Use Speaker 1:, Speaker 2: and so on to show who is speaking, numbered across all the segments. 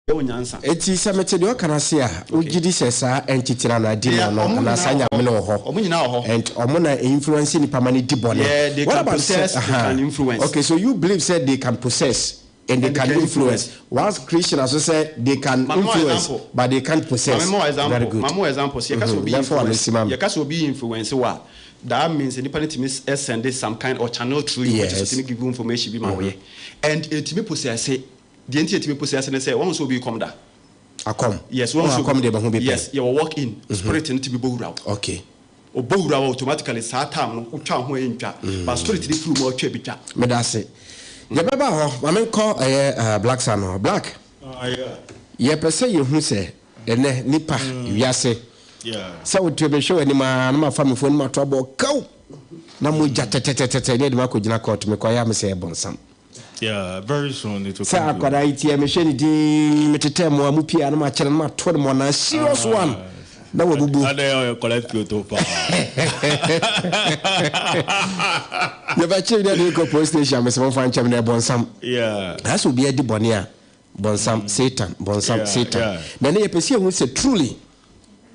Speaker 1: Wɔ nyansa.
Speaker 2: Enti sɛ mete deɛ ɔka no ase a, wogye di sɛ saa entity no anaa demon no
Speaker 1: Ɔmo
Speaker 2: anaa
Speaker 1: nyinaa
Speaker 2: saa
Speaker 1: wɔ
Speaker 2: nyame
Speaker 1: hɔ.
Speaker 2: no wɔ hɔ
Speaker 1: Ɔmo nyinaa wɔ hɔ.
Speaker 2: and ɔmo na influence nipa ma no di bɔne?
Speaker 1: Yeah, they
Speaker 2: What
Speaker 1: can
Speaker 2: about sɛ
Speaker 1: possess, they can influence.
Speaker 2: Okay, so you believe sɛ they can possess and they
Speaker 1: And they
Speaker 2: can
Speaker 1: can
Speaker 2: influence.
Speaker 1: influence.
Speaker 2: Whilst Christian aso sɛ they can
Speaker 1: Ma mo
Speaker 2: influence
Speaker 1: example.
Speaker 2: but they can't
Speaker 1: Ma
Speaker 2: possess.
Speaker 1: me mo
Speaker 2: Very
Speaker 1: example.
Speaker 2: good.
Speaker 1: Ma mo example. Sɛ yɛka sɛ obi
Speaker 2: Yɛmfa w'ano
Speaker 1: influence,
Speaker 2: si ma me.
Speaker 1: yɛka sɛ obi influence wo a, that means nipa no tumi send some kind or channel through you, which is tumi give you information bi ma woyɛ. And ɛtumi possess. Deɛ nti ɛtumi possess ne sɛ wɔn nso obi kɔm da.
Speaker 2: Akɔm.
Speaker 1: Yes, wɔn
Speaker 2: Wɔn
Speaker 1: nso
Speaker 2: akɔm deɛ bɛho bi pɛ.
Speaker 1: Yes, yɛwɔ walk in. Spirit no tumi bɔ wura wo. Ɔbɔ wura wo automatically, saa time no wotwa ho yɛ ntwa. But spirit no firi mu a, ɔtwa bi twa.
Speaker 2: Meda ase. Yɛbɛba hɔ. Ma menkɔ ɛyɛ Black Sun hɔ. Black. Yɛpɛ sɛ yɛhu sɛ ɛnɛ nipa wiase sɛ wotu bɛhwɛ w'anim a na mafa me phone no mato abɔ kaw na mogya tɛtɛtɛtɛ ne ɛde makɔgyina court, mekɔyɛ a mesɛ ɛbɔ nsam.
Speaker 3: Yeah, very soon it will
Speaker 2: sɛ
Speaker 3: come to
Speaker 2: akwadaa yi tiɛ mehwɛ ne din metetɛ mmoa mu pii a na makyerɛ no mato no mɔna serious one na wabubu.
Speaker 3: Ade ɔyɛ collect Kyoto paa.
Speaker 2: Yɛbɛkyere ne ɛde kɔ police station a mesɛ momfa nkyɛm na ɛbɔ nsam. Sɛ obi adi bɔne a, bɔnsam, Satan, bɔnsam, Satan. Na ne yɛpɛ sɛ yɛhu sɛ truly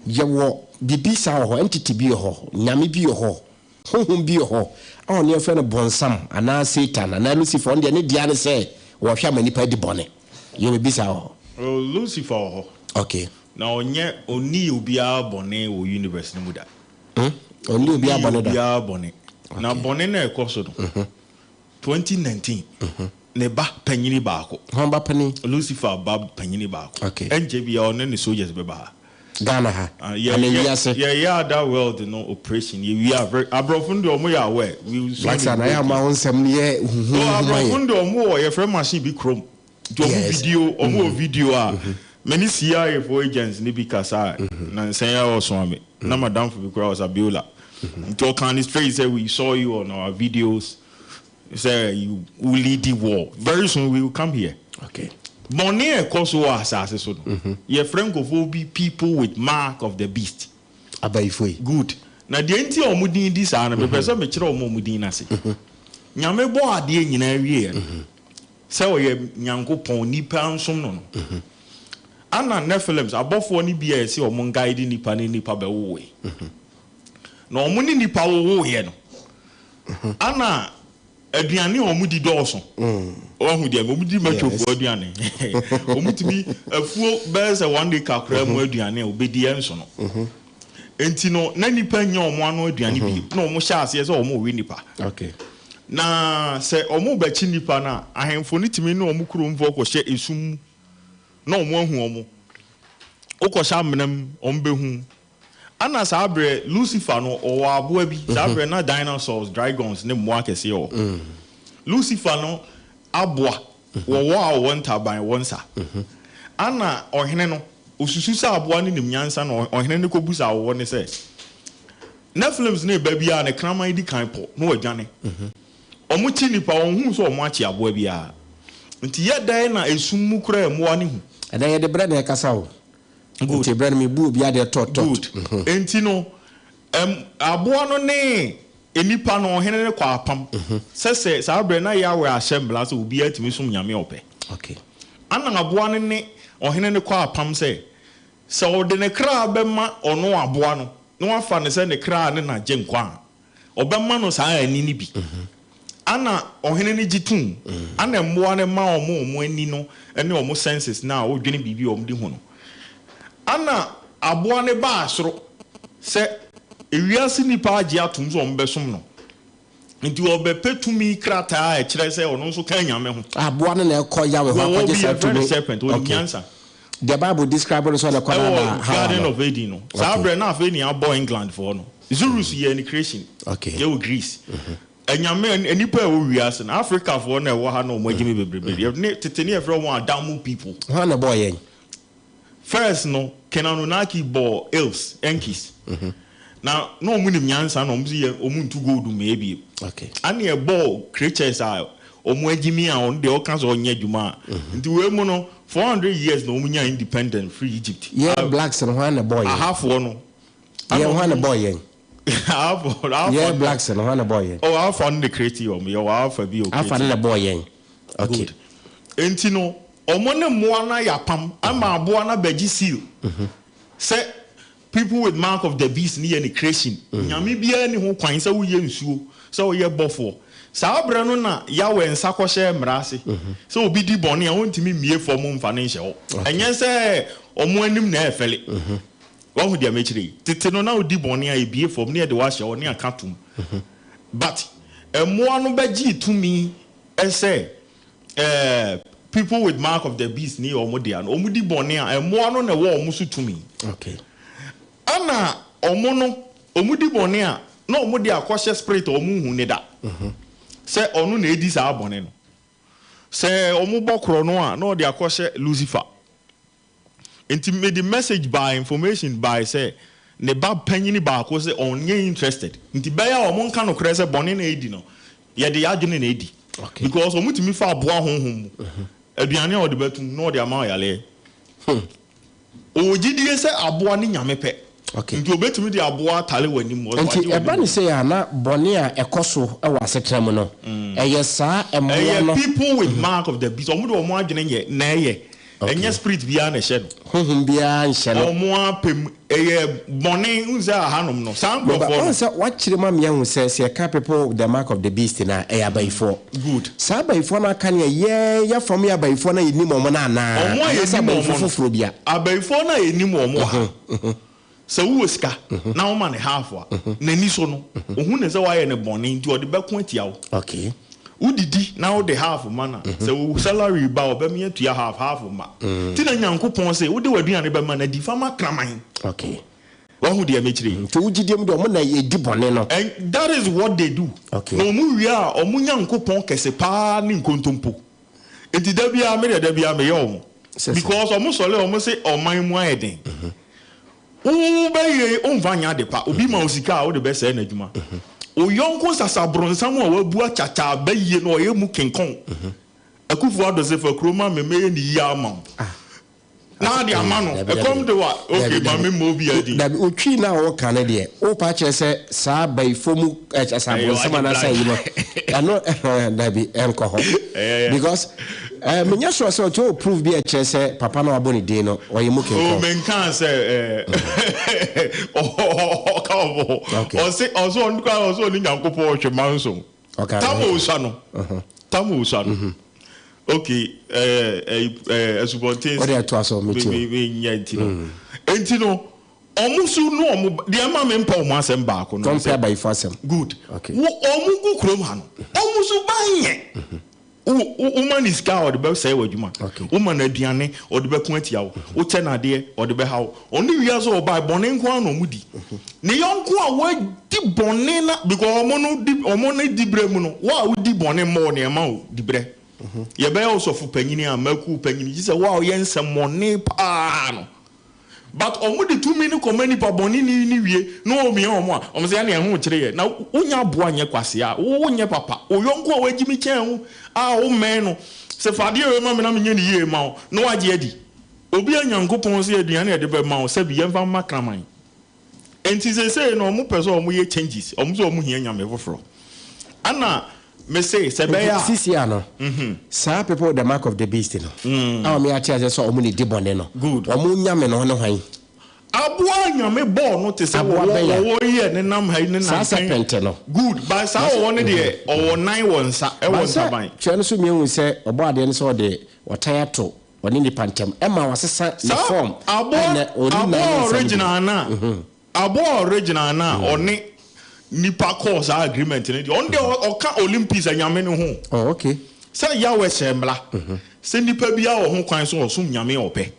Speaker 2: yɛwɔ biribi saa wɔ hɔ, entity bi wɔ hɔ, nyame bi wɔ hɔ, honhom bi wɔ hɔ a ɔne yɛfrɛ no bɔnsam anaa Satan anaa Lucifer. Ɔno deɛ ne dea ne sɛ wɔhwɛ ama nipa di bɔne. Yɛwɔ biribi saa wɔ hɔ?
Speaker 3: Oh, Lucifer wɔ hɔ. Na ɔnyɛ ɔnni obiara bɔne wɔ universe no mu da.
Speaker 2: Ɔnni obiara bɔne da.
Speaker 3: Obiara bɔne. Na bɔne no a ɛkɔ so no, 2019, ne ba panyini baako.
Speaker 2: Hɔn ba panin?
Speaker 3: Lucifer ba panyini baako. Ɛnkyɛ bia ɔne ne soldiers bɛba ha.
Speaker 2: Ghana ha?
Speaker 3: Ah,
Speaker 2: ana wiase?
Speaker 3: Yɛyɛ other world no operation. Yɛwie a, aborɔfo no deɛ, ɔmo yɛ aware. We soon
Speaker 2: Black Sun ayɛ ama wo nsɛm no yɛ
Speaker 3: Oh,
Speaker 2: huhuhu ma
Speaker 3: aborɔfo
Speaker 2: yɛ.
Speaker 3: no deɛ, ɔmo wɔ yɛfrɛ machine bi chrome. Nti ɔmo video, ɔmo wɔ video a me ne CIA fo agents ne bi kasa a na nsɛn a ɔsoa me na madamfo bi koraa wɔ Sabiola. Nti ɔka ne straight sɛ we saw you on our videos sɛ you will lead the war. Very soon we will come here. Bɔnne a ɛkɔ so wɔ asase so no, yɛfrɛ nkurɔfoɔ bi people with mark of the beast.
Speaker 2: Abayifo yi.
Speaker 3: Good. Na deɛ nti a ɔmo din di saa no, mepɛ sɛ mekyerɛ ɔmo a ɔmo din n'ase. Nyame bɔ adeɛ nyinaa wieɛ no, sɛ ɔyɛ Nyankopɔn, nipa nsom no, ana Nephilims abɔfoɔ no bi a ɛsɛ ɔmo nguide nipa ne nipa bɛwowoe na ɔmo ne nipa wowoeɛ no, ana aduane a ɔmo di dɔɔso. Ɔhu deɛ ɔmo di, mɛtwofoɔ aduane, ɔmo tumi afuo bɛyɛ sɛ one day kakra mu aduane a obɛdi ɛnso no. Nti no na nipa nya ɔmo ano aduane bi na ɔmo hyɛ aseɛ sɛ ɔmo we nipa. Na sɛ ɔmo bɛkyi nipa no a, ahemfo no tumi ne ɔmo kuromfoɔ kɔhyɛ esum mu na ɔmo ahu ɔmo. Wokɔhyɛ amena mu, ɔmo bɛhu. Ana saa berɛ Lucifer no ɔwɔ aboa bi. Saa berɛ na dinosaurs, dragons ne mmoa kɛseɛ wɔ. Lucifer no aboa wɔwɔ a ɔwɔ ntaban wɔ nsa. Ana ɔhene no osusu sɛ aboa no nim nyansa na ɔhene no kɔbu sa awɔwɔ ne sɛ Nephilims ne ba biara ne kraman di kan pɔ na wadwane. Ɔmo kyi nipa, ɔnhu sɛ ɔmo akye aboa biara. Nti yɛ dan na esum mu koraa mmoa ne hu.
Speaker 2: Ɛnɛ yɛde berɛ na ɛkasa o. Nti berɛ no mebu obi adeɛ tɔt tɔt.
Speaker 3: Good. Nti no aboa no ne nipa no, ɔhene no kɔ apam sɛ saa berɛ na Yahweh ahyɛ mmara sɛ obiara tumi som Nyame a ɔpɛ. Ana aboa no ne ɔhene no kɔ apam sɛ ɔde ne kra bɛma ɔno aboa no na wafa ne sɛ ne kra ne n'agye nkwa a, ɔbɛma no saa ani no bi. Ana ɔhene no gye tom. Ana mmoa no ma ɔmo ani no ne ɔmo senses na a wodwene biribi a ɔmo de hu no. Ana aboa no baa soro sɛ ewiase nipa agye atom sɛ ɔmo bɛsom no, nti ɔbɛpɛ tumi krataa a ɛkyerɛ sɛ ɔno nso ka Nyame ho.
Speaker 2: Aboa no na ɛkɔ Yahweh hɔ
Speaker 3: wɔwɔ
Speaker 2: akɔgye
Speaker 3: bi
Speaker 2: saa
Speaker 3: yɛfrɛ no
Speaker 2: tumi.
Speaker 3: serpent, ɔnim nyansa.
Speaker 2: The Bible describe no sɛ ɔna ɛkɔ
Speaker 3: ɛwɔ
Speaker 2: daadaa Hawa
Speaker 3: Garden
Speaker 2: no.
Speaker 3: of Eden no, saa berɛ na afei ne abɔ England foɔ no, Zeus yɛ ne creation. Yɛwɔ Greece anyame, nipa a ɛwɔ wiase no, Africafoɔ na ɛwɔ ha na ɔmo agye me bebrebe. Ne tete ne yɛfrɛ wɔn Adamu people.
Speaker 2: Hwan na ɛbɔɔ yɛn?
Speaker 3: First no, Ken Anunnaki bɔɔ elves, Enkis, na ɔmo nim nyansa na ɔmo sɛ yɛ ɔmo ntu gold mu ebie. Ana ɛbɔɔ creatures a ɔmo agye mi a ɔno deɛ ɔka sɛ ɔnyɛ adwuma a, nti wei mu no 400 years na ɔmo nya independent free Egypt.
Speaker 2: Yɛn blacks no, hwan na ɛbɔɔ yɛn?
Speaker 3: Ahafoɔ no.
Speaker 2: Yɛn, hwan na ɛbɔɔ yɛn?
Speaker 3: Ahafoɔ no, Alpha
Speaker 2: Yɛn
Speaker 3: no.
Speaker 2: blacks no, hwan na ɛbɔɔ yɛn?
Speaker 3: Oh, Alpha no de create ɔmo, yɛwɔ Alpha bi o.
Speaker 2: Alpha no na ɛbɔɔ yɛn, okay.
Speaker 3: Good. Nti no Wɔn ne mmoa no ayɛ apam ama aboa no abɛgye seal sɛ people with mark of the beast no yɛ ne creation. Nyame biara nni ho kwan sɛ woyɛ nsuo, sɛ woyɛ bɔfoɔ. Saa berɛ no na Yahweh nsa kɔhyɛɛ mmara ase sɛ obi di bɔne a ɔntumi mmue fam mfa no nhyɛ hɔ. Ɛnyɛ sɛ wɔn anim na ɛrefɛle. Wahu deɛ mekyerɛ yi? Tete no na wodi bɔne a ɛbue fam na yɛde wo ahyɛ hɔ ne aka tom. But mmoa no bɛgyee tumi sɛ eh, people with mark of the beast ne yɛ wɔn dea no, wɔn di bɔne a, mmoa no na ɛwɔ wɔn so tumi.
Speaker 2: Okay.
Speaker 3: Ɛna wɔn no, wɔn di bɔne a, na wɔn de akɔhyɛ spirit a wɔn nhu ne da. Sɛ ɔno na edi saa bɔne no. Sɛ wɔn bɔ korɔ no a, na ɔde akɔhyɛ Lucifer. Nti mede message bae, information bae sɛ ne ba panyini baako se ɔnyɛ interested. Nti bɛyɛ a ɔmo nka nokorɛ sɛ bɔne na edi no, yɛde y'adwene na edi. Because ɔmo tumi fa aboa honhom mu, aduane a ɔde bɛtom na ɔde ama wo yareɛ. Ɔwɔ gyidie sɛ aboa ne Nyame pɛ. Nti ɔbɛtumi de aboa atare w'anim, ɔde
Speaker 2: Nti
Speaker 3: wagye
Speaker 2: ɛba
Speaker 3: w'anim
Speaker 2: no
Speaker 3: bɔne.
Speaker 2: sei a, na bɔne a ɛkɔ so wɔ asetena mu no, ɛyɛ saa mmoa
Speaker 3: Ɛyɛ
Speaker 2: no.
Speaker 3: people with mark of the beast, ɔmo de ɔmo adwene yɛ na ɛyɛ. Ɛnyɛ spirit biara na ɛhyɛ no.
Speaker 2: Honhom biara nhyɛ no.
Speaker 3: Ɔmo ara pɛ mu. Ɛyɛ bɔne. Wohu sɛ ahanom no, saa
Speaker 2: Meba,
Speaker 3: nkorɔfoɔ
Speaker 2: woahu
Speaker 3: no.
Speaker 2: sɛ woakyerɛ mu ama yɛahu sɛ, sɛ yɛka people with the mark of the beast no a, ɛyɛ abayifoɔ.
Speaker 3: Good.
Speaker 2: Saa abayifoɔ no aka nea yɛn, yɛn fam yɛ abayifoɔ no a yɛnim wɔn no anaa?
Speaker 3: Ɔmo a
Speaker 2: Anaasɛ
Speaker 3: yɛnim
Speaker 2: abayifo
Speaker 3: wɔn no.
Speaker 2: foforɔ bi a?
Speaker 3: Abayifoɔ no a yɛnim wɔn wɔ ha. Sɛ wowɔ sika na woma no half a, n'ani so no, ohu no sɛ woayɛ no bɔne nti ɔde bɛko atia wo.
Speaker 2: Okay.
Speaker 3: Wodidi na wode half ma no a, sɛ wo salary ba a, ɔbɛme atua half, half mma. Nti na Nyankopɔn se wode w'aduane bɛma no adi, fa ma kraman.
Speaker 2: Okay.
Speaker 3: Wahu deɛ mekyerɛ yi?
Speaker 2: Nti wo gyidie mu deɛ ɔmo na ɛdi bɔne no.
Speaker 3: And that is what they do.
Speaker 2: Okay.
Speaker 3: Na ɔmo wie a, ɔmo Nyankopɔn kɛse paa ne nkontompo. Nti da biara me deɛ da biara meyɛ ɔmo. Because ɔmo sɔre a ɔmo se ɔman mu ayɛ den. Wo bɛ yɛ wonfa nyɛ ade pa. Obi ma wo sika a wode bɛ sɛe n'adwuma. Wo yɔnko sasabronsam a wabu akyakya bɛ yie no ɔyɛ mu kenkɔn. Akufo Addo se fa kuro ma me mɛyɛ ne yie ama wo. Na ade ama no. Ɛkɔm de wa okay ma me mmɔ obi adin.
Speaker 2: Dabi otwi no a woka no deɛ wopa akyerɛ sɛ saa bayifo mu sasabronsam anaasɛ ayi no ɛno dabi ɛnkɔ hɔ because Eh, menyɛ sure sɛ ɔkyɛ wɔ proof bi a ɛkyerɛ sɛ papa no a wabɔ ne din no, ɔyɛ mu
Speaker 3: Oh,
Speaker 2: kenkɔn.
Speaker 3: menkaa sɛ eh, ɔka ɔbɔ.
Speaker 2: Okay.
Speaker 3: Ɔse, ɔse ɔno koraa ɔse ɔne Nyankopɔn ɔhwɛ manso.
Speaker 2: Ɔka
Speaker 3: Tam
Speaker 2: no.
Speaker 3: osua no. Tam osua no. Okay, eh, eh, eh, asubɔnten
Speaker 2: Wode ɛtoa so,
Speaker 3: me
Speaker 2: metie
Speaker 3: me
Speaker 2: o.
Speaker 3: me nyɛ nti no. Enti no, ɔmo so no ɔmo deɛ ɛma me mpɛ ɔmo asɛm baako no ne
Speaker 2: Ɔmpɛ
Speaker 3: sɛ,
Speaker 2: abayifo asɛm.
Speaker 3: Good.
Speaker 2: Okay.
Speaker 3: Wo ɔmo gu kurom ha no, ɔmo so ban nyɛ. Wo, wo, woma no sika a, ɔde bɛsɛe w'adwuma. Woma no aduane, ɔde bɛko atia wo. Wokyɛ no adeɛ, ɔde bɛha wo. Ɔne wiase a ɔbae, bɔne nko ara na wɔdi. Ne yɔnko a wadi bɔne na, because wɔn no di, wɔn no dibrɛ mu no, wo a wodi bɔne mmɔ wo na ɛma wo dibrɛ. Yɛbɛyɛ wo sɔfo panyini a, mmakuo panyini, gye sɛ wo a woyɛ nsɛmmɔne paa no. But ɔmo de tumi no kɔma nipa bɔne ni no wie na ɔmia ɔmo a, ɔmo sɛ ɛneɛ ɛho kyere yɛ. Na wo nyɛ aboa nyɛ kwasea, wo nyɛ papa, wo yɔnko a wagyimi kyɛn wo a wo mmɛn no, sɛ fa adeɛ wei ma me na menyɛ no yie ma wo na wagye adi. Obi a Nyankopɔn se aduane a yɛde bɛma wo sɛbi yɛmfa mma kraman. Enti seesei no ɔmo pɛ sɛ ɔmo yɛ changes, ɔmo sɛ ɔmo hia nyame foforɔ. Ɛna me se sɛ ɛbɛyɛ
Speaker 2: Nti
Speaker 3: a.
Speaker 2: sisi a no, saa people with the mark of the beast no, a wɔn ate aseɛ sɛ wɔn na edi bɔne no,
Speaker 3: Good.
Speaker 2: wɔn nyame no ne hwan?
Speaker 3: Aboa a Nyame bɔɔ no te sɛ
Speaker 2: Aboa
Speaker 3: wɔwɔ
Speaker 2: bɛn a?
Speaker 3: wɔwɔ yi a ɛnenam ha yi ne
Speaker 2: Saa
Speaker 3: nankan.
Speaker 2: serpent no.
Speaker 3: Good, but saa wɔwɔ no deɛ ɔwɔ nan wɔ nsa, ɛwɔ
Speaker 2: But sɛ
Speaker 3: ntaban.
Speaker 2: twerɛ no so mmienu sɛ ɔbɔ adeɛ no sɛ ɔde ɔtan ato ɔne nipa ntam, ɛma wasesa ne
Speaker 3: Saa
Speaker 2: form a
Speaker 3: aboa
Speaker 2: ɛnɛ ɔnni nan
Speaker 3: aboa
Speaker 2: ne nsa no bio.
Speaker 3: original no a, aboa original no a ɔne nipa kɔɔ saa agreement no deɛ, ɔno deɛ ɔka Olympus anyame no ho.
Speaker 2: Oh, okay.
Speaker 3: Sɛ Yahweh hyɛɛ mmara sɛ nipa biara wɔ ho kwan sɛ ɔsom nyame a ɔpɛ.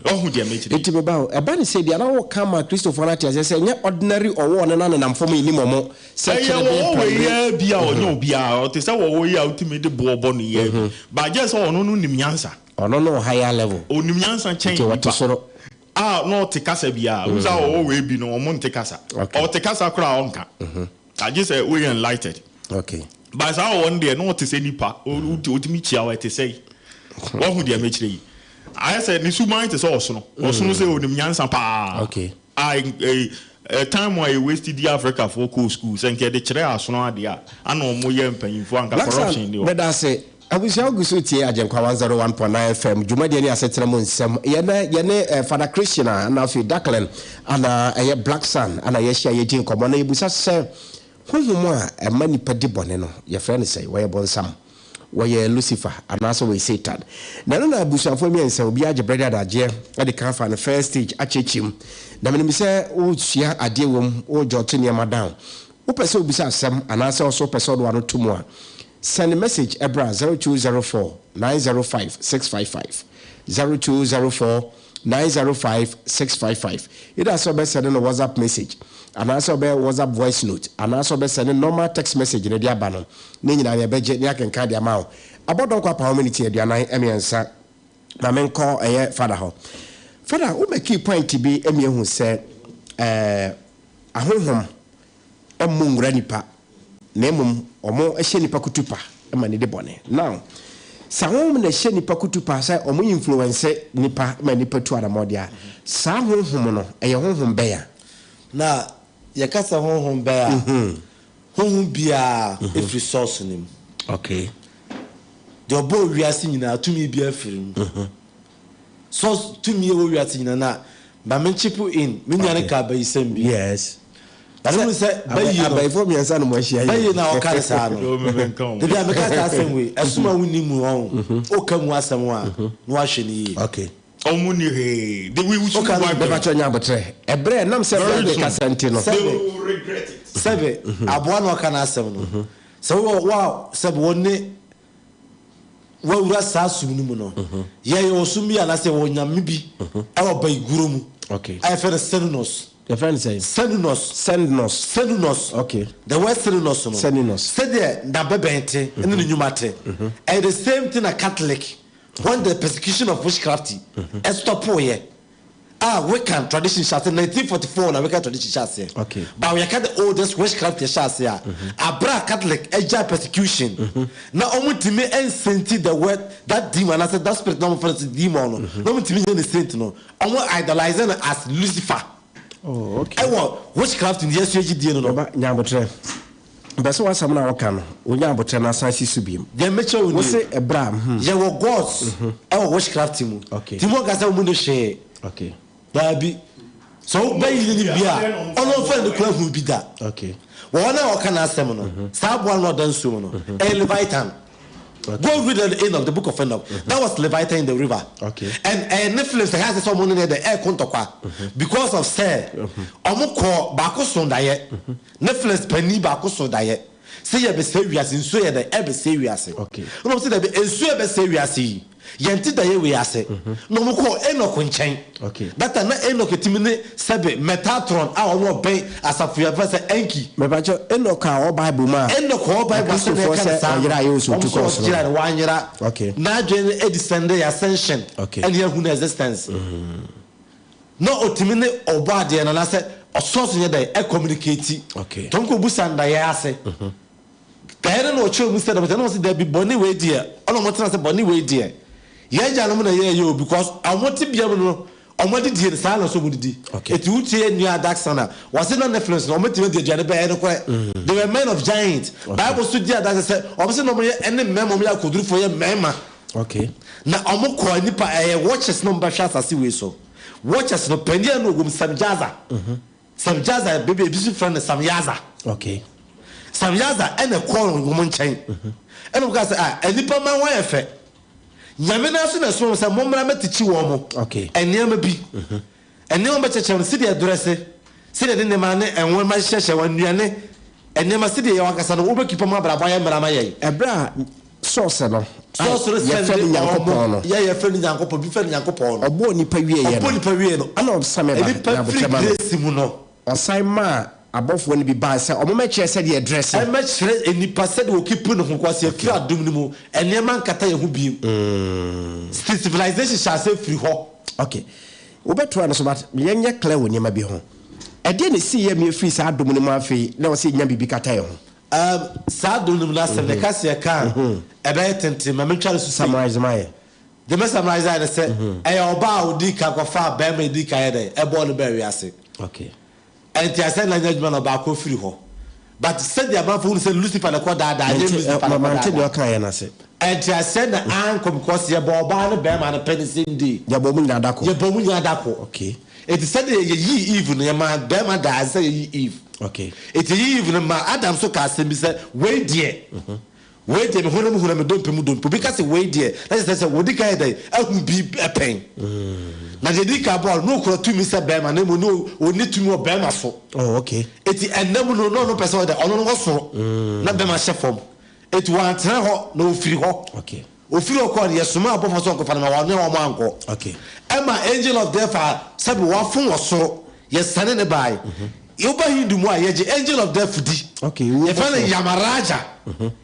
Speaker 3: Wahu deɛ mekyerɛ yi?
Speaker 2: Enti me ba o, ɛba no sɛ ebia na woka ma Kristofoɔ no ate aseɛ sɛ ɛnyɛ ordinary ɔwɔ ɔne no anenam fam nnim wɔn sɛ
Speaker 3: Ɛyɛ
Speaker 2: kyerɛ bɛyɛ
Speaker 3: wɔwɔ wei
Speaker 2: prɛmbre.
Speaker 3: ara bi a ɔnyɛ obiara, ɔte sɛ wɔwɔ yi a wotumi de boɔ bɔ no yi ara bi. But gyɛ sɛ ɔno no nim nyansa.
Speaker 2: Ɔno no wɔ higher level.
Speaker 3: Ɔnim nyansa kyɛn
Speaker 2: Nti ɔte
Speaker 3: nipa.
Speaker 2: soro.
Speaker 3: A na ɔte kasa biara. Wohu sɛ ɔwɔ wei bi no, wɔn nte kasa.
Speaker 2: Okay.
Speaker 3: Ɔte kasa koraa a ɔnka. Agye sɛ woyɛ enlighted.
Speaker 2: Okay.
Speaker 3: But saa ɔwɔ no deɛ na ɔte sɛ nipa. Ɔtumi kyia wo, ɛte sɛi. Wahu deɛ mekyerɛ yi? Ayɛ sɛ ne suban te sɛ ɔsono. Ɔsono sɛ ɔnim nyansa paa.
Speaker 2: Okay.
Speaker 3: A eh, time a yɛ waste di Africa foɔ kɔɔ school sɛ nka yɛde kyerɛ asono adeɛ a, ana wɔn yɛ mpanyinfoɔ anka
Speaker 2: Black
Speaker 3: corruption
Speaker 2: Sun,
Speaker 3: ni hɔ.
Speaker 2: meda ase. Abusua wogu so retie Agyenkwa 101.9 FM dwumadie ne asetena mu nsɛm. Yɛne yɛne eh, Father Christian a na afei Darkling ana ɛyɛ Black Sun ana yɛahyia yɛdi nkɔmmɔ na yɛbusa sɛ honhom a ɛma nipa di bɔne no yɛfrɛ no sɛ wɔyɛ bonsam, wɔyɛ Lucifer anaasɛ wɔyɛ Satan. Na ɛno na abusuafoɔ mmiɛnsa obiara gye berɛ de adagyeɛ de kan fa no first stage akyerɛkyerɛ mu. Na menim sɛ wosua adeɛ wɔ mu, wojɔte nneɛma down. Wopɛ sɛ wobisa asɛm anaasɛ wo nso wopɛ sɛ wode w'ano to mu a, sɛnde message bra 0204 905 655, 0204 905 655. Either sɛ wobɛsɛnde no WhatsApp message, anaasɛ wobɛyɛ WhatsApp voice note, anaasɛ wobɛsɛnde normal text message no de aba no, ne nyinaa no yɛbɛgye na yɛakenkan de ama wo. Abɔ dɔnkɔ apam wo miniti 43 ma menkɔ ɛyɛ Fada hɔ. Fada, wo makii point bi ma yɛhu sɛ ɛɛ Ahonhom mmɔ nwura nnipa, na mmom wɔhyɛ nnipa kutupa ma no di bɔne. Now, sɛ ahonhom na ɛhyɛ nnipa kutupa sɛ wɔn influence nnipa ma nnipa tu anamɔ deɛ a, saa honhom no, ɛyɛ honhom bɛn a?
Speaker 4: Na yɛka sɛ honhom bɛn a, honhom biara firi source no mu.
Speaker 2: Okay.
Speaker 4: Deɛ ɔbɔɔ wiase nyinaa, tumi biara firi mu. Source tumi a ɛwɔ wiase nyinaa na ma me chip in me nua no kaa abayisɛm bi.
Speaker 2: Yes.
Speaker 4: Na ne mu sɛ bayi no.
Speaker 2: Abayifoɔ mmiɛnsa na mo ahyia yi.
Speaker 4: Bayi na ɔka ne saa no. Dabi a meka saa asɛm wei ɛsom a wonni mu ɔn woka mu asɛm a na wahwɛ no yie.
Speaker 2: Okay.
Speaker 3: Ɔmo ni hwee. They will soon
Speaker 2: wipe them. Mepakyɛw nya abotrɛ. Ɛbrɛ ɛnam sɛ
Speaker 3: Very
Speaker 2: ɛbrɛ
Speaker 3: soon.
Speaker 2: kasa nti no.
Speaker 3: They will regret it.
Speaker 4: Sɛbe aboa na ɔka n'asɛm no. Sɛ wowɔ wo a sɛbe wo ne wawura saa som no mu no, yɛyɛ ɔsom bi anaasɛ yɛwɔ nyame bi ɛwɔ bayiguro mu a yɛfrɛ no Cernunnos.
Speaker 2: Yɛfrɛ no sɛn?
Speaker 4: Cernunnos.
Speaker 2: Cernunnos.
Speaker 4: Cernunnos.
Speaker 2: Okay.
Speaker 4: The word Cernunnos no.
Speaker 2: Cernunnos.
Speaker 4: Sɛdeɛ n'abɛbɛn te ne ne nnwuma te. Ɛyɛ the same thing na Catholic when the persecution of witchcraft ɛstɔpoeɛ. A Wiccan tradition hyɛ ase 1944 na Wiccan tradition hyɛ aseɛ.
Speaker 2: Okay.
Speaker 4: But yɛka the oldest witchcraft yɛhyɛ aseɛ a, abere a Catholic agyae persecution na wɔn ntumi nsenti the word that demon anaasɛ that spirit na wɔn fɛ no sɛ demon no na wɔn ntumi nyɛ ne saint no, wɔn idolize no as Lucifer.
Speaker 2: Oh, okay.
Speaker 4: Ɛwɔ witchcraft ne yɛsua gyidie no no.
Speaker 2: Baba, nya abotrɛ. Mpɛ sɛ w'asɛm no a woka no, wonya abotrɛ na asan si so biom.
Speaker 4: Deɛ mekyerɛ wo nie.
Speaker 2: Wo se ɛberɛ a, hmm.
Speaker 4: Yɛwɔ gods ɛwɔ witchcraft mu.
Speaker 2: Okay.
Speaker 4: Nti mo nka sɛ wɔn ni hwee.
Speaker 2: Okay.
Speaker 4: Daabi. Sɛ wo bɛyi ne ni bi a, ɔno nfa ne kura hu bi da.
Speaker 2: Okay.
Speaker 4: Wɔ wɔn a wɔka n'asɛm no, saa aboa no ɔda nsuo mu no, ɛyɛ Leviathan. Go read the Enoch, the book of Enoch. That was Leviathan in the river.
Speaker 2: Okay.
Speaker 4: And ɛyɛ Nephilim sɛ ɛyɛ sɛ wɔn ne ne yɛ dɛ ɛɛko ntɔkwa because of sɛ wɔn kɔ baako so daeɛ. Nephilim panin baako so daeɛ sɛ yɛbɛsɛe wiase, nsuo yɛ dɛn ɛbɛsɛe wiase.
Speaker 2: Okay.
Speaker 4: Ɛna wɔn sɛ dabi nsuo ɛbɛsɛe wiase yi, yɛnte daeɛ wei ase. Na wɔn kɔɔ Enoch nkyɛn.
Speaker 2: Okay.
Speaker 4: That time na Enoch tumi ne sɛbe Metatron a ɔno ɔbɛn asafo yi a yɛfrɛ sɛ Enki.
Speaker 2: Mepakyɛw, Enoch a ɔwɔ Bible mu a
Speaker 4: Enoch a ɔwɔ Bible ase na
Speaker 2: Akristofoɔ
Speaker 4: ɛka no
Speaker 2: sɛ
Speaker 4: saa no,
Speaker 2: ɔyeraeɛ wɔ
Speaker 4: wɔn
Speaker 2: nsuo
Speaker 4: nso
Speaker 2: kɔɔ soro
Speaker 4: ɔyerae
Speaker 2: no.
Speaker 4: no, wanyera.
Speaker 2: Okay.
Speaker 4: N'adwene no ɛdescende ascension
Speaker 2: Okay.
Speaker 4: ɛne yɛahu no existence. Na ɔtumi ne Ɔbɔadeɛ no anaasɛ Ɔsɔɔso nyɛ dɛn? Ɛcommunicate.
Speaker 2: Okay.
Speaker 4: Nti ɔmo kɔbu sa ndaeɛ ase. Daeɛ no na ɔkyerɛ mu sɛ dɛm na ɔse dabi bɔne wei deɛ ɔna ɔmo tena sɛ bɔne wei deɛ yɛn agyanom na yɛɛyɛ o because ɔmo tebea mu no ɔmo adidie no saa na ɔsɛ ɔmo didi.
Speaker 2: Okay.
Speaker 4: Eti wotie yɛn nua Adaksan a ɔse na Nephilims no ɔmo tumi adi aduane bɛyɛ nokorɛ. They were men of giant. Bible so di adanse sɛ ɔmo se na ɔmo yɛ ɛne mmarima ɔmo yɛ akodurufoɔ yɛ mmarima.
Speaker 2: Okay.
Speaker 4: Na ɔmo kɔɔ nipa ɛyɛ watchers na ɔmo bɛhwɛ asase wei so. Watchers no panyin a na ɔwɔ mu Samjaza. Samjaza baabi a ebi nso frɛ no Samyaza.
Speaker 2: Okay.
Speaker 4: Samyaza ɛna ɛkɔɔ wɔn nkyɛn. Ɛna wɔn kaa sɛ ah nnipa mma ho ayɛ fɛ. Nyame no ara so na ɛsoma wɔn sɛ mommra mmɛtikyi wɔn mo.
Speaker 2: Okay.
Speaker 4: Nneɛma bi. Nneɛma bɛkyɛkyɛ wɔn sɛdeɛ ɛdrɛse, sɛdeɛ ɛde nneɛma ne nwoma hyehyɛ wɔn nnuane, nneɛma sɛdeɛ yɛn ankasa no wobɛkipa mu abrabɔ ayɛ mmara ama yɛn.
Speaker 2: Ɛberɛ a Source no, a
Speaker 4: Source no
Speaker 2: yɛfrɛ
Speaker 4: sɛnde
Speaker 2: no Nyankopɔn
Speaker 4: wɔn,
Speaker 2: no.
Speaker 4: yɛ yɛfrɛ no Nyankopɔn, bi frɛ no Nyankopɔn no.
Speaker 2: Ɔbɔɔ nnipa wieeɛ no.
Speaker 4: Ɔbɔɔ nnipa wieeɛ no.
Speaker 2: Ɛna ɔsane ba,
Speaker 4: Nnipa
Speaker 2: na
Speaker 4: firi
Speaker 2: aboterɛ ma no.
Speaker 4: grace mu no.
Speaker 2: Ɔsan maa abɔfoɔ no bi baa sɛ wɔmmɛkyerɛ sɛdeɛ ɛdrɛse.
Speaker 4: Ɛmmɛkyerɛ nnipa sɛdeɛ wɔkeep ne ho, because yɛfiri adom no mu, nneɛma nkata yɛn ho bio. Civilization hyɛ aseɛ firi hɔ.
Speaker 2: Ok, wobɛtoa no so but yɛnyɛ clear wɔ nneɛma bi ho. Ɛdeɛn na ɛsiiɛ ma yɛfirii saa adom no mu afei na ɛwɔ sɛ yɛnya biribi kata yɛn ho?
Speaker 4: Um, saa dom no mu no asɛm no, yɛka sɛ yɛka a, ɛbɛyɛ tenten. Ma mentwa no so sei.
Speaker 2: Summarize ma yɛn.
Speaker 4: Deɛ mɛ summarize ayɛ ne sɛ, ɛyɛ ɔbaa a ɔdii kan kɔfaa barima a ɛdii kan yɛ dɛn? Ɛbɔɔ no baa wiase.
Speaker 2: Okay.
Speaker 4: Ɛnti asɛ na nyɛ adwuma na ɔbaako firi hɔ. But sɛdeɛ amanfoɔ hunu sɛ Lucifer na ɛkɔ daadaa, ɛnyɛ Lucifer na ɛkɔ
Speaker 2: Mante deɛ
Speaker 4: daadaa.
Speaker 2: ɔkaeɛ no ase.
Speaker 4: Nteaseɛ na ankɔ because yɛbɔ ɔbaa ne bɛɛma no pɛ the same day.
Speaker 2: Yɛbɔ ɔmo nyinaa dako.
Speaker 4: Yɛbɔ ɔmo nyinaa dako.
Speaker 2: Okay.
Speaker 4: Enti sɛdeɛ yɛyii Eve no, yɛmaa bɛɛma daa ɛsɛ sɛ yɛyi Eve.
Speaker 2: Okay.
Speaker 4: Enti yɛyii Eve no maa Adam nso kaa asɛm bi sɛ, wei deɛ, wei deɛ me honam honam, me dompe mu dompe. Obi ka sɛ wei deɛ, na kyerɛ sɛ wɔdi kan ayɛ dɛn? Ahu bi pɛn. Na deɛ ɛdi kan bɔɔ no, na ɔkura tumi sɛ bɛɛma, na mmom na ɔnni tumi wɔ bɛɛma so.
Speaker 2: Oh, okay.
Speaker 4: Enti ɛnna mu no, na ɔno pɛ sɛ ɔyɛ dɛn? Ɔno no wɔ soro, na bɛɛma hyɛ fam. Enti wantena hɔ, na ɔfiri hɔ.
Speaker 2: Okay.
Speaker 4: Ɔfiri hɔ kɔɔ no, yɛsomaa abɔfoɔ sɛ wɔnkɔfa no, ma wɔne wɔn ankɔ.
Speaker 2: Okay.
Speaker 4: Ɛma angel of death a sɛbe wafom wɔ soro, yɛsane no bae. Woba Hindu mu a, yɛgye angel of death di.
Speaker 2: Okay, owuo
Speaker 4: Yɛfrɛ no
Speaker 2: bɔfoɔ.
Speaker 4: Yamaraja.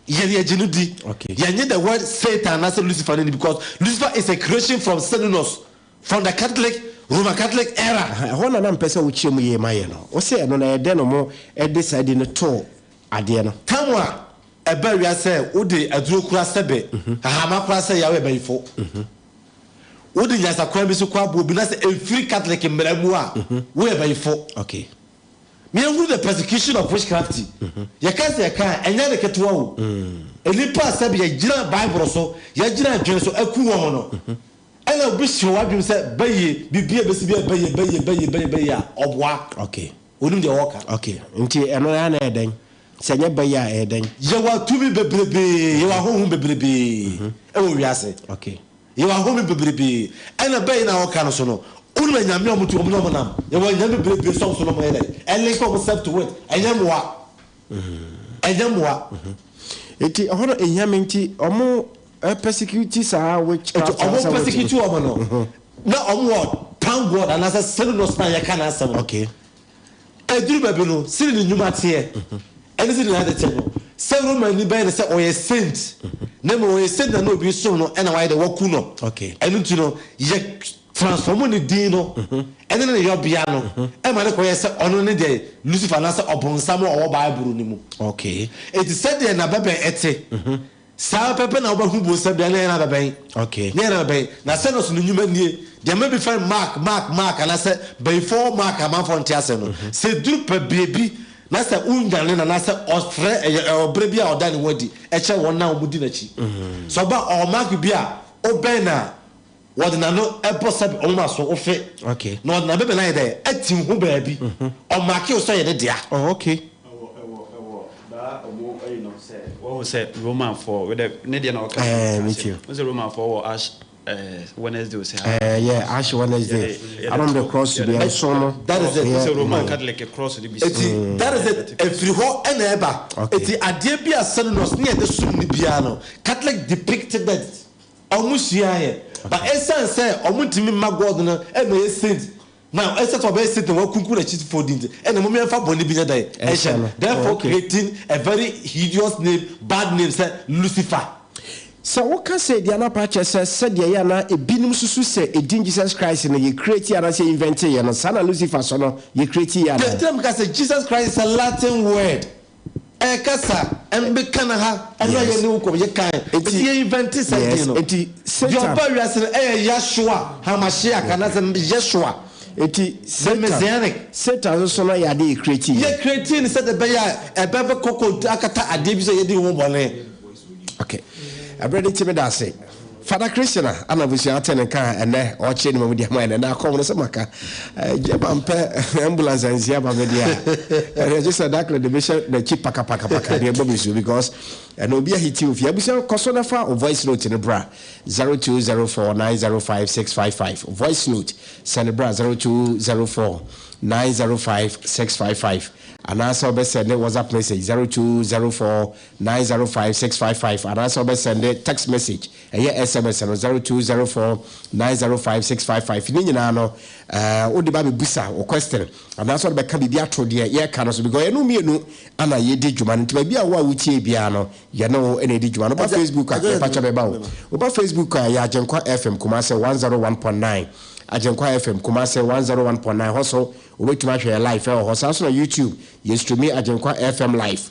Speaker 4: Yɛn yɛgye no di.
Speaker 2: Okay.
Speaker 4: Yɛnnye the word Satan anaasɛ Lucifer no nni because Lucifer is a creation from Cernunnos, from the Catholic, Roman Catholic era.
Speaker 2: Aha, ɛhɔ na na mepɛ sɛ wokyerɛ mu yie ma yɛn no. Wose ɛno no, ɛyɛ dɛn na wɔde saa din no too adeɛ no?
Speaker 4: Tam a ɛbaa wiase sɛ wode aduro kora sɛbɛ, hahama kora sɛ yaw yɛ bayifo. Wode nyansakwan bi so kɔ aboɔ bi na sɛ ɛmfiri Catholic mmara mu a, woyɛ bayifo.
Speaker 2: Okay.
Speaker 4: Yɛhunu the persecution of witchcraft. Yɛka sɛ yɛka a, ɛnyɛ ade ketewa o. Nnipa a sɛbe yɛgyina Bible so, yɛgyina adwene so aku wɔn no, ɛna obi hyɛ w'adwene sɛ bayie, biribi a ɛbɛsi biara bayie, bayie, bayie, bayie, bayie a, ɔboa.
Speaker 2: Okay.
Speaker 4: Onim deɛ ɔreka.
Speaker 2: Okay, nti ɛno ara na ɛyɛ dɛn? Sɛ ɛnyɛ bɛ yi a, ɛyɛ dɛn?
Speaker 4: Yɛwɔ atumi bebrebee, yɛwɔ ahonhom bebrebee ɛwɔ wiase.
Speaker 2: Okay.
Speaker 4: Yɛwɔ ahonhom bebrebee, ɛna bɛ yi na ɔka no so no, wonim anyame a wɔn tu wɔn ne wɔn nam. Yɛwɔ anyame bebrebee sɛ wɔn so na wɔn yɛ dɛn? Ɛlinke wɔn self to it, ɛnyɛ mmoa. Ɛnyɛ mmoa.
Speaker 2: Nti ɛhɔ no ehia me nti wɔn persecute saa witchcraft.
Speaker 4: Nti wɔn persecute wɔn no, na wɔn wɔ Pan God anaasɛ Cernunnos na yɛka n'asɛm no.
Speaker 2: Okay.
Speaker 4: Ɛduru baabi no, sɛdeɛ ne nnwuma teɛ ne sɛdeɛ n'ade te no, sɛ Romani bɛyɛ no sɛ ɔyɛ saint, na mmom ɔyɛ saint na na obi resom no na wayɛ dɛ, waku no. Ɛno nti no, yɛ transform ne din no ne ne yɔbea no ma no kɔyɛ sɛ ɔno ne deɛ Lucifer anaasɛ ɔbonsam a ɔwɔ Bible no mu. Enti sɛdeɛ n'abɛbɛn te, Saa ara pɛpɛ na wobɛhu bonsam biara ne yɛn abɛbɛn.
Speaker 2: Okay.
Speaker 4: Ne yɛn abɛbɛn. Na sɛ no so no nnwuma nie. Deɛ mma bi frɛ no mark, mark, mark anaasɛ bayifoɔ mark amanfoɔ nte aseɛ no. Sɛ ɛduru pɛ berɛ bi na sɛ wonnwane no anaasɛ ɔfrɛ ɛyɛ ɛwɔ berɛ bi a ɔda ne ho adi kyerɛ wɔn a wɔdi n'akyi. Sɛ ɔba a ɔwɔ mark bi a wobɛn no a wɔde n'ano bɔ sɛbe ɔmoma so wofe.
Speaker 2: Okay.
Speaker 4: Na ɔde n'abɛbɛn ayɛ dɛ ati wo ho baabi. Ɔmarke wo sɛ ɔyɛ ne dea.
Speaker 2: Oh, okay.
Speaker 1: Ɛwɔ ɛwɔ ɛwɔ daa ɔmo ayi no sɛ wahu sɛ Roman foɔ wei dɛ ne deɛ na ɔka
Speaker 2: Ɛɛ
Speaker 1: no
Speaker 2: me
Speaker 1: ase
Speaker 2: too.
Speaker 1: wohu sɛ Roman foɔ wɔ ash ɛɛ Wednesday ose ha
Speaker 2: Ɛɛ yeah ash Wednesday
Speaker 1: yɛde yɛde
Speaker 2: anom de
Speaker 1: to
Speaker 2: cross
Speaker 1: yɛde
Speaker 2: bi
Speaker 1: to
Speaker 2: nson no.
Speaker 4: That is it.
Speaker 1: wohu
Speaker 2: Yeah.
Speaker 1: sɛ Roman Catholic cross no bi si
Speaker 4: Eti that is it ɛfiri hɔ na ɛba.
Speaker 2: Okay.
Speaker 4: Eti adeɛ bi a Cernunnos ne yɛde som no biara no Catholic depicted it. Ɔmo suaeɛ but ɛsiane sɛ ɔmo ntumi mma God no ɛmɛyɛ saint Na ɛsɛ sɛ ɔbɛyɛ Satan wakunkum n'akyidifo din nti, ɛnna mom yɛmfa bɔne bi nyɛ dɛn? Nhyɛ no. Therefore creating a very hideous name, bad name sɛ Lucifer.
Speaker 2: Sɛ woka sɛ edi anapa kyerɛ sɛ sɛdeɛ ɛyɛ a na ebinom susu sɛ edin Jesus Christ no yɛ create anaasɛ yɛ invente yɛ no, saa na Lucifer nso no yɛ create yɛ
Speaker 4: Deɛ
Speaker 2: anaa?
Speaker 4: nti na meka sɛ Jesus Christ is a Latin word. Ɛyɛ kasa ɛmbe ka na ha ɛno a yɛ ne wo kɔm yɛ kan eti yɛ invente saa din no
Speaker 2: Eti
Speaker 4: deɛ
Speaker 2: Satan
Speaker 4: ɔba wiase no ɛyɛ Yahshua Hamashiach anaasɛ Yeshua
Speaker 2: Eti
Speaker 4: the
Speaker 2: Satan
Speaker 4: Messianic.
Speaker 2: Satan nso no yɛ adeɛ yɛ create yɛ.
Speaker 4: Yɛ create no sɛdeɛ ɛbɛyɛ a ɛbɛ bɛ kɔ kɔ akata adeɛ bi so a yɛdi ho bɔne.
Speaker 2: Ok ɛberɛ no nti meda ase Father Christian a ana abusua ate ne nka a ɛnɛ ɔkyerɛ ne mamu de ama ɛnɛ na akɔm no sɛ maka gye mampɛ ambulance ansi aba me deɛ a ɛnɛ gye sɛ dakle de mehyɛ n'akyi pakapakapaka deɛ ɛbɔ me su because ɛnɛ obi ahiti ofie abusua kɔ so na fa o voice note no bra 0204905655 voice note send bra 0204905655 anaasɛ wobɛsɛnde WhatsApp message 0204 905 655 anaasɛ wobɛ sɛnde text message ɛyɛ sms no 0204 905 655 ne nyinaa no eh, wode ba bɛbusa wo question anaasɛ wode bɛka biribi ato deɛ yɛka no so because yɛne wo mmienu ana yɛdi dwuma no nti baabi a wo a wotie biara no yɛne wo na ɛdi dwuma no woba Facebook a yɛpakyɛ bɛba wo woba Facebook a yɛ Agyenkwa FM Kumase 101.9 Agyenkwa FM Kumase 101.9 hɔ so wobɛtumi ahwɛ yɛ live ɛwɔ hɔ saa nso na YouTube yɛ streami Agyenkwa FM live.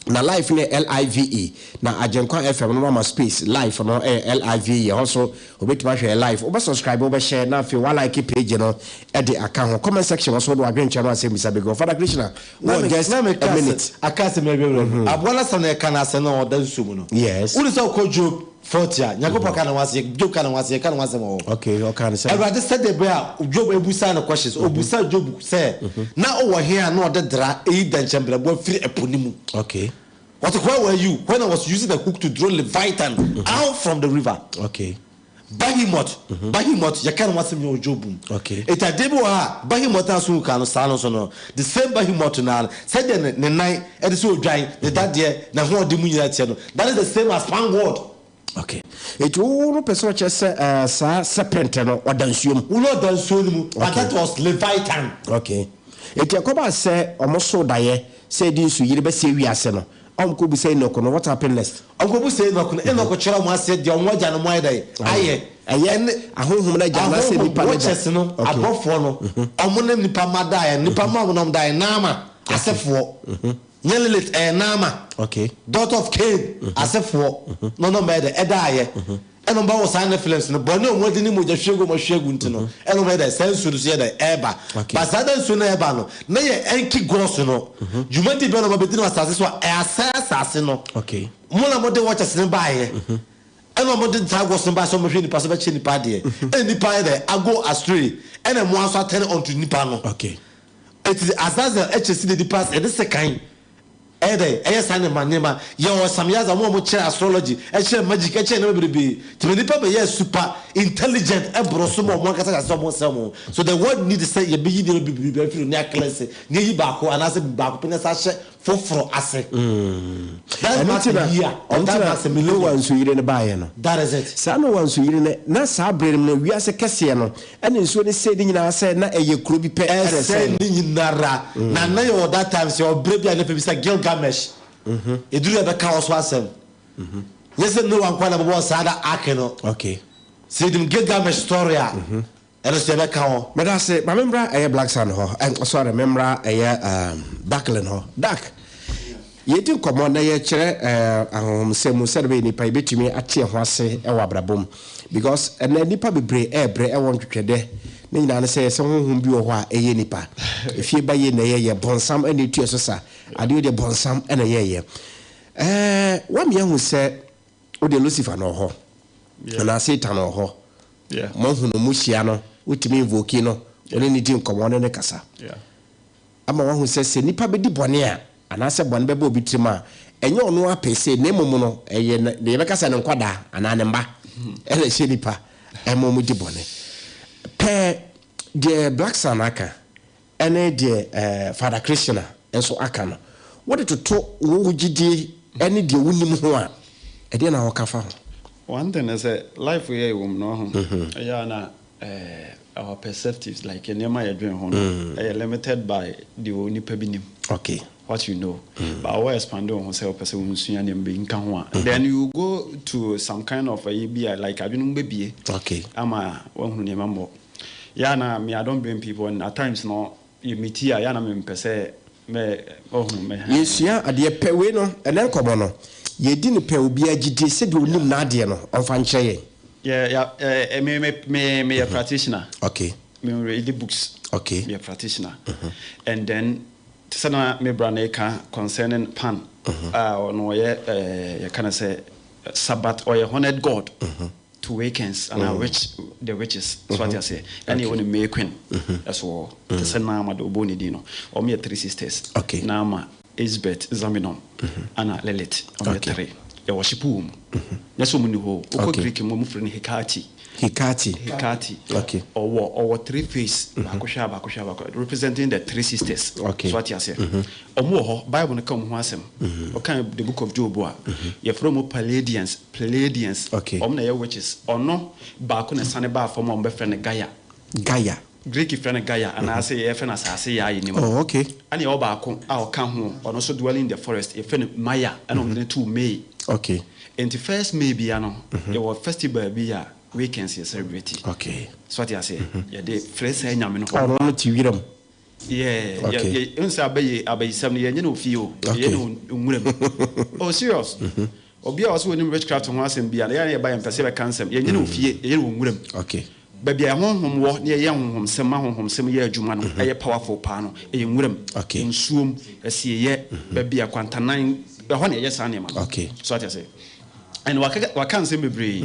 Speaker 2: Na live no yɛ L-I-V-E, na Agyenkwa FM no wama space, live no yɛ L-I-V-E, ɛhɔ nso wobɛtumi ahwɛ yɛ live. Wobɛ subscribe, wobɛ share, na afei wa like page no de aka ho. Comment section hɔ nso wode w'adwenkyerɛ no asɛmmisa bɛgu hɔ. Father Krishna, wowɔ just
Speaker 4: Na
Speaker 2: a
Speaker 4: meka sɛ,
Speaker 2: minute.
Speaker 4: aka asɛm yi awie wura mu. Aboa no asɛm na yɛka no asɛm na ɔda nsuo mu no.
Speaker 2: Yes.
Speaker 4: Wone sɛ wokɔ Job 40 a, Nyankopɔn ka ne ho asɛm, Job ka ne ho asɛm, yɛka ne ho asɛm wɔ hɔ.
Speaker 2: Okay, ɔka ne sɛ.
Speaker 4: Awurade sɛdeɛ ɛbɛyɛ a Job abusa no questions, ɔbusa Job sɛ, na ɔwɔ he a na ɔde dra eyi dɛnkyɛmbrɛboa firi ɛpo no mu?
Speaker 2: Okay.
Speaker 4: Wɔse, where were you when I was using the hook to draw Leviathan out from the river?
Speaker 2: Okay.
Speaker 4: Behemoth, Behemoth, yɛka ne ho asɛm nyɛ wɔ Job mu.
Speaker 2: Okay.
Speaker 4: Eti adeɛ bi wɔ hɔ a, Behemoth a so ka no saa no nso no, the same Behemoth no ara, sɛdeɛ ne ne nan ɛte sɛ odwan, ne dadeɛ, n'ahoɔden mu nyinaa teɛ no, that is the same as Panword.
Speaker 2: Okay. Eti wo no pɛ sɛ ɔkyerɛ sɛ eh, saa serpent no ɔda nsuo mu?
Speaker 4: Wo no ɔda nsuo no mu, but
Speaker 2: Okay.
Speaker 4: that was Leviathan.
Speaker 2: Okay. Eti ɛkɔbaa sɛ ɔmo soo daeɛ sɛ ɛde nsu yiri bɛsɛe wiase no, ɔmo kɔ bisa Enoch no, what happened next?
Speaker 4: Ɔmo kɔ bisa Enoch no, Enoch kyerɛ ɔmo aseɛ deɛ ɔmo agya no mo ayɛ dɛn? Ayɛ.
Speaker 2: Ɛyɛ ahonhom no agya anaasɛ
Speaker 4: Ahonhom,
Speaker 2: nipa no agya?
Speaker 4: watchers no,
Speaker 2: Okay.
Speaker 4: abɔfoɔ no, ɔmo ne nipa mma daeɛ, nipa mma a ɔmo ne ɔmo daeɛ, Naama asefoɔ. Nyɛ Lilith, ɛyɛ Naama,
Speaker 2: Okay.
Speaker 4: daughter of Cain, asefoɔ, na ɔno ɔmo yɛ dɛ, ɛdaeɛ. Ɛna ɔmo ba wɔ saa Nephilims no, bɔne a ɔmo adi ne mogya hwie gu a ɔmo ahwie agu nti no, ɛna ɔmo yɛ dɛ, saa nsuo no nso yɛ dɛ, ɛɛba.
Speaker 2: Okay.
Speaker 4: But saa da nsuo no ɛɛba no, na yɛ Enki gods no, dwumadi bɛn na ɔmo abɛdi no wɔ asase so a ɛasɛe asase no?
Speaker 2: Okay.
Speaker 4: Mo na mode watchers no baeɛ, ɛna ɔmo de saa gods no baeɛ sɛ ɔmo hwɛ nipa so bɛkyɛ nipa adeɛ, ɛna nipa ayɛ dɛ, ago astray, ɛna mmoa nso atɛne unto nipa no.
Speaker 2: Okay.
Speaker 4: Enti Azazel kyerɛ sɛ nnipa ase, ɛde sekan ɛyɛ dɛn ɛyɛ saa nneɛma nneɛma. Yɛwɔ Samyaza, wɔn a wɔkyerɛ astrology, ɛkyerɛ magic, ɛkyerɛ nneɛma bebrebe. Nti ma nnipa bɛyɛɛ super intelligent ɛboro so ma wɔn ankasa hyɛ ase sɛ wɔn nsɛm ho. So the world need sɛ yɛbɛyi nneɛma bebrebe afiri hɔ na yɛacleanse, na yɛayi baako anaasɛ baako pɛ na yɛasan ahyɛ foforo ase. That
Speaker 2: Ɛno
Speaker 4: marks
Speaker 2: nti
Speaker 4: a
Speaker 2: na
Speaker 4: year or
Speaker 2: ɛno nti
Speaker 4: that
Speaker 2: na
Speaker 4: marks a
Speaker 2: Noa
Speaker 4: millennium.
Speaker 2: nsuyiri no baeɛ no.
Speaker 4: That is it.
Speaker 2: Saa Noa nsuyiri no, na saa bere no mu no, wiase kɛseɛ no ne nsuo no sɛe ne nyinaa sɛ na ɛyɛ kuro bi pɛ na ɛsɛe
Speaker 4: Ɛsɛe
Speaker 2: no.
Speaker 4: ne nyinara. Na na yɛwɔ that time sɛ ɔbrɛ bi a na ɛfɛ bi sɛ Gilgamesh. Ɛduru yɛ bɛka wɔ so asɛm. Nyɛ sɛ Noah nkoa na bɛbɔɔ saa da ark no.
Speaker 2: Okay.
Speaker 4: Sɛ yɛnim Gilgamesh story a, ɛno nso yɛbɛka ho.
Speaker 2: Meda ase. Ma memmra ɛyɛ Black Sun hɔ. Eh, sorry, memmra ɛyɛ um, Darkling hɔ. Dark, yɛredi nkɔmmɔ na yɛrekyerɛ eh, ahonhomsɛm mu sɛdeɛ ɛbɛyɛ nnipa yɛbɛtumi ate yɛn ho ase wɔ abrabɔ mu. Because ɛnɛ nnipa bebree ɛrebrɛ ɛwɔ ntwetwɛdɛ. Ne nyinaa ne sɛ yɛsɛ honhom bi wɔ hɔ a ɛyɛ nnipa. Efie ba yie na ɛyɛ yɛ, bɔnsam na ɛtua so sa. Adeɛ deɛ bɔnsam na ɛyɛɛyɛ. Eh, woame ahu sɛ wodeɛ Lucifer na ɔwɔ hɔ. Anaa Satan wɔ hɔ. Moahu no, mohyia no, wotumi invoke no, wo ne no di nkɔmmɔ, wo ne no kasa. Ama woahu sɛ, sɛ nipa bɛdi bɔne a, anaasɛ bɔne bɛba obi tirim a, ɛnyɛ ɔno ara per se, na mmom no, ɛyɛ ne, deɛ yɛbɛka sɛ ne nkwadaa anaa ne mma ɛna ɛhyɛ nipa ɛma wɔdi bɔne. Pɛ deɛ Blackson aka ne deɛ Father Krishna nso aka no, wode toto wo gyidie ne deɛ wonim ho a, ɛdeɛn na woka fa ho?
Speaker 1: One thing ne sɛ life yi a yɛwɔ mu no wahu, ɛyɛ a na our perceptives like nneɛma a yɛdwen ho no ɛyɛ limited by deɛ onipa bi nim.
Speaker 2: Okay.
Speaker 1: What you know. But wo expand wo ho sɛ wopɛ sɛ wosua nneɛma bi nka ho a, then you go to some kind of ayi bi a like adwene mu bɛbie
Speaker 2: Okay.
Speaker 1: ama woahunu nneɛma mmɔ. Yɛ a na me I don't blame people and at times no yɛ meet a yɛ a na me mpɛ sɛ mɛ ɔhunu mɛ.
Speaker 2: Yɛsua adeɛ pɛ wei no ɛnɛ nkɔmɔ no yɛdi no pɛ obiara gyidie sɛdeɛ ɔnim n'adeɛ no ɔmfa nkyerɛ yɛn.
Speaker 1: Yɛ ya eh me me me me yɛ practitioner.
Speaker 2: Okay.
Speaker 1: Me read books.
Speaker 2: Okay.
Speaker 1: Me yɛ practitioner. And then te sɛ na me bra no reka concerning Pan a ɔno ɔyɛ eh yɛka no sɛ Sabbath ɔyɛ honoured god. To Wiccans anaa witch the witches so ate aseɛ ɛne ɛwɔ ne May Queen ɛso wɔ hɔ te sɛ Naama de ɔbɔɔ ne din no wɔn yɛ three sisters Naama Isbeth Zaminom ɛna Lilith wɔn yɛ three yɛ worship wɔn mu nyɛ sɛ wɔn ni hɔ o wokɔ Greek mu wɔn frɛ no Hecate
Speaker 2: Hecate
Speaker 1: Hecate ɔwɔ ɔwɔ three face baako hwɛ a baako hwɛ a baako representing the three sisters so ate aseɛ wɔn wɔ hɔ Bible no ka wɔn ho asɛm ɔka the book of Job a yɛfrɛ wɔn Palladians Pleiadians,
Speaker 2: Okay.
Speaker 1: wɔn na ɛyɛ witches. Ɔno baako na ɛsane baa fam a wɔbɛfrɛ no Gaia.
Speaker 2: Gaia.
Speaker 1: Greek frɛ no Gaia anaasɛ yɛfrɛ no asase Yaa yɛnim.
Speaker 2: Oh, okay.
Speaker 1: Ɛna yɛwɔ baako a ɔka ho, ɔno nso dwelling in the forest, yɛfrɛ no Maya, ɛna wɔde no too May.
Speaker 2: Okay.
Speaker 1: Enti first May biara no, yɛwɔ festival bi a Wiccans yɛ celebrate.
Speaker 2: Okay.
Speaker 1: So ate aseɛ? Yɛde frɛ saa nyame no.
Speaker 2: Ɔno no te wiram.
Speaker 1: Yeah,
Speaker 2: Okay.
Speaker 1: yɛ yɛ nsa abɛyɛ abayisɛm no yɛnyɛ no wɔ fie o.
Speaker 2: Okay.
Speaker 1: Yɛyɛ no wɔ nwura mu. Oh serious. Obi a ɔsɛ onim witchcraft ho asɛm bi a, na yɛn a yɛba yɛmpɛ sɛ yɛbɛka nsɛm. Yɛnyɛ no wɔ fie, yɛyɛ no wɔ nwura mu.
Speaker 2: Okay.
Speaker 1: Baabi a honhom wɔ na yɛyɛ honhomsɛm ma honhomsɛm yɛ adwuma no, ɛyɛ powerful paa no, ɛyɛ nwura mu.
Speaker 2: Okay.
Speaker 1: Nsuom, asieeɛ, baabi a kwantanan, ɛhɔ na yɛyɛ saa nneɛma no.
Speaker 2: Okay.
Speaker 1: So ate ase? And waka waka nsɛm bebree,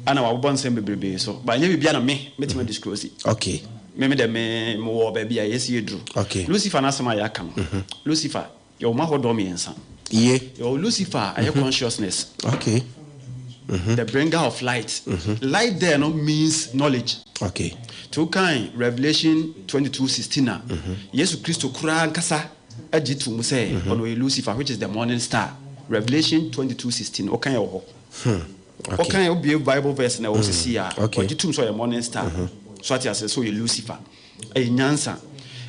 Speaker 1: ɛna wabobɔ nsɛm bebrebe so. But ɛnyɛ biribiara na me mɛtumi adisclose.
Speaker 2: Okay.
Speaker 1: Me me dɛ me mewɔ baabi a yɛsi yɛduru.
Speaker 2: Okay.
Speaker 1: Lucifer n'asɛm a yɛaka no, Lucifer, yɛwɔ mu ahodoɔ mmiɛnsa.
Speaker 2: Ye.
Speaker 1: Yɛwɔ Lucifer a ɛyɛ consciousness.
Speaker 2: Okay.
Speaker 1: The bringer of light. Light there no means knowledge.
Speaker 2: Okay.
Speaker 1: To kan Revelation 22:16 a, Yesu Kristo koraa nkasa agye to mu sɛ ɔno ɔyɛ Lucifer, which is the morning star. Revelation 22:16, ɔkan yɛ wɔ hɔ.
Speaker 2: Okay.
Speaker 1: Ɔkan obie Bible verse na ɛwɔ sisi a, ɔgye tom sɛ ɔyɛ morning star. So ate ase sɛ ɔyɛ Lucifer. Ɛyɛ nyansa.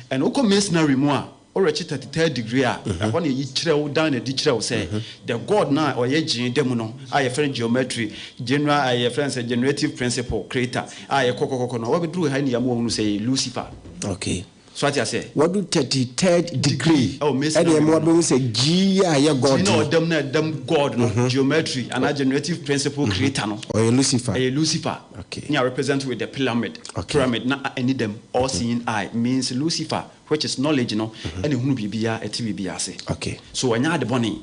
Speaker 1: And wokɔ masonry mu a, ɔrekye 33rd degree a, ɛhɔ na yɛyi kyerɛ wo, dan na ɛdi kyerɛ wo sɛ the God na ɔyɛ gyee da mu no a yɛfrɛ no geometry general, a yɛfrɛ no sɛ generative principle creator a yɛkɔ kɔkɔkɔ no, wɔbɛduru ha ne yɛama wɔhunu sɛ yɛ Lucifer.
Speaker 2: Okay.
Speaker 1: So ate aseɛ.
Speaker 2: Wadu 33rd degree.
Speaker 1: Oh, masonry
Speaker 2: Ɛna ɛmu
Speaker 1: mu no.
Speaker 2: abɛhu sɛ G a ɛyɛ God
Speaker 1: G na
Speaker 2: no.
Speaker 1: ɔdam na ɛdam God no, geometry anaa generative principle creator no.
Speaker 2: Ɔyɛ Lucifer.
Speaker 1: Ɛyɛ Lucifer.
Speaker 2: Okay.
Speaker 1: Ne a represent with the pyramid.
Speaker 2: Okay.
Speaker 1: Pyramid na ani dam, all seeing eye means Lucifer, which is knowledge no, ɛna ehunu biribiara, ɛte biribiara ase.
Speaker 2: Okay.
Speaker 1: So ɛnyɛ ade bɔne.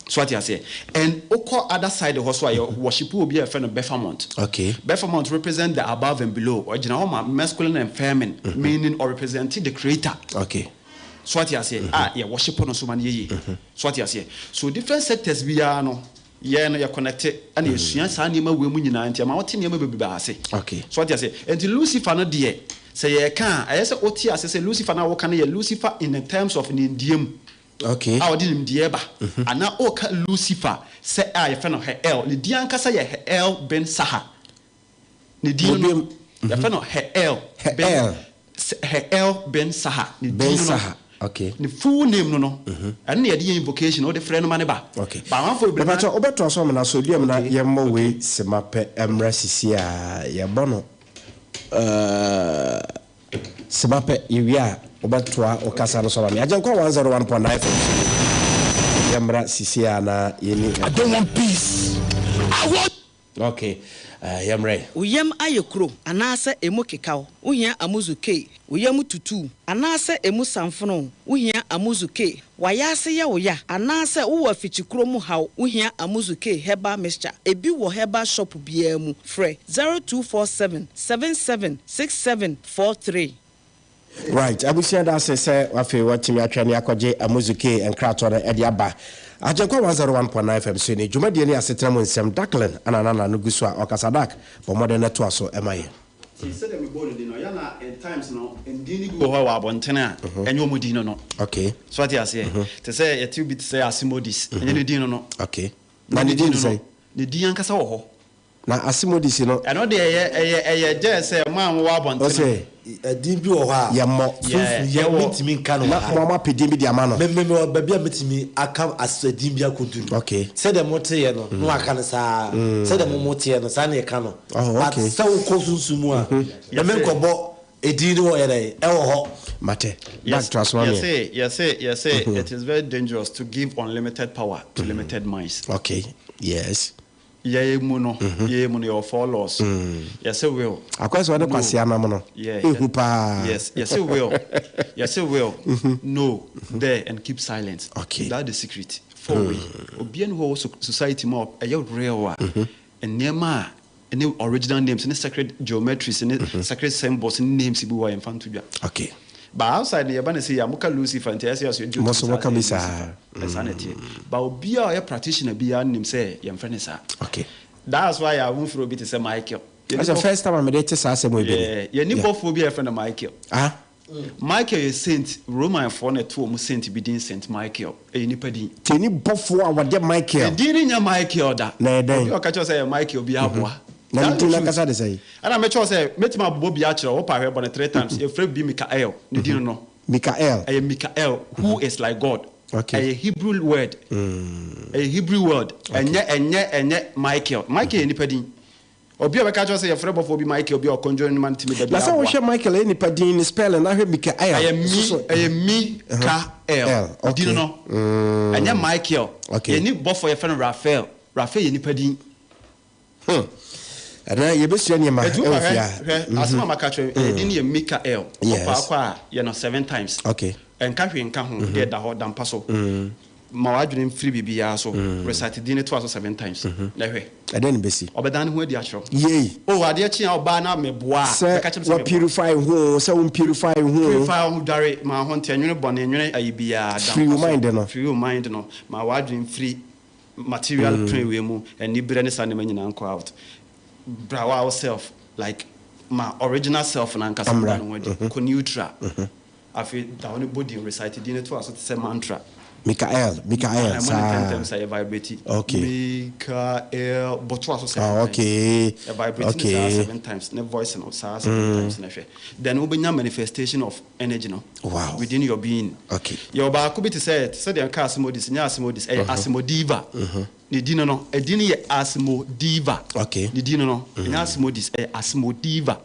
Speaker 1: So ate aseɛ. And wokɔ other side hɔ so a, yɛ worship obi a yɛfrɛ no Baphomet.
Speaker 2: Okay.
Speaker 1: Baphomet represent the above and below. Ɔgyina hɔ ma masculine and feminine, meaning ɔrepresent the creator.
Speaker 2: Okay.
Speaker 1: So ate aseɛ, a yɛ worship no so ma no yɛ yie. So ate aseɛ. So different sectors biara no, yɛn no yɛ connect ɛna yɛsua saa nneɛma wei mu nyinaa, nti ɛma wote nneɛma bebree ase.
Speaker 2: Okay.
Speaker 1: So ate aseɛ. Nti Lucifer no deɛ, sɛ yɛreka a, ɛyɛ sɛ wote ase sɛ Lucifer no a woka no yɛ Lucifer in the terms of nimdeɛ mu.
Speaker 2: Okay.
Speaker 1: A ɔde nimdeɛ ba. Anaa ɔka Lucifer sɛ a yɛfrɛ no Ha'el. Ne din ankasa yɛ Ha'el ben Saha. Ne din no, yɛfrɛ no Ha'el ben
Speaker 2: Ha'el.
Speaker 1: Ha'el ben Saha. Ne
Speaker 2: Ben
Speaker 1: din no,
Speaker 2: Saha. Okay.
Speaker 1: Ne full name no, ɛno na yɛde yɛ invocation, wode frɛ no ma ne ba.
Speaker 2: Okay.
Speaker 1: Ba amanfoɔ bebree na
Speaker 2: Mepakyɛ wobɛtoa so amena so duam na yɛmmɔ wei sema pɛ mmra sisi a yɛbɔ no sema pɛ, yɛwie a wobɛtoa wo kasa no so ama me. Agyenkwa 101.9 FM so yɛmmra sisi a na yɛni.
Speaker 5: I don't want peace. I want.
Speaker 2: Okay. Yɛmmrɛ.
Speaker 6: Wo yam ayɛ kuro anaasɛ emu kekaw, wohia Amuzu K. Wo yam tutu anaasɛ emu samfono, wohia Amuzu K. W'ayaase yɛ wo ya anaasɛ wowɔ afikyikuro mu haw, wohia Amuzu K herbal mixture. Ebi wɔ herbal shop biara mu. Frɛ 0247 77 67 43.
Speaker 2: Right, abusua, da ase sɛ afei watumi atwa ne akɔgye Amuzuke nkratoɔ no ɛde aba. Agyenkwa 101.9 FM so ne dwumadie ne asetena mu nsɛm. Daklin ana nana no gu so a ɔkasa. Dak, bɔ mmɔden no toa so ɛma yɛ.
Speaker 1: Nti sɛdeɛ mebɔɔ no din no, ɔyɛ na in times no, ndin no bi wɔ hɔ a wɔ abɔntene a ɛnyɛ ɔmo din no. So ate aseɛ, te sɛ yɛte bi te sɛ Asimodis, ɛnyɛ ne din no.
Speaker 2: Okay, na ne din de sɛn?
Speaker 1: Ne din ankasa wɔ hɔ.
Speaker 2: Na Asimodis no?
Speaker 1: Ɛno deɛ ɛyɛ gyɛ sɛ mo a mowɔ abɔntene.
Speaker 2: Ɔsɛ
Speaker 4: Ɛdin bi wɔ hɔ a
Speaker 2: yɛmmɔ.
Speaker 4: Sunsun yɛ mentumi nka no
Speaker 2: na
Speaker 4: wɔ ha.
Speaker 2: mo ama pɛ din bi de ama no.
Speaker 4: Me wɔ baabi a metumi aka ɛdin bi akɔduru. Sɛdeɛ mo teɛ no na waka no saa, sɛdeɛ mo teɛ no saa na yɛka no.
Speaker 2: Oh,
Speaker 4: But
Speaker 2: okay.
Speaker 4: sɛ wokɔ sunsun mu a, ɛmɛ nkɔbɔ ɛdin no wɔ yɛ dɛ ɛwɔ hɔ.
Speaker 2: Mate. Dak, toa so ma me.
Speaker 1: Yɛse it is very dangerous to give unlimited power to limited minds.
Speaker 2: Okay, yes.
Speaker 1: Yɛyɛ mu no, yɛwɔ four laws. Yɛse will.
Speaker 2: Akɔyɛ sɛ wɔde kwasi anam no. Ehu paa.
Speaker 1: Yes, yɛse will, know, there and keep silent. That's the secret. Four way obiara ni hɔ wɔ society mu a ɛyɛ real a nneɛma a ne original names ne sacred geometries ne sacred symbols ne names bi wɔ a yɛmfa nto dwa. But outside no, yɛba ne sɛ yɛ a moka Lucifer, nti ɛsɛ yɛ so
Speaker 2: Mo nso moka bi saa.
Speaker 1: Ɛsaa na ɛteɛ, but obiara a ɔyɛ practitioner biara nim sɛ yɛmfrɛ ne saa. That's why a womfrɛ obi te sɛ Michael.
Speaker 2: That's the first time a mede te saa asɛm wɔ bi ni.
Speaker 1: Yɛni bɔfoɔ bi a yɛfrɛ no Michael.
Speaker 2: Ah.
Speaker 1: Michael yɛ saint. Romanfoɔ na ɛto wɔn saint bi din Saint Michael. Ɛyɛ nipa din.
Speaker 2: Tie ni bɔfoɔ a wɔde Michael.
Speaker 1: Edin ni nya Michael da.
Speaker 2: Na yɛ dɛn?
Speaker 1: Obi a ɔka kyerɛ sɛ ɛyɛ Michael bi aboa.
Speaker 2: Na ne din ankasa de sɛ?
Speaker 1: Ɛna mɛkyerɛ sɛ mɛtumi abobɔ bi akyerɛ wo pa ahwɛ bɔ ne three times. Yɛfrɛ bi Mikael, ne din no.
Speaker 2: Mikael.
Speaker 1: Ɛyɛ Mikael, who is like God. Ɛyɛ Hebrew word. Ɛyɛ Hebrew word. Ɛnyɛ Michael. Michael yɛ nipa din. Obi a ɔbɛka kyerɛ wo sɛ yɛfrɛ bɔfoɔ bi Michael bi a ɔconjure no ma no tumi ba
Speaker 2: Na
Speaker 1: biara
Speaker 2: sɛ
Speaker 1: boa.
Speaker 2: wohwɛ Michael ɛyɛ nipa din ne spelling na hwɛ Mikael
Speaker 1: Ɛyɛ
Speaker 2: nso
Speaker 1: Mi,
Speaker 2: so.
Speaker 1: ɛyɛ Mi ka El.
Speaker 2: El,
Speaker 1: Din
Speaker 2: okay.
Speaker 1: no. Ɛnyɛ Michael.
Speaker 2: Okay.
Speaker 1: Yɛnni bɔfoɔ a yɛfrɛ no Raphael. Raphael yɛ nipa din.
Speaker 2: Ɛnɛ yɛbɛsua nneɛma
Speaker 1: Ɛti wopa
Speaker 2: ɛwɔ
Speaker 1: hwɛ,
Speaker 2: fie ha.
Speaker 1: hwɛ, asɛm a maka kyerɛ wo, ɛdin no yɛ Mikael.
Speaker 2: Yes.
Speaker 1: Ɔkɔ akɔ a, yɛ no seven times.
Speaker 2: Okay.
Speaker 1: Ɛnka hwee nka ho, deɛ da hɔ, da mpa so. Ma w'adwene mfiri biribiara so. Recite din no toa so seven times, na hwɛ.
Speaker 2: Ɛdɛn na ɛbɛsi?
Speaker 1: Ɔbɛdan ne ho adi akyerɛ wo.
Speaker 2: Yei.
Speaker 1: Oh, adeɛ kye a ɔbaa na meboa a,
Speaker 2: Sɛ
Speaker 1: bɛka kyerɛ me sɛ
Speaker 2: wa
Speaker 1: meboa.
Speaker 2: purify ho o, sɛ wo mpurify ho o.
Speaker 1: Purify wo ho, dware, ma ho nte, nwene bɔne, nwene ayi biara, da
Speaker 2: Firi wo
Speaker 1: mpa so.
Speaker 2: mind no.
Speaker 1: Firi wo mind no. Ma w'adwene mfiri material plane wei mu, aniberɛ ne saa nneɛma nyinaa nkɔ out. Bra wo wo self, like ma original self no ankasa
Speaker 2: Mmra.
Speaker 1: da ne ho adi. Kɔ neutral. Afei da hɔ no bɔ din, recite din no toa so te sɛ mantra.
Speaker 2: Mikael, Mikael,
Speaker 1: Ɛmɔ ne
Speaker 2: saa.
Speaker 1: ntɛmntɛm sɛ ɛyɛ vibrate.
Speaker 2: Okay.
Speaker 1: Mikael, bɔ toa so seven
Speaker 2: Ah,
Speaker 1: times.
Speaker 2: okay.
Speaker 1: Ɛ vibrate ne
Speaker 2: Okay.
Speaker 1: saa seven times, ne voice no saa seven times na hwɛ. Then wobɛnya manifestation of energy no.
Speaker 2: Wow.
Speaker 1: Within your being.
Speaker 2: Okay.
Speaker 1: Yɛwɔ baako bi te sɛ, te sɛ deɛ nka Asmodis, nyɛ Asmodis, ɛyɛ Asmodiva. Ne din no no, ɛdin no yɛ Asmodiva.
Speaker 2: Okay.
Speaker 1: Ne din no no, ɛnyɛ Asmodis, ɛyɛ Asmodiva.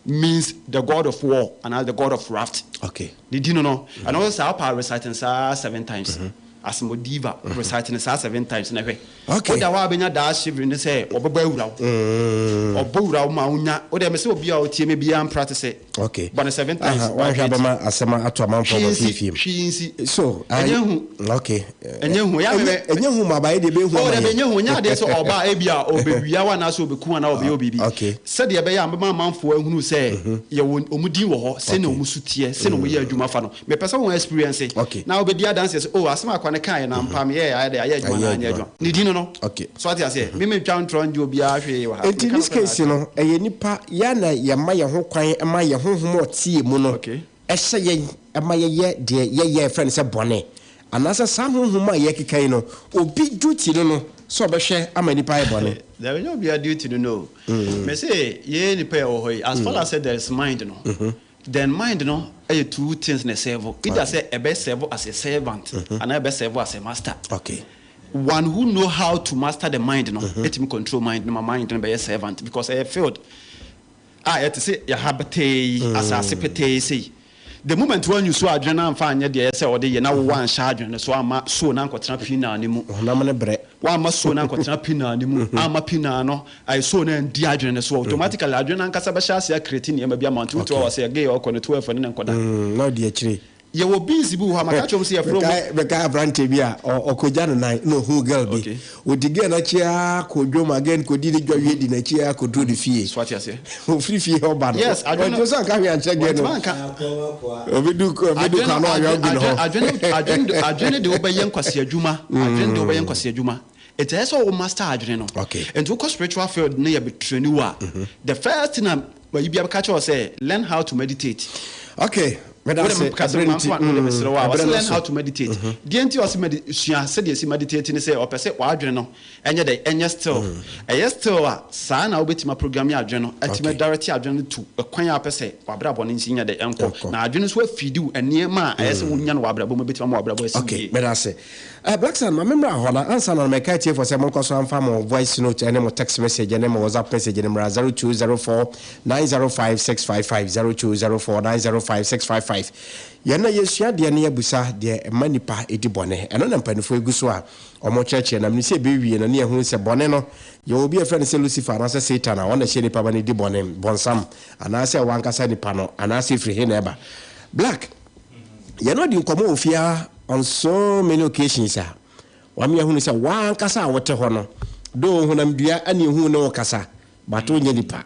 Speaker 1: Means the god of war anaa the god of wrath.
Speaker 2: Okay.
Speaker 1: Ne din no no, ɛno nso saa wopɛ a recite no saa seven times. Asmodiva, recite no saa seven times na hwɛ.
Speaker 2: Okay.
Speaker 1: Woda hɔ a bɛnya daa shivering ne sɛ ɔbɛbɔ awura wo. Ɔbɔ wura wo ma wonya. Wode mese obi a ɔtie me biara mpractice.
Speaker 2: Okay.
Speaker 1: Bɔ no seven times.
Speaker 2: Aha, woanhwɛ abɛma asɛm ato amanfoɔ
Speaker 1: Hwee
Speaker 2: wɔ
Speaker 1: nsi,
Speaker 2: fiefie mu.
Speaker 1: hwee nsi.
Speaker 2: So,
Speaker 1: Ɛnyɛ hu.
Speaker 2: Okay.
Speaker 1: Ɛnyɛ hu. Ɛyɛ
Speaker 2: Ɛnyɛ ɛnyɛ hu ma abayɛ deɛ ɛbɛhu
Speaker 1: Oh,
Speaker 2: ama
Speaker 1: dabi
Speaker 2: yɛn.
Speaker 1: ɛnyɛ hu. Ɛnyɛ adeɛ sɛ ɔba ebi a ɔbɛwia wo anaasɛ ɔbɛku wo anaa ɔbɛyɛ wo biribi.
Speaker 2: Okay.
Speaker 1: Sɛdeɛ ɛbɛyɛ a mɛma amanfoɔ ahunu sɛ yɛwɔ ɔmo din wɔ hɔ, sɛnea ɔmo su teɛ, sɛnea ɔmo yɛ adwuma fa no. Mepɛ sɛ wɔn experience.
Speaker 2: Okay.
Speaker 1: Na wobɛdi adanseɛ sɛ, oh, asɛm a akwa no kaeɛ no ampa, meyɛɛ ayɛ dɛ, ayɛ adwuma
Speaker 2: Ayɛ
Speaker 1: anaa anyɛ
Speaker 2: adwuma.
Speaker 1: adwuma. Ne din no no.
Speaker 2: Okay.
Speaker 1: So ate aseɛ? Me mentwa ntorɔ ngye obiara hwee wɔ ha.
Speaker 2: Enti
Speaker 1: Meka
Speaker 2: this
Speaker 1: nokorɛ na
Speaker 2: case no, ɛyɛ nipa yɛn na yɛma yɛn ho kwan ma yɛn honhom a ɔte yɛn mu no
Speaker 1: Okay.
Speaker 2: ɛhyɛ yɛn ma yɛyɛ deɛ yɛyɛ yɛfrɛ no sɛ bɔne. Anaasɛ saa honhom a yɛkeka yi no, obi duty no no sɛ ɔbɛhwɛ ama nipa ayɛ bɔne.
Speaker 1: Dabi, nyɛ obiara duty no no. Me se yɛn nipa yɛ wɔ hɔ yi, as far as there is mind no, then mind no ɛyɛ two things na ɛserve. Either sɛ ɛbɛ serve as a servant, anaa ɛbɛ serve as a master.
Speaker 2: Okay.
Speaker 1: One who know how to master the mind no, ɛtumi control mind no ma mind no bɛyɛ servant because ɛyɛ field a yɛte sɛ yɛha petee yi, asase petee sei. The moment wɔn use adwene no amfa anyɛ deɛ ɛyɛ sɛ ɔde yɛ na wowɔ anhyɛ adwene no so ama soul no ankɔtena pineal no mu.
Speaker 2: Honam no brɛ.
Speaker 1: Wamma soul no ankɔtena pineal no mu, amma pineal no ayɛ soul no andi adwene no so. Automatically adwene no ankasa bɛhyɛ ase acreate nneɛma bi ama wo. Nti wote hɔ a wɔsɛ gay a ɔkɔ no 12 ne ne nkɔda.
Speaker 2: Na ɔdi akyire.
Speaker 1: Yɛwɔ beans bi wɔ hɔ a maka kyerɛ wɔn sɛ yɛfrɛ wɔn.
Speaker 2: Mekae aberanteɛ bi a ɔkɔgya ne nan na ɔhuu girl bi.
Speaker 1: Okay.
Speaker 2: Ɔdi girl no akyi ara kɔɔ dwom a girl no kɔdi ne dwa wie di n'akyi ara kɔduru ne fie.
Speaker 1: So ate aseɛ?
Speaker 2: Ɔfiri fie hɔ ba no.
Speaker 1: Yes, adwene no.
Speaker 2: Ɔntumi sɛ anka hwee ankyerɛ girl no.
Speaker 1: Wɔntumi anka.
Speaker 2: Ɔbɛdu ɔbɛdu kwan no awia gu ne hɔ.
Speaker 1: Adwene adwene adwene de wobɛyɛ nkwasi adwuma. Adwene de wobɛyɛ nkwasi adwuma. Nti ɛyɛ sɛ wo master adwene no.
Speaker 2: Okay.
Speaker 1: Nti wokɔ spiritual field no yɛ bɛtrain wo a, the first thing a mayi bi abɛka kyerɛ wo sɛ learn how to meditate.
Speaker 2: Okay. Meda
Speaker 1: Wode
Speaker 2: ase.
Speaker 1: meka sɛ
Speaker 2: Ɛberɛ no ti.
Speaker 1: manfo a wode mesrɛ wo a,
Speaker 2: Ɛberɛ
Speaker 1: ɔse
Speaker 2: no
Speaker 1: learn
Speaker 2: so.
Speaker 1: how to meditate. Deɛ nti a ɔse medi sua sɛdeɛ ɛsi meditate ne sɛ ɔpɛ sɛ w'adwene no ɛnyɛ dɛ ɛnyɛ still. Ɛyɛ still a saa na wobɛtumi aprogramme adwene no atumi
Speaker 2: Okay.
Speaker 1: adirect adwene no to ɛkwan a wopɛ sɛ w'abrabɔ no nsi nyɛ dɛ ɛnkɔ.
Speaker 2: Ɛnkɔ.
Speaker 1: Na adwene nso afeedi wo nneɛma a ɛyɛ sɛ wonya no w'abrabɔ mu ɛbɛtumi ama w'abrabɔ asi wo
Speaker 2: Okay,
Speaker 1: yie.
Speaker 2: meda ase. Black Sun, ma memmra hɔ na ansa na mɛka atiefoɔ sɛ monkɔ so amfa mo voice note ne mo text message ne mo WhatsApp message no mmra 0204 905 655 0204 905 655. Yɛn na yɛsua deɛ ne yɛabusa deɛ ɛma nipa ɛdi bɔne. Ɛno na mpanimfoɔ egu so a wɔkyerɛkyerɛ na menim sɛ ɛbɛwie no ne yɛhunu sɛ bɔne no yɛwɔ obi a yɛfrɛ no sɛ Lucifer anaasɛ Satan a ɔna hyɛ nipa ma no di bɔne, bɔnsam anaasɛ wankasa nipa no anaasɛ ɛfiri he na ɛba. Black, yɛn ɔdi nkɔmmɔ wɔ fie ha on so many occasions a wame ahunu sɛ wankasa a wote hɔ no do honam dua ane ehu ne wo kasa but wonyɛ nipa,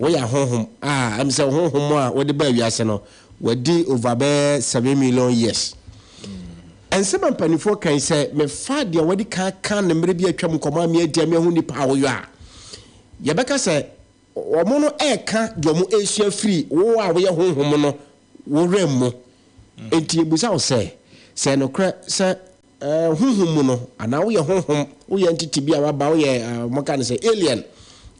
Speaker 2: woyɛ ahonhom a ɛm sɛ honhom a wode ba wiase no wadi over bɛɛ 7 million years. Ɛnsɛm a mpanimfoɔ kan sɛ mefa deɛ wɔde ka ka ne mmerɛ bi atwam nkɔmmɔ a meadi a meahu nipa a woyɔ a yɛbɛka sɛ wɔn no ɛɛka deɛ wɔn ɛresua firi wo a woyɛ honhom no wo werɛ mu. Enti ebusa wo sɛ sɛ nokorɛ sɛ honhom mu no anaa woyɛ honhom, woyɛ entity bi a waba, woyɛ wɔka no sɛ alien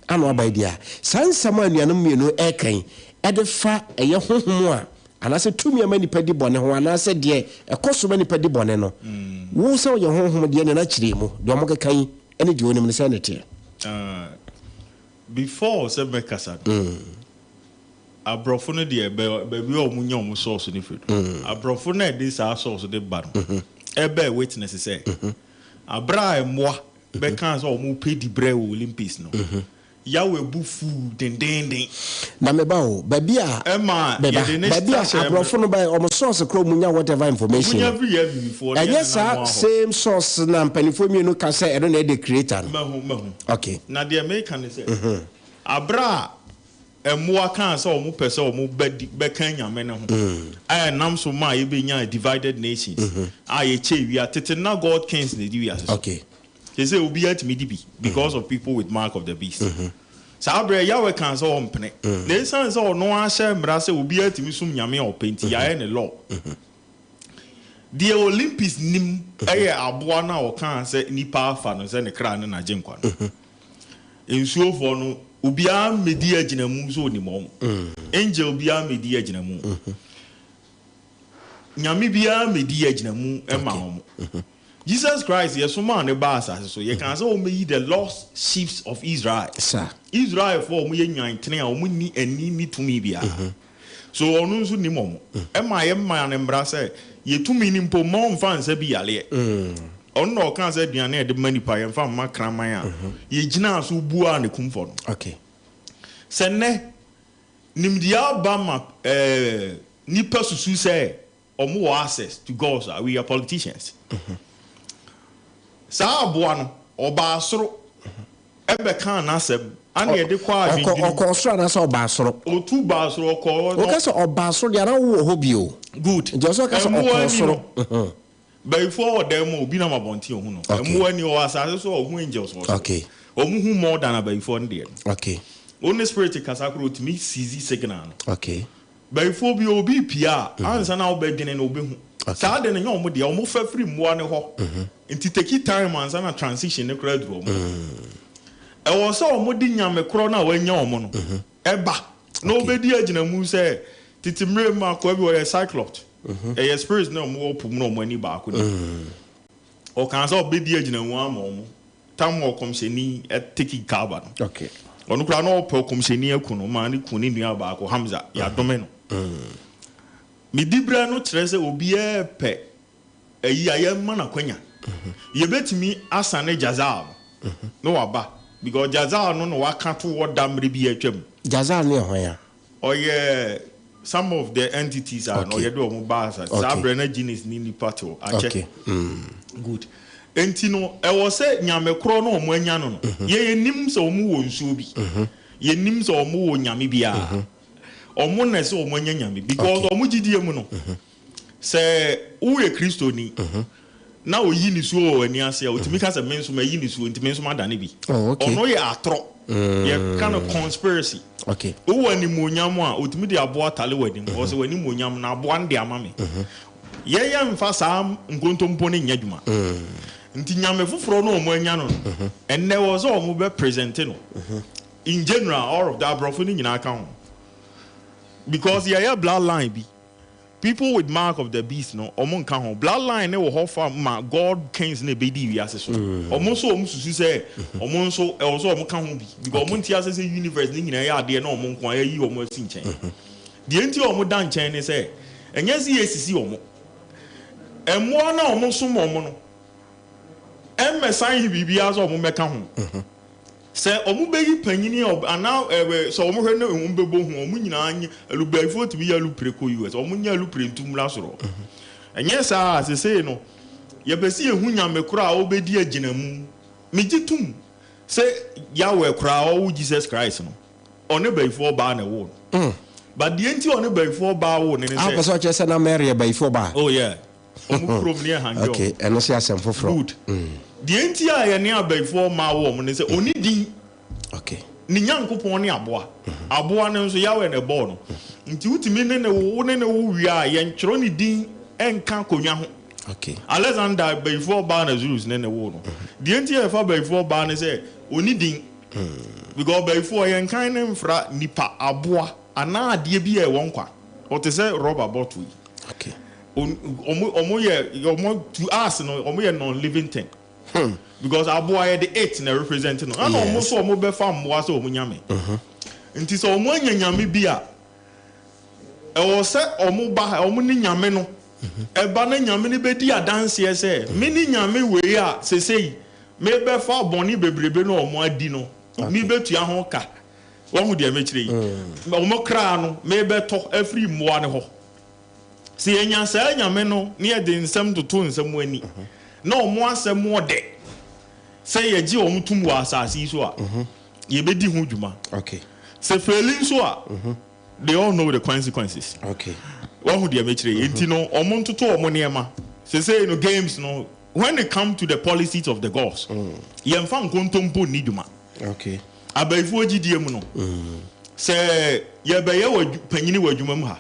Speaker 2: ana waba yi deɛ a, saa nsɛm a anuanom mmienu ɛreka yi ɛde fa ɛyɛ honhom a anaasɛ tumi a ma nipa di bɔne ho anaasɛ deɛ ɛkɔ so ma nipa di bɔne no, wo sɛ woyɛ honhom deɛ ne n'akyerɛ mu deɛ wɔn keka yi ɛne deɛ onim no sɛ ne teɛ.
Speaker 3: Before sɛ mɛkasa no, aborɔfo no deɛ baabi a wɔn nya wɔn source no firi no, aborɔfo no a ɛde saa source no ba no, ɛbɛɛ witness sɛ, abere a mmoa bɛkaa sɛ wɔn pɛ dibrɛ wɔ Olympics no, Yahweh bo fuu dendeenden.
Speaker 2: Na me ba o, baabi a,
Speaker 3: Ɛma
Speaker 2: me ba,
Speaker 3: yɛde ne
Speaker 2: baabi a
Speaker 3: stahyɛ
Speaker 2: aborɔfo no bae, wɔn source koraa wɔn nya whatever
Speaker 3: Wɔn
Speaker 2: information
Speaker 3: nya
Speaker 2: no,
Speaker 3: firi yɛn abibifoɔ ne
Speaker 2: ɛnyɛ
Speaker 3: yɛn nananom
Speaker 2: saa
Speaker 3: hɔ.
Speaker 2: same source na mpanimfoɔ mmienu ka sɛ ɛno na ɛyɛ the creator no.
Speaker 3: Mahu, mahu.
Speaker 2: Okay.
Speaker 3: Na deɛ meka ne sɛ, aberɛ a mmoa kaa sɛ wɔn pɛ sɛ wɔn bɛdi, bɛka Nyame no ho, a ɛnam so maa yɛbɛnyaa divided nations, a yɛkyɛɛ wia, tete no na God kings na ɛdi wiase so.
Speaker 2: Okay.
Speaker 3: Seesei obiara tumi di bi because of people with mark of the beast. Saa berɛ Yahweh kaa sɛ ɔmpene. Na esiane sɛ ɔno ara hyɛɛ mmara sɛ obiara tumi som nyame a ɔpɛ nti, yɛayɛ no law. Deɛ Olympus nim yɛ aboa no a ɔkaa sɛ nnipa afa no sɛ ne kra ne n'agyenkwa no. Nsuofoɔ no, obiara mmɛdi agyinamu sɛ ɔnim wɔn. Angel biara mmɛdi agyinamu. Nyame biara mmɛdi agyinamu mma wɔn. Jesus Christ, yɛsomaa no baa asase so, yɛkaa sɛ ɔmmɛyi the lost sheeps of Israel.
Speaker 2: Sa.
Speaker 3: Israelfoɔ a wɔyɛ nnwantene a wɔnni ani nni tumi biara. So ɔno nso nim wɔn. Ɛma yɛmaa no mmara sɛ, yɛ tumi no mpo mma ɔmfa nsa bi yareɛ. Ɔno na ɔkaa sɛ aduane a yɛde ma nnipa yɛmfa mma kraman a yɛgyinaa so buaa ne kumfɔ no.
Speaker 2: Okay.
Speaker 3: Sɛ nnɛ, nimdeɛ aba ma eh, nnipa susu sɛ Ɔmo wɔ access to gods a, we are politicians. Saa aboa no, ɔbaa soro bɛkaa n'asɛm, ana yɛde kɔɔ adwendwene mu.
Speaker 2: Ɔkɔɔ soro anaasɛ ɔbaa soro?
Speaker 3: Otu baa soro, ɔkɔɔ hɔ.
Speaker 2: Woka sɛ ɔbaa soro deɛ, na wowɔ hɔ bi o.
Speaker 3: Good.
Speaker 2: Nti ɔsɛ ɔka sɛ
Speaker 3: Mmoa
Speaker 2: ɔkɔɔ
Speaker 3: ni
Speaker 2: soro.
Speaker 3: no, bayifoɔ wɔ dan mu a, obi nam abɔnten ohu no. Mmoa ni, ɔwɔ asase so a, ohu angels wɔ soro. Ɔmo hu more than abayifoɔ no deɛ no. Wo ne spirit kasa koraa, otumi seize signal no. Bayifoɔ bi, obi repia a, ansa na wobɛdwene no, wobɛhu. Saa ade no, ɛnyɛ wɔn dea, wɔfa firi mmoa no hɔ. Nti take time ansa na transition no koraa aduru wɔn hɔ. Ɛwɔ sɛ wɔde Nyame korɔ no a wanya wɔn no ba, na wɔbɛdi agyinamu sɛ, tete mmerɛ mu akoa bi, ɔyɛ cyclops, ɛyɛ spirits no a wɔwɔ po mu na wɔn ani baako ni. Ɔkaa sɛ ɔbɛdi agyinamu ama wɔn. Tam ɔkɔmhyɛni take Kaaba no.
Speaker 2: Okay.
Speaker 3: Ɔno koraa na ɔpɛ ɔkɔmhyɛni aku no maa no ku ne nua baako Hamza, yɛadome no. Ne diberɛ no kyerɛ sɛ obiara pɛ ayi a yɛmma no akwanya. Yɛbɛtumi asane Jazal no na waba because Jazal no na waka to hɔ da mmerɛ bi a atwam.
Speaker 2: Jazal no yɛ hwan a?
Speaker 3: Ɔyɛ some of the entities a na ɔyɛ de wɔn ba asa. Saa berɛ na genies ne nipa te hɔ akyɛ. Good. Enti no ɛwɔ sɛ nyame korɔ no wɔn anya no no. Yɛ yɛnim sɛ wɔn wɔ nsuo bi. Yɛnim sɛ wɔn wɔ nyame biara. Wɔn na ɛsɛ wɔn anya nyame because wɔn gyidie mu no sɛ woyɛ Kristoni na oyi nisuo wɔ w'ani ase a, otumi ka sɛ me nso mayi nisuo nti me nso madane bi.
Speaker 2: Oh, okay.
Speaker 3: Ɔno yɛ atorɔ. Yɛka no conspiracy.
Speaker 2: Okay.
Speaker 3: Wowɔ animuonyam a, otumi de aboa tale w'anim. Ɔsɛ w'animuonyam na aboa no de ama me. Yɛyɛ mfa saa nkontompo no nyɛ adwuma. Nti nyame foforɔ no a wɔn anya no no, ɛnnɛ wɔ sɛ wɔn bɛ presente no. In general, all of the aborɔfo no nyinaa ka ho. Because yɛyɛ bloodline bi. People with mark of the beast no ɔmo nka ho. Bloodline no wɔ hɔ fa ma God kings no a ebedii wiase so no. Ɔmo nso ɔmo susu sɛ ɔmo nso ɛwɔ sɛ ɔmo ka ho bi because ɔmo nte ase sɛ universe no nyinaa yɛ adeɛ na ɔmo nko ara yɛayi ɔmo asi nkyɛn. Deɛ nti a ɔmo da nkyɛn ne sɛ ɛnyɛ sɛ yɛresisi ɔmo. Mmoa no a ɔmo som ɔmo no ɛmmɛsan he biribiara sɛ ɔmo mmɛka ho. Sɛ ɔmo bɛyi panyini a ɔb anaa ɛɛ sɛ ɔmo hwɛ na ɔmo bɛbɔ hu a, ɔmo nyinaa nyɛ alubrɛfoɔ tumi yɛ alupre kɔ US, ɔmo nyɛ alupre ntu mmra soro. Ɛnyɛ saa a, sesei no, yɛpɛ sɛ yɛhu Nyame korɔ a ɔbɛdi agyinamu. Megye tom sɛ Yahweh koraa a ɔwo Jesus Christ no, ɔne bayifoɔ baa na ɛwoo no. But deɛ nti a ɔne bayifoɔ baa woo no ne
Speaker 2: Ah,
Speaker 3: sɛ.
Speaker 2: wopɛ sɛ ɔkyerɛ sɛ na Mary yɛ bayifoɔ baa?
Speaker 3: Oh yeah. Wɔn kurom ne ɛhange
Speaker 2: Okay,
Speaker 3: wɔn.
Speaker 2: ɛno nso yɛ asɛm foforɔ.
Speaker 3: Good. Deɛ nti a yɛne abayifoɔ mmaa wɔ wɔn ne sɛ ɔnni din.
Speaker 2: Okay.
Speaker 3: Ne Nyankopɔn ne aboa. Aboa no nso Yahweh na ɛbɔɔ no. Nti wotumi ne no wo, wo ne no wo wie a, yɛntwerɛ ne din nka akonnwa ho.
Speaker 2: Okay.
Speaker 3: Alexander bayifoɔ baa na Zeus ne no woo no. Deɛ nti a yɛfa bayifoɔ baa ne sɛ ɔnni din. Because bayifoɔ yɛnkan no mfra nipa, aboa anaa adeɛ bi a ɛwɔ nkwa. Ɔte sɛ rɔba bottle yi.
Speaker 2: Okay.
Speaker 3: Ɔmo yɛ ɔmo to us no ɔmo yɛ non living thing. Because aboa yɛde it na represent no. Ɛna wɔn nso wɔn bɛfa mmoa sɛ wɔn nyame. Nti sɛ wɔn anya nyame bi a, ɛwɔ sɛ wɔn ba, wɔn ne nyame no ɛba na nyame no bɛdi adanseɛ sɛ, me ne nyame wei a sesei mebɛfa bɔne bebrebe no a wɔn adi no, mebɛtua ho ka. Wahu deɛ mekyerɛ yi? Wɔn kra no mebɛtɔ afiri mmoa no hɔ. Sɛ yɛnya saa nyame no na yɛde nsɛm toto nsɛm ani na wɔn asɛm ɔdɛ sɛ yɛgye wɔn tom wɔ asase yi so a, yɛbɛdi ho dwuma. Sɛ faili nso a, they all know the consequences. Wahu deɛ mekyerɛ yi? Nti no, wɔn ntoto wɔn nneɛma. Sesei no games no, when it come to the policies of the gods, yɛmfa nkontompo nni dwuma. Abayifoɔ gyidie mu no, sɛ yɛbɛyɛ wo panyini wɔ adwuma mu ha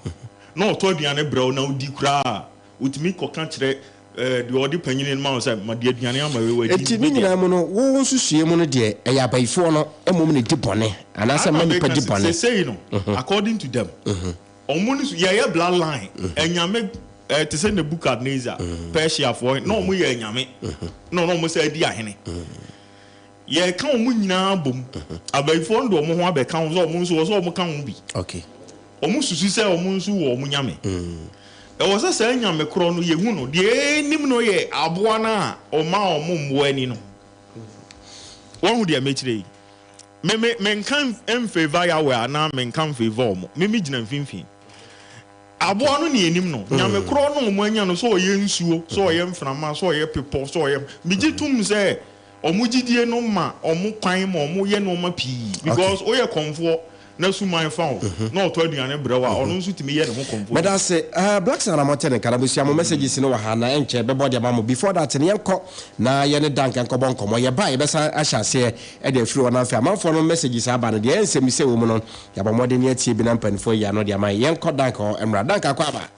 Speaker 3: na ɔtɔ aduane brɛ wo na wodi koraa a, wotumi kɔka kyerɛ deɛ ɔde panyini no ma wo sɛ, mede aduane ama wei, wadi,
Speaker 2: Enti ne
Speaker 3: me dea.
Speaker 2: nyinaa mu no, wo nsusuiɛ mu no deɛ, ɛyɛ abayifoɔ no mmom na ɛdi bɔne, anaasɛ
Speaker 3: Ana
Speaker 2: ɛma nnipa
Speaker 3: meka
Speaker 2: di
Speaker 3: sɛ,
Speaker 2: bɔne?
Speaker 3: seesei no, according to them, wɔn no so, yɛyɛ blood line, anyame, te sɛ Nebuchadnezzar, Persiafoɔ, na wɔn yɛ anyame, na wɔn san di ahene. Yɛka wɔn nyinaa bom. Abayifoɔ no de wɔn ho abɛka ho sɛ wɔn nso wɔ sɛ wɔka ho bi. Wɔn susu sɛ wɔn nso wɔ wɔn nyame. Ɛwɔ sɛ saa nyame korɔ no yɛhu no. Deɛ yɛnim no yɛ aboa no a ɔma wɔn mmoa ani no. Wahu deɛ mekyerɛ yi? Me me menka mfavour Yahweh anaa menka mfavour wɔn. Me megyina mfimfini. Aboa no na yɛnim no. Nyame korɔ no a wɔn anya no sɛ ɔyɛ nsuo, sɛ ɔyɛ mframa, sɛ ɔyɛ bepɔ, sɛ ɔyɛ. Megye tom sɛ Wɔn gyidie no ma wɔn kwan ma wɔn yɛ nnoɔma pii because woyɛ kɔmfoɔ na suman fa wo na ɔtɔ aduane brɛ wo a ɔno nso tumi yɛ ne ho kɔmfoɔ bi.
Speaker 2: Medase eh Blackson na mote ne nka na abusua mo messages no wɔ ha na ɛnkyɛ bɛbɔ de ama mo before that no yɛnkɔ na yɛne Dank nkɔbɔ nkɔmmɔ yɛba a yɛbɛsan ahyɛ aseɛ de afiri hɔ na afei amanfoɔ no messages aba no deɛ ɛyɛ nsɛmmisa wɔ mu no yɛabɔ mmɔden ne atie bi na mpaninfoɔ ayi ano de ama yɛn yɛnkɔ Dank hɔ mmra Dank akɔ aba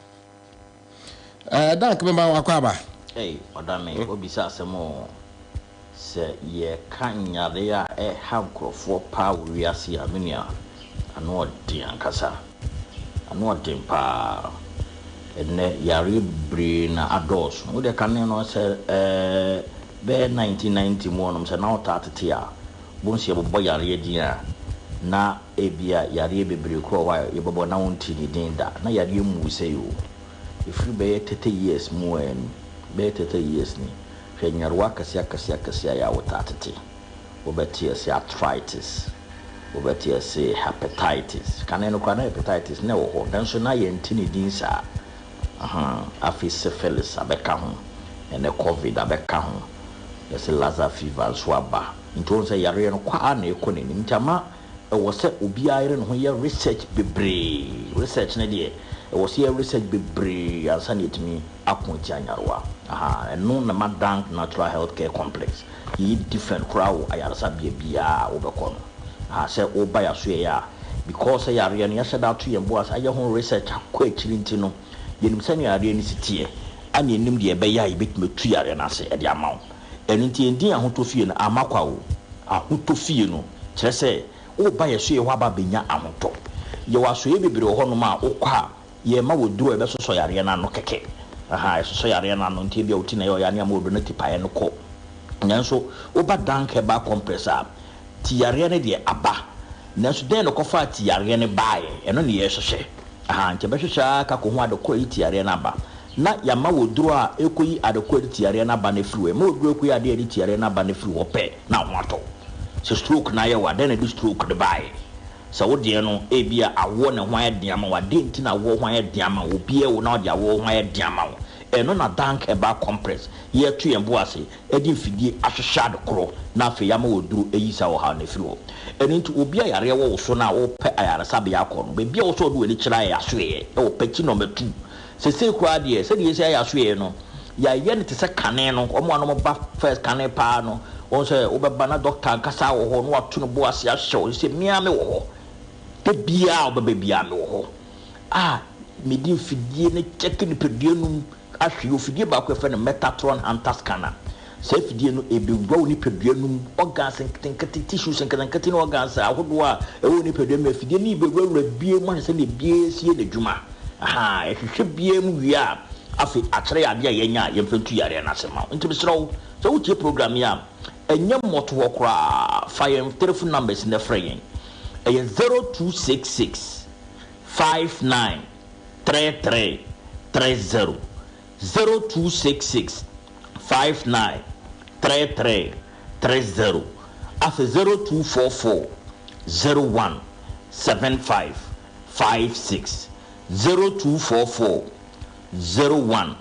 Speaker 2: Eh Dank mema wo akwaaba.
Speaker 7: Ei Ɔdame wabisa asɛm oo. Sɛ yɛka nyareɛ a ɛha nkorɔfoɔ paa wɔ wiase a me nua, ano ɔden ankasa. Ano ɔden paa. Ɛnnɛ yareɛ bebree na adɔɔso. Wo deɛ kane no sɛ ɛɛ bɛyɛ 1990 mu hɔnom sɛ na wotaa tete a, wobɛhu sɛ yɛbobɔ yareɛ din a, na Ebia yareɛ bebree koraa wɔ hɔ a yɛbɛbɔ na wontee ne din da. Na yareɛ mmuu sɛi o. Ɛfiri bɛyɛ 30 years mu ara ni, bɛyɛ 30 years ni, hwɛ nyarewa akɛseɛ akɛseɛ akɛseɛ a ɛyɛ a wotaa tete. Wobɛte ase arthritis, wobɛte ase hepatitis. Kane no koraa na hepatitis na ɛwɔ hɔ nanso na yɛnte ne din saa. Ahaa, afei syphilis abɛka ho, ɛnɛ covid abɛka ho, yɛse Lassa fever nso aba. Nti wohu sɛ yareɛ no kɔ ara na ɛkɔ n'anim. Nti ama ɛwɔ sɛ obiara yere ne ho yɛ research bebree. Research no deɛ, ɛwɔ sɛ yɛyɛ research bebree ansa na yɛatumi ako atia nyarewa. Ahaa, ɛno na ɛma Dank Natural Health Care Complex yɛyɛ different koraa wɔ ayaresabea biara a wobɛkɔ no. Ahaa, sɛ woba yɛn asoɛeɛ a, because sɛ yareɛ no yɛahyɛ da ato yɛn bo ase ayɛ ho research akɔ akyiri nti no, yɛnim sɛnea yareɛ no si teɛ, ɛna yɛnim deɛ ɛbɛyɛ a yɛbɛtumi atu yareɛ no ase de ama wo. Ɛno nti yɛn din Ahotɔ Fie no amma kwa o. Ahotɔ Fie no kyerɛ sɛ woreba yɛn soeɛ hɔ aba abɛnya ahotɔ. Yɛwɔ asoeɛ bebree wɔ hɔnom a wokɔ a, yɛrema wo aduro a ɛbɛsosɔ yareɛ no ano kɛkɛ. Ahaa, ɛsosɔ yareɛ no ano nti ebia wo ti na ɛyɛ ɔya ne ama aduro no tipaeɛ no kɔ. Nanso woba Dank Herbal Compress a, ti yareɛ no deɛ aba. Nanso dɛn na ɛkɔfaa ti yareɛ no baeɛ? Ɛno na yɛrehwehwɛ. Ahaa, nti yɛbɛhwehwɛ ara ka kɔhu ade korɔ a ɛyi ti yareɛ no aba. Na yɛama wo aduro a ɛkɔyi ade korɔ a ɛde ti yareɛ no aba no afiri hɔ. Yɛma wo aduro a ɛkɔyi adeɛ a ɛde ti yareɛ no aba no firi hɔ pɛ, na wo ho atɔ wo. Sɛ stroke na ayɛ wo a, dɛn na ɛde stroke no baeɛ? Sɛ wo deɛ no, ebia awoɔ na ɛho ayɛ den ama wo a, dɛn nti na awoɔ ho ayɛ den ama wo? Obiara awu na ɔde awoɔ ho ayɛ den ama wo. Ɛno na Dank Herbal Compress yɛreto yɛn bo ase de mfidie ahwehwɛ ade korɔ na afei yɛama wo aduro ayi saa ɔhaw no afiri hɔ. Ɛno nti obi a yareɛ wɔ wo so no a worepɛ ayaresabea akɔ no, baabi a ɛwɔ sɛ wode w'ani kyerɛ ara yɛ asoɛeɛ wɔ Pɛkyi Nɔma Tu. Seesei koraa deɛ, sɛdeɛ yɛsi ayɛ asoɛeɛ no, yɛayɛ no te sɛ kane no, wɔn a na wɔba first kane paa no, wohu sɛ wobɛba na dɔkta ankasa wɔ hɔ na wato ne bo ase ahyɛ wo. Seesei me ara mewɔ hɔ. Da biara a wobɛba biara mewɔ hɔ a mede mfidie no kyɛke nipadua no mu ahwɛ. Yɛwɔ fidie baako a yɛfrɛ no Metatron Hunter Scanner. Saa afidie no, ɛbɛwura wo nipadua no mu, organs nketenkete, tissues nketenkete ne organs ahodoɔ a ɛwɔ wo nipadua no mu. Afidie no bɛwurawura biara mu ahwɛ sɛdeɛ biara si yɛ n'adwuma. Ahaa, ɛhwehwɛ biara mu wie a, Afei akyerɛ yɛn adeɛ a yɛnyɛ a yɛmfa ntu yareɛ no ase mma wo. Nti mesrɛ wo, sɛ wotie program yi a, ɛnyɛ mmɔtohɔ koraa, fa yɛn telephone numbers no frɛ yɛn. Ɛyɛ 0266 59 33 30, 0266 59 33 30, afei 0244 01 75 56, 0244 01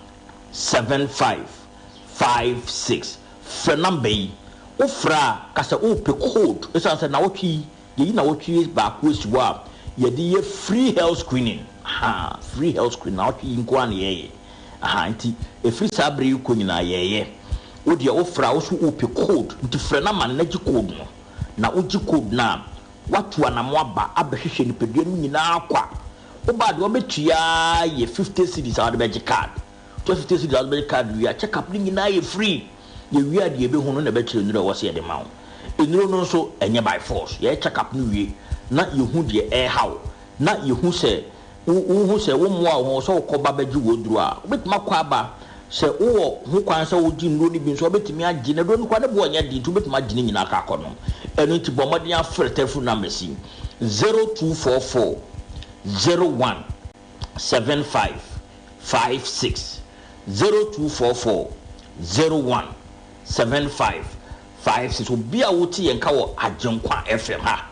Speaker 7: 75 56. Frɛ number yi, wo frɛ a ka sɛ wo pɛ code, ɛsiane sɛ nawɔtwe yi yɛyi nawɔtwe baako asi hɔ a yɛde yɛ free health screening, ahaa, free health screening nawɔtwe yi nko ara na yɛyɛ, ahaa, nti ɛfiri saa berɛ yi kɔ nyinaa yɛyɛ. Wo deɛ wo frɛ a wo so wo pɛ code, nti frɛ number no na gye code no, na wo gye code no a woatu anamo aba abɛhwehwɛ nipadua no mu nyinaa kwa. Wo ba a deɛ wɔbɛtua ara yɛ 50 cedis a wode bɛgye card. Wotua 50 cedis a wode bɛgye card wie a, check up no nyinaa yɛ free. Yɛwie a deɛ yɛbɛhu no na ɛbɛkyerɛ nnuro a ɛwɔ sɛ yɛde ma wo. Nnuro no nso ɛnyɛ by force. Yɛyɛ check up no wie na yɛhu deɛ ɛreha wo na yɛhu sɛ wo wohu sɛ wo mmoa wo ho sɛ wokɔ ba bɛgye wo aduro a, wobɛtumi akɔ aba. Sɛ wowɔ ho kwan sɛ wogye nnuro no bi nso a, wobɛtumi agye. Na aduro no koraa ne boɔ nyɛ den nti wobɛtumi agye ne nyinaa akɔ akɔnom. Ɛno nti bɔ mmɔden afrɛ telephone numbers yi, 0244 01 75 56, 0244 01 75 56. Obi a wote yɛn nka wɔ Agyenkwa FM ha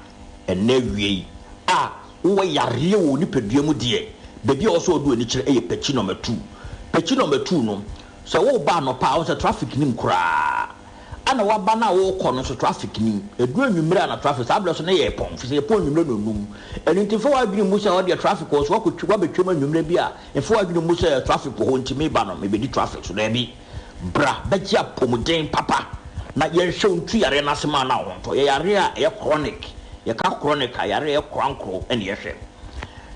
Speaker 7: ɛnnɛ awia yi a wowɔ yareɛ wɔ wo nipadua mu deɛ, baabi a ɛwɔ sɛ wode w'ani kyerɛ yɛ Pekyi Nɔma 2. Pekyi Nɔma 2 no, sɛ woreba anɔpa a, wohu sɛ traffic nnim koraa. Ɛna waba no a worekɔ no nso traffic nnim. Ɛduru anwummerɛ a na traffic, saa berɛ so na yɛrepɔn, firi sɛ yɛpɔn anwummerɛ nnɔnnum. Ɛno nti mfa w'adwene mmu sɛ hɔ deɛ traffic wɔ hɔ, sɛ woakɔtwa, woabɛtwam anwummerɛ bi a, mfa w'adwene mmu sɛ traffic wɔ hɔ nti meba no mebɛdi traffic so. Daabi. Bra bɛgye apɔmuden papa na yɛnhwɛ wo ntu yareɛ no ase ma na wo ho ntɔ. Yɛ yareɛ a ɛyɛ chronic. Yɛka chronic a, yareɛ a ɛyɛ korankoro na yɛhwɛ.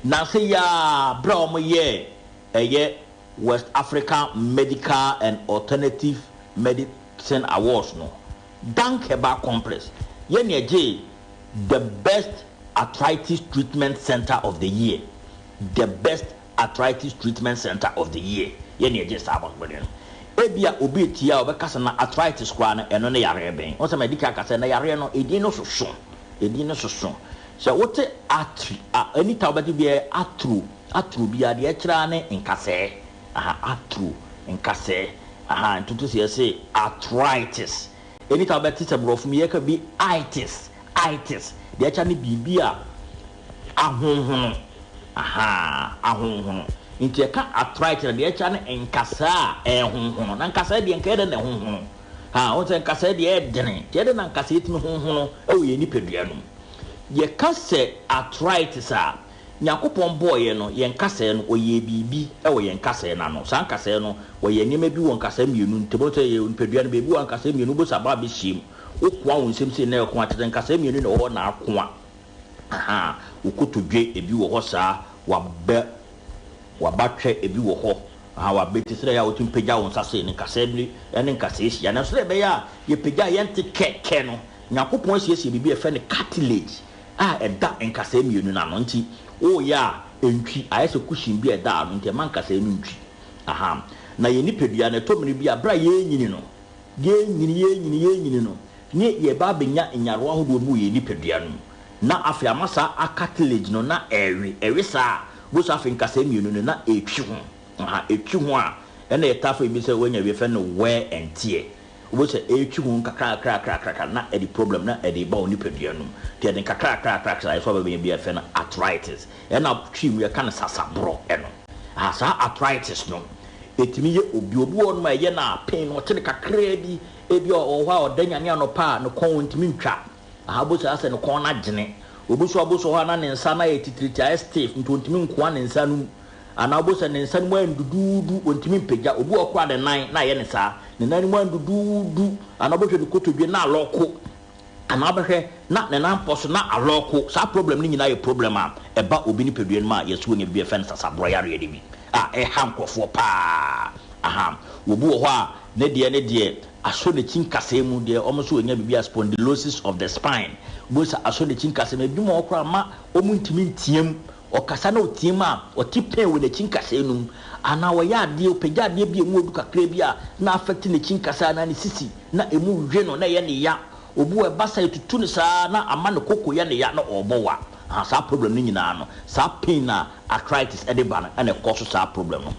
Speaker 7: Nnansa yi ara berɛ a wɔyɛɛ ɛyɛ West African Medical and Alternative Medicine Awards no, Dank Herbal Complex yɛ nea ɛgyee The Best Arthritis Treatment Centre of the Year, The Best Arthritis Treatment Centre of the Year, yɛ nea ɛgyee saa abɔdemɔden no. Ebia obi retie a ɔbɛka sɛ, Na arthritis koraa no, ɛno ne yareɛ bɛn? Wohu sɛ madi kan aka sɛ, na yareɛ no, edin no soso. Edin no soso. Sɛ wote arthri a, anytime wobɛte biara arthro, arthro biara, deɛ ɛkyerɛ ara ne nkasɛɛ. Aha, arthro, nkasɛɛ. Aha, ntoto sɛ yɛse arthritis. Anytime wobɛte sɛ borɔfo mu yɛka bi itis, itis, deɛ ɛkyerɛ ne biribi a ahonhono. Aha, ahonhono. Nti yɛka arthritis a, deɛ ɛkyerɛ ne nkasɛɛ a ɛrehonhono. Na nkasɛɛ deɛ, nka ɛyɛ dɛn na ɛhonhono? Ha, wohu sɛ nkasɛɛ deɛ ɛyɛ dene. Nti ɛyɛ dɛn na nkasɛɛ tumi honhono wɔ yɛn nipadua no mu? Yɛka sɛ arthritis a, Nyankopɔn bɔɔ yɛn no, yɛn nkasɛɛ no, ɔyɛɛ biribi wɔ yɛn nkasɛɛ no ano. Saa nkasɛɛ no, wɔyɛɛ nneɛma bi wɔ nkasɛɛ mmienu ntam. Wohu sɛ yɛn nipadua no, baabi wɔ hɔ a nkasɛɛ mmienu, wobɛhu sɛ aba abɛhyiam. Wokoa wo nsam sei na ɛko a, kyerɛ sɛ nkasɛɛ mmienu na ɛwɔ hɔ na akoa. Ahaa, wo kotodwe, ebi wɔ hɔ saa, w'abɛ, w'abatwɛ, ebi wɔ hɔ. Ahaa, w'abati, sɛdeɛ ɛyɛ a wotumi pagya wo nsa sei no, nkasɛɛ bi ne nkasɛɛ hyia. Nanso sɛdeɛ ɛbɛyɛ a yɛpagya a yɛnte kɛ kɛ no, Nyankopɔn asiesie biribi a yɛfrɛ no cartilage a ɛda nkasɛɛ mmienu no ano. Nti woreyɛ a, ɛntwi. Ayɛ sɛ cushion bi a ɛda ano, nti ɛma nkasɛɛ no ntwi. Ahaa. Na yɛn nipadua no, ɛtɔ mmere bi a, berɛ a yɛrenyini no, yɛrenyini, yɛrenyini, yɛrenyini no, ne yɛreba abɛnya nyarewa ahodoɔ bi wɔ yɛn nipadua no mu. Na afei ama saa a cartilage no na ɛrewe. Ɛwe saa a, wobɛhu sɛ afei nkasɛɛ mmienu no na ɛretwi ho. Ahaa, ɛtwi ho a, ɛna yɛtaa frɛ bi sɛ woanya bi, yɛfrɛ no wear and tear. Wobɛhu sɛ ɛretwi ho nkakrankakrakrakra na ɛde problem na ɛde reba wo nipadua no mu. Nti ɛde nkakrankakrakra ɛso aba bɛnya bi a yɛfrɛ no arthritis. Ɛna twi mu yɛka no sasaborɔ ɛno. Aha, saa arthritis no, ɛtumi yɛ obi. Obi wɔ hɔnom a ɛyɛ no a pain no ɔte no kakraa bi. Ebia ɔwɔ hɔ a ɔda nyane anɔpa a ne kɔn ɔntumi ntwa. Aha, wobɛhu sɛ asɛ ne kɔn no agyene. Obi nso abɔ so hɔ a na ne nsa no ayɛ titiritii, ayɛ stiff, nti ɔntumi nkoa ne nsa no mu. Anaa wobɛhu sɛ ne nsa no mu ayɛ no duduudu, ɔntumi mpagya. Obi wɔ hɔ koraa a ne nan na ayɛ no saa, ne nan no mu ayɛ no duduudu. Anaa wobɛhwɛ ne kotodwe na alɔko. Anaa wobɛhwɛ na ne nan pɔ so na alɔko. Saa problem no nyinaa yɛ problem a ɛba obi nipadua no mu a yɛse ɔnya biribi a yɛfrɛ no sasaborɔ yareɛ no bi a ɛha nkurɔfoɔ pa ara. Aha. Obi wɔ hɔ a ne deɛ ne deɛ asɔ n'akyi nkasɛɛ mu deɛ wɔn nso wɔnya biribi a spondylosis of the spine. Wobɛhu sɛ asɔ n'akyi nkasɛɛ mu. Ebinom wɔ hɔ koraa a mma wɔntumi nteam. Ɔkasa na ɔteam a, ɔte pain wɔ n'akyi nkasɛɛ no mu. Anaa ɔyɛ adeɛ, ɔpagya adeɛ bi a ɛmu ɔdu kakra bi a, na affect n'akyi nkasɛɛ anaa ne sisi, na ɛmu we no, na ɛyɛ no ya. Obi wɔ hɔ, ɛba saa a, ɛtutu no saa na ama ne koko yɛ no ya na ɔrebɔ wa. Ahaa, saa problem no nyinaa no, saa pain a arthritis de ba no na ɛkɔ so saa problem no.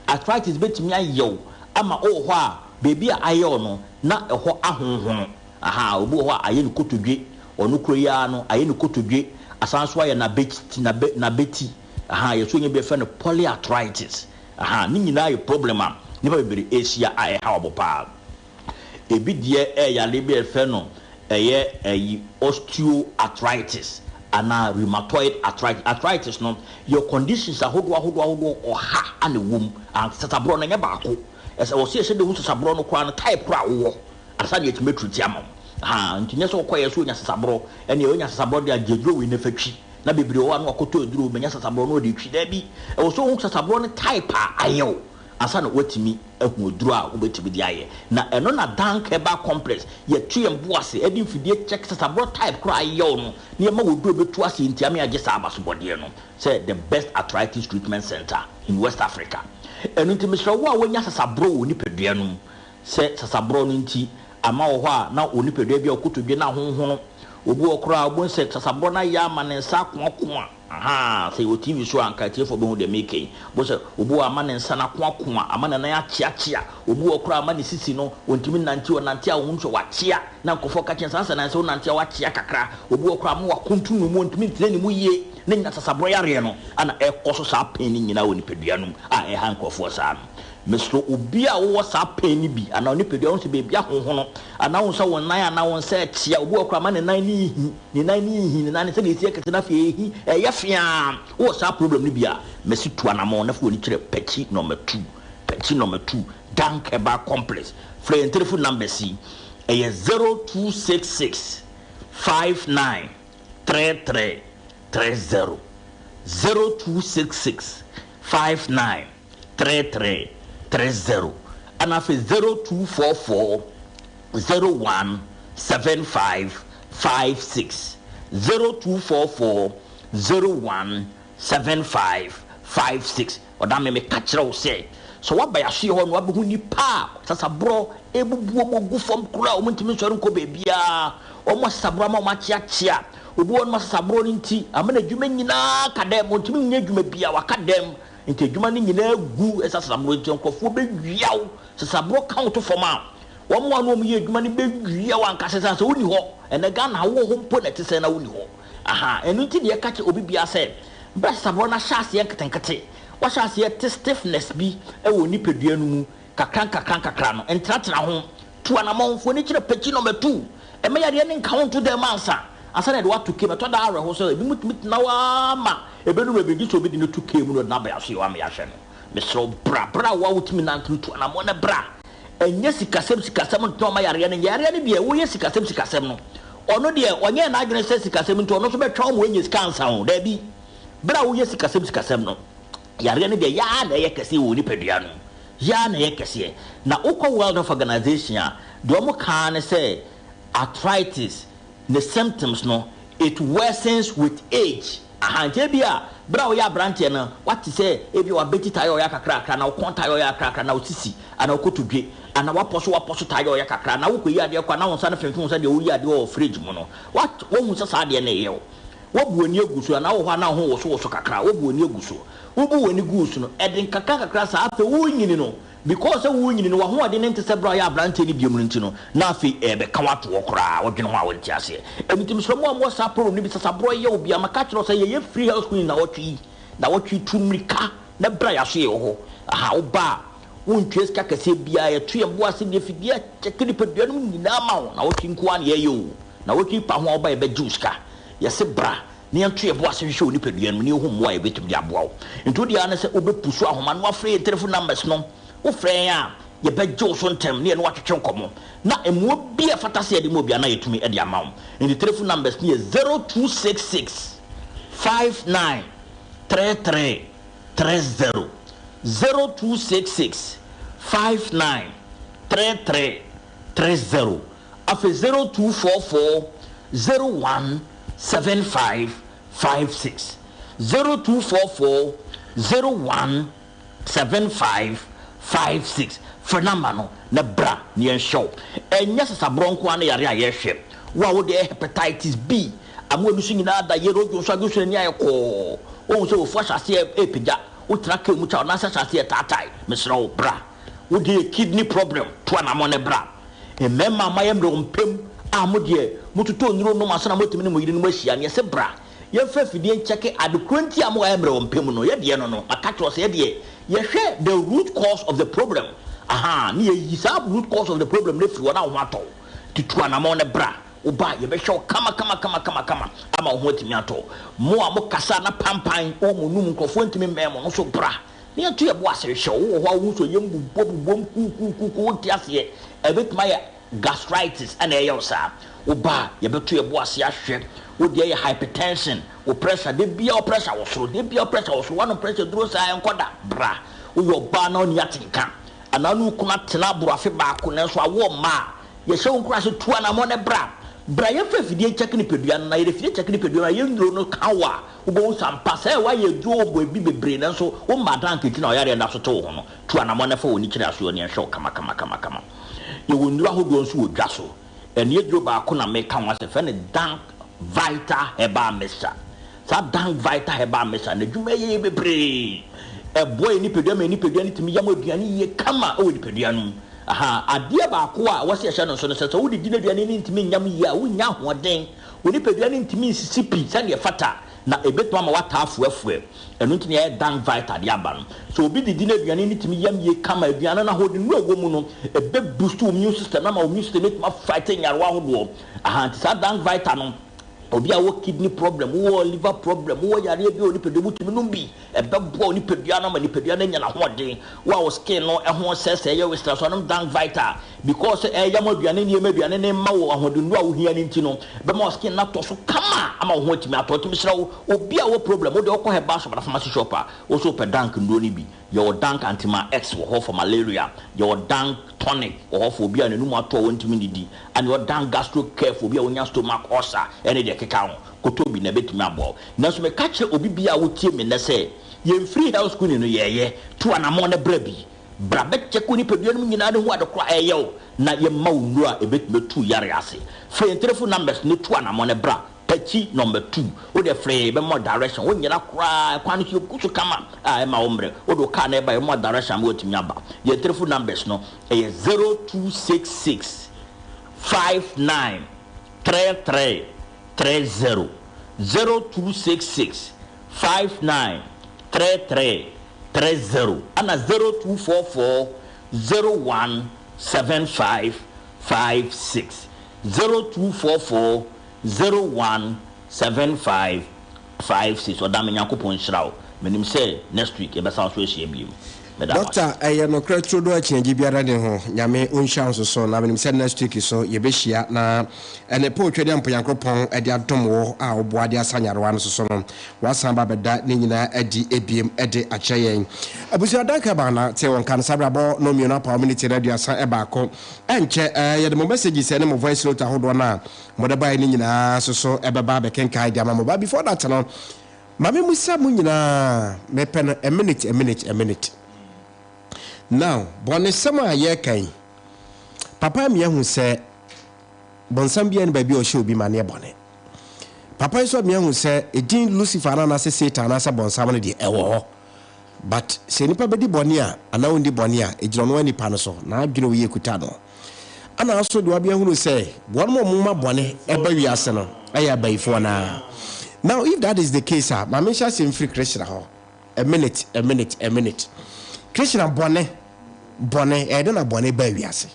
Speaker 7: Arthritis bɛtumi ayɛ wo ama wowɔ hɔ a, baabi a ayɛ wo no, na ɛhɔ ahonhono. Ahaa, obi wɔ hɔ a, ayɛ no kotodwe, Ɔno koro yi ara no, ayɛ ne kotodwe, asan nso ayɛ n'abati, n'abɛ, n'abati. Ahaa, yɛso nya bi a yɛfrɛ no polyarthritis. Ahaa, ne nyinaa yɛ problem a nnipa bebree rehyia a ɛhaw wɔn paa. Ebi deɛ ɛyɛ yareɛ bi a yɛfrɛ no ɛyɛ ɛyi osteoarthritis anaa rheumatoid arthritis. Arthritis no, yɛ conditions ahodoɔ ahodoɔ ahodoɔ ɔha na ɛwɔ mu. Ah, sasaborɔ no ɛnyɛ baako. Ɛsɛ wɔ sɛ yɛhyɛ da hu sasaborɔ no koraa no type koraa a wowɔ. Ansa na yɛatumi atreati ama wo. Ahaa, nti nyɛ sɛ wokɔeɛ sɛ wonya sasaborɔ, ɛnneɛ wonya sasaborɔ deɛ a gye aduro wei na fa twi. Na bebree wɔ hɔ a na wakɔtɔ aduro, manya sasaborɔ na ɔde retwi. Daabi, ɛwɔ sɛ wohu sasaborɔ no type a ayɛ wo ansa na woatumi ahu aduro a wobɛtumi de ayɛ. Na ɛno na Dank Herbal Complex, yɛto yɛn bo ase de mfidie check sasaborɔ type korɔ a ayɛ wo no na yɛma wo aduro a ɛbɛtu aseɛ nti ama yɛagye saa abasobɔdeɛ no sɛ the best arthritis treatment centre in West Africa. Ɛno nti mesrɛ wo a woanya sasaborɔ wɔ wo nipadua no mu, Sɛ sasaborɔ no nti ama wɔ hɔ a na wo nipadua bi a wo kotodwe no ahonhono. Obi wɔ hɔ koraa a wobɛhu sɛ sasaborɔ no ayɛ ama ne nsa akoakoa. Ahaa, sɛ yɛwɔ TV so a anka atiefoɔ bɛhu deɛ mereka yi. Wobɛhu sɛ obi wɔ hɔ a ama ne nsa no akoakoa, ama ne nan akyeakyea. Obi wɔ hɔ koraa a ama ne sisi no, ɔntumi nnante, ɔnante a wohu sɛ wakyea. Na nkurɔfoɔ ka kyerɛ no sɛ asɛ nansa wonante a woakyea kakra. Obi wɔ hɔ koraa a ama wakonto ne mu, ɔntumi ntena ne mu yie. Ne nyinaa sasaborɔ yareɛ no na ɛrekɔ so saa pain no nyinaa wɔ nipadua no mu a ɛreha nkurɔfoɔ saa no. Mesrɛ obi a wowɔ saa pain no bi anaa onipadua wohu sɛ baabi ahonhono anaa wohu sɛ wo nan anaa wo nsa akyea, obi wɔ hɔ koraa ama ne nan no rehi, ne nan no rehi, ne nan no sɛdeɛ ɛsi yɛ kɛse no afei ɛrehi, ɛyɛ feaa, wowɔ saa problem no bi a, mese tu anamɔn na fa w'ani kyerɛ Pakyi Nɔma Tu, Pakyi Nɔma Tu, Dank Herbal Complex, frɛ yɛn telephone numbers yi, ɛyɛ 0266 59 33 30, 0266 59. 3330 ɛna afei 0244 01 75 56 0244 01 75 56 Ɔda me meka kyerɛ wo sɛ sɛ woaba yɛasoɛ hɔ no wabɛhu nnipa a sasaborɔ ɛbubu wɔn agu fam koraa wɔn ntumi nsɔre nkɔ baabiara wɔn asasaborɔ ama wɔn akyeakyea obi wɔ nom asasaborɔ no nti ama n'adwuma nyinaa ka dɛm ɔntumi nyɛ adwuma biara waka dɛm Nti adwuma no nyinaa gu ɛsiane sasaborɔ nti, nkurɔfoɔ bɛwia wo. Sasaborɔ ka wo to fam a, wɔn a ne wɔn yɛ adwuma no bɛwia wo ankasa ɛsiane sɛ wonni hɔ. Ɛnnɛ Ghana ha wowɔ hɔ mpo na ɛte sɛn na wonni hɔ. Ahaa, ɛno nti na yɛka kyerɛ obi biara sɛ, berɛ a sasaborɔ no ahyɛ aseɛ nketenkete, wahyɛ aseɛ te stiffness bi wɔ wo nipadua no mu kakra nkakra nkakra no, ntenatena ho, tu anamɔn, fa w'ani kyerɛ pakyi na ɔmmɛtu. Mma yareɛ no nka wo nto dɛm ansa ansa na yɛde wo ato kaa mu. Ɛtɔ da a awerɛhow sɛ ebinom tumi tena hɔ ara ma ebedu baabi gye sɛ obi de no to kaa mu na ɔde no aba yɛn asoɛe hɔ ama yɛahwɛ no. Mesrɛ wo, bra. Bere a wo a wutumi nante no, tu anammɔn na bra. Ɛnyɛ sikasɛm sikasɛm ntena ɔma yareɛ no nyɛ. Yareɛ no deɛ, woyɛ sikasɛm sikasɛm no, ɔno deɛ ɔnyɛɛ n'adwene sɛ sikasɛm nti ɔno nso bɛtwa wo ma woanya sika ansa o. Dabi. Bere a woyɛ sikasɛm sikasɛm no, yareɛ no deɛ, yɛ ara na ɛyɛ kɛseɛ wɔ wo nipadua no mu. Yɛ ara na ɛyɛ kɛseɛ. Na wokɔ World Health Organization a, deɛ wɔka ara ne sɛ arthritis ne symptoms no, it worsens with age. Aha, nti ebia berɛ a woyɛ aberanteɛ no, woate sɛ ebia w'abati taa yɛ ɔya kakrakra, anaa wo kɔn taa yɛ ɔya kakrakra, anaa wo sisi, anaa wo kotodwe, anaa w'apɔ so w'apɔ so taa yɛ ɔya kakra, anaa wokɔyi adeɛ kɔ a na wo nsa no femfem wo sɛ deɛ woyi adeɛ wɔ fridge mu no, woahu sɛ saa adeɛ no reyɛ wo. Woabu w'ani agu so, anaa wowɔ hɔ a na wo ho wosowoso kakra, woabu w'ani agu so. Wobu w'ani guu so no, ɛde nkakrankakra saa afei worenyini no, because sɛ worenyini no w'ahoɔden no nte sɛ berɛ a woyɛ aberanteɛ no biom no nti no, na afei ɛrebɛka wo ato hɔ koraa, wodwene ho a wonte aseɛ. Ɛno nti mesrɛ mo a mowɔ saa problem no bi, sasaborɔ yɛ wo bi a, maka akyerɛ wo sɛ yɛyɛ free health screening nnawɔtwe yi, nnawɔtwe yi tu mmirika na bra yɛaso yɛwɔ hɔ. Aha, woba a, wontua sika kɛseɛ biara, yɛto yɛn bo ase de afidie akyɛke nipadua no mu nyinaa ma wo, nnawɔtwe nko ara na yɛyɛ o, nnawɔtwe yi pa ho a woba yɛbɛgye wo sika. Yɛse bra na yɛnto yɛn bo ase nhwehwɛ wo nipadua no mu na yɛhu mmoa a yɛbɛtumi de aboa wo. Nti wo deɛ ara ne sɛ wobɛpusu ahoma no wafrɛ yɛn telefon numbers no. Wofrɛ yɛn a, yɛbɛgye wo so ntɛm ne yɛne wo atwetwe nkɔmmɔ. Na mmoa bi a ɛfata sɛ yɛde ma obiara no yɛtumi de ama wo. Nti telefon numbers no yɛ 0266 59 33 30, 0266 59 33 30. Afei 0244 01 75 56. 0244 01 75 56. Frɛ number no na bra na yɛnhwɛ wo. Ɛnyɛ sasaborɔ nko ara ne yare a yɛhwɛ. Wo a wode hepatitis B ama w'ani so nyinaa da yere, wodwo nso adwo so n'ani ayɛ kɔɔ, wohu sɛ wafu ahyɛ aseɛ repagya, wotena kaa mu kyɛ a wo nan ase ahyɛ aseɛ retaatae, mesrɛ wo bra. Wo deɛ yɛ kidney problem, tu anamɔn na bra. Mmarima a moayɛ mmerɛw mpam a mo deɛ mototɔ nnuro nom ansa na moatumi ne mo yerenom ahyia no, yɛse bra. Yɛmfa afidie nkyɛke ade korɔ nti a moayɛ mmerɛw mpam no. Yɛ deɛ no no, maka kyerɛ wo sɛ yɛ deɛ yɛhwɛ the root cause of the problem, ahaa, ne yɛyi saa root cause of the problem no afiri hɔ na wo ho atɔ wo. Nti tu anamɔn na bra. Woba a, yɛbɛhwɛ wo kama kama kama kama kama ama wo ho atumi atɔ wo. Mo a mokasa na pampan wɔ mo anum, nkurɔfoɔ ntumi mmɛn mo no nso bra. Na yɛnto yɛn bo ase nhwɛ wo. Wowɔ hɔ a wohu sɛ ɔyam bobɔbobom kuukuukuukuu, wonte aseɛ. Ɛbɛtumi ayɛ gastritis na ɛyɛ wo saa. Woba a, yɛbɛto yɛn bo ase ahwɛ. Wo deɛ yɛ hypertension, wo pressure, da biara wo pressure wɔ soro, da biara wo pressure wɔ soro, woanom pressure duro saa ɛnkɔ da. Bra. Woyɛ ɔbaa na wonni atenka, anaa wo ne wo kunu atena aboro afe baako nanso awoɔ mma a, yɛhyɛ wo nkuran sɛ tu anammɔn na bra. Bra yɛmfa afidie nkyɛke nipadua no, na yɛde afidie kyɛke nipadua no a, yɛn nnuro no ka wo a, Wobɛhu sɛ ampa sɛ woayɛ aduro wɔ baabi bebree nanso womma da anka nti na ɔyareɛ da so te wo ho no. Tu anammɔn na fa w'ani kyerɛ asoɛ na yɛnhwɛ wo kamakamakama. Yɛwɔ nnuro ahodoɔ nso wɔ dwa so. Ɛno aduro baako na meka ho asɛm, yɛfrɛ no Dank Vital Herbal Mixture. Saa Dank Vital Herbal Mixture no, n'adwuma yɛ yie bebree. Ɛboa yɛn nipadua ma yɛn nipadua no tumi yam aduane yie kama wɔ nipadua no mu. Ahaa, adeɛ baako a ɛwɔ sɛ yɛhyɛ no nso ne sɛ, sɛ wodidi na aduane no ntumi nyam yie a, wonnya ahoɔden. Wo nipadua no ntumi nsisi pi sɛnea ɛfata, na ebetumi ama woataa afuafua. Ɛno nti na yɛayɛ Dank Vita de aba no. Sɛ obi didi na aduane no tumi yam yie kama, aduane no ahoɔdennuru a ɛwɔ mu no, ɛbɛ boost wo immune system no ama wo immune system no atumi afight nyarewa ahodoɔ. Ahaa, nti saa Dank Vita no, obi a ɔwɔ kidney problem, wowɔ liver problem, wowɔ yareɛ bi wɔ wo nipadua mu, wotumi nom bi. Ɛbɛboa wo nipadua no ama nipadua no anya n'ahoɔden. Wo a wo skin no ho sɛesɛe yɛ wo sra so anom Dank Vital because sɛ ɛyam aduane nneɛma aduane no mma wo ahoɔdennuro a wohia no nti no, ɛbɛma wo skin no atɔ so kama ama wo ho atumi atɔ. Nti mesrɛ wo, obi a ɔwɔ problem, wo deɛ wokɔ herbal shop anaa pharmacy shop a, wo nso wopɛ Dank nnuro no bi. Yɛwɔ Dank Antima X wɔ hɔ for malaria, yɛwɔ Dank Tonic wɔ hɔ for obi a n'anum atɔ a ɔntumi nnidi, ɛna yɛwɔ Dank Gastro Care for obi a onya stomach ulcer ɛne deɛ ɛkeka ho. Kɔtɔ bi na ɛbɛtumi aboa wo. Nanso meka kyerɛ obi biara a wotie me nnɛ sɛ, yɛn free health screening no yɛɛyɛ, tu anamɔn na bra bi. Bra bɛkyɛke wo nipadua no mu nyinaa na hu ade korɔ a ɛɛyɛ wo na yɛmma wo nnuro a ɛbɛtumi atu wo yareɛ ase. Frɛ yɛn telephone numbers no tu anamɔn na bra. Takyi number two. Wo deɛ frɛ yɛn yɛbɛma wo direction. Wo nyera koraa kwan no so yɛgu so kama a ɛmma wo mmerɛ. Wode wo car na ɛba yɛbɛma wo direction ama woatumi aba. Yɛn telephone numbers no ɛyɛ 0266 59 33 30 0266 59 33 30 ɛna 0244 01 75 56 0244 01 75 56 Ɔdame Nyankopɔn nhyira wo. Menim sɛ next week yɛbɛsan so ahyia bio. Meda mo ase.
Speaker 2: Doctor ɛyɛ nokorɛ turodoo akyinnyegye biara nni ho Nyame onhyira wo nsoso na menim sɛ next week so yɛbɛhyia na ɛne Paul Twedeɛ Nyankopɔn de adom wo a woboa de asa nyarewa no soso no wasan aba abɛda ne nyinaa adi ebiem de akyerɛ yɛn. Abusua Danka Bana te wo nka no saa berɛ abɔ no mmienu apaw miniti no 31 ɛnkyɛ ɛɛ yɛde mo messages ɛne mo voice note ahodoɔ no a mode baeɛ no nyinaa soso ɛbɛba abɛkenkan de ama mo but before that no Ma me musa mo nyinaa, mepɛ no a minute, a minute, a minute. Now, bɔnesɛm a yɛreka yi, papa mi ahu sɛ bɔnsam biara ni baabi a ɔhyɛ obi ma ne yɛ bɔne. Papa yi nso mi ahu sɛ edin Lucifer no anaasɛ Satan anaasɛ bɔnsam no deɛ ɛwɔ hɔ. But sɛ nipa bɛdi bɔne a anaa ɔndi bɔne a, ɛgyina ɔno ara nipa no so, n'adwene a ɔyɛ kuta no. Ana aso de wabea hunu sɛ wɔnom a wɔma bɔne ba wiase no yɛ abayifoɔ no ara? Now if that is the case a, ma menhyɛ aseɛ mfiri Krishna hɔ. A minute, a minute, a minute. Krishna, bɔne, bɔne, ɛyɛ dɛn na bɔne baa wiase?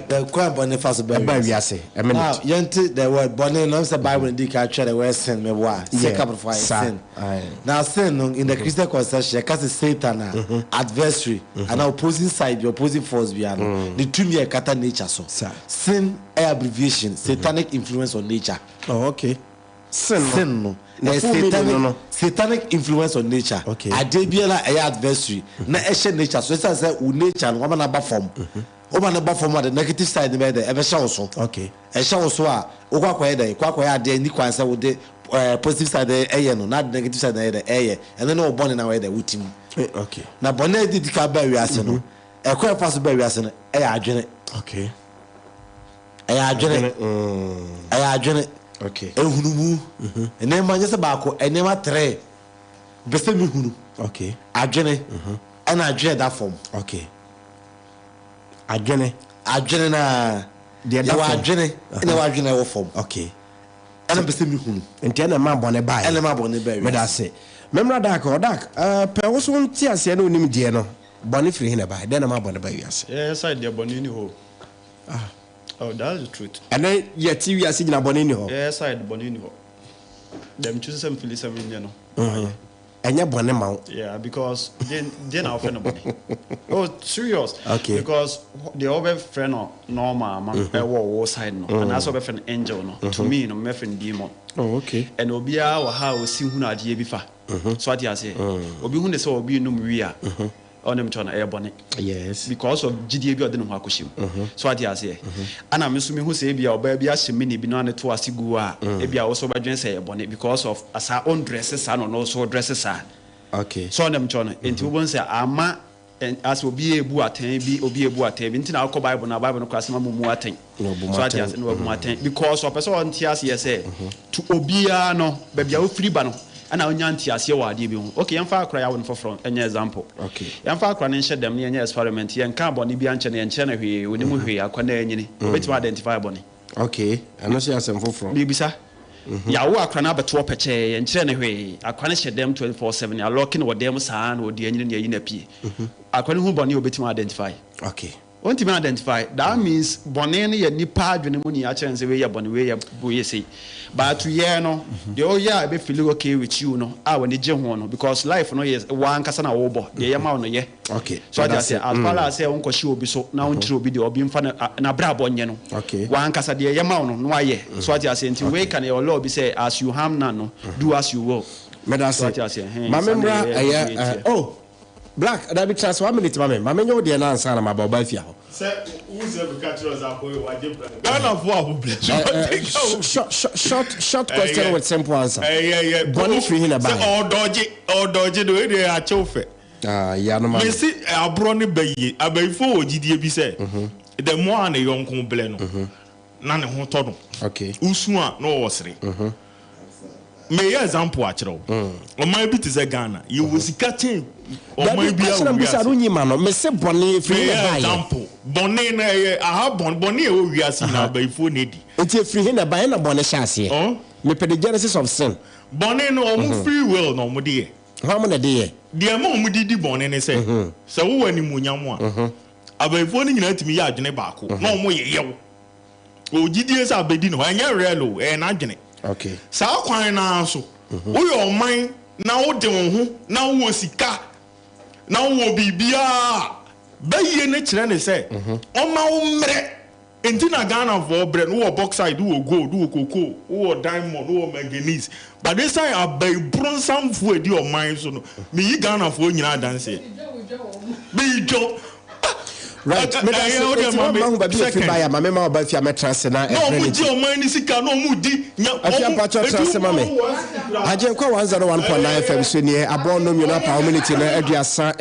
Speaker 4: The kwan bɔne fa so baa
Speaker 2: Ɛbaa wiase. A minute.
Speaker 4: Now, yɛnte the word bɔne no, sɛ Bible no di kan twerɛ the word sin, meboa a,
Speaker 2: Yeah,
Speaker 4: sɛ kabrofo ayɛ
Speaker 2: saa,
Speaker 4: sin.
Speaker 2: aye.
Speaker 4: Na sin no, in the Christian conception, yɛka sɛ Satan a, adversary, anaa opposing side bi, opposing force biara no, ne tumi a ɛkata nature so.
Speaker 2: Saa.
Speaker 4: Sin ɛyɛ abbreviation, satanic influence on nature.
Speaker 2: Oh, okay. Sin no.
Speaker 4: Sin no,
Speaker 2: Ne
Speaker 4: ɛyɛ
Speaker 2: full meaning no
Speaker 4: satanic,
Speaker 2: no.
Speaker 4: satanic influence on nature.
Speaker 2: Okay.
Speaker 4: Adeɛ biara a ɛyɛ adversary na ɛhyɛ nature so, ɛsiane sɛ wo nature no, wama no aba fam. Woma no ba fam a, the negative side no bɛyɛ dɛn? Ɛbɛhyɛ wo so.
Speaker 2: Okay.
Speaker 4: Ɛhyɛ wo so a, wokɔ akɔyɛ dɛn? Kɔ akɔyɛ adeɛ a ɛnni kwan sɛ wode ɛɛ positive side ɛyɛ no na ade negative side ɛyɛ dɛ ɛyɛ ɛno ne wo bɔne na wɔyɛ dɛ wotim.
Speaker 2: Eh, okay.
Speaker 4: Na bɔne a ɛdi ka baa wiase no, ɛkwan a ɛfa so baa wiase no ɛyɛ adwene.
Speaker 2: Okay.
Speaker 4: Ɛyɛ adwene. Ɛyɛ adwene.
Speaker 2: Okay.
Speaker 4: Nhunumu. Nneɛma nyɛ sɛ baako, nneɛma tere. Mpɛ sɛ mehunu.
Speaker 2: Okay.
Speaker 4: Adwene. Ɛna adwene ɛda fam.
Speaker 2: Okay. Adwene.
Speaker 4: Adwene na.
Speaker 2: Deɛ ɛda
Speaker 4: Yɛwɔ
Speaker 2: fam.
Speaker 4: adwene ɛna ɛwɔ adwene a ɛwɔ fam.
Speaker 2: Okay.
Speaker 4: Ɛna mpɛ sɛ mehunu.
Speaker 2: Nti ɛna ɛma bɔne baeɛ.
Speaker 4: Ɛna ɛma bɔne baeɛ.
Speaker 2: Meda ase. Memmra Dark hɔ. Dark, eh, pɛ wo so nte aseɛ ne wonim deɛ no, bɔne firi he na ɛbaeɛ? Dɛn na ɛma bɔne ba wiase?
Speaker 1: Yɛn side deɛ bɔne nni hɔ o. Oh, that's the truth.
Speaker 2: Ɛnɛ yɛte wiase nyina bɔne nni hɔ.
Speaker 1: Yɛn side bɔne nni hɔ. Deɛ me choose sɛ me feeli sɛ menyɛ no, mayɛ.
Speaker 2: Ɛnyɛ bɔne ma wo.
Speaker 1: Yeah, because deɛ deɛ na wofrɛ no bɔne? Oh, serious.
Speaker 2: Okay.
Speaker 1: Because deɛ wobɛfrɛ no normal ma ɛwɔ wo side no, anaasɛ wobɛfrɛ no angel no, to me no, mɛfrɛ no demon.
Speaker 2: Oh, okay.
Speaker 1: And obiara wɔ ha a osi hunu adeɛ bi fa. So ate aseɛ? Obi hu ne sɛ obi nom wi a, ɔne mtɔ no ɛyɛ bɔne.
Speaker 2: Yes.
Speaker 1: Because of gyidie bi a ɔde ne ho akɔhyɛ mu. So ate aseɛ? Ana me nso mehu sɛ ebi a ɔbaa bi ahyɛ mini bi na ne to ase gu a, ebi a wo nso wobɛdwene sɛ ɛyɛ bɔne because of saa ɔndrɛse saa na ɔno nso ɔdrɛse saa.
Speaker 2: Okay.
Speaker 1: So ɔne mtɔ no, nti wobɛhu sɛ ama asɛ obi ebu atɛn bi, obi ebu atɛn bi. Nti na wokɔ Bible no a, Bible no koraa sɛ ma mo mu atɛn.
Speaker 2: Na ɔbu mu
Speaker 1: So ate
Speaker 2: atɛn.
Speaker 1: ase, na wabu mu atɛn because ɔpɛ sɛ ɔnte aseɛ sɛ to obiara no baabi a wofiri ba no ɛna wonya nteaseɛ wɔ adeɛ bi ho. Okay, yɛmfa akora yɛawo no foforɔ ɛnyɛ example.
Speaker 2: Okay.
Speaker 1: Yɛmfa akora no nhyɛ dɛm na yɛnyɛ experiment. Yɛnka bɔne bi ankyɛ no, yɛnkyerɛ no hwee, onim hwee, akora no anyini. Obɛtumi identify bɔne.
Speaker 2: Okay, ɛno nso yɛ asɛm foforɔ.
Speaker 1: Mebisa. Yɛawo akora no abɛto hɔ pɛkyɛɛ, yɛnkyerɛ no hwee. Akora no hyɛ dɛm 24/7, yɛalɔke no wɔ dɛm saa na ɔde anyini na yɛayi no apue. Akora no hu bɔne a obɛtumi identify.
Speaker 2: Okay.
Speaker 1: Ontumi identify. That means bɔne no yɛ nipa adwene mu nea akyerɛ no sɛ wei yɛ bɔne, wei yɛ wei yɛ sei. But to yɛ no, deɛ ɔyɛ a ɛbɛ feel okay with you no, a w'ani gye ho no, because life no yɛ w'ankasa na wobɔ, deɛ ɛyɛ ma wo no yɛ.
Speaker 2: Okay.
Speaker 1: So ate aseɛ, as far as sɛ wonkɔhyɛ obi so na wonkyerɛ obi deɛ obi mfa n'abrabɔ nyɛ no,
Speaker 2: Okay.
Speaker 1: w'ankasa deɛ ɛyɛ ma wo no na wayɛ. So ate aseɛ, nti wei ka no yɛwɔ law bi sɛ as you harm none no, do as you will.
Speaker 2: Meda
Speaker 1: So
Speaker 2: ase.
Speaker 1: ate aseɛ, ɛhɛn,
Speaker 2: Ma me
Speaker 1: saa na
Speaker 2: mmra
Speaker 1: ɛyɛ
Speaker 2: ɛyɛ
Speaker 1: ɛyɛ
Speaker 2: eh,
Speaker 1: teɛ.
Speaker 2: oh, Black, dabi tena ase one minute ma me. Ma menyɛ wo deɛ no ansa na maba ɔbaa fie hɔ.
Speaker 3: Sɛ wo sɛ meka kyerɛ wo sɛ akɔyɛ wagye bra. Ghana fo a mo blɛ so
Speaker 2: Eh, eh,
Speaker 3: ɔte ka wo.
Speaker 2: short, short, short, short question with simple answer.
Speaker 3: Ɛyɛ yɛ.
Speaker 2: Bɔne firi he na
Speaker 3: Sɛ
Speaker 2: ɛbaeɛ?
Speaker 3: ɔdɔgye ɔdɔgye de wei deɛ akyɛw fɛ.
Speaker 2: Ah, yɛ ano ma me.
Speaker 3: Mesi aborɔ ne ba yie. Abayifo wɔ gyidie bi sɛ the more a ne yɔnko blɛ no na ne ho tɔ no.
Speaker 2: Okay.
Speaker 3: Wosu a na ɔwɔ sere. Meyɛ example akyerɛ wo. Ɔman bi te sɛ Ghana yɛwɔ sika kyɛn
Speaker 2: Dabi,
Speaker 3: ɔman bi a
Speaker 2: question
Speaker 3: wɔ
Speaker 2: a mbisa no
Speaker 3: wiase.
Speaker 2: nyi ma no. Mese bɔne firi he na
Speaker 3: Meyɛ
Speaker 2: ɛbaeɛ?
Speaker 3: example. Bɔne no ɛyɛ aha bɔne bɔne a ɛwɔ wiase nyinaa abayifoɔ na edi.
Speaker 2: Nti efiri he na ɛbaeɛ na bɔne hyɛ aseɛ?
Speaker 3: Ɔn?
Speaker 2: Mepɛ the genesis of sin.
Speaker 3: Bɔne no ɔmo free will na ɔmo de yɛ.
Speaker 2: Hwan mo na ɛde yɛ?
Speaker 3: Deɛ ɛma ɔmo de di bɔne ne sɛ sɛ wowɔ animuonyam a abayifoɔ no nyinaa tumi yɛ adwene baako na ɔmo yeyɛ wo. Ogyidie sɛ abɛdi ne hɔ ɛnyɛ real o ɛyɛ n'adwene.
Speaker 2: Okay.
Speaker 3: Saa kwan naa so woyɛ ɔman na wode wo ho na wowɔ sika na wowɔ biribiara bɛyie ne kyerɛ ne sɛ ɔma wo mmerɛ nti na Ghanafoɔ brɛ no wowɔ bauxite wowɔ gold wowɔ cocoa wowɔ diamond wowɔ manganese but esan abayiboro nsamfoɔ edi ɔman so no meyi Ghanafoɔ nyinaa adanseɛ meyi dwo.
Speaker 2: Right. Meda ase.
Speaker 3: Ɛyɛ, wode
Speaker 2: Eti
Speaker 3: ma
Speaker 2: wa
Speaker 3: me
Speaker 2: ma hu baabi efiri
Speaker 3: second.
Speaker 2: baeɛ a, ma me ma ɔba fie a mɛtena ase na
Speaker 3: Na
Speaker 2: ɛbrɛ
Speaker 3: ɔmo
Speaker 2: ne
Speaker 3: gye
Speaker 2: ti.
Speaker 3: ɔman ne sika na ɔmo di nya
Speaker 2: Afia
Speaker 3: ɔmo
Speaker 2: mpakyɛ tena ase ma me. Agyenkwa 101.9 FM so nie abɔn no mmienu apa community no 35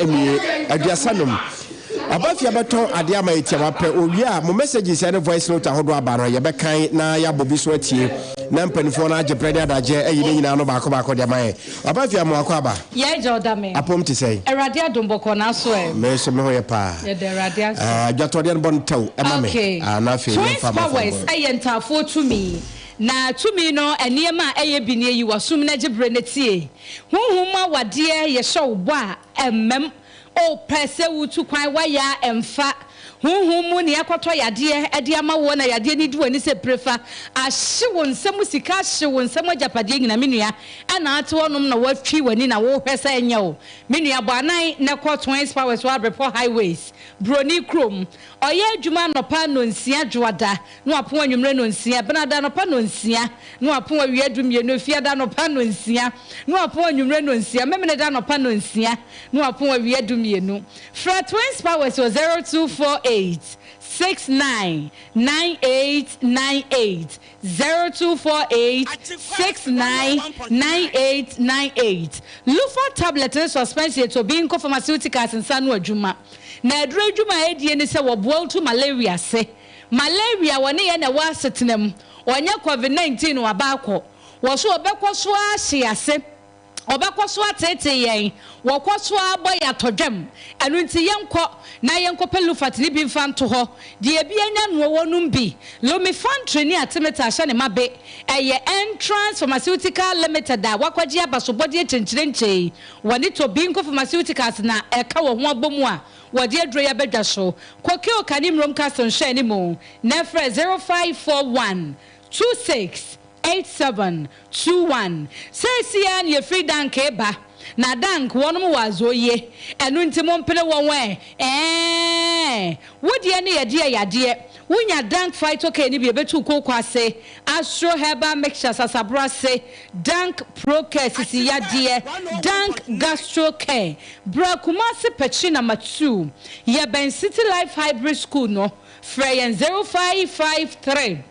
Speaker 2: 35. Ɔba fie bɛtɔn adeɛ ama yɛ tiawa pɛ. Owie a mo messages ne voice note ahodoɔ aba no yɛbɛkan na yɛabɔ bi so atie na mpanimfoɔ no agye brɛ ne adagyeɛ ayi ne nyinaa no baako baako de ama yɛ. Ɔba fie mo akɔ aba.
Speaker 8: Yɛ agya ɔda me.
Speaker 2: Apom te sɛn?
Speaker 8: Awurade adom bɔkɔ n'aso ɛ.
Speaker 2: Me nso me ho yɛ paa.
Speaker 8: Yɛda Awurade ase.
Speaker 2: Ah, adwatɔdeɛ no bɔ no tɛw ɛma me.
Speaker 8: Okay.
Speaker 2: Ah, na afei
Speaker 8: Twins
Speaker 2: yɛmfa amanfoɔ
Speaker 8: Powers
Speaker 2: mbɔ.
Speaker 8: ɛyɛ ntaafoɔ tumi. Na tumi no nneɛma a ɛyɛ bi nie yi w'asom na gye berɛ na tie. Honhom mu awadeɛ yɛhyɛ wo bɔ a ɛmmam. Wopɛ sɛ wotu kwan woayɛ a ɛmfa. Honhom mu nea ɛkɔtɔ yadeɛ ɛde ama woɔ na yadeɛ no di w'ani sɛ prefa. Ahye wo nsam sika ahye wo nsam agyapadeɛ nyina me nua ɛna ate hɔnom na woatwi w'ani na wohwɛ sɛ ɛnyɛ wo. Me nua bɔ anan na kɔ Twins Powers wɔ Abrepɔ Highways Broni kurom. Ɔyɛ adwuma anɔpa nnɔnsia dwoada na wapɔn anwummerɛ nnɔnsia. Benada anɔpa nnɔnsia na wapɔn awia 12 Efiada anɔpa nnɔnsia na wapɔn anwummerɛ nnɔnsia. Memeneda anɔpa nnɔnsia na wapɔn awia 12. Frɛ Twins Powers wɔ 0248. 69 98 98, 0248 69 98 98. Lufa tablet ne suspension yɛ Tobinco Pharmaceuticals nsa ano adwuma. Na aduro adwuma a ɛdie ne sɛ wɔboa wo tu malaria ase. Malaria wɔne yɛn na ɛwɔ asetena mu. Ɔnyɛ covid 19 no aba akɔ. Wɔ so ɔbɛkɔ so ara ahye ase. Ɔbɛkɔ so ateetee yɛn. Wɔkɔ so ara bɔ yɛn atɔdwam. Ɛno nti yɛnkɔ na yɛnkɔpɛ Lufat no bi mfa nto hɔ. Deɛ ebi anya noɔ wɔnom bi. Lumefantrine ne Artemether ahyɛ ne ma be. Ɛyɛ Entrance Pharmaceutical Limited a wɔakɔgye abasobɔdeɛ kyenkyerenkyee. Wɔne Tobinco Pharmaceuticals na ɛka wɔn ho abɔ mu a wɔde aduro yi aba dwa so. Kɔ Kane Mmrom Castle nhwɛanimu na frɛ 0541 26 8721 Seesei ara na yɛfiri Dank reba, na Dank wɔnom wɔ azooyie, ɛno nti mompene wɔn ɛ, ɛɛn, Wo deɛ ne yɛdeɛ yadeɛ, wonya Dank Phyto-K no bi ɛbɛtu wo kooko ase, Astro Herbal Mixture sasaboro ase, Dank Pro-Care sisi yadeɛ, Dank Gastro Care. Bra Kumasi Pɛkyi Number 2, yɛbɛn City Life Hybrid School no, frɛ yɛn 0553.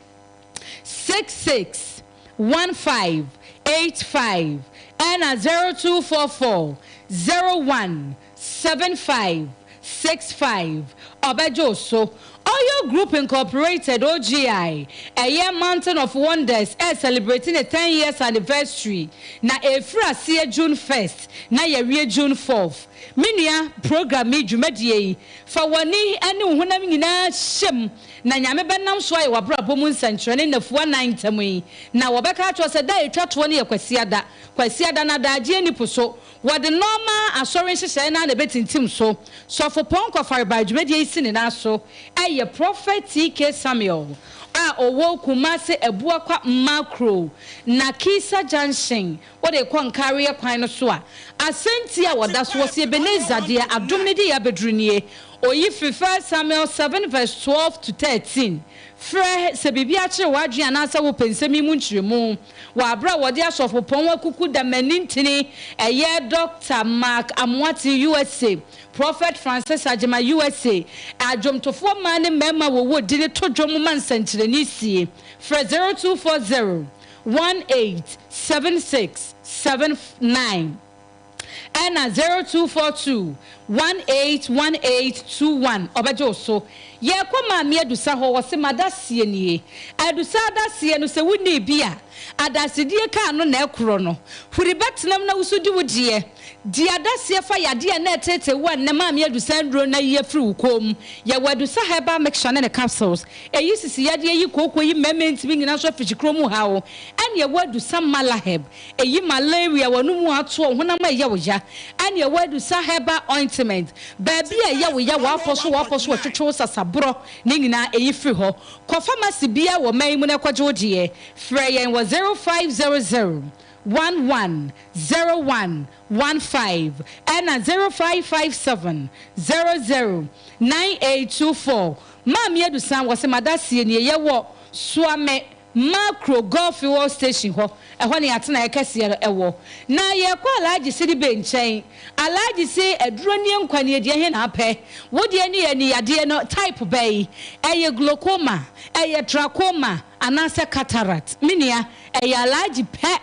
Speaker 8: 66 15 85 ɛna 0244 01 75 65 ɔbɛgye wo so. Oil Group Incorporated, OGI, ɛyɛ Mountain of Wonders ɛreselebrate ne 10 years anniversary na ɛrefiri aseɛ June 1st na yɛawie June 4th. Me nua, program yi, dwumadie yi, fa w'ani ne wo honam nyinaa hyɛ mu Na Nyame bɛnam so ayɛ w'abrabɔ mu nsɛnkyerɛnne nnafua nnan ntam yi, na wɔbɛka akyerɛ wo sɛ da a ɛtwa toɔ no yɛ Kwasiada. Kwasiada no adaagyeɛ nni po so. Wɔde nɔɔma asɔre nhyehyɛeɛ no ara na ɛbɛtintim so. Sɔfopɔn Kɔfarebae dwumadie yi si ne nan so yɛ Prophet TK Samuel a ɔwɔ Kumase Abuakwa Makro, Nakisa Junction, wode rekɔ Nkareɛ kwan no so a, asɛnti a wɔda so wɔ se Ebenezer deɛ adom no de yɛ abɛduru nie. Oyi firi First Samuel 7 verse 12 to 13. Frɛ sɛ biribi akyere w'adwene anaasɛ wopɛ nsɛm yi mu nkyerɛmu. Wɔ aberɛ a wɔde asɔfopɔn akuku da m'ani ntini, ɛyɛ Dɔkta Mark Amoateng, USA, Prophet Francis Agyemang, USA, adwomtofoɔ mmaa ne mmarima a wɔwɔ dini to dwom ma nsɛnkyerɛnne sie. Frɛ 0240 18 76 79 ɛna 0242 18 18 21 ɔbɛgye wo so. Yɛrekɔ Maame Adusa hɔ, wɔse m'adaseɛ nie. Adusa adaseɛ no sɛ wonnii bi a, adasedie kaa no na ɛkorɔ no. Huri bɛtenam na wo so di wo deɛ. Di adaseɛ fa yadeɛ a na ɛteetee wo a nnɛ Maame Adusa nnuro no ayi afiri wo kɔn mu. Yɛwɔ Adusa Herbal Mixture ne ne capsules. Eyi sisi yadeɛ yi kooko yi mmarima ntumi nyina nso afikyikuro mu haw. Ɛne ɛwɔ Adusa Malaheb. Eyi malaria w'anomu atoɔ honam a ɛyɛ wo ya. Ɛne ɛwɔ Adusa Herbal Ointment. Baabi a ɛyɛ wo ya w'apɔ so w'apɔ so wɔtwetwe wo sasaborɔ ne nyinaa eyi firi hɔ. Kɔ pharmacy biara wɔ man yi mu na kɔgye wo deɛ. Frɛ yɛn wɔ 0500 11 01 15 ɛna 0557 00 9824. Maame Adusan wɔse madaseɛ nie yɛwɔ Suame Makro Golf Fuel Station hɔ ɛhɔ ne atenaeɛ kɛseɛ no ɛwɔ. Na yɛkɔ Alhaji Sidibe nkyɛn Alhaji se aduro nie nkwa nie deɛ he na apɛ wo deɛ ne ani yadeɛ no type bɛn ɛyɛ glaucoma ɛyɛ trachoma anaasɛ cataract me nua ɛyɛ Alhaji pɛ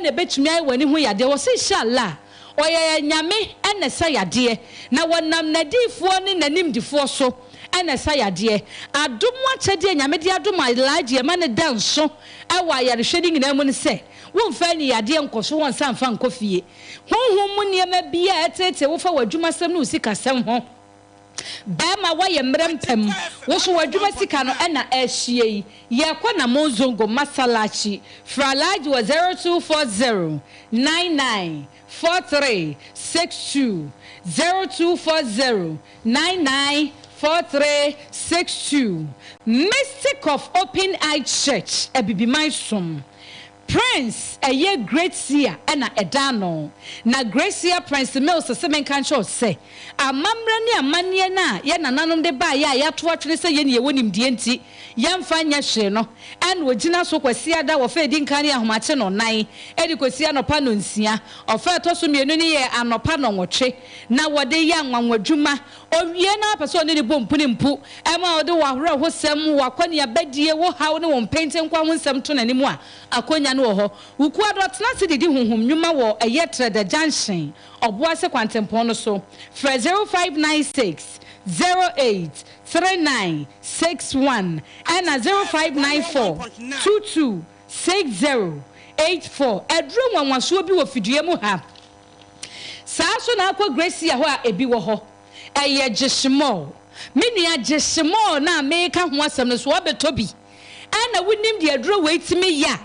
Speaker 8: na ɛbɛtumi ayɛ w'ani ho yadeɛ wɔse inshallah Ɔyɛ Nyame na ɛsa yadeɛ, na wɔnam N'adiyifoɔ ne N'animdifoɔ so na ɛsa yadeɛ. Adom akyɛdeɛ a Nyame de adom Alhaji ɛma no da nso wɔ ayarehwɛ no nyinaa mu ne sɛ, womfa ani yadeɛ nkɔ so, wɔnsan mfa nkɔ fie. Honhom mu nneɛma biara a ɛteetee wo fa w'adwumasɛm ne wo sikasɛm ho, Bɛɛma woayɛ mmerɛ mpam wo so w'adwuma sika no ɛna ɛrehyia yi yɛkɔ na mo zongo masalachi frɛ alhaji wɔ 0240 99 43 62 0240 99 43 62 Mystic of Open Eye Church Abibiman som. Prince ɛyɛ Great Seer na ɛda ano. Na Great Seer Prince Mills se menka nkyerɛ wo sɛ, amammerɛ ne amanneɛ no a yɛn nananom de baeɛ a yɛato atwene sɛ yɛn ne yɛwɔ nimdeɛ nti yɛmfa nyɛ hwee no na ɔgyina so Kwasiada wɔfa ɛdi nkan no yɛ ahomakye nnɔnnan de kɔsi anɔpa nnɔnsia, ɔfa ɛtɔ so mmienu no yɛ anɔpa nnɔnwɔtwe na wɔde yɛ anwanwadwuma. Ɔwie na apɛ sɛ ɔne no bɔ mpunimpu ma ɔde w'awerɛhosɛm, w'akɔneabadie, wo haw ne wo mpentenkwa ho nsɛm to n'anim a, akɔnya no wɔ hɔ. Wukuada ɔtena ase didi honhom nnwuma wɔ ɛyɛ Trɛdɛ Junction, Ɔboase kwantempɔn no so. Frɛ 0596 08 39 61 ɛna 0594 22 60 84. Aduro nwanwasoɔ bi wɔ fidua mu ha. Saa ara nso na akɔ Gracia hɔ a ebi wɔ hɔ. Ɛyɛ Gyeshemol. Me nua, Gyeshemol no a mereka ho asɛm no, so woabɛtɔ bi? Ɛna wonim deɛ aduro wei tumi yɛ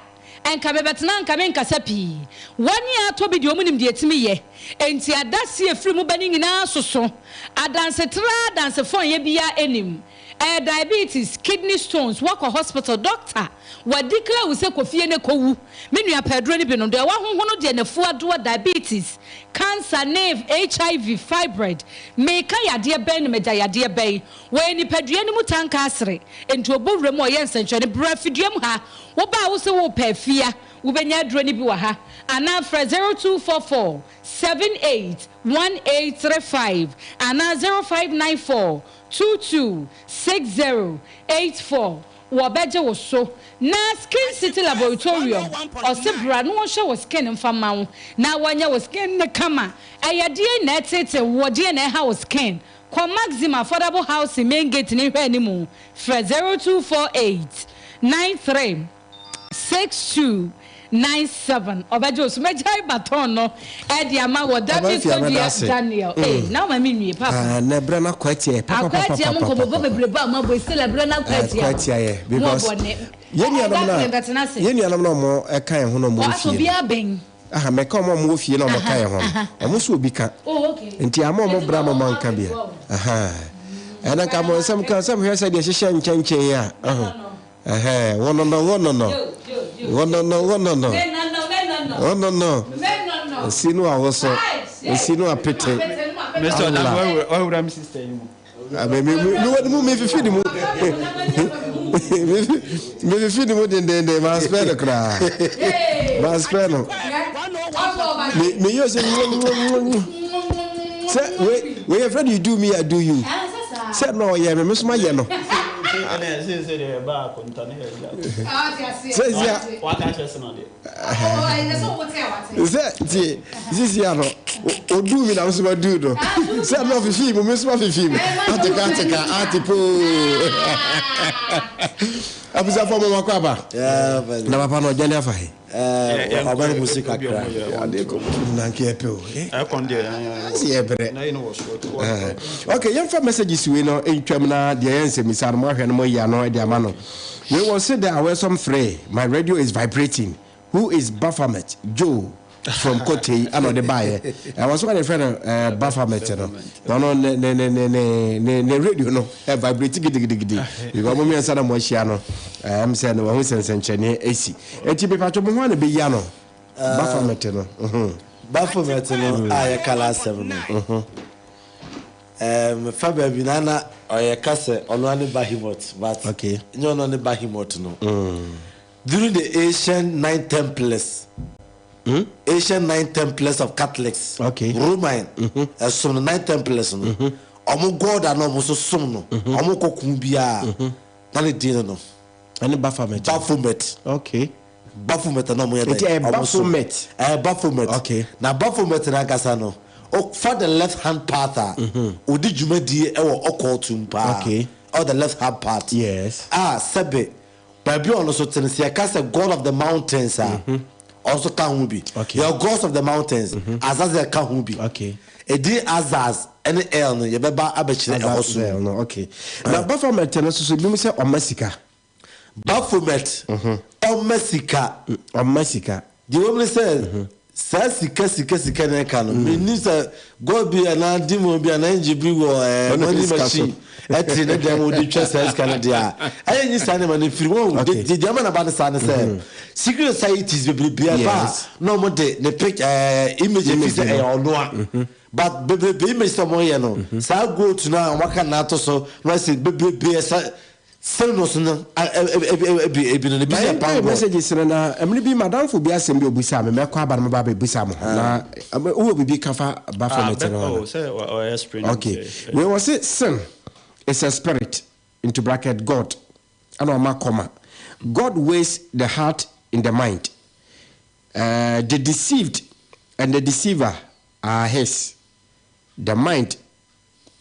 Speaker 8: a, nka mebɛtena a nka menkasa pii. Wɔn a atɔ bi deɛ wɔnim deɛ ɛtumi yɛ. Enti adaseɛ a ɛfiri mu ba no nyinaa soso. Adansetraa adansefɔnyɛ biara nnim. Ɛyɛ diabetes, kidney stones, woakɔ hospital, doctor wa declare wo sɛ kɔ fie ne kɔ wu. Me nua pɛ aduro no bi nom, deɛ wahohono deɛ nafu adoɔ, diabetes, cancer ne HIV, fibroid. Meka yadeɛ bɛn na magya yadeɛ bɛn? Wɔyɛ nipadua no mu tanka asere, enti ɔbɔ wura mu a ɔyɛ nsɛnkyerɛnne. Bra fidua mu ha, woba a wose worepɛ afia, wobɛnya aduro no bi wɔ ha. Anaa frɛ 0244 78 1835 anaa 0594 22 60 84 wɔbɛgye wo so. Na Skin City Laboratorium ɔse bra na wɔnhwɛ wo skin mfa mma wo na wɔnyɛ wo skin no kama. Ɛyɛ deɛn na ɛteetee woɔ, deɛn na ɛha wo skin? Kɔ Maxima Affordable Housing main gate no nhwɛ animu, frɛ 0248 93 6297 ɔbɛgye wo so. Mɛgyae baton no de ama wɔ David
Speaker 2: Ɔbɛfia mɛda
Speaker 8: Kodua
Speaker 2: ase.
Speaker 8: Daniel. Ei, na woma me nwie papa.
Speaker 2: Ah, na ɛberɛ no akɔ atia yɛ
Speaker 8: Akɔ atia mo nkɔmmɔbɔ
Speaker 2: papapapapapa.
Speaker 8: bebrebe a moabɔ yi, still ɛberɛ no akɔ
Speaker 2: Ɛkɔ
Speaker 8: atia mo.
Speaker 2: atia yɛ
Speaker 8: Mo
Speaker 2: because
Speaker 8: bɔne.
Speaker 2: yɛn
Speaker 8: Ɛ,
Speaker 2: nuanom no
Speaker 8: Daphne
Speaker 2: a
Speaker 8: bɛtena ase.
Speaker 2: yɛn nuanom no a wɔn ɛka yɛn ho na wɔn
Speaker 8: Wɔ
Speaker 2: wɔ
Speaker 8: asɛ
Speaker 2: fie no.
Speaker 8: obiara bɛn.
Speaker 2: Aha, mɛka wɔn a wɔwɔ fie na wɔka yɛn ho no, wɔn nso obi ka.
Speaker 8: Oh, okay.
Speaker 2: Nti ama wɔn
Speaker 8: Nti
Speaker 2: bra
Speaker 8: na
Speaker 2: ma
Speaker 8: wɔn
Speaker 2: wɔanka bia.
Speaker 8: abɛboa wo.
Speaker 2: Aha. Ɛna nka mo nsɛm ka nsɛm hwɛ sɛ deɛ hyehyɛ nkyɛnkyɛn yi a. Ɔho. Ɛhɛn, wɔnɔnɔ wɔnɔnɔ. Wɔnɔnɔ wɔnɔnɔ. Wɔnɔnɔ. Osi no awoso. Osi no apete.
Speaker 1: Mr.
Speaker 2: Allah.
Speaker 1: Wawura mi sister yi mu.
Speaker 2: Me me me wɔ ne mu me fifi ne mu. Me fifi ne mu dendenden ma spare no koraa. Ma spare no. Me me yɛ sɛ sɛ we we yɛ fɛ no you do me I do you. Sɛ na ɔyɛ me me so ma yɛ no. Sɛ sia sɛ tie sisi ano odu mi na nso ma du no sɛ na ɔfifi mu mi nso ma fifi mu ateka ateka ate poo abusafo mo makɔ aba na papa no ɔgyane afa he.
Speaker 4: Ɔbɛn mu si kakra.
Speaker 2: Ade kɔ mu na nka yɛpɛ o.
Speaker 1: Ɛkɔn deɛ.
Speaker 2: Ɛsɛ yɛbrɛ. Ok yɛmfa messages wei no ntwam na deɛ yɛ nsɛmisa no moahwɛ no moayi ano de ama no. Wei wɔ se the awesome free my radio is vibrating who is Baphomet Joe from Kotei ana ɔde baeɛ ɛwɔ so wɔde frɛ no eh, Baphomet no na ɔno ne ne ne ne ne ne ne radio no eh, vibrate gidigidigidi because ɔmo mmiɛnsa na mo ahyia no ɛm sɛ no wɔn ho sɛnsɛnkyerɛnneɛ esi eti mepatwo mo ho a na bɛyi ano Baphomet no.
Speaker 4: Baphomet no a yɛka n'asɛm no Fa baabi na na ɔyɛ ka sɛ ɔno ara ne Bahemot but
Speaker 2: Okay.
Speaker 4: nyɛ ɔno ne Bahemot no. During the ancient nine templars, ancient nine templars of Catholics,
Speaker 2: Okay.
Speaker 4: Roman ɛsom no nine templars no, ɔmo god a na ɔmo nso som no, ɔmo kɔ ko biara na ne din no no.
Speaker 2: Ɛne Baphomet.
Speaker 4: Baphomet.
Speaker 2: Okay.
Speaker 4: Baphomet na ɔmo yɛ dɛ.
Speaker 2: Nti ɛyɛ Baphomet.
Speaker 4: Ɛyɛ Baphomet.
Speaker 2: Okay.
Speaker 4: Na Baphomet n'ankasa no, ɔfa the left hand path a, odi dwumadie ɛwɔ occult mu paa.
Speaker 2: Okay.
Speaker 4: Ɔwɔ the left hand path.
Speaker 2: Yes.
Speaker 4: A sɛbe baabi a ɔno nso te no, sɛ yɛka sɛ God of the mountains a, ɔno nso ka ho bi.
Speaker 2: Okay.
Speaker 4: Yɛwɔ gods of the mountains, Azazel ka ho bi.
Speaker 2: Okay.
Speaker 4: Edin Azaz ɛne El no yɛbɛba abɛkyerɛ ɛhɔ so.
Speaker 2: Azazel no, okay. Na Baphomet no nso so ebinom sɛ ɔma sika.
Speaker 4: Baphomet, ɔma sika.
Speaker 2: Ɔma sika.
Speaker 4: Deɛ ɛwɔ mu ne sɛ, Saa sika sika sika na ɛka no, mennim sɛ God bi anaa demon bi anaa angel bi wɔ ɛɛ money machine ɛte ne dan mu de twa saa sika no deɛ a, ɛyɛ nyi saa nneɛma no mfiri mu. Wɔn de deɛ ama na ba no saa ne sɛ secret societies bebrebe aba a na wɔn de ne pic ɛɛ image efi sɛ ɛyɛ ɔnoa but bebrebe image sɛ wɔn yɛ no saa goat no a wɔn aka na ato so na wɔasi bebrebe ɛsa Sɛn no so no ebi ebi no ebi
Speaker 2: Ma
Speaker 4: yɛ
Speaker 2: yɛnkae
Speaker 4: pangɔ.
Speaker 2: messages no na mmere bi m'adamfo bi asɛm bi a obisaa me, mɛkɔ aba na maba abɛbisa mo na wowɔ biribi ka fa
Speaker 1: Ah,
Speaker 2: Baphomet
Speaker 1: bɛ
Speaker 2: no ho
Speaker 1: oh
Speaker 2: anaa?
Speaker 1: sɛ ɔyɛ spray no
Speaker 2: Okay,
Speaker 1: nti
Speaker 2: wei wɔse sin is a spirit into bracket God ɛna ɔma comma God weighs the heart in the mind eh, the deceived and the deceiver are his the mind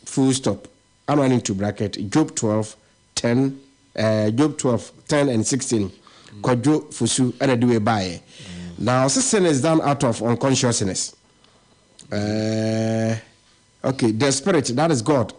Speaker 2: full stop Ama no into bracket Job 12, 10 eh, Job 12, 10 and 16 Kwadwo Fosu ɛna de wei baeɛ. Na ɔse sin is done out of unconsciousness. Eh, okay, the spirit, that is God.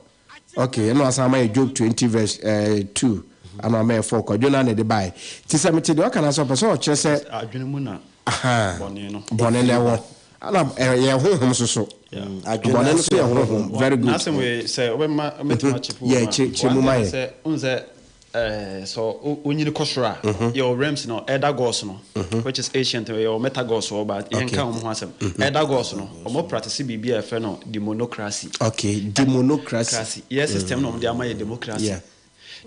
Speaker 2: Okay, ɛna wasan ama yɛ Job 20 verse eh, 2 ɛna ama yɛ 4 Kwadwo no na de baeɛ. Ti sɛ mete deɛ ɔka no sɛ ɔpɛ sɛ ɔkyerɛ sɛ
Speaker 1: adwene mu na
Speaker 2: Ahaa,
Speaker 1: bɔne no.
Speaker 2: Bɔne no ɛwɔ. Ɛna ɛyɛ honhom nso so. Bɔne no nso yɛ honhom. Very good.
Speaker 1: N'asɛm wei sɛ wobɛma mɛtumi akyɛ mu
Speaker 2: Yeah, kyerɛ kyerɛ mu ma
Speaker 1: One
Speaker 2: yɛn.
Speaker 1: thing sɛ wohu sɛ ɛɛ sɛ wonyini kɔ soro a yɛwɔ realms no elder gods no which is ancient yɛwɔ meta gods wɔ but yɛnka wɔn ho asɛm. Elder gods no wɔn practice biribi a yɛfrɛ no demonocracy.
Speaker 2: Okay, demonocracy.
Speaker 1: Cracy. Yɛ system na wɔn de ama yɛ democracy.
Speaker 2: Yeah.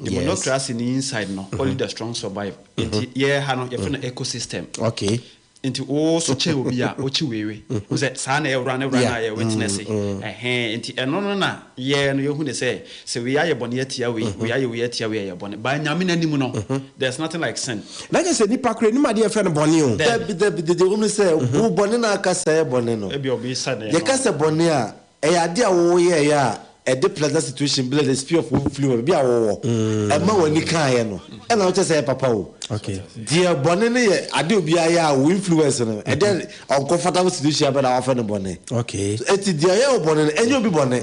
Speaker 1: Demonocracy ni inside no only the strong survive. Nti yɛ ha no yɛfrɛ no ecosystem.
Speaker 2: Okay.
Speaker 1: Nti wo so kyɛn obi a wokyi wewe. Wo sɛ saa na ɛwura ne wura na yɛ witness. Ɛhɛn nti ɛno no na yɛ no yɛhu ne sɛ sɛ wei ayɛ bɔne atia wei, wei ayɛ wei atia wei ɛyɛ bɔne. But Nyame n'anim no there's nothing like sin.
Speaker 2: Na kyerɛ sɛ nipa koraa nim adeɛ yɛfrɛ no bɔne o.
Speaker 4: Dabi dabi deɛ ɛwɔ mu ne sɛ wo bɔne no aka sɛ ɛyɛ bɔne no.
Speaker 1: Ebia obi sa ne no.
Speaker 4: Yɛka sɛ bɔne a Ɛyɛ ade a woyɛeɛ a ɛde pleasant situation bi like the sphere of influence baabi a wowɔ ɛma w'ani kaeɛ no ɛna wokyɛ sɛ ɛyɛ papa o. Deɛ bɔne no yɛ ade obiara yɛ a wo influence no ɛde uncomfortable situation abɛ na wafɛ no bɔne. Eti deɛ ɔyɛ wo bɔne no ɛnyɛ obi bɔne.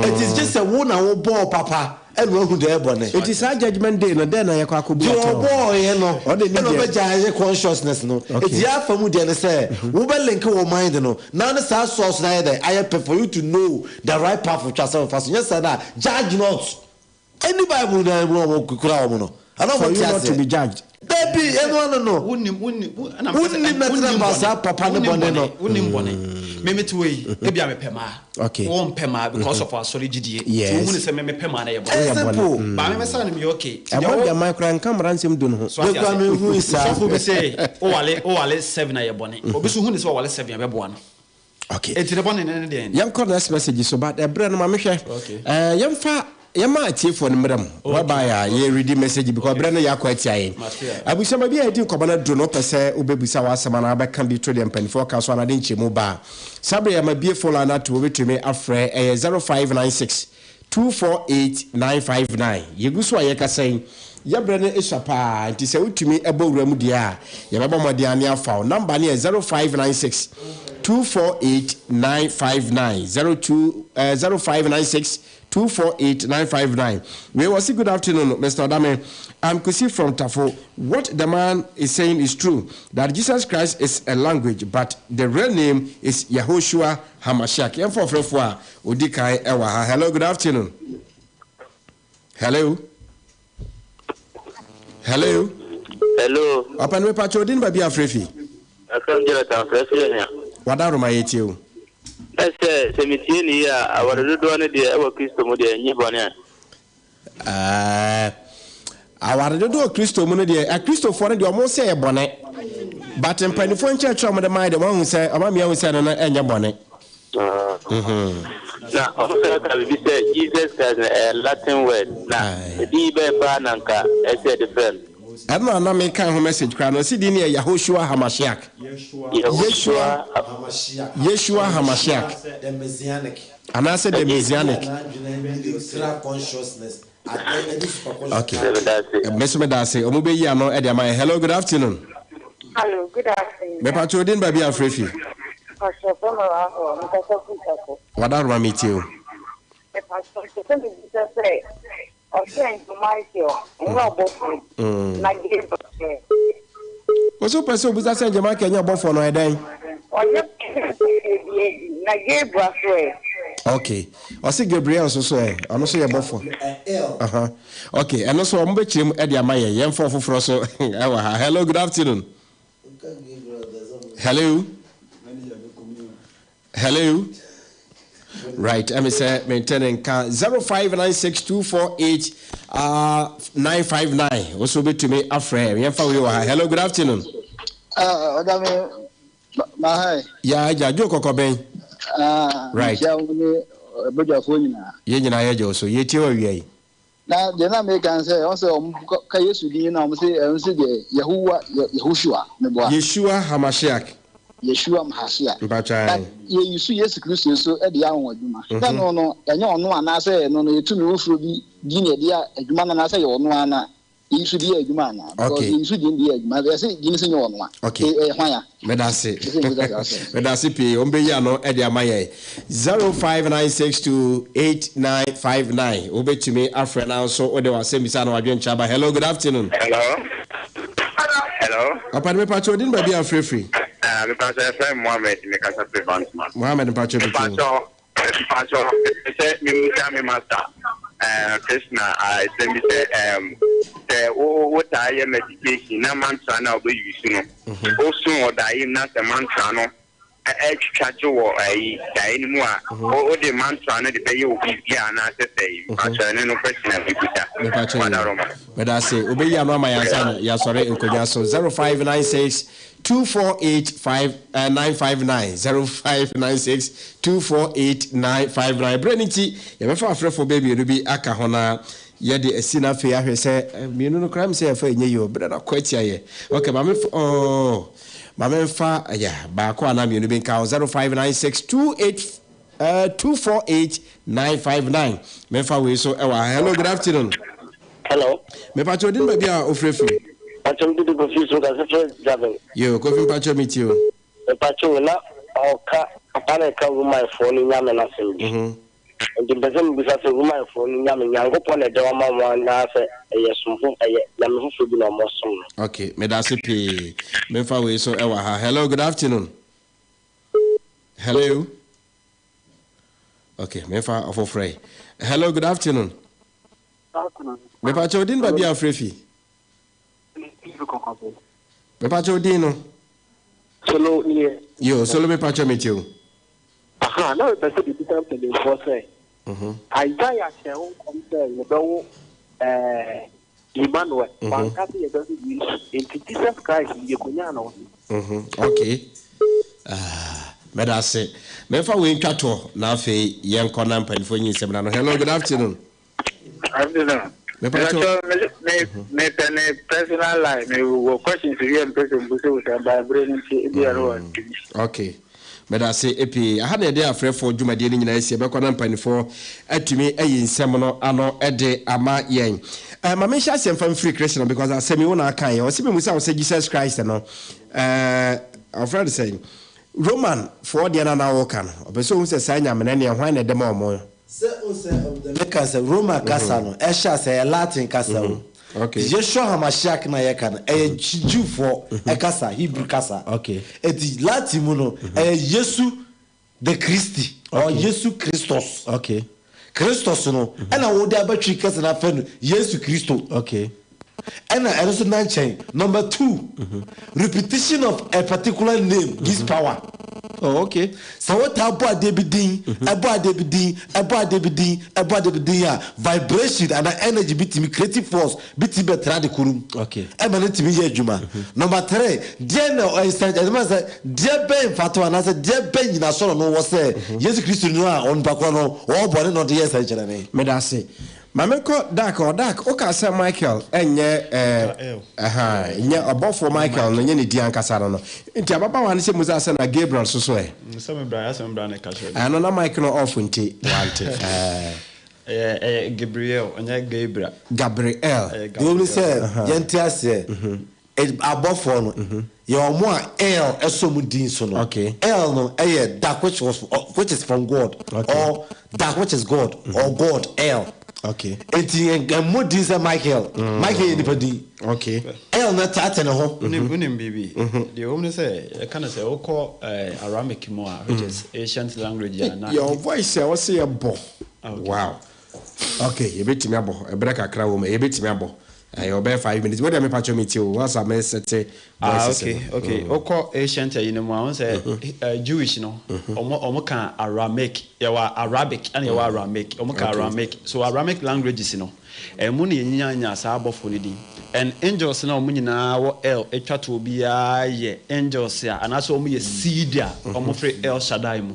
Speaker 4: Eti gye sɛ wo na wobɔɔ papa Ɛna wahu deɛ ɛyɛ bɔne.
Speaker 2: Enti saa judgement day no, dɛn na yɛkɔ akɔbu
Speaker 4: Deɛ
Speaker 2: atɛn wɔ hɔ?
Speaker 4: ɔbɔɔeɛ no,
Speaker 2: Ɔde ne
Speaker 4: ɛna
Speaker 2: deɛ.
Speaker 4: ɔbɛgyae ne consciousness no.
Speaker 2: Okay.
Speaker 4: Enti yɛn afa mu deɛ ne sɛ, wobɛ link wo mind no, na ne saa source no ayɛ dɛn? Ayɛ pɛ for you to know the right path otwa sɛ wofa so. Nyɛ saa no a, judge not. Ɛnni Bible no mu a wɔkura wɔn no. Anaa
Speaker 2: For
Speaker 4: wɔn
Speaker 2: you
Speaker 4: te
Speaker 2: not to
Speaker 4: aseɛ?
Speaker 2: be judged.
Speaker 4: Dabi, ɛno ano no.
Speaker 1: Wonim, wonim, wo, ɛna meka sɛ,
Speaker 4: Wonim na
Speaker 1: wonim
Speaker 4: tena ba
Speaker 1: bɔne.
Speaker 4: saa papa ne
Speaker 1: Wonim
Speaker 4: bɔne
Speaker 1: bɔne,
Speaker 4: no.
Speaker 1: wonim bɔne. Me mete hɔ yi, ebia mepɛ mmaa.
Speaker 2: Okay.
Speaker 1: Wo mpɛ mmaa because of asɔre gyidie.
Speaker 2: Yes.
Speaker 1: Nti wohu ne sɛ me mepɛ mmaa na ɛyɛ bɔne.
Speaker 4: Ɛyɛ simple.
Speaker 1: But me mɛsa no meyɛ okay. Nti deɛ
Speaker 2: Ɛbɔ
Speaker 1: wo.
Speaker 2: dwaman koraa nka mmara nsɛm du no ho.
Speaker 1: So ate
Speaker 4: Me koraa
Speaker 1: ase?
Speaker 4: menhui saa.
Speaker 1: Sɔfo bi se wowale wowale seven a ɛyɛ bɔne. Obi nso hu ne sɛ ɔwale seven a ɛbɛboa no.
Speaker 2: Okay.
Speaker 1: Enti ne bɔne no ne deɛn?
Speaker 2: Yɛnkɔ next message so but ɛberɛ no ma mehwɛ.
Speaker 1: Okay.
Speaker 2: Eh, yɛmfa yɛma atiefoɔ no mmerɛ mu whereby a yɛ ready message because berɛ no yɛakɔ atia yɛn.
Speaker 1: Mate a.
Speaker 2: Abusua baabi a yɛdi nkɔmmɔ no aduru no wopɛ sɛ wobɛbisa w'asɛm anaa wobɛka bi to deɛ mpanimfoɔ ka so anaa de nkyɛmu ba a saa berɛ yɛma bie phone line no ato wobɛtumi afrɛ ɛyɛ 0596 248 959. Yɛgu so a yɛrekasa yi, yɛ berɛ no sua pa ara, nti sɛ wotumi bɔ wura mu deɛ a, yɛbɛbɔ mmɔden ara ne afa wo. Number no yɛ 0596 248 959, 02, eh, 0596 248 959. Wei wɔse good afternoon Mister Odame, I'm Kusi from Tafo. What the man is saying is true, that Jesus Christ is a language, but the real name is Yahoshua Hamashiach. Yɛmfa ɔfrɛfoɔ a Odi kan ɛwɔ ha. Hello, good afternoon. Hello. Hello.
Speaker 9: Hello.
Speaker 2: Papa no mepa kyɛ odin baabi afrɛ fi.
Speaker 9: Akram Jonathan frɛ fi ahia.
Speaker 2: Wada Roma yɛ tie o.
Speaker 9: Ɛsɛ sɛ metie ne yie a aware dodoɔ no deɛ ɛwɔ Kristo mu deɛ ɛnyɛ bɔne a.
Speaker 2: Ɛɛ aware dodoɔ Kristo mu no deɛ Akristofoɔ no deɛ wɔn sɛ ɛyɛ bɔne but mpanimfoɔ nkyerɛkyerɛ wɔn de maa deɛ wɔn ahu sɛ wɔn amia ahu sɛ ɛno no ɛnyɛ bɔne.
Speaker 9: Na ɔmo san ka biribi sɛ Jesus Christ no ɛyɛ Latin word na edin bɛn paa na nka ɛsɛ yɛde frɛ no?
Speaker 2: Ɛno na na meka ho message koraa no ɔsi din no yɛ Yahoshua Hamashiach.
Speaker 9: Yehoshua
Speaker 2: Yeshua Hamashiach.
Speaker 4: The Messianic.
Speaker 2: Anaasɛ the Messianic. Okay. Me nso meda ase. Ɔmo bɛyi ano de ama yɛn. Hello, good afternoon.
Speaker 10: Hello, good afternoon.
Speaker 2: Mepatwo odin baabi a frɛ fi.
Speaker 10: Pastor Fema Rahɔ, mekasa firi Tafo.
Speaker 2: Wada roma metie o.
Speaker 10: Mepatwo kyɛ sɛ mebisa sɛ ɔsɛ nti Michael ɛnyɛ ɔbɔfoɔ na Gabriel sɛ.
Speaker 2: Wo so pɛ sɛ obisa sɛ nkyɛ Michael nyɛ ɔbɔfoɔ no ɔyɛ dɛn?
Speaker 10: Ɔnyɛ bɔfoɔ bi, na Gabriel nso ɛ?
Speaker 2: Ok. Ɔse Gabriel nso so ɛ? Ɔno nso yɛ bɔfoɔ? Aha. Ok, ɛno nso wɔn bɛkyerɛ mu de ama yɛn. Yɛmfa ɔfoforɔ so wɔ ha. Hello, good afternoon. Hello. Hello. Right, ɛmi sɛ mente ne nka 05962489 959 wo so wobɛtumi afrɛ yɛmfa wei wɔ ha. Hello, good afternoon.
Speaker 11: Ah, ɔda me ma ha.
Speaker 2: Ya agya dwo kɔkɔ bɛn.
Speaker 11: Ah,
Speaker 2: right.
Speaker 11: Mekyia wo ne badwafoɔ nyinaa.
Speaker 2: Yɛn nyinaa yɛgye wo so. Yɛtie wɔ awia yi.
Speaker 11: Na deɛ na meka ne sɛ, wɔn sɛ wɔn ka Yesu din na wɔn se ɛno se deɛ Yahuwa, Yahushua, meboa.
Speaker 2: Yeshua Hamashiach.
Speaker 11: Yeshua Mhashiach.
Speaker 2: Mpakyɛ
Speaker 11: But
Speaker 2: ae.
Speaker 11: yɛ use Yesu Kristo nso de yɛ anwanwa dwuma. Sɛ ɛno no, ɛnyɛ ɔno anaasɛ ɛno no yɛ tumi foforɔ bi din na yɛde yɛ adwuma no anaasɛ ɛyɛ ɔno ara na yɛ use de yɛ adwuma anaa? Because
Speaker 2: Okay.
Speaker 11: yɛ use din de yɛ adwuma, yɛse din no sɛ nyɛ ɔno a,
Speaker 2: Okay.
Speaker 11: ɛyɛ hwan a?
Speaker 2: Medase.
Speaker 11: Ɛsɛ sɛ mebisa saa asɛm.
Speaker 2: Medase pii. Wɔn bɛyi ano de ama yɛn. 05962899. Wobɛtumi afrɛ na nso wode w'asɛmmisa na w'adwenkyerɛ aba. Hello, good afternoon.
Speaker 9: Hello. Hello.
Speaker 2: Papa no mepakyɛ odin baabi a wofrɛ firi.
Speaker 9: Uh, mepakyɛ yɛfrɛ me Mohammed mekasa firi Bantama.
Speaker 2: Mohammed mpakyɛ bɛti
Speaker 9: Mepakyɛ mepakyɛ mepɛ sɛ memusa me master uh, Krishna asɛm bi sɛ um, sɛ wo wotaa yɛ meditation na mantra no a wobɛyi so no woso wɔ daeɛ mu na sɛ mantra no ɛtwitwa gye wɔ ayi daeɛ no mu a wode mantra no de bɛyɛ wo biribi a anaasɛ sɛ mepakyɛ ɛno no question a mebusa
Speaker 2: Mepakyɛ yi.
Speaker 9: Wadaroma.
Speaker 2: Meda ase. Wobɛyi ano ama yɛn ansa na yɛasɔre nkonnwa so. 0596 248 5 eh, 959 0596 248 959. Berɛ no nti, yɛbɛfa afrɛfoɔ bɛyɛ mmienu bi aka ho na yɛde asi no afei ahwɛ sɛ eh, mmienu no koraa m sɛ yɛfa ɛnyɛ yi o. Berɛ no akɔ atia yɛ. Ok, ma memfa oh, ma memfa yeah, baako anaa mmienu bi nka ho. 0596 28 eh, 248 959. Memfa wei so ɛwɔ ha. Hello, good afternoon.
Speaker 12: Hello.
Speaker 2: Mepakyɛ odin baabi a ofirefiri.
Speaker 12: Pakyɛ me dede Kofi so kasa firi Javen.
Speaker 2: Yo, Kofi mpakyɛ me tie o.
Speaker 12: Mepakyɛ o na ɔka papa no ka Romanfoɔ no nyame no asɛm bi. Nti mpɛ sɛ mebisa sɛ Romanfoɔ no nyame Nyankopɔn na ɛde ama wɔn anaa sɛ ɛyɛ som fo ɛyɛ nyame foforɔ bi na wɔn som no.
Speaker 2: Ok, medase pii. Memfa wei so ɛwɔ ha. Hello, good afternoon. Hello. Ok, memfa ɔfoforɔ yi. Hello, good afternoon. Mepakyɛ odin baabi a afrɛ fi. Mepakyɛ odin no.
Speaker 12: Solo nie.
Speaker 2: Yo, solo mepakyɛ metie o.
Speaker 12: Aha, na mepɛ sɛ mebisa mpanimfoɔ sɛ, Isaiah hyɛɛ ho nkɔm sɛ yɛbɛwo ɛɛ Emmanuel, wanka sɛ yɛbɛwo Yesu, enti Jesus Christ no yɛkɔnyaa no he?
Speaker 2: Okay. Ah, mɛda ase. Memfa wei ntwa toɔ na afei yɛnkɔ na mpanimfoɔ nyi nsɛm no ano. Hello, good afternoon.
Speaker 9: Afternoon.
Speaker 2: Mepakyɛ
Speaker 9: Me me me pɛ ne personal life me wɔ questions bi a mpɛ sɛ mbusa busa ba ebere no nti ebi a no wɔ ntumi.
Speaker 2: Okay. Meda ase pii. Aha na yɛde afrɛfoɔ dwumadie no nyinaa asi. Ɛbɛkɔ na mpanimfoɔ atumi ayi nsɛm no ano de ama yɛn. Eh, ma menhyɛ aseɛ mfa mfiri Krishna because asɛm yi wo na aka yɛ. Ɔse memusa wo sɛ Jesus Christ no, eh, ɔfrɛ no sɛn? Roman foɔ deɛ no na woka no. Ɔpɛ sɛ ɔhu sɛ saa nyame no ɛneɛ hwan na ɛde ma ɔmo?
Speaker 4: Sɛ o sɛ deɛ meka sɛ Roma kasa no ɛhyɛ ase ɛyɛ Latin kasa o. Yeshua Hamashiach na yɛka no ɛyɛ Jewfoɔ ɛkasa, Hebrew kasa. Eti Latin mu no ɛyɛ Yesu the Christi or Yesu Christus. Christus no ɛna wode abatwi kasa no afɛ no Yesu Kristo. Ɛna ɛno nso na nkyɛn. Number 2, repetition of a particular name gives power.
Speaker 2: Oh, okay.
Speaker 4: Sɛ wotaa bɔ adeɛ bi din, ɛbɔ adeɛ bi din, ɛbɔ adeɛ bi din, ɛbɔ adeɛ bi din a, vibration anaa energy bi tumi, creative force bi tumi bɛtra ade koro mu. Ɛma no tumi yɛ adwuma. Number 3, deɛ na ɛsɛ, ɛsɛ sɛ, deɛ bɛn mfatoho anaasɛ deɛ bɛn nyinasoɔ na ɔno wɔ sɛ Yesu Kristo no a onipa korɔ no ɔwɔ bɔne na ɔde yɛ nsɛnkyerɛnne?
Speaker 2: Meda ase. Ma menkɔ Dark hɔ. Dark, wokaa sɛ Michael nyɛ eh, ɛha, nyɛ ɔbɔfoɔ Michael no, nyɛ ne din ankasa no no. Nti ababaawa no sɛ musa sɛ na Gabriel so so ɛ?
Speaker 1: Sɛ me bra, asɛm bra na ɛka kyerɛ me.
Speaker 2: Ɛno na mic no off nti wante. Eh.
Speaker 1: Ɛyɛ ɛyɛ Gabriel, ɛnyɛ Gabriel.
Speaker 2: Gabriel.
Speaker 1: Ɛyɛ
Speaker 4: Deɛ wɔn
Speaker 1: Gabriel.
Speaker 4: sɛ yɛnte aseɛ, abɔfoɔ no, yɛ wɔn a El ɛsɔ wɔn din so no. El no ɛyɛ that which was, which is from God, or that which is God, or God, El. Enti ɛmmɔ din sɛ Michael. Michael yɛ nipa din. El. El no tate ne ho.
Speaker 1: Wonim biribi? Deɛ ɛwɔ mu ne sɛ, yɛka no sɛ wokɔ Aramaic mu a, which is ancient language a na.
Speaker 2: Your voice a wɔse yɛbɔ. Wow. Ok, yɛbɛtumi abɔ. Ɛberɛ kakra wɔ mu a, yɛbɛtumi abɔ. Ɛyɛ ɔbɛyɛ 5 minutes. Wo deɛ mepakyɛ metie o. Once a mɛsɛte
Speaker 1: Ah,
Speaker 2: voices
Speaker 1: okay,
Speaker 2: no.
Speaker 1: okay. Wokɔ ancient ayi no mu a, wohu sɛ Jewish no, ɔmo ka Aramaic. Yɛwɔ Arabic ɛna yɛwɔ Aramaic. Ɔmo ka Aramaic. So Aramaic languages no, ɛmu na yɛnyaanya saa abɔfoɔ no din. And angels no a ɔmo nyinaa wɔ El atwa toɔ biara yɛ angels a, anaasɛ ɔmo yɛ seed a ɔmo firi El Shaddai mu.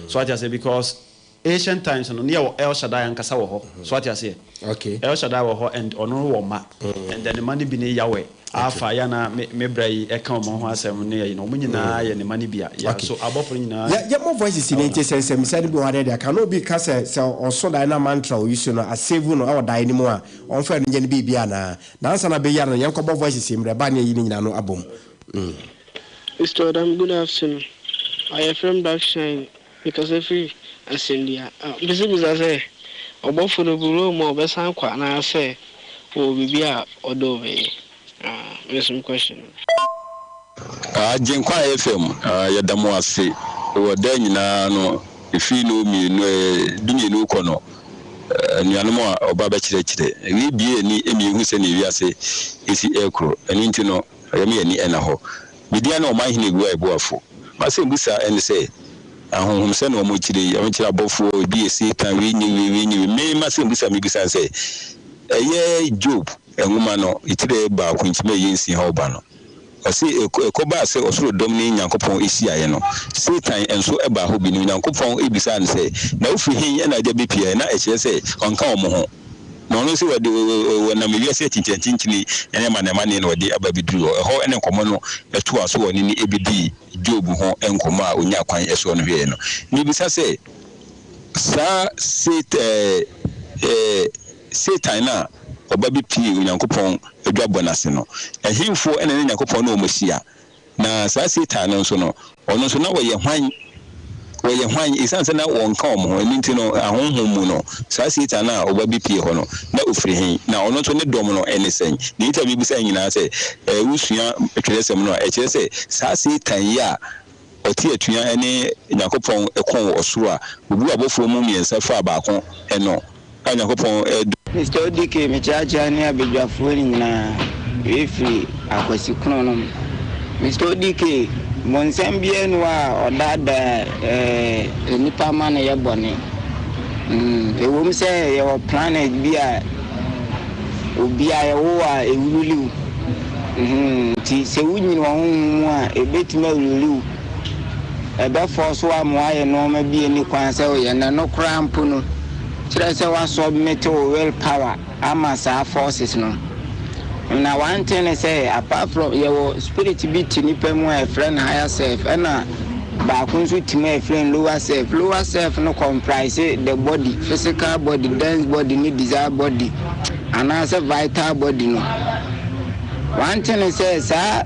Speaker 1: So wate aseɛ? Because ancient times no, ne yɛwɔ El Shaddai ankasa wɔ hɔ. So wate aseɛ?
Speaker 2: Okay.
Speaker 1: El Shaddai wɔ hɔ and ɔno wɔ mma. And then ne mma no bi ne Yahweh, Alpha, yɛ a na me bra yi ɛka wɔn ho asɛm ne ayi no, wɔn nyinaa yɛ ne mma no bi a. Yeah, so abɔfo no nyinaa.
Speaker 2: Yɛ yɛmmɔ voices no nti sɛ nsɛmmisa no bi wɔ hɔ a deɛ ka na obi ka sɛ sɛ ɔso daeɛ na mantra a ɔyi so no asave no wɔ daeɛ no mu a ɔmfa ɛno nyɛ no biribi anaa? Na ansa na bɛyi ano no yɛnkɔbɔ voices yi mmerɛ ɛba ne yɛyi ne nyinaa no abom.
Speaker 13: Mister Odam good afternoon, yɛfrɛ me Black Shine mekasa firi Asɛndua. Mepɛ sɛ mibisa sɛ ɔbɔfo no gu Rome a ɔbɛsan akɔ anaasɛ ɔwɔ biribi a ɔdɔ ɔbɛyɛ? Me nso me question no.
Speaker 14: Agyenkwa FM yɛda mo ase wɔ daa nyinaa no ɛfiri no mmienu dumienu rekɔ no anuanom a ɔba bɛkyerɛkyerɛ wei bue ani ma yɛhu sɛdeɛ wiase ɛsi ɛrekɔ ɛno nti no ɛyɛ ma yɛn ani ɛna hɔ. Me din ne Ɔmanhene Aguai Boafo. M'asɛmbusa ne sɛ, ahonhom sɛ na wɔn kyerɛ yi, wɔn kyerɛ abɔfoɔ, ebi yɛ Satan, wei nyɛ wei, wei nyɛ wei. Me m'asɛmbusa a mebisa ne sɛ, ɛyɛ Job nwoma no etire baako nkyem a ɛyɛ nsia hɔ ba no, ɔse ɛkɔbaa sɛ ɔsoro dɔm ne Nyankopɔn hyiaeɛ no, Satan nso baa hɔ bi, na Onyankopɔn bisaa no sɛ, Na wofiri he na agya bɛpie ha? Na ɛkyerɛ sɛ ɔnka wɔn ho. Na ɔno nso wɔde wɔnam ewiase akyinkyinakyinkyini ne amanneamanneɛ na wɔde aba abɛduru hɔ. Ɛhɔ ne nkɔmmɔ no toaa so wɔ ɔne no bɛdii Job ho nkɔmmɔ a ɔnyaa kwan soɔ no hwɛeɛ no. Mebisa sɛ, saa Satan no a ɔba bɛpuee Onyankopɔn adwabɔ no ase no, ɛhefoɔ na ne Nyankopɔn ne wɔn ahyia? Na saa Satan no nso no, ɔno nso na ɔyɛ hwan? Ɔyɛ hwan? Esiane sɛ na wɔnka wɔn ho, ɛno nti no, ahonhom mu no, saa Satan a ɔba bepue hɔ no, na ofiri he? Na ɔno nso ne dɔm no ne sɛn? Deɛ nti a mebisa nyinaa sɛ, eh, wosua twerɛsɛm no a, ɛkyerɛ sɛ saa Satan yi a ɔte atua ne Nyankopɔn ko wɔ ɔsoro a obuu abɔfoɔ mu mmiɛnsa faa baako no, a Nyankopɔn dɔ.
Speaker 15: Mister Odike, Mekyeakyea ne abadwafoɔ nyinaa, wei firi Akwasi Kronom. Mister Odike, bonsam biara nni hɔ a ɔdaadaa eh, nnipa ma no yɛ bɔne. Mm, ɛwom sɛ yɛwɔ planet bi a obi a yɛwo a ɛwuruli wo. Mm, nti sɛ wonyini wɔ honhom mu a, ɛbɛtumi awuruli wo. Ɛbɛfɔɔso wo ama woayɛ nnoɔma bi a ɛnni kwan sɛ woyɛ, na ɛno koraa mpo no, kyerɛ sɛ woasubmit wo will power ama saa forces no. Na one thing ne sɛ, apart from, yɛwɔ spirit bi te nipa mu a yɛfrɛ no higher self, ɛna baako nso te mu a yɛfrɛ no lower self. Lower self no comprise the body, physical body, dense body ne desire body, anaasɛ vital body no. One thing ne sɛ saa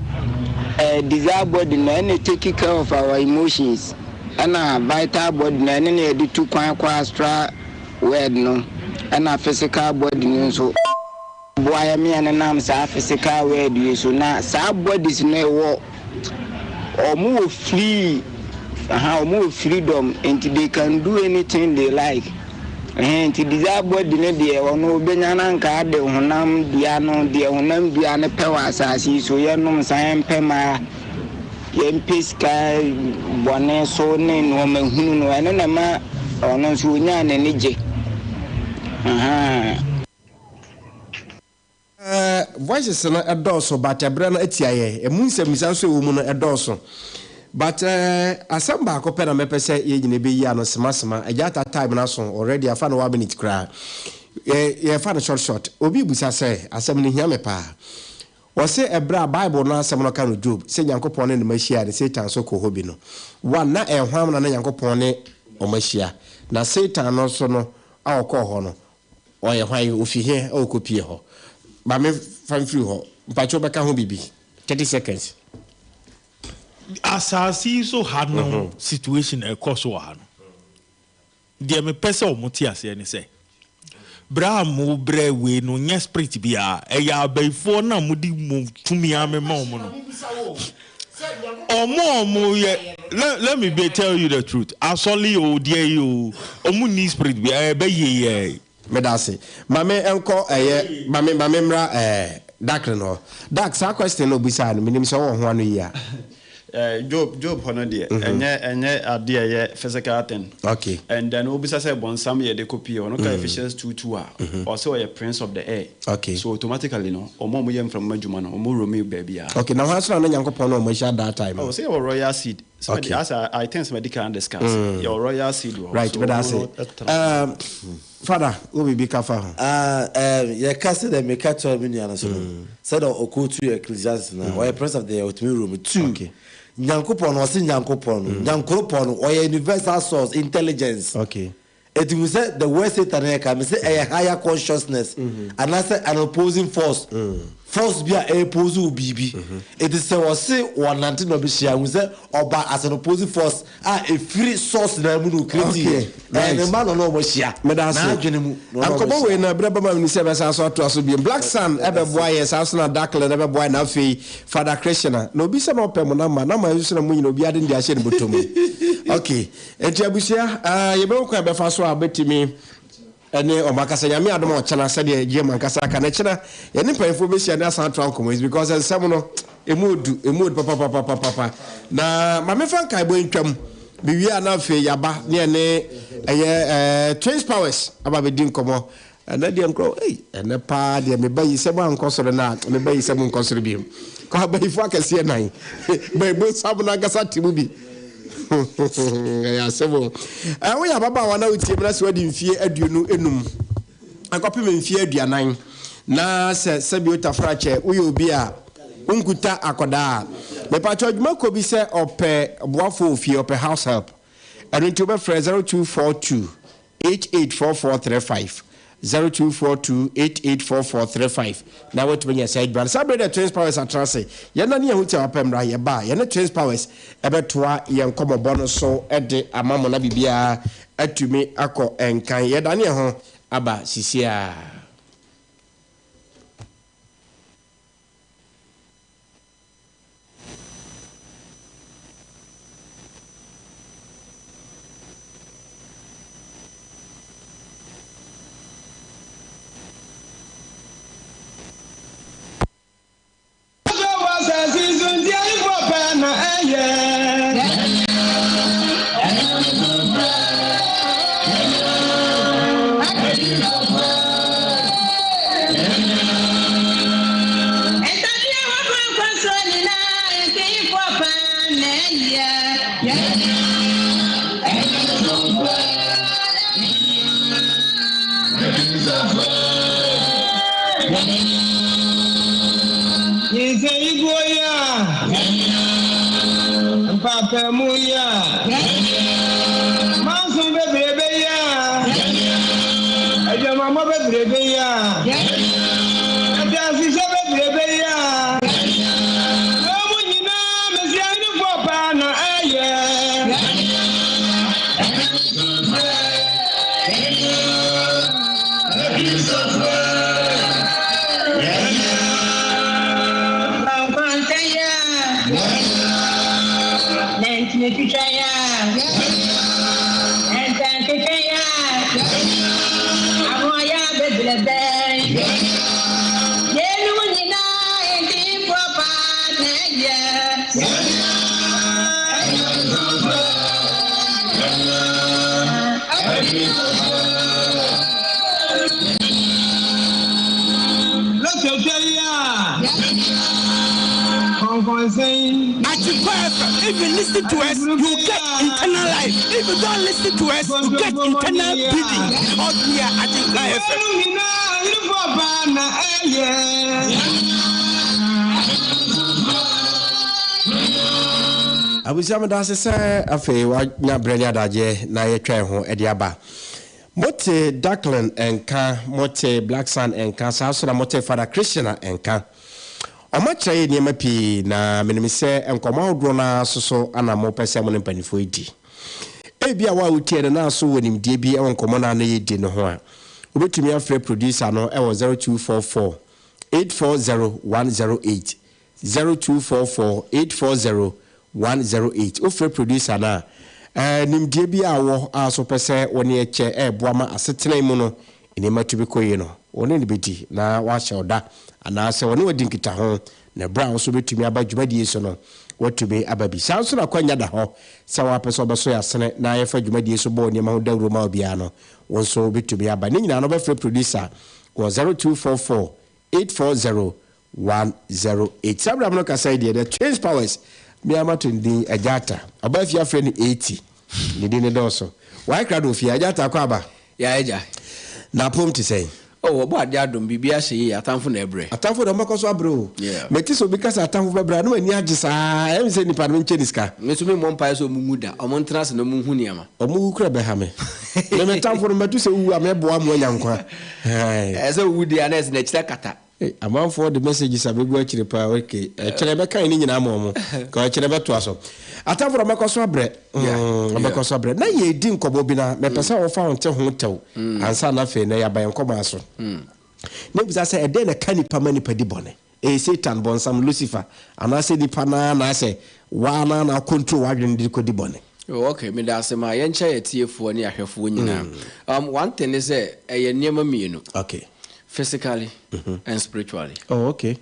Speaker 15: eh, desire body no ɛna take care of our emotions, ɛna vital body no ɛne na yɛde tu kwan kɔ astral world no, ɛna physical body no nso boa yɛ me yɛnenam saa physical world yi so. Na saa bodies no ɛwɔ ɔmo wɔ free, aha, ɔmo wɔ freedom, nti they can do anything they like. Ɛhɛn, nti desire body no deɛ ɔno ɔbɛnya no anka ade honam dua no, deɛ honam dua no pɛ wɔ asase yi so, yɛnom nsa, yɛmpɛ mmaa, yɛmpɛ sika bɔne so ne nnoɔma hunu no, ɛno na ɛma ɔno nso ɔnya n'ani gye. Ahaa.
Speaker 2: Eh, voices no ɛdɔɔso but ɛberɛ no atia yɛn. Ɛmu nsɛmmisa nso ɛwɔ mu no ɛdɔɔso. But eh, asɛm baako pɛ na mɛpɛ sɛ yɛn nyina bɛyi ano sema sema. Agya Atta time no aso already, afa no one minute koraa. Yɛ, yɛfa no short short. Obi bisa sɛ, asɛm no hia me paa. Ɔse ɛberɛ a Bible no asɛm no ka no Job sɛ Nyankopɔn ne no ahyia ne Satan nso kɔɔ hɔ bi no, one, na ɛyɛ hwan na na Nyankopɔn ne wɔn ahyia? Na Satan no nso no a ɔkɔɔ hɔ no, Ɔyɛ hwan? Ofi he a ɔkɔpie hɔ? Ma me fa mfiri hɔ. Mpakyɛw bɛka ho biribi? 30 seconds.
Speaker 3: Asaase yi so ha no situation a ɛkɔ so wɔ ha no, deɛ mepɛ sɛ wɔn te aseɛ ne sɛ, Berɛ a mo brɛ wei no nyɛ spirit biara, ɛyɛ abayifoɔ no a mode mo tumi amema wɔn no. Wɔn a wɔyɛ, let, let me be tell you the truth, asɔle o, deɛ yi o, wɔn nni spirit biara, ɛbɛ yie yɛ.
Speaker 2: Meda ase. Ma me nkɔ ɛyɛ, ma me, ma me mmra ɛɛ Darkling hɔ. Dark, saa question no a obisaa no, menim sɛ wowɔ ho ano yie a.
Speaker 1: Eh, Job, Job hɔ no deɛ, ɛnyɛ, ɛnyɛ adeɛ a ɛyɛ physical thing.
Speaker 2: Okay.
Speaker 1: And then wobisa sɛ bɔnsam yɛ de kɔ pie, ɔno ka Ephesians 2:2 a, ɔsɛ ɔyɛ prince of the air.
Speaker 2: Okay.
Speaker 1: So automatically no, wɔn a wɔyɛ mframa adwuma no, wɔn roam baabiara.
Speaker 2: Okay, na hwan nso na na Nyankopɔn ne wɔn ahyia that time no?
Speaker 1: Oh, sɛ yɛwɔ royal seed. Sɛ
Speaker 2: Okay.
Speaker 1: As I, I think sɛ madi kan discuss. Yɛwɔ royal seed wɔ hɔ.
Speaker 2: Right,
Speaker 1: So
Speaker 2: meda
Speaker 1: wɔn
Speaker 2: ase.
Speaker 1: no tena.
Speaker 2: Um, Father, wo biribi ka fa ho?
Speaker 4: Ah, um, yɛka sɛ dɛ meka kyerɛ me nua no so no, sɛdeɛ ɔkootu Ecclesiastes no, ɔyɛ prince of the air, ɔtumi roam. Two,
Speaker 2: Okay.
Speaker 4: Nyankopɔn no, ɔse Nyankopɔn no, Nyankoropɔn no, ɔyɛ universal source, intelligence.
Speaker 2: Okay.
Speaker 4: Eti hu sɛ the word Satan yɛ ka, me sɛ ɛyɛ higher consciousness, anaasɛ an opposing force, force bi a ɛoppose wo biribi. Eti sɛ wɔse wɔnante na ɔbɛhyia, hu sɛ ɔba as an opposing force a ɛfiri source na mu na ɔcreate
Speaker 2: Okay,
Speaker 4: yɛ. Ɛyɛ
Speaker 2: right.
Speaker 4: ne mma na ɔne wɔn ahyia.
Speaker 2: Meda ase.
Speaker 4: N'adwene mu na ɔne wɔn
Speaker 2: Nkɔmmɔ wei
Speaker 4: ahyia.
Speaker 2: no, berɛ bɛma menu sɛ yɛbɛsan so atoa so biom. Black Sun ɛbɛboa yɛn, saa nso na Darkling ɛbɛboa yɛn, na afei Father Krishna. Na obi sɛ na ɔpɛ mo namba, namba nso na mo nyina obiara de ne deɛ ahyɛ ne bɔtɔ mu. Okay, enti abusua, ah, yɛbɛhu kwan a yɛbɛfa so a wobɛtumi ɛne wɔn akasa. Nyame adom a ɔkyena sɛdeɛ GM ankasa aka no, ɛkyena yɛne mpanyinfoɔ bɛhyia ne asan atoa nkɔmmɔ yi because nsɛm no ɛmu odu, ɛmu odu papapapapapa. Na ma memfa nkaebɔ yi ntwam, mewie a na afei yɛaba ne ɛne ɛyɛ eh, Twins Powers aba bɛdi nkɔmmɔ. Ɛnɛ deɛ nkorɔ, ei, ɛnɛ paa deɛ meba yi sɛ mo ankɔ soro no a, meba yi sɛ mo nkɔ soro biom. Kɔ abayifo akɛseɛ nan, bayibo nsam no ankasa te mu bi. Ɛyɛ asɛm o. Ɛ, woyɛ ababaawa na wotie mu na sɛ wadi mfie 25 akɔpem mfie 40 na sɛ sɛbi otafrakyɛ woyɛ obi a wonkuta akɔdaa a, mepakyɛ adwuma kɔ bi sɛ ɔpɛ boafo wɔ fie, ɔpɛ house help. Ɛno nti wobɛfrɛ 0242 884435, 0242 884435 na woatumi anya saa adwuma no. Saa bere deɛ Twins Powers atena ase. Yɛn nane yɛn ho tia wapɛ mmra, yɛba a, yɛne Twins Powers ɛbɛtoa yɛn nkɔmmɔbɔ no so de ama mo na biribiara atumi akɔ nkan. Yɛdane yɛn ho aba sisiaa.
Speaker 16: Wɔ asase so nti ayeforɔ pɛ na ɛyɛ. Mpaapaemu yi a, manso bebrebe yi a, adwamammɔ bebrebe yi a, ɛdansehwɛ bebrebe yi a, wɔn mu nyinaa mesi ahenefoɔ paa na ɛyɛ.
Speaker 5: Atikwa FM, if you listen to us, you get internal life. If you don't listen to us, you get internal bleeding. Oh dear, Atikwa FM.
Speaker 2: Abusua meda ase sɛ afei wanya berɛ ne adagyeɛ na yɛtwa yɛn ho de aba. Mote Darkling nka, mote Black Sun nka, saa nso na mote Father Krishna nka. Wɔakyerɛ yɛn nneɛma pii na menim sɛ nkɔmmɔ ahodoɔ no ara nso so na mopɛ sɛ mo ne mpanimfoɔ yi di. Ebia wo a wotie no na so wɔ nimdeɛ bi wɔ nkɔmmɔ no a na yɛredi no ho a, Wobɛtumi afrɛ producer no wɔ 0244 840 108, 0244 840 108. Wofrɛ producer no a, eh, nimdeɛ bi a wɔ a so wopɛ sɛ wo ne ɛkyɛ ɛreboa ma asetena yi mu no nneɛma tumi kɔ yie no, wo ne no bɛdi na wahyɛ wo da anaasɛ ɔne wo adi nkitaho na berɛ a wo nso wobɛtumi aba dwumadie yi so no, woatumi aba bi. Saa nso na akwanya da hɔ sɛ woapɛ sɛ wobɛso yɛn asene na yɛfa dwumadie so bɔ nneɛma ho dawuro ma obiara no, wo nso wobɛtumi aba. Ne nyinaa no wobɛfrɛ producer wɔ 0244 840 108. Saa berɛ a me no kasa yi deɛ, The Twins Powers, me ara mato ne din Agya Atta. Ɔbaa fie afrɛ no Eti. Ne din no dɔɔso. Wayɛ krado wɔ fie. Agya Atta akɔ aba.
Speaker 17: Ya agya.
Speaker 2: Na apom te sɛn?
Speaker 17: Oh, ɔbɔ adeɛ adom, biribiara hyɛ yie, atamfo na ɛbrɛ.
Speaker 2: Atamfo deɛ wɔbɛkɔ so abrɛ o.
Speaker 17: Yeah.
Speaker 2: Mete sɛ obi ka sɛ atamfo bɛbrɛ a, na m'ani agye saa. Ɛyɛ me sɛ nnipa no menkyɛ ne sika.
Speaker 17: Me nso memmɔ mpaeɛ sɛ wɔnwu da, wɔntena ase na wɔnhu nneɛma.
Speaker 2: Wɔn wu koraa ɛbɛha me. Me me tamfo no mɛto sɛ wowu a mɛboa ma woanya nkwa. Ɛɛ.
Speaker 17: Ɛsɛ sɛ wowu deɛ a na ɛsɛ n'akyiri akata.
Speaker 2: Ei amanfoɔ de messages abɛgu akyire paa ok ɛkyerɛ bɛkan ne nyinaa ma ɔmo ka ɛkyerɛ bɛtoa so atamfo na ɔbɛkɔ so abrɛ mm ɔbɛkɔ so abrɛ na yɛredi nkɔmmɔ bi na mɛpɛ sɛ wɔfa wo nte ho tɛw ansa na afei na yɛaba yɛn nkɔmmɔ aso na ebisa sɛ ɛdɛn na ɛka nipa ma nipa di bɔne ɛyɛ Satan bɔnsam Lucifer anaasɛ nipa naa anaasɛ waa naa na control w'adwene de kɔdi bɔne.
Speaker 17: Oh ok, meda ase ma yɛnkyɛ yɛ tiefoɔ ne ahwɛfoɔ nyinaa. Um, one thing ne sɛ ɛyɛ nneɛma mmienu.
Speaker 2: Okay.
Speaker 17: Physically and spiritually.
Speaker 2: Oh ok,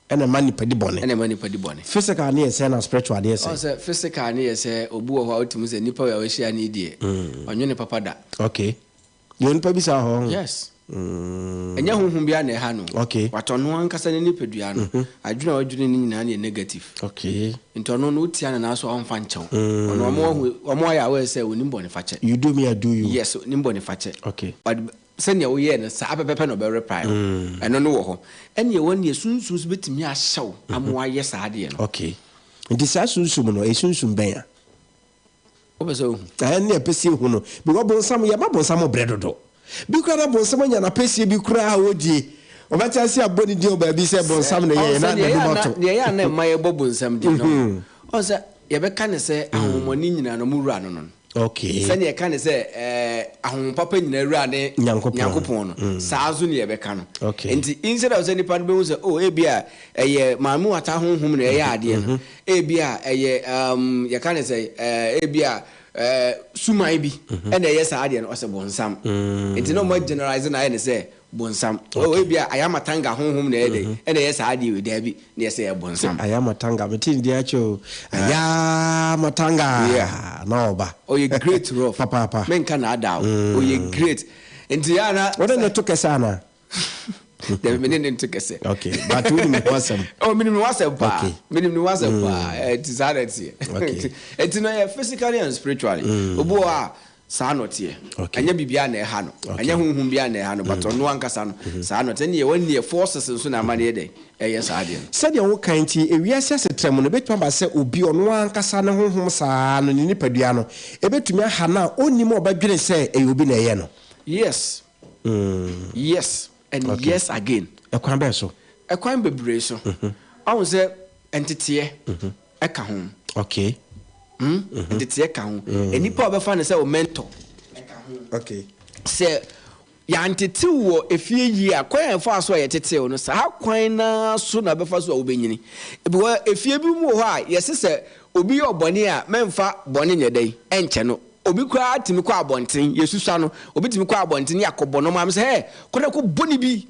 Speaker 2: ɛna ɛma nipa di bɔne.
Speaker 17: Ɛna ɛma nipa di bɔne.
Speaker 2: Physical ne yɛ sɛn na spiritual ne yɛ sɛn?
Speaker 17: Ɔn sɛ physical ne yɛ sɛ obi wɔ hɔ a wotumi sɛ nipa wei a wahyia no yi deɛ ɔnwene papa da.
Speaker 2: Ok. Yɛ onipa bi saa hɔ.
Speaker 17: Yes. Ɛnyɛ honhom biara na ɛha no.
Speaker 2: Okay.
Speaker 17: But ɔno ankasa ne nipadua no, adwene a ɔdwene no nyinaa no yɛ negative.
Speaker 2: Okay.
Speaker 17: Nti ɔno no wotia no nanso ɔmfa nkyɛ wo. Ɔno ɔmo ahu, ɔmo ayɛ aware sɛ onim bɔnefakyɛ.
Speaker 2: You do me, I do you.
Speaker 17: Yes, onim bɔnefakyɛ.
Speaker 2: Okay.
Speaker 17: But sɛnea woyɛɛ no saa pɛpɛpɛ na ɔbɛ reply wo. Ɛno no wɔ hɔ. Ɛne ɛwɔ neɛ sunsum nso bɛtumi ahyɛ wo ama woayɛ saa adeɛ no.
Speaker 2: Okay. Nti saa sunsum no, ɛyɛ sunsum bɛn a?
Speaker 17: Wopɛ sɛ wohu?
Speaker 2: Ɛɛ ne ɛpɛ sɛ ehu no. Because bonsam, yɛma bonsam brɛ dodo. Bi koraa na bonsam anya n'apɛsie bi koraa a ɔdie. Ɔbɛte ase abɔ ne din wɔ baabi sɛ bonsam na ɛyɛeɛ na n'anim ato.
Speaker 17: Deɛ ɛyɛ a na ɛma yɛbɔ bonsam din no, ɔhu sɛ yɛbɛka no sɛ ahonhommɔne nyinaa no, wɔn wura no no.
Speaker 2: Okay.
Speaker 17: Sɛdeɛ yɛka no sɛ ɛɛ ahonhom papa nyinaa wura ne
Speaker 2: Nyankopɔn.
Speaker 17: Nyankopɔn no, saa nso na yɛbɛka no.
Speaker 2: Okay.
Speaker 17: Nti instead of sɛ nipa no bɛhu sɛ oh ebia ɛyɛ Maame Wata honhom na ɛyɛ adeɛ no, Ebia ɛyɛ um, yɛka no sɛ eh, ebia eh, suman bi ɛna ɛyɛ saa adeɛ no, ɔsɛ bonsam. Nti na ɔmo generalize no ayɛ no sɛ bonsam. Oh, ebia ayamatanga honhom na ɛyɛ dɛ, ɛna ɛyɛ saa adeɛ wei, daabi, na yɛsɛ ɛyɛ bonsam.
Speaker 2: Ayamatanga, mete ne din akyɛ o. Ayamatanga,
Speaker 17: Yeah.
Speaker 2: na ɔba.
Speaker 17: Ɔyɛ great rough.
Speaker 2: Papaapa.
Speaker 17: Menka naadaa o. Ɔyɛ great. Nti yɛ a na.
Speaker 2: Wode ne to kɛsɛ anaa?
Speaker 17: Dabi me ne ne nto kɛsɛ.
Speaker 2: Okay, but wonim ne ho asɛm.
Speaker 17: Oh, menim ne ho asɛm paa.
Speaker 2: Okay.
Speaker 17: Menim ne ho asɛm paa. Ɛti saa na ɛteɛ.
Speaker 2: Okay.
Speaker 17: Ɛti no ɛyɛ physically and spiritually. Obi wɔ hɔ a saa na ɔteɛ.
Speaker 2: Okay.
Speaker 17: Ɛnyɛ biribiara na ɛha no.
Speaker 2: Okay.
Speaker 17: Ɛnyɛ honhom biara na ɛha no, but ɔno ankasa no saa na ɔteɛ. Ɛnneɛ wɔn neɛ forces nso na ama no yɛ dɛn? Ɛyɛ saa adeɛ no.
Speaker 2: Sɛdeɛ woka yi nti, ewiase asetra mu no, ebetumi aba sɛ obi ɔno ankasa ne honhom saa no, ne nipadua no, ebetumi aha no a onnim a ɔbɛdwene sɛ ɛyɛ obi na ɛyɛ no.
Speaker 17: Yes. Yes and
Speaker 2: Okay.
Speaker 17: yes again.
Speaker 2: Ɛkwan bɛn so?
Speaker 17: Ɛkwan bebree so. Ɔhu sɛ nteteɛ ɛka ho.
Speaker 2: Okay.
Speaker 17: Nteteɛ ka ho. Nnipa a wɔbɛfa no sɛ wo mentor ɛka ho.
Speaker 2: Okay.
Speaker 17: Sɛ yɛantetew wɔ efie yie a, kwan a yɛfaa so a yɛtetew no, saa kwan no ara so na wobɛfa so a wobɛnyini. Because efie bi mu wɔ hɔ a, yɛse sɛ obi yɛ ɔbɔne a, mɛmfa bɔne nyɛ dɛn? Ɛnkyɛ no. Obi koraa tumi kɔ abɔnten, yɛsusua no, obi tumi kɔ abɔnten ne yɛakɔbɔ no maame sɛ, hɛ, kɔ na kɔbɔ ne bi,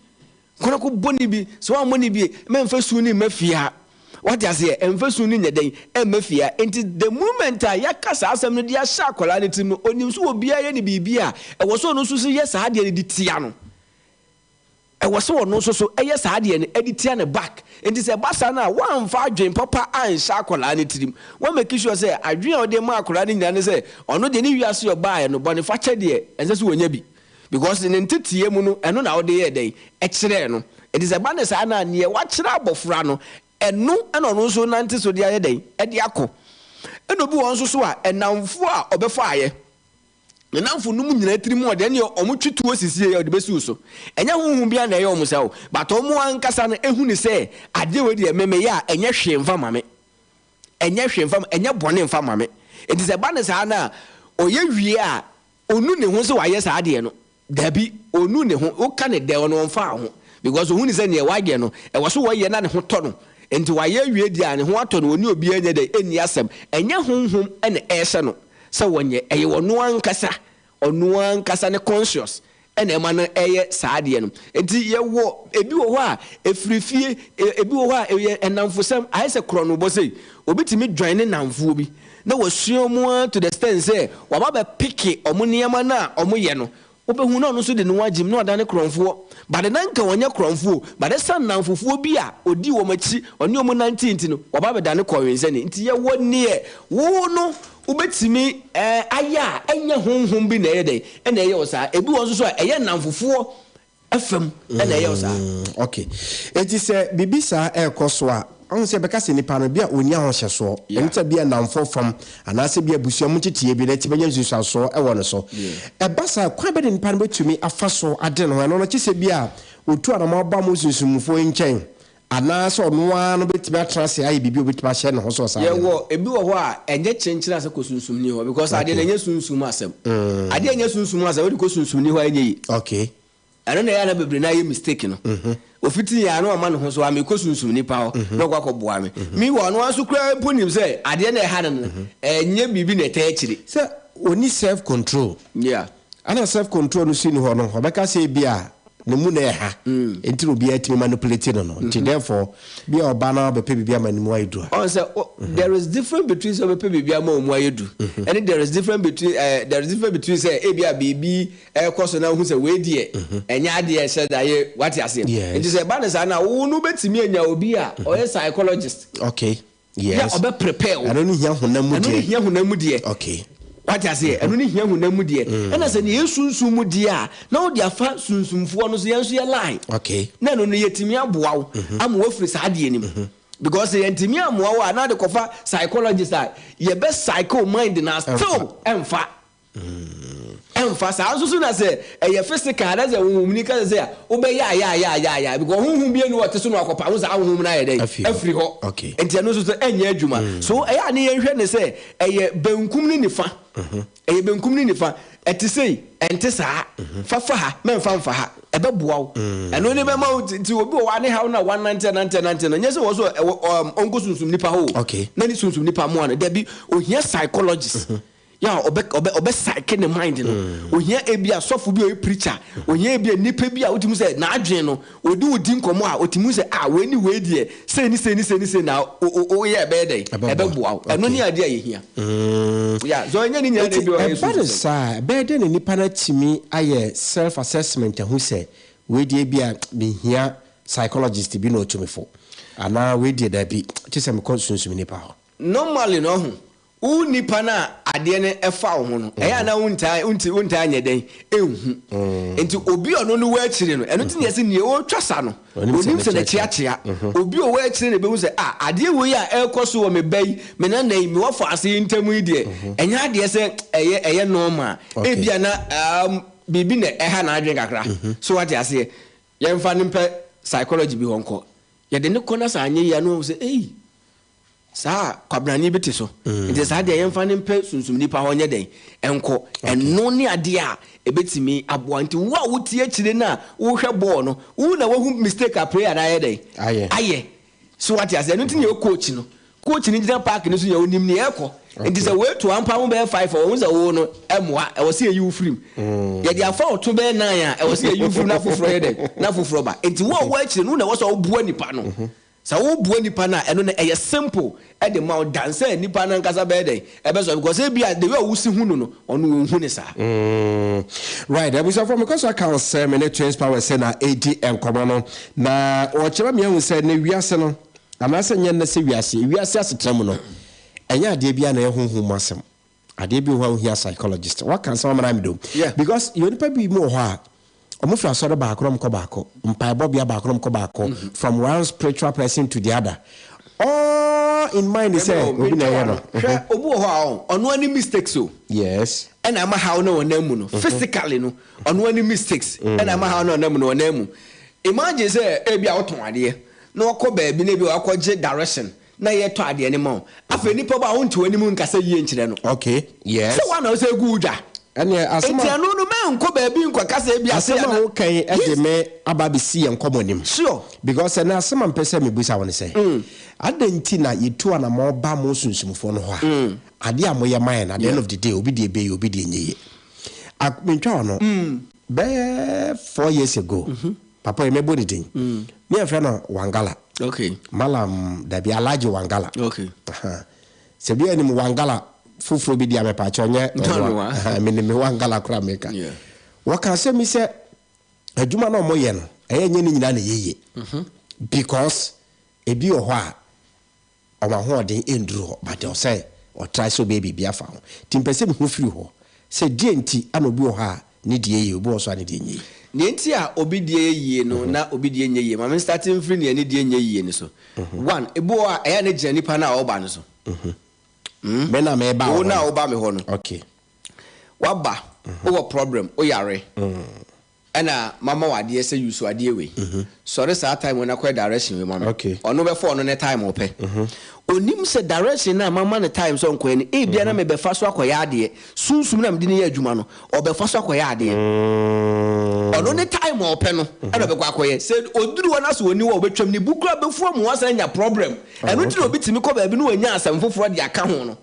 Speaker 17: kɔ na kɔbɔ ne bi, sɛ woammɔ ne bi a, mɛmfa su no mma fie ha. Wate aseɛ? Ɛmfa su no nyɛ dɛn? Ɛmma fie ha. Enti the moment a yɛaka saa asɛm no de ahyɛ akwadaa no tirim no, ɔnim sɛ obiara yɛ no biribi a, ɛwɔ sɛ ɔno nso so yɛ saa adeɛ no de tia no. Ɛwɔ sɛ ɔno nso so yɛ saa adeɛ no de tia ne back. Nti sɛ ɛba saa no a, woamfa adwene papa anhyɛ akwadaa no tirim. Woa make sure sɛ adwene a wode ma akwadaa no nyinaa ne sɛ ɔno deɛ ne wiase a ɔbaeɛ no bɔnefakyɛ deɛ ɛnsɛ sɛ ɔnya bi. Because ne nteteɛ mu no ɛno na wode yɛɛ dɛn? Ɛkyerɛɛ no. Nti sɛ ɛba no saa no a, neɛ woakyerɛ abɔfra no, ɛno na ɔno nso nante so de ayɛ dɛn? De akɔ. Ɛna obi wɔ hɔ nso so a, nnamfoɔ a ɔbɛfaeɛ. Ne nnamfonom nyinaa tirim ɔde ɛneɛ ɔmo twe tuo sisi yɛ ɔde bɛsi wo so. Ɛnyɛ honhom biara na ɛyɛ ɔmo saa o, but ɔmo ankasa no ehu no sɛ adeɛ wei deɛ me meyɛ a ɛnyɛ hwee mfa ma me. Ɛnyɛ hwee mfa ɛnyɛ bɔne mfa ma me. Nti sɛ ɛba no saa no a, ɔyɛ wie a, ɔnu ne ho sɛ wayɛ saa adeɛ no. Dabi, ɔnnu ne ho, woka no dɛ, ɔno ɔmfaa ho because ɔhu no sɛ neɛ wayɛ no, ɛwɔ so ɔyɛ na ne ho tɔ no, nti wayɛ awie deɛ a ne ho atɔ no, ɔne obiara nyɛ dɛn, ɛnni asɛm. Ɛnyɛ honhom na ɛrehyɛ no sɛ ɔnyɛ, ɛyɛ ɔno ankasa, ɔno ankasa ne conscious na ɛma no yɛ saa adeɛ no. Nti yɛwɔ ebi wɔ hɔ a ɛfiri fie, ebi wɔ hɔ a ɛyɛ nnamfosɛm, ayɛ sɛ korɔnobɔ sei, obi tumi join ne nnamfoɔ bi na wasua wɔn ara to the extent sɛ waba abɛpeke wɔn nneɛma no a wɔyɛ no, wobɛhu na ɔno nso de ne ho agyim na wadane korɔmfoɔ. But na nka ɔnyɛ korɔmfoɔ o, but ɛsiane nnamfofoɔ bi a ɔdii wɔn akyi, ɔne wɔn nantee nti no, waba abɛdane kɔwensani. Nti yɛwɔ neɛ wo no wobɛtumi ayɛ a ɛnyɛ honhom bi na ɛyɛ dɛn na ɛyɛ wo saa. Ebi wɔ hɔ nso so a ɛyɛ nnamfofoɔ fam na ɛyɛ wo saa.
Speaker 2: Ok. Enti sɛ biribi saa ɛrekɔ so a, wohu sɛ yɛbɛka sɛ nipa no, bi a ɔnni ahohyɛsoɔ. Ɛno sɛ bi a nnamfoɔ fam anaasɛ bi a abusua mu nteteeɛ bi no ɛtumi anya nsunsuansoɔ wɔ ne so. Ɛba saa a, kwan bɛn na nipa no bɛtumi afa so ade ne ho? Ɛno no, kye sɛ bi a ɔtu anamɔn ba mo sunsummufoɔ yi nkyɛn Anaasɛ ɔno ara no bɛtumi atena ase ayɛ biribi a ɔbɛtumi ahyɛ ne ho so wɔ saa adeɛ no ho.
Speaker 17: Yɛwɔ ebi wɔ hɔ a ɛnyɛ kyenkyen asɛ kɔ sunsumni hɔ because adeɛ no ɛnyɛ sunsum asɛm. Adeɛ a ɛnyɛ sunsum asɛm wode kɔ sunsumni hɔ a ɛnyɛ yie.
Speaker 2: Okay.
Speaker 17: Ɛno na ɛyɛ a na bebree no ara yɛ mistake no. Ofiti yɛ a na wama ne ho so a mekɔ sunsum nipa hɔ na ɔkɔ akɔboa me. Meanwhile ɔno ara nso koraa mpo nim sɛ adeɛ no a ɛha no no ɛnyɛ biribi na ɛtaa akyire.
Speaker 2: Sɛ ɔnni self control.
Speaker 17: Yeah.
Speaker 2: Ɛna self control no si nni hɔ no ɔbɛka sɛ ebia ne mu na ɛha nti na obiara tumi manipulate no no nti therefore bia ɔba na ɔbɛpɛ biribi ama ne mu ayɛ du a.
Speaker 17: Ɔn sɛ there is difference between sɛ ɔbɛpɛ biribi ama wɔn mu ayɛ du ɛne there is difference between ɛɛ there is difference between sɛ ebia biribi ɛrekɔ so na wohu sɛ wei deɛ ɛnyɛ adeɛ a ɛhyɛ da yɛ wate aseɛ nti sɛ ɛba no saa no a wo no wobɛtumi anya obi a ɔyɛ psychologist.
Speaker 2: Okay.
Speaker 17: Yes. Yɛ ɔbɛ prepare wo.
Speaker 2: Ɛno ne hia honam mu deɛ.
Speaker 17: Ɛno ne hia honam mu deɛ.
Speaker 2: Okay.
Speaker 17: Wate aseɛ? Ɛno ne hia honam mu deɛ. Ɛna sɛ nea ɛyɛ sunsum mu deɛ a, na wode afa sunsumfoɔ no so, yɛn nso yɛ line.
Speaker 2: Okay.
Speaker 17: Na ɛno no yɛtumi aboa wo ama woafiri saa adeɛ no mu. Because sɛ yɛntumi ammoa wo a, na wode kɔfa psychologist a, yɛbɛ psyche wo mind no a still ɛmfa. Ɛmfa saa nso so na sɛ ɛyɛ physical na sɛ honhomni ka sɛ sɛ a wobɛyɛ ayaayaayaayaa because honhom bi ani ɔte so na wakɔpa ho saa honhom no ayɛ dɛn afiri hɔ nti ɛno nso so ɛnyɛ adwuma so ɛyɛ a ne yɛnhwɛ ne sɛ ɛyɛ benkum ne nifa ɛyɛ benkum ne nifa ɛte sei ɛnte saa fa fa ha mɛmfa mfa ha ɛbɛboa wo ɛno ne bɛma wo nti obi wɔ hɔ a ne haw no a wanante anante anante no nyɛ sɛ wɔ so ɛwɔ ɔnkɔ sunsum nipa hɔ o na ne sunsum nipa mmoa no dabi ohia psychologist Yɛ a ɔbɛ ɔbɛ ɔbɛ psyche ne mind no. Ohia ebia sɔfo bi a ɔyɛ preacher, ohia ebia nipa bi a wotumi hu sɛ n'adwene no, ɔde wo di nkɔmmɔ a otumi hu sɛ ah wei ne wei deɛ sei ne sei ne sei ne sei na o o woyɛ a ɛbɛyɛ dɛn? Ɛbɛboa wo. Ɛno ne adeɛ a yɛhia. Yeah, so ɛnyɛ ne nyinaa na
Speaker 2: Nti
Speaker 17: ebia ɔyɛ
Speaker 2: ɛba no
Speaker 17: sunsum.
Speaker 2: saa a, ɛbɛyɛ dɛn na nipa no atumi ayɛ self assessment ahu sɛ wei deɛ ebia mehia psychologist bi na ɔtu me fo, anaa wei deɛ dabi, gye sɛ mekɔ sunsum nipa hɔ?
Speaker 17: Normally no ɔho, Wo nipa no a adeɛ no fa wo ho no, ɛyɛ a na wontaa wonti wontaa nyɛ dɛn nhu. Nti obi a ɔno no wɔ akyire no, ɛno nti na yɛse nea ɔretwa sa no, onim sɛ n'akyi akyea. Obi a ɔwɔ akyire na ɛbɛhu sɛ ah adeɛ wei a ɛrekɔ so wɔ me ba yi, me nana yi, me wɔfaase yi ntam yi deɛ, ɛnyɛ adeɛ sɛ ɛyɛ ɛyɛ normal. Ebia na um, biribi na ɛha n'adwene kakra. So wate aseɛ? Yɛmfa no mpɛ psychology bi hɔ nkɔ. Yɛde no kɔ na sɛ anyɛ yie a na wahu sɛ ei, Saa a kwabrane bi te so. Nti saa deɛ yɛmfa no mpɛ sunsum nipa hɔ nyɛ dɛn? Nkɔ. Ɛno ne adeɛ a ɛbɛtumi aboa. Nti wo a wote akyire no a wohwɛ bɔɔl no, wo na woahu mistake a player no ayɛ dɛn? Ayɛ. So wate aseɛ? Ɛno nti na yɛwɔ coach no. Coach no gyina park no so nyɛ ɔnim nea ɛrekɔ. Nti sɛ wei to ampa ho bɛyɛ five a, wahu sɛ wo no ɛmmoa, ɛwɔ sɛ yɛyi wo firi mu. Yɛde afa wo to bɛyɛ nine a, ɛwɔ sɛ yɛyi wo firi mu na foforɔ yɛ dɛn? Na foforɔ ba. Nti wo a wowɔ akyire no, wo na ɛwɔ sɛ woboa nipa no. Sɛ wo boa nipa no a ɛno no ɛyɛ simple de ma wo than sɛ nipa no ankasa bɛyɛ dɛn ɛbɛsɔ because ebia the way a wo si hu no no ɔno ɔnhu no saa.
Speaker 2: Mm right abusuafoɔ mekɔ so aka wo sɛ me ne Twins Power sɛ na ɛredi nkɔmmɔ no na ɔkyerɛ me ahu sɛ ne wiase no anaasɛ nyɛ nnɛ sɛ wiase wiase asetena mu no ɛnyɛ adeɛ biara na ɛyɛ honhom mu asɛm Adeɛ bi wɔ hɔ a wohia psychologist. Waka nsɛm ama no ayɛ me dɛ. Because yɛwɔ nipa bi mu wɔ hɔ a, wɔn firi asɔre baako na wɔn kɔ baako, mpaebɔ bea baako na wɔn kɔ baako, from one spiritual person to the other. All in mind sɛ obi na ɛyɛ no.
Speaker 17: Hwɛ, obi wɔ hɔ a ɔn, ɔno ara ne mistakes o.
Speaker 2: Yes.
Speaker 17: Ɛna ama haw no a ɔnam mu no, physically no, ɔno ara ne mistakes ɛna ama haw no a ɔnam mu no, ɔnam mu. Imagine sɛ ebi a wotɔn adeɛ, na wakɔ baabi na ebi a wakɔgye direction na yɛ tɔ adeɛ no ma wo. Afei nipa ba a wonte w'anim nkasa yie nkyerɛ no.
Speaker 2: Okay, yes.
Speaker 17: Sɛ woa na wosɛ gu wo dwa.
Speaker 2: Ɛneɛ asɛm
Speaker 17: Enti
Speaker 2: a.
Speaker 17: ɛno no mɛnkɔ baabi nkɔka sɛ ebia sei
Speaker 2: Asɛm a
Speaker 17: anaa.
Speaker 2: woka yi de
Speaker 17: Yes.
Speaker 2: me aba abɛsi yɛn nkɔmmɔ no mu.
Speaker 17: Sure.
Speaker 2: Because ɛnɛ asɛm a mepɛ sɛ mebisa wo ne sɛ, adɛn nti na yɛtu anamɔn ba mo sunsumfoɔ no hɔ a, adeɛ a moyɛ ma yɛn no, at the end of the day, obi deɛ ɛbɛyie, obi deɛ ɛnyɛ yie. Ak, mentwa w'ano, bɛyɛ four years ago, papa yi mɛbɔ ne din, ne yɛfrɛ no Wangala.
Speaker 17: Okay.
Speaker 2: Malam, dabi, Alhaji Wangala.
Speaker 17: Okay.
Speaker 2: Aha. Sɛ bi anim Wangala foforɔ bi di a mepaakyɛw nyɛ ɔno a. Aha, menim me Wangala koraa meka. Wɔka asɛm bi sɛ adwuma no a wɔyɛ no, ɛyɛ nyɛ ne nyinaa na ɛyɛ yie. Because ebi wɔ hɔ a wɔn ahoɔden nduru hɔ but ɛwɔ sɛ ɔtrae sɛ ɔbɛyɛ biribi afa ho. Nti mpɛ sɛ mehu firi hɔ sɛ deɛ nti ana obi wɔ hɔ a ne deɛ yɛ, obi wɔ hɔ nso a ne deɛ nyɛ yie.
Speaker 17: Nea nti a obi deɛ yɛ yie no na obi deɛ nyɛ yie, ma me starte mfiri nea ne deɛ nyɛ yie no so. One, ebi wɔ hɔ a ɛyɛ a na egyina nipa no a ɔba no so.
Speaker 2: Me na meba
Speaker 17: Wo
Speaker 2: hɔ
Speaker 17: na
Speaker 2: no.
Speaker 17: woba me hɔ no.
Speaker 2: Okay.
Speaker 17: Waba, wowɔ problem, woyare, ɛna mama wo adeɛ sɛ use adeɛ wei. Sɔre saa time wei na kɔyɛ direction wei ma me.
Speaker 2: Okay.
Speaker 17: Ɔno bɛfa ɔno ne time ɔpɛ. Onim sɛ direction no a mama no time sɛ ɔnkɔyɛ no, ebia na mebɛfa so akɔyɛ adeɛ. Sunsum no a mede no yɛ adwuma no, ɔbɛfa so akɔyɛ adeɛ. Ɔno ne time a ɔpɛ no ɛna ɔbɛkɔ akɔyɛ. Sɛ ɔduru hɔ na sɛ ɔnni hɔ a, ɔbɛtwam. Ne bo koraa bɛfu ama wasan anya problem. Ɛno nti na obi tumi kɔ baabi na wanya asɛm foforɔ de aka ho no.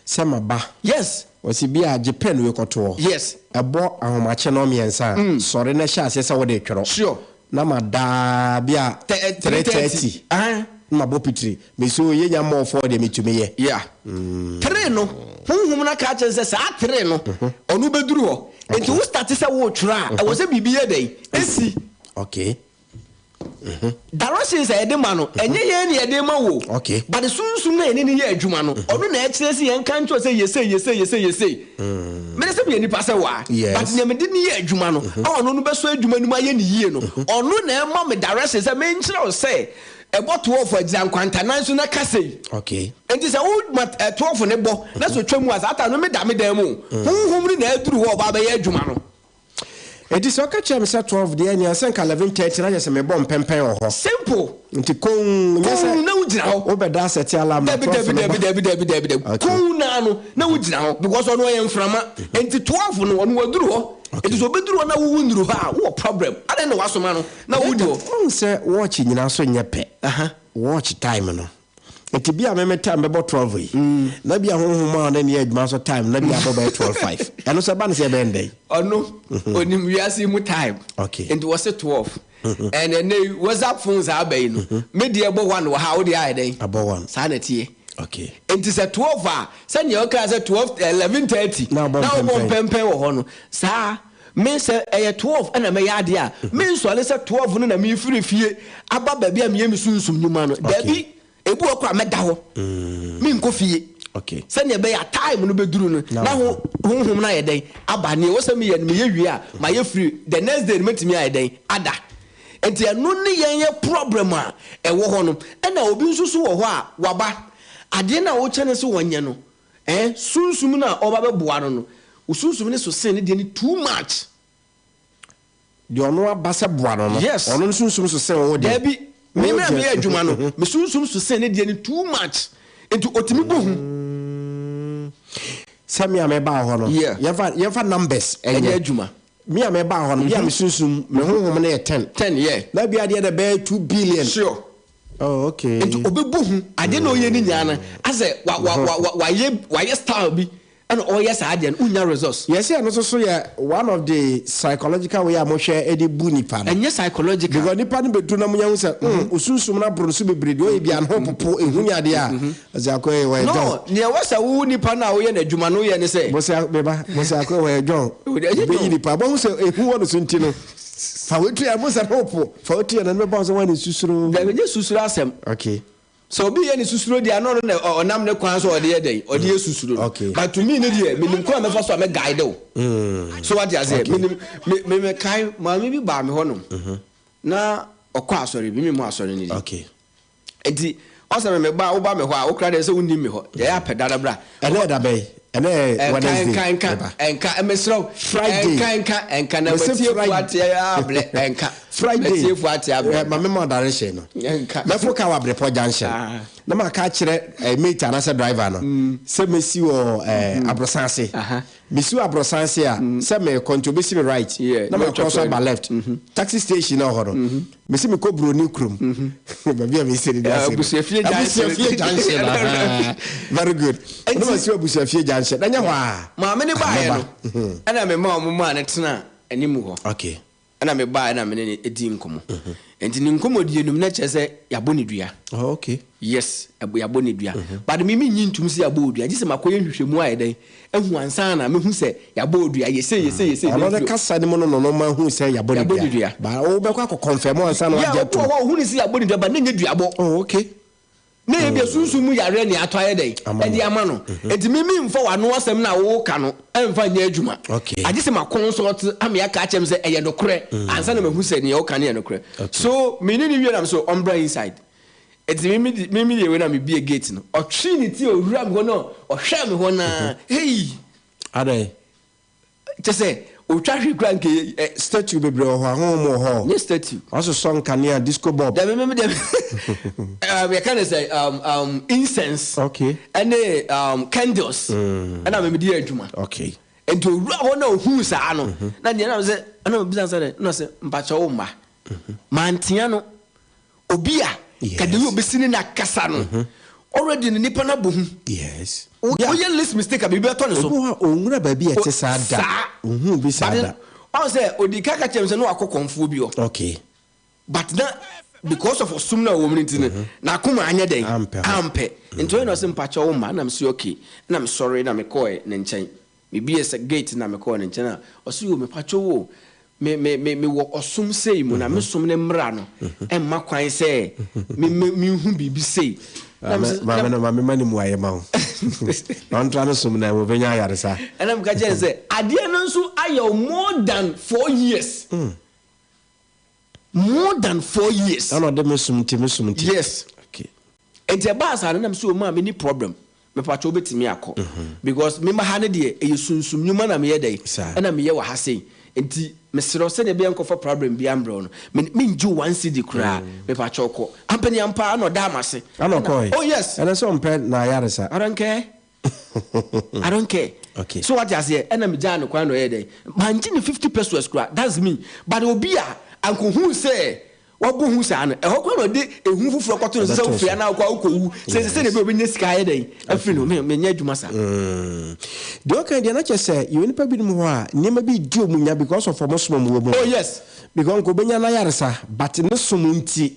Speaker 2: Sɛ maba.
Speaker 17: Yes.
Speaker 2: Ɔse bi a gye pen wei kɔto hɔ.
Speaker 17: Yes.
Speaker 2: Ɛbɔ ahomakye nnɔn mmiɛnsa a, sɔre na hyɛ aseɛ sɛ wode retwerɛ.
Speaker 17: Sure.
Speaker 2: Na mada bi a 3:30 na mabɔ pitiri. Mese o yɛnya mmɔɔ four deɛ metumi yɛ.
Speaker 17: Yeah. Three no, honhom no aka akyerɛ no sɛ saa three no, ɔno bɛduru hɔ. Nti wo starte sɛ woretwerɛ a, ɛwɔ sɛ biribi yɛ dɛn? Ɛsi.
Speaker 2: Okay.
Speaker 17: Directions a yɛde ma no, ɛnyɛ yɛn na yɛde ma wo.
Speaker 2: Okay.
Speaker 17: But sunsum na yɛne no yɛ adwuma no, ɔno na ɛkyerɛ sɛ yɛnka nkyerɛ sɛ yɛ sei, yɛ sei, yɛ sei, yɛ sei. Mede sɛ meyɛ nipa sɛ waa.
Speaker 2: Yes.
Speaker 17: But nea mede no yɛ adwuma no, a ɔno no bɛsɔ adwuma no mu ayɛ no yie no, ɔno na ɛma me direction sɛ menkyerɛ wo sɛ ɛbɔ 12 a gyina nkwantanan so na ka sei.
Speaker 2: Okay.
Speaker 17: Nti sɛ wo ma 12 no bɔ na sɛ otwa mu a, saa time no meda me dan mu o. Honhom no na aduru hɔ a ɔba abɛyɛ adwuma no.
Speaker 2: Enti sɛ ɔka kyerɛ me sɛ 12 deɛ ɛnea sɛ nka 11:30 na kyerɛ sɛ mebɔ mpɛmpɛn wɔ hɔ.
Speaker 17: Simple.
Speaker 2: Nti komm, nyɛ sɛ
Speaker 17: Komm na wogyina hɔ.
Speaker 2: wobɛda asɛte alarm na
Speaker 17: Dabi
Speaker 2: 12
Speaker 17: dabi
Speaker 2: no
Speaker 17: dabi
Speaker 2: ba.
Speaker 17: dabi dabi dabi dabi.
Speaker 2: Okay.
Speaker 17: Komm naa no na wogyina hɔ because ɔno ɔyɛ mframa. Enti 12 no ɔno waduru hɔ.
Speaker 2: Okay.
Speaker 17: Enti sɛ obeduru hɔ na wo wonnuru hɔ a wowɔ problem. Adɛn na wasoma no na wonni hɔ?
Speaker 2: Wohu sɛ watch nyinaa nso nyɛ pɛ.
Speaker 17: Aha.
Speaker 2: Watch time no. Nti bi a me me time bɛbɔ 12 yi, na bi a honhom a ɔne ne yɛ adwuma nso time na bi a abɔ bɛyɛ 12 5. Ɛno nso ɛba no sɛ ɛbɛyɛ ndɛn?
Speaker 17: Ɔno onim wiase yi mu time.
Speaker 2: Okay.
Speaker 17: Nti wɔse 12. And ɛnɛ yi WhatsApp phones a aba yi no, me deɛ bɔ 1 wɔ ha a, wo deɛ ayɛ dɛn?
Speaker 2: Abɔ 1.
Speaker 17: Saa na ɛteɛ.
Speaker 2: Okay.
Speaker 17: Nti sɛ 12 a, sɛnea ɔkaa sɛ 12, 11:30
Speaker 2: Na abɔ
Speaker 17: na wobɔ
Speaker 2: mpɛmpɛn.
Speaker 17: mpɛmpɛn wɔ hɔ no, saa me sɛ ɛyɛ 12 ɛna mɛyɛ adeɛ a, mensɔre sɛ 12 no na mefiri fie aba baabi a meyɛ me sunsum nnwuma no. Dabi, ebi wɔ hɔ koraa a mɛda hɔ, menkɔ fie.
Speaker 2: Okay.
Speaker 17: Sɛnea ɛbɛyɛ a time no bɛduru no,
Speaker 2: Na
Speaker 17: na
Speaker 2: wɔ
Speaker 17: ho, honhom no ayɛ dɛn? Aba. Nea ɛwɔ sɛ meyɛ no, meyɛ wie a, mayɛ free. The next day no, mɛtumi ayɛ dɛn? Ada. Nti ɛno ne yɛn yɛ problem a ɛwɔ hɔ no. Ɛna obi nso so wɔ hɔ a, waba. Adeɛ no a wokyɛ no sɛ ɔnyɛ no, eh, sunsum no a ɔba bɛboa no no, wo sunsum no so sen ne deɛ no too much.
Speaker 2: Deɛ ɔno aba sɛ boa no no,
Speaker 17: Yes.
Speaker 2: ɔno no sunsum so sen wo deɛ.
Speaker 17: Daabi, me
Speaker 2: Wo
Speaker 17: na
Speaker 2: deɛ,
Speaker 17: meyɛ adwuma no, me sunsum so sen ne deɛ no too much. Nti ɔtumi bɔ hu.
Speaker 2: Sɛ me a mebaa hɔ no,
Speaker 17: Yeah.
Speaker 2: yɛmfa, yɛmfa numbers
Speaker 17: Ɛnyɛ
Speaker 2: ɛnyɛ.
Speaker 17: adwuma.
Speaker 2: Me a mebaa hɔ no, bi a me sunsum, me honhom no yɛ 10.
Speaker 17: 10, yeah.
Speaker 2: Na bi adeɛ dɛ bɛyɛ 2 billion.
Speaker 17: Sure.
Speaker 2: Oh, okay.
Speaker 17: Nti ɔbɛbɔ hu. Adeɛ na ɔyɛ ne nyinaa no, asɛ wa, wa, wa, wa, wayɛ, wayɛ style bi ɛna ɔyɛ saa adeɛ no, wonnya results.
Speaker 2: Yɛse ɛno nso so yɛ one of the psychological way a mohwɛ de bu nipa no.
Speaker 17: Ɛnyɛ psychological.
Speaker 2: Because nipa no bɛduru na monya hu sɛ mm, osunsum no aboro no so bebree, deɛ ɔyɛ biara ne ho popo, ehu ne adeɛ a, ɔse akoa yi wɔyɛ John.
Speaker 17: No, nea ɛwɔ sɛ wo nipa no a woyɛ no adwuma no woyɛ ne sɛ.
Speaker 2: Bose, meba, bose akoa yi wɔyɛ John.
Speaker 17: Ɛnyɛ
Speaker 2: Bɛyi
Speaker 17: John.
Speaker 2: nipa, bɔhu sɛ ehu wɔ no so nti no, fa wetu yɛ, bose ne ho po, fa wetu yɛ, na ne bɛba wo sɛ wɔne susuro.
Speaker 17: Dabi, ɛnyɛ susuro asɛm.
Speaker 2: Okay.
Speaker 17: Sɛ obi yɛ ne susuro deɛ a na ɔno na ɔnam ne kwan so a ɔde yɛ dɛn? Ɔde yɛ susuro no.
Speaker 2: Okay.
Speaker 17: But to me ne deɛ, menim kwan a mɛfa so a mɛ guide wo. So wate aseɛ?
Speaker 2: Okay.
Speaker 17: Menim, me, me, mekae maame bi baa me hɔ nom. Na ɔkɔ asɔre bi, memmɔ asɔre no din.
Speaker 2: Okay.
Speaker 17: Nti, ɔsɛ me meba, woba me hɔ a, wokora deɛ sɛ wonnim me hɔ. Deɛ ɛyɛ apɛ da no bra.
Speaker 2: Ɛnɛ ɛda bɛn? Ɛnɛ yɛ
Speaker 17: Ɛnka,
Speaker 2: Wednesday.
Speaker 17: ɛnka, ɛnka,
Speaker 2: Meba.
Speaker 17: ɛnka, mesrɛ wo.
Speaker 2: Friday.
Speaker 17: Ɛnka, ɛnka, ɛnka, na
Speaker 2: Mese
Speaker 17: matiefoɔ
Speaker 2: Friday.
Speaker 17: ateɛ ablɛ, ɛnka.
Speaker 2: Friday.
Speaker 17: Matiefo ate abrɛ.
Speaker 2: Eh, ma mema ɔdarehyɛ no.
Speaker 17: Nka.
Speaker 2: Mɛfo kaa wɔ Abrepɔ junction.
Speaker 17: Ah.
Speaker 2: Na maka akyerɛ eh, mate anaasɛ driver no
Speaker 17: Mm.
Speaker 2: sɛ mɛsi wɔ eh,
Speaker 17: Mm-hmm.
Speaker 2: Aborosan ase. Mesi wɔ Aborosan ase a, sɛ merekɔ nti obɛsi me right.
Speaker 17: Yeah,
Speaker 2: Na
Speaker 17: na
Speaker 2: makɔ
Speaker 17: watwa
Speaker 2: so
Speaker 17: kwan
Speaker 2: aba
Speaker 17: no.
Speaker 2: left. Taxi station na wɔ hɔ no. Mesi mekɔ Buroni kurom. Baabi a mesi no de
Speaker 17: Eh,
Speaker 2: ase no.
Speaker 17: Abusuafie junction.
Speaker 2: Abusuafie junction. aha. Very good. Na masi wɔ Abusuafie junction. Na nyɛ hɔ a.
Speaker 17: Maame ne baeɛ
Speaker 2: Mɛba.
Speaker 17: no, ɛna mema ɔmo maa no tena anim hɔ.
Speaker 2: Okay.
Speaker 17: Ɛna mebaeɛ na me ne no dii nkɔmmɔ. Nti ne nkɔmmɔdie no mu na kyerɛ sɛ yɛabɔ no dua.
Speaker 2: Oh, okay.
Speaker 17: Yes, yɛabɔ no dua. But me mennye ntom sɛ yɛabɔ wo dua, gye sɛ makɔyɛ nhwehwɛmu ayɛ dɛn ahu ansa na mehu sɛ yɛabɔ wo dua, yɛ sei, yɛ sei, yɛ sei.
Speaker 2: Ɔno ne kasa no mu no na ɔno ma hu sɛ yɛabɔ no dua. But wobɛkɔ akɔ confirm ansa na
Speaker 17: Yeah,
Speaker 2: wagye
Speaker 17: obi wɔ
Speaker 2: atom.
Speaker 17: hɔ a ɔhu no sɛ yɛabɔ no dua but na ɛnyɛ duabɔ.
Speaker 2: Oh, okay.
Speaker 17: Na ebia sunsum mu yareɛ na yɛatɔ ayɛ dɛn? Ɛde ama no. Enti me memfa w'ano asɛm no a woreka no mfa nyɛ adwuma. Agye sɛ makɔnsɔlte ama yɛaka akyerɛ me sɛ ɛyɛ nokorɛ ansa na mahu sɛ deɛ woka no yɛ nokorɛ. So me ne no wie na me sɛ ɔmbra inside. Enti me me me yɛ wei na mebue gate no. Ɔtwee ne ti a ɔwura me hɔ na ɔhwɛɛ me hɔ no ara, hei!
Speaker 2: Adɛn?
Speaker 17: Kyɛ sɛ otwa hwe kura nke ɛ.
Speaker 2: Statue bebree wɔ hɔ, ahonhom wɔ hɔ.
Speaker 17: Nyɛ statue.
Speaker 2: Wɔasosɔ nkanea, disco bulb.
Speaker 17: Dabi me deɛ um, yɛka ne sɛ um, um, incense.
Speaker 2: Okay.
Speaker 17: Ɛne um, candles. Ɛna me mede yɛ adwuma.
Speaker 2: Okay.
Speaker 17: Nti owura hɔ na ohuu saa no, na deɛ na sɛ ɛna mebisa sɛ dɛ, na sɛ mpakyɛ wo mma. Mantea no. Obi a ka the way obesi ne na kasa no already no nipa no abɔ hu.
Speaker 2: Yes.
Speaker 17: Woyɛ least mistake a biribi bɛtɔ ne so.
Speaker 2: Obi wɔ hɔ a ɔnwura baabi a ɛte saa da.
Speaker 17: Saa.
Speaker 2: Ohuu bi saa da.
Speaker 17: But ɔn sɛ odi ka ka kyerɛ me sɛ na wakɔ kɔnfoɔ bi hɔ.
Speaker 2: Okay.
Speaker 17: But na because of ɔsom no a ɔwɔ mu no nti no n'akoma anyɛ dɛn?
Speaker 2: Ampɛ hɔ.
Speaker 17: Ampɛ. Nti ɔyɛ na ɔse mpakyɛ wo mma na mese okay. Ɛna mesɔre na mekɔɛ ne nkyɛn. Mebuee sɛ gate na mekɔɔ ne nkyɛn a, ɔse yoo mepakyɛw o, me me me mewɔ ɔsom sei mu na me som no mmra no mma kwan sɛ me me menhu biribi sei. Na mese
Speaker 2: Maame
Speaker 17: na
Speaker 2: no maame ma ne mmuaeɛ ma wo. Na ɔntra no som na wɔbɛnya ayaresa.
Speaker 17: Ɛna meka kyerɛɛ no sɛ adeɛ no nso ayɛ wo more than 4 years. More than 4 years.
Speaker 2: Ɛna ɔde me som nti me som nti.
Speaker 17: Yes.
Speaker 2: Okay.
Speaker 17: Nti ɛbaa saa no na mese o maa menni problem mepakyɛ wobɛtumi akɔ because me ma ha no deɛ ɛyɛ sunsum nnwuma na meyɛ dɛn ɛna meyɛ wɔ ha sei nti mesrɛ wo sɛdeɛ ɛbɛyɛ nkɔfa problem biara mbrɛ wo no me mengye wo one cedi koraa mepakyɛ kɔ ampani ampa ara na ɔdaa m'ase
Speaker 2: Ɛna ɔkɔe?
Speaker 17: Oh yes.
Speaker 2: Ɛnɛ sɛ ɔmpɛ n'ayaresa.
Speaker 17: I don't care I don't care
Speaker 2: Okay.
Speaker 17: so wate aseɛ ɛna megyaa no kwan na ɔyɛɛ dɛn mangye no 50 pesos koraa that's me but obi a anka ohuu sɛ Wabɔ hu saa no, ɛhɔ koraa na ɔde ehu foforɔ kɔto no so sɛ wofiri anaa wokɔ a wokɔwu. Sɛ sɛdeɛ ɛbɛyɛ ɔbɛnya sika ayɛ dɛn afiri no. Me, menyɛ adwuma saa.
Speaker 2: Deɛ ɔka yi deɛ na kyerɛ sɛ yɛwɔ nnipa binom hɔ a nneɛma bi redi wɔn nya because of wɔn som a wɔwɔ mu no.
Speaker 17: Oh yes.
Speaker 2: Because nka ɔbɛnya n'ayaresa but ne som nti.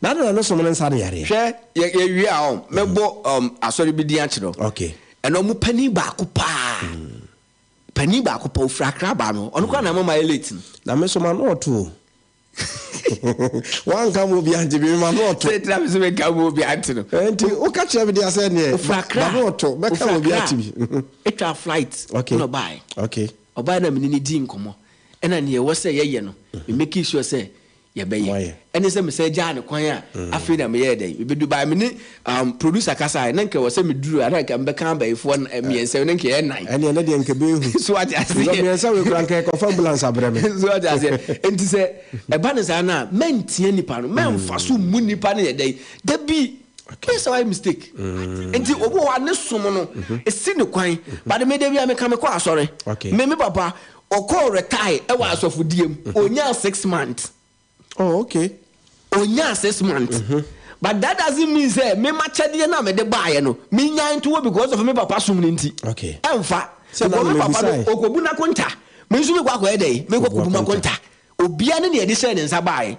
Speaker 2: Na adɛn na ne som no nsa no yareɛ?
Speaker 17: Hwɛ, yɛ, yɛwie a, ɔn, mɛbɔ um, asɔre bi din akyerɛ wo.
Speaker 2: Okay.
Speaker 17: Ɛna wɔn panin baako paa, panin baako paa, ɔfiri Accra baa me hɔ. Ɔno koraa na ama mayɛ late no.
Speaker 2: Na me nso m'ano ɔto o. Wanka ma obi ante bi ma no ɔto.
Speaker 17: Sɛ tena me so meka ma obi ante no.
Speaker 2: Eh, nti woka kyerɛ me deɛ sɛ neɛ
Speaker 17: Ofura
Speaker 2: ma no ɔto bɛka ma obi ate bi.
Speaker 17: Etwa flight
Speaker 2: okay.
Speaker 17: na ɔbaeɛ.
Speaker 2: Okay.
Speaker 17: Ɔbaeɛ na mene ne di nkɔmmɔ ɛna neɛ ɛwɔ sɛ yɛyɛ no me make sure sɛ yɛbɛyɛ ɛne sɛ mesɛ gyaa ne kwan a afei na meyɛɛ dɛn mebedu bae me ne um, producer kasaeɛ na nka ɛwɔ sɛ meduru a na nka mebɛka abayifoɔ mmiɛnsa na nka ɛyɛ nan.
Speaker 2: Ɛneɛ ne deɛ nka bɛhu.
Speaker 17: So wate aseɛ.
Speaker 2: Because mmiɛnsa wei kora nka ɛkɔfa ambulance abrɛ me.
Speaker 17: So wate aseɛ. Nti sɛ ɛba ne saa no a mɛntea nipa no mɛnfa so mmu nipa no yɛ dɛn da bi bɛyɛ sɛ wayɛ mistake. Nti obi wɔ hɔ a ne som no ɛsi ne kwan but me da bi a meka mekɔ asɔre me me papa ɔkɔɔ retire ɛwɔ asɔfodie mu ɔnyaa 6 months.
Speaker 2: Oh, okay.
Speaker 17: Onyaa 6 months. But that doesn't mean sɛ me m'akyɛdeɛ no a mede baeɛ no, menyae nto hɔ because of me papa som no nti.
Speaker 2: Okay.
Speaker 17: Ɛmfa.
Speaker 2: Sɛ na
Speaker 17: Because me papa no,
Speaker 2: mebisae.
Speaker 17: ɔkɔbu n'akonta. Me nso mekɔ akɔyɛ dɛn? Mekɔ
Speaker 2: Kɔbu
Speaker 17: kɔbu
Speaker 2: akonta.
Speaker 17: m'akonta. Obiara ne nea yɛde hyɛɛ ne nsa baeɛ.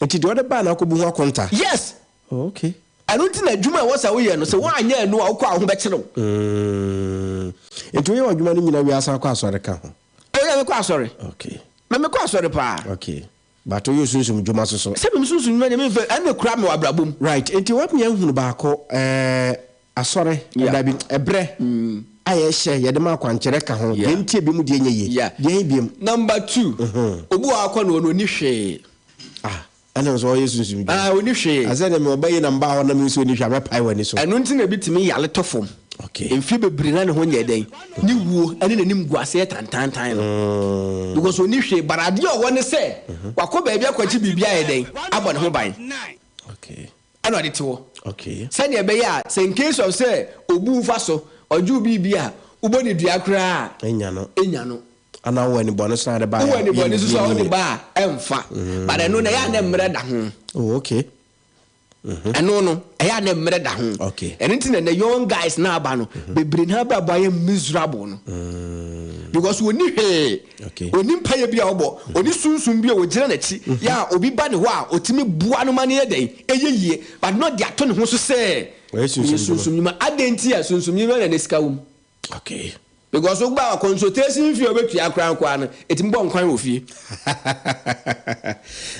Speaker 2: Nti deɛ ɔde bae na akɔbu ho akonta?
Speaker 17: Yes.
Speaker 2: Oh, okay.
Speaker 17: Ɛno nti na adwuma a ɛwɔ sɛ woyɛ no, sɛ woanyɛ ɛno a, wokɔ a wo ho bɛkyere wo.
Speaker 2: Nti woyɛ w'adwuma no nyina wie asan kɔ asɔre ka ho?
Speaker 17: Oh yeah, mekɔ asɔre.
Speaker 2: Okay.
Speaker 17: Me mekɔ asɔre paa.
Speaker 2: Okay. But woyɛ sunsum dwuma so so.
Speaker 17: Sɛ me sunsum dwuma deɛ memfa, ɛno na ɛkura me wɔ abrabɔ mu.
Speaker 2: Right, nti woatumi ahunu baako, ɛɛ asɔre,
Speaker 17: Yeah.
Speaker 2: dabi, ɛbrɛ a yɛhyɛ, yɛde ma akwankyerɛ ka ho,
Speaker 17: Yeah.
Speaker 2: deɛ nti ebinom deɛ nyɛ yie,
Speaker 17: Yeah.
Speaker 2: deɛ he biom.
Speaker 17: Number 2, obi wɔ hɔ akɔ no ɔno ɔnni hwee.
Speaker 2: Ah, ɛna nso ɔyɛ sunsum dwuma.
Speaker 17: Ah, ɔnni hwee.
Speaker 2: Asɛ deɛ mewɔ ba yi na mbaa hɔ na me nso ɔnni hwee a mɛpae w'ani so.
Speaker 17: Ɛno nti na ebi tumi yare tɔ fam. Mfeɛ bebree na ne ho nyɛɛ dɛn? Ne wuo ne n'animguaseɛ tantaantan no. Because ɔnni hwee, but adeɛ a ɔwɔ ne sɛ wakɔ baabi akɔgye biribi ayɛ dɛn? Abɔ ne ho ban. Ɛna ɔde te hɔ. Sɛdeɛ ɛbɛyɛ a sɛ in case of sɛ ɔbu wo fa so, ɔgye wo biribi a, wobɔ no dua koraa a,
Speaker 2: Ɛnya no.
Speaker 17: ɛnya no.
Speaker 2: Anaa wowɔ anibɔne so na wode ba a,
Speaker 17: Wowɔ anibɔne so so a
Speaker 2: yɛ
Speaker 17: wode ba a, ɛmfa. But ɛno no ɛyɛ a na mmerɛ da ho.
Speaker 2: Oh, okay.
Speaker 17: Ɛno no, ɛyɛ a na mmerɛ da ho. Ɛno nti na ɛnɛ young guys no aba no, bebree no abrabɔ ayɛ miserable no. Because wɔnni hwee. Ɔnni mpaeɛ bi a ɔbɔ, ɔnni sunsum bi a ɔgyina n'akyi, yɛ a obi ba ne hɔ a ɔtumi boa no ma no yɛ dɛn? Ɛyɛ yie. But na ɔde ato ne ho so sɛ,
Speaker 2: Ɔyɛ
Speaker 17: sunsum nnwuma. Adɛn nti a sunsum nnwuma na ɛnɛ sika wɔ mu?
Speaker 2: Okay.
Speaker 17: Because wo ba consultation fee a obetua koraa nkoaa no, etumi bɔ nkwan wɔ fie.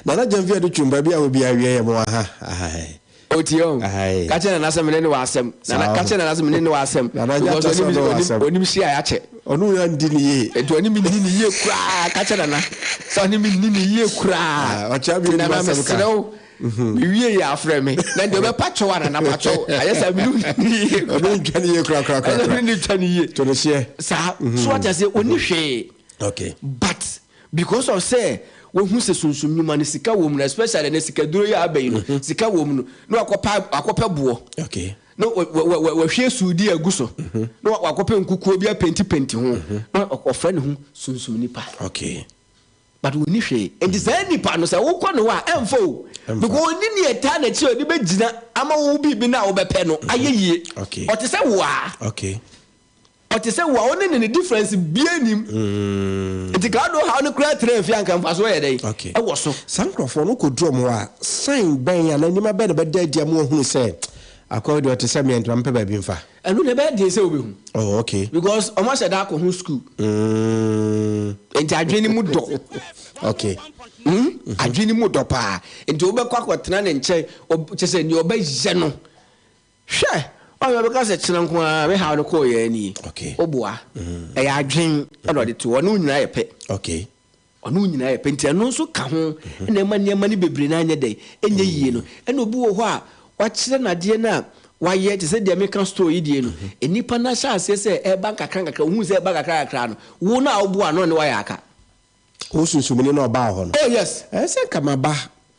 Speaker 2: Nana Gyamfi Adu Twum, baabi a wɔ biara awia yɛ mo aha ahae.
Speaker 17: Otie o.
Speaker 2: Ahae.
Speaker 17: Ka kyerɛ Nana sɛ mene ne wɔ asɛm. Nana, ka kyerɛ Nana sɛ mene ne wɔ asɛm.
Speaker 2: Nana nyɛ
Speaker 17: Because
Speaker 2: ata sɛ
Speaker 17: onim
Speaker 2: ɔne wɔ asɛm.
Speaker 17: onim hyia a yɛakyɛ.
Speaker 2: Ɔne wo andi ne yie.
Speaker 17: Nti ɔne me nni ne yie koraa. Ka kyerɛ Nana sɛ ɔne me nni ne yie koraa.
Speaker 2: Ah, ɔkyea bi
Speaker 17: Nti
Speaker 2: onim
Speaker 17: Nana
Speaker 2: asɛm ka.
Speaker 17: mesrɛ wo. Mewie yɛ afrɛ me na deɛ ɔbɛpa kyɛw a nana pa kyɛw ayɛ sɛ mene ne yie
Speaker 2: ɔne ntwa ne yie korakora
Speaker 17: ɛsɛ mene ne twa ne yie
Speaker 2: to ne hyeɛ
Speaker 17: saa so wate aseɛ ɔni hwee
Speaker 2: okay
Speaker 17: but because of sɛ wahu sɛ sunsum nnwuma no sika wɔ mu no especially ne sikaduro yi a aba yi no sika wɔ mu no na wakɔpa wakɔpɛ boɔ
Speaker 2: okay
Speaker 17: na wahwie suudi agu so na wakɔpɛ nkukuo bi apenti penti ho na ɔfrɛ ne ho sunsum nipa
Speaker 2: okay
Speaker 17: But ɔnni hwee. Nti saa nipa no sɛ wokɔ ne hɔ a ɛmfa o. Because ɔnni nea ɛtaa n'akyi a ɔde bɛgyina ama wo biribi no a wobɛpɛ no ayɛ yie. Ɔte sɛ wo ara. Ɔte sɛ wo a, wo ne no ne difference biara nnim. Nti ka wode wo haw no koraa tra fie a anka mfasoɔ yɛ dɛn? Ɛwɔ so.
Speaker 2: Saa nkorɔfoɔ no wokɔduru wɔn hɔ a, sign bɛn anaa nneɛma bɛn na ɛbɛda adi ama wɔahunu sɛ akoa yi deɛ ɔte sɛ me a nti ma mempɛ baabi mfa?
Speaker 17: Ɛno deɛ ɛbɛyɛ den sɛ wobɛhu.
Speaker 2: Oh, okay.
Speaker 17: Because wɔn ahyɛ da akɔ ho school.
Speaker 2: Mm.
Speaker 17: Nti adwene no mu dɔ.
Speaker 2: Okay.
Speaker 17: Mm? Adwene no mu dɔ paa. Nti wobɛkɔ akɔtena ne nkyɛn, kyɛ sɛ nea ɔbɛyɛ no. Hwɛ, ɔyɛ ɔbɛka sɛ kyena nko ara me haw no kɔɔ yɛn nie.
Speaker 2: Okay.
Speaker 17: Woboa. Ɛyɛ adwene ɛna ɔde to hɔ. Ɔne wo nyinaa yɛ pɛ.
Speaker 2: Okay.
Speaker 17: Ɔne wo nyinaa yɛ pɛ nti ɛno nso ka ho na ɛma nneɛma no bebree no anyɛ dɛn ɛnyɛ yie no. Ɛna obi wɔ hɔ a wakyerɛ no adeɛ no a wayɛ te sɛ deɛ meka store yi deɛ no, nnipa no ahyɛ aseɛ sɛ ɛreba nkakra nkakra, wohu sɛ ɛreba kakra kakra no, wo no a woboa no ne wayɛ aka.
Speaker 2: Wo sunsumuni no a ɔbaa hɔ no.
Speaker 17: Oh yes.
Speaker 2: Ɛyɛ sɛ nka maba,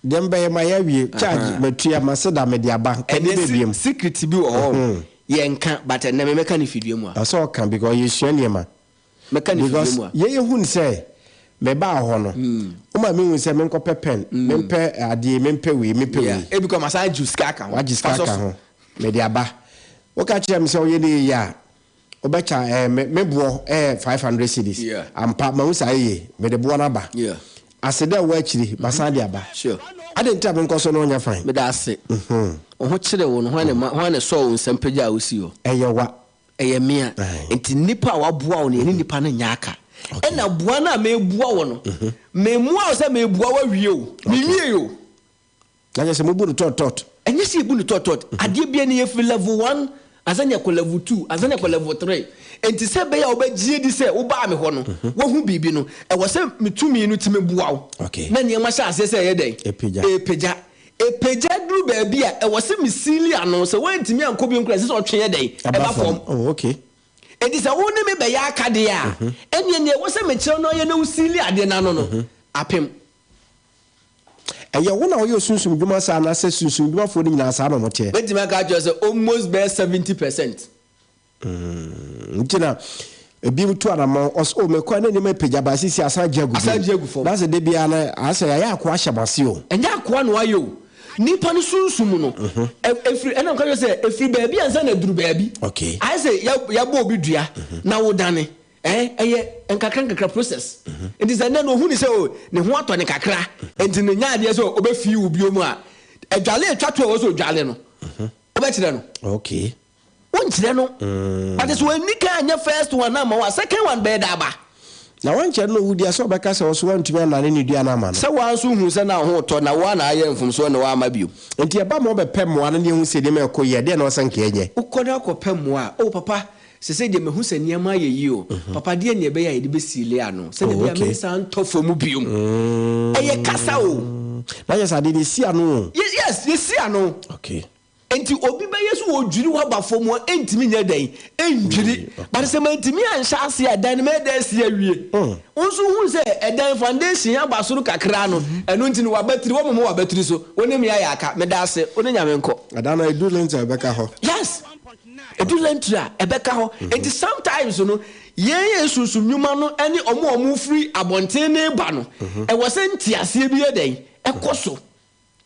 Speaker 2: deɛ mebɛyɛ mayɛ awie, charge matua, maseda mede aba, nka ɛdeɛ bɛn biom.
Speaker 17: Ɛnɛ secret bi wɔ hɔ yɛnka but ɛnɛ me mɛka no fidua mu a.
Speaker 2: Ɛwɔ sɛ ɔka because yɛsua nneɛma.
Speaker 17: Mɛka no
Speaker 2: Because
Speaker 17: fidua mu a.
Speaker 2: yɛ yɛ hun sɛ me baa hɔ no, wo ma me hu sɛ me nkɔ pɛ pen, me mpɛ adeɛ, me mpɛ wei, me pɛ
Speaker 17: Yeah,
Speaker 2: wei.
Speaker 17: ebi kɔ ma san agye sika aka ho.
Speaker 2: Wagye sika
Speaker 17: Fa sɔ
Speaker 2: aka
Speaker 17: so.
Speaker 2: ho, me de aba. Wo ka kyerɛ me sɛ wo yɛ ne yie a, wo bɛ kya eh, me, me boɔ ɛyɛ 500 cedis.
Speaker 17: Yeah.
Speaker 2: Ampa, ma hu sɛ ayɛ yie, me de boɔ no aba.
Speaker 17: Yeah.
Speaker 2: Ase dɛ wɔ akyiri, ma san de aba.
Speaker 17: Sure.
Speaker 2: Adɛn nti a me nkɔ so na ɔnyɛ fine?
Speaker 17: Meda ase. Wo ho kyere wo no, hwan na ɛma, hwan na ɛsɔɔ wo nsam pagyaa wo sii hɔ?
Speaker 2: Ɛyɛ wa.
Speaker 17: Ɛyɛ me a. Nti nnipa a waboa wo no, yɛne nnipa no nyɛ aka. Ɛna boa no a meboa wo no, memmoa wo sɛ meboa wo awie o, menwiei o.
Speaker 2: Na kyerɛ sɛ mobu no tɔt tɔt.
Speaker 17: Ɛnyɛ sɛ yɛbu no tɔt tɔt. Adeɛ biara no yɛfiri level one ansa na yɛakɔ level two, ansa na yɛakɔ level three. Nti sɛ ɛbɛyɛ a wobɛgye adi sɛ wobaa me hɔ no, woahu biribi no, ɛwɔ sɛ me tumi no tumi boa wo na nneɛma hyɛ aseɛ sɛ ɛyɛ dɛn? Ɛrepagya. Ɛpagya duru baabi a, ɛwɔ sɛ mesili ano. Sɛ woantumi ankɔ bio koraa a, ɛsɛ sɛ ɔtwe yɛ dɛn? Ɛba fam.
Speaker 2: Oh, okay.
Speaker 17: Enti sɛ wo ne me bɛyɛ aka deɛ a, ɛnneɛ nea ɛwɔ sɛ mekyerɛ no ayɛ na wosili adeɛ no ano no, apem.
Speaker 2: Ɛyɛ wo na woyɛ osunsum dwuma saa anaasɛ sunsum dwumafoɔ no nyinaa saa na wɔteɛ?
Speaker 17: Mɛtumi aka akyerɛ wo sɛ almost bɛyɛ 70%.
Speaker 2: Nti na ebinom tu anamɔn, ɔsɛ oh mekɔ a na nneɛma apagya ba sisi asan agye agu
Speaker 17: Asan agye agu fam.
Speaker 2: Na sɛ da biara no asɛ yɛayɛ akoa ahyɛ mo ase o.
Speaker 17: Ɛnyɛ akoa na wayɛ o. Nipa no sunsum no, ɛfiri, ɛna meka kyerɛ sɛ ɛfiri baabi ansa na aduru baabi.
Speaker 2: Okay.
Speaker 17: Ayɛ sɛ yɛabɔ obi dua na wodane. Ɛɛ, ɛyɛ nkakra nkakra process. Nti sɛ nnɛ no ohuni sɛ o ne ho atɔ ne kakra, nti no nyɛ adeɛ sɛ ɔbɛfii wo bio mu a, adwale a ɛtwa to a ɛwɔ sɛ odwale no, wobɛkyerɛ no.
Speaker 2: Okay.
Speaker 17: Wonkyerɛ no. But sɛ wanni kan anyɛ first one no amma wo a, second one bɛyɛ dɛ aba.
Speaker 2: Na wankyerɛ no na owu deɛ, sɛ ɔbɛka sɛ ɔso wantumi annane ne dua no ama no.
Speaker 17: Sɛ woa nso wohunu sɛ na wo ho retɔ na wo ara na ayɛ mfomsoɔ na woamma bio.
Speaker 2: Enti ɛba ma ɔbɛpɛ mmoa no na yɛhu sɛ nneɛma rekɔ yie a, deɛn na ɔsɛ nka yɛnyɛ?
Speaker 17: Wokɔ na wokɔpɛ mmoa a, Oh papa, seesei deɛ mahu sɛ nneɛma ayɛ yie o. Papa, deɛn na yɛbɛyɛ a yɛde bɛsiili ano sɛdeɛ ɛbɛyɛ a mensan ntɔ fam bio? Ɛyɛ kasa o.
Speaker 2: Na kyerɛ sɛ adeɛ no yɛsi ano o.
Speaker 17: Yes, yɛsi ano.
Speaker 2: Okay.
Speaker 17: Enti obi bɛyɛ sɛ ɔredwiri wo aba fam a, ɛntumi nyɛ dɛn? Ɛndwiri. But sɛ mantumi anhyɛ aseɛ a, ɛdan no mɛyɛ dɛn asi awie? Wo nso wohunu sɛ ɛdan foundation aba soro kakra no, ɛno nti no w'abatiri, wɔmoma w'abatiri so. Wo ne me ayɛ aka. Meda ase. Wo ne Nyame nkɔ.
Speaker 2: Ɛdan no ɛdu lintel a ɛbɛka hɔ.
Speaker 17: Yes. Ɛdu lintel a, ɛbɛka hɔ. Enti sometimes no, yɛn yɛn sunsum nnwuma no ne wɔn a wɔfiri abɔnten no reba no, ɛwɔ sɛ nteaseɛ bi yɛ dɛn? Ɛkɔ so.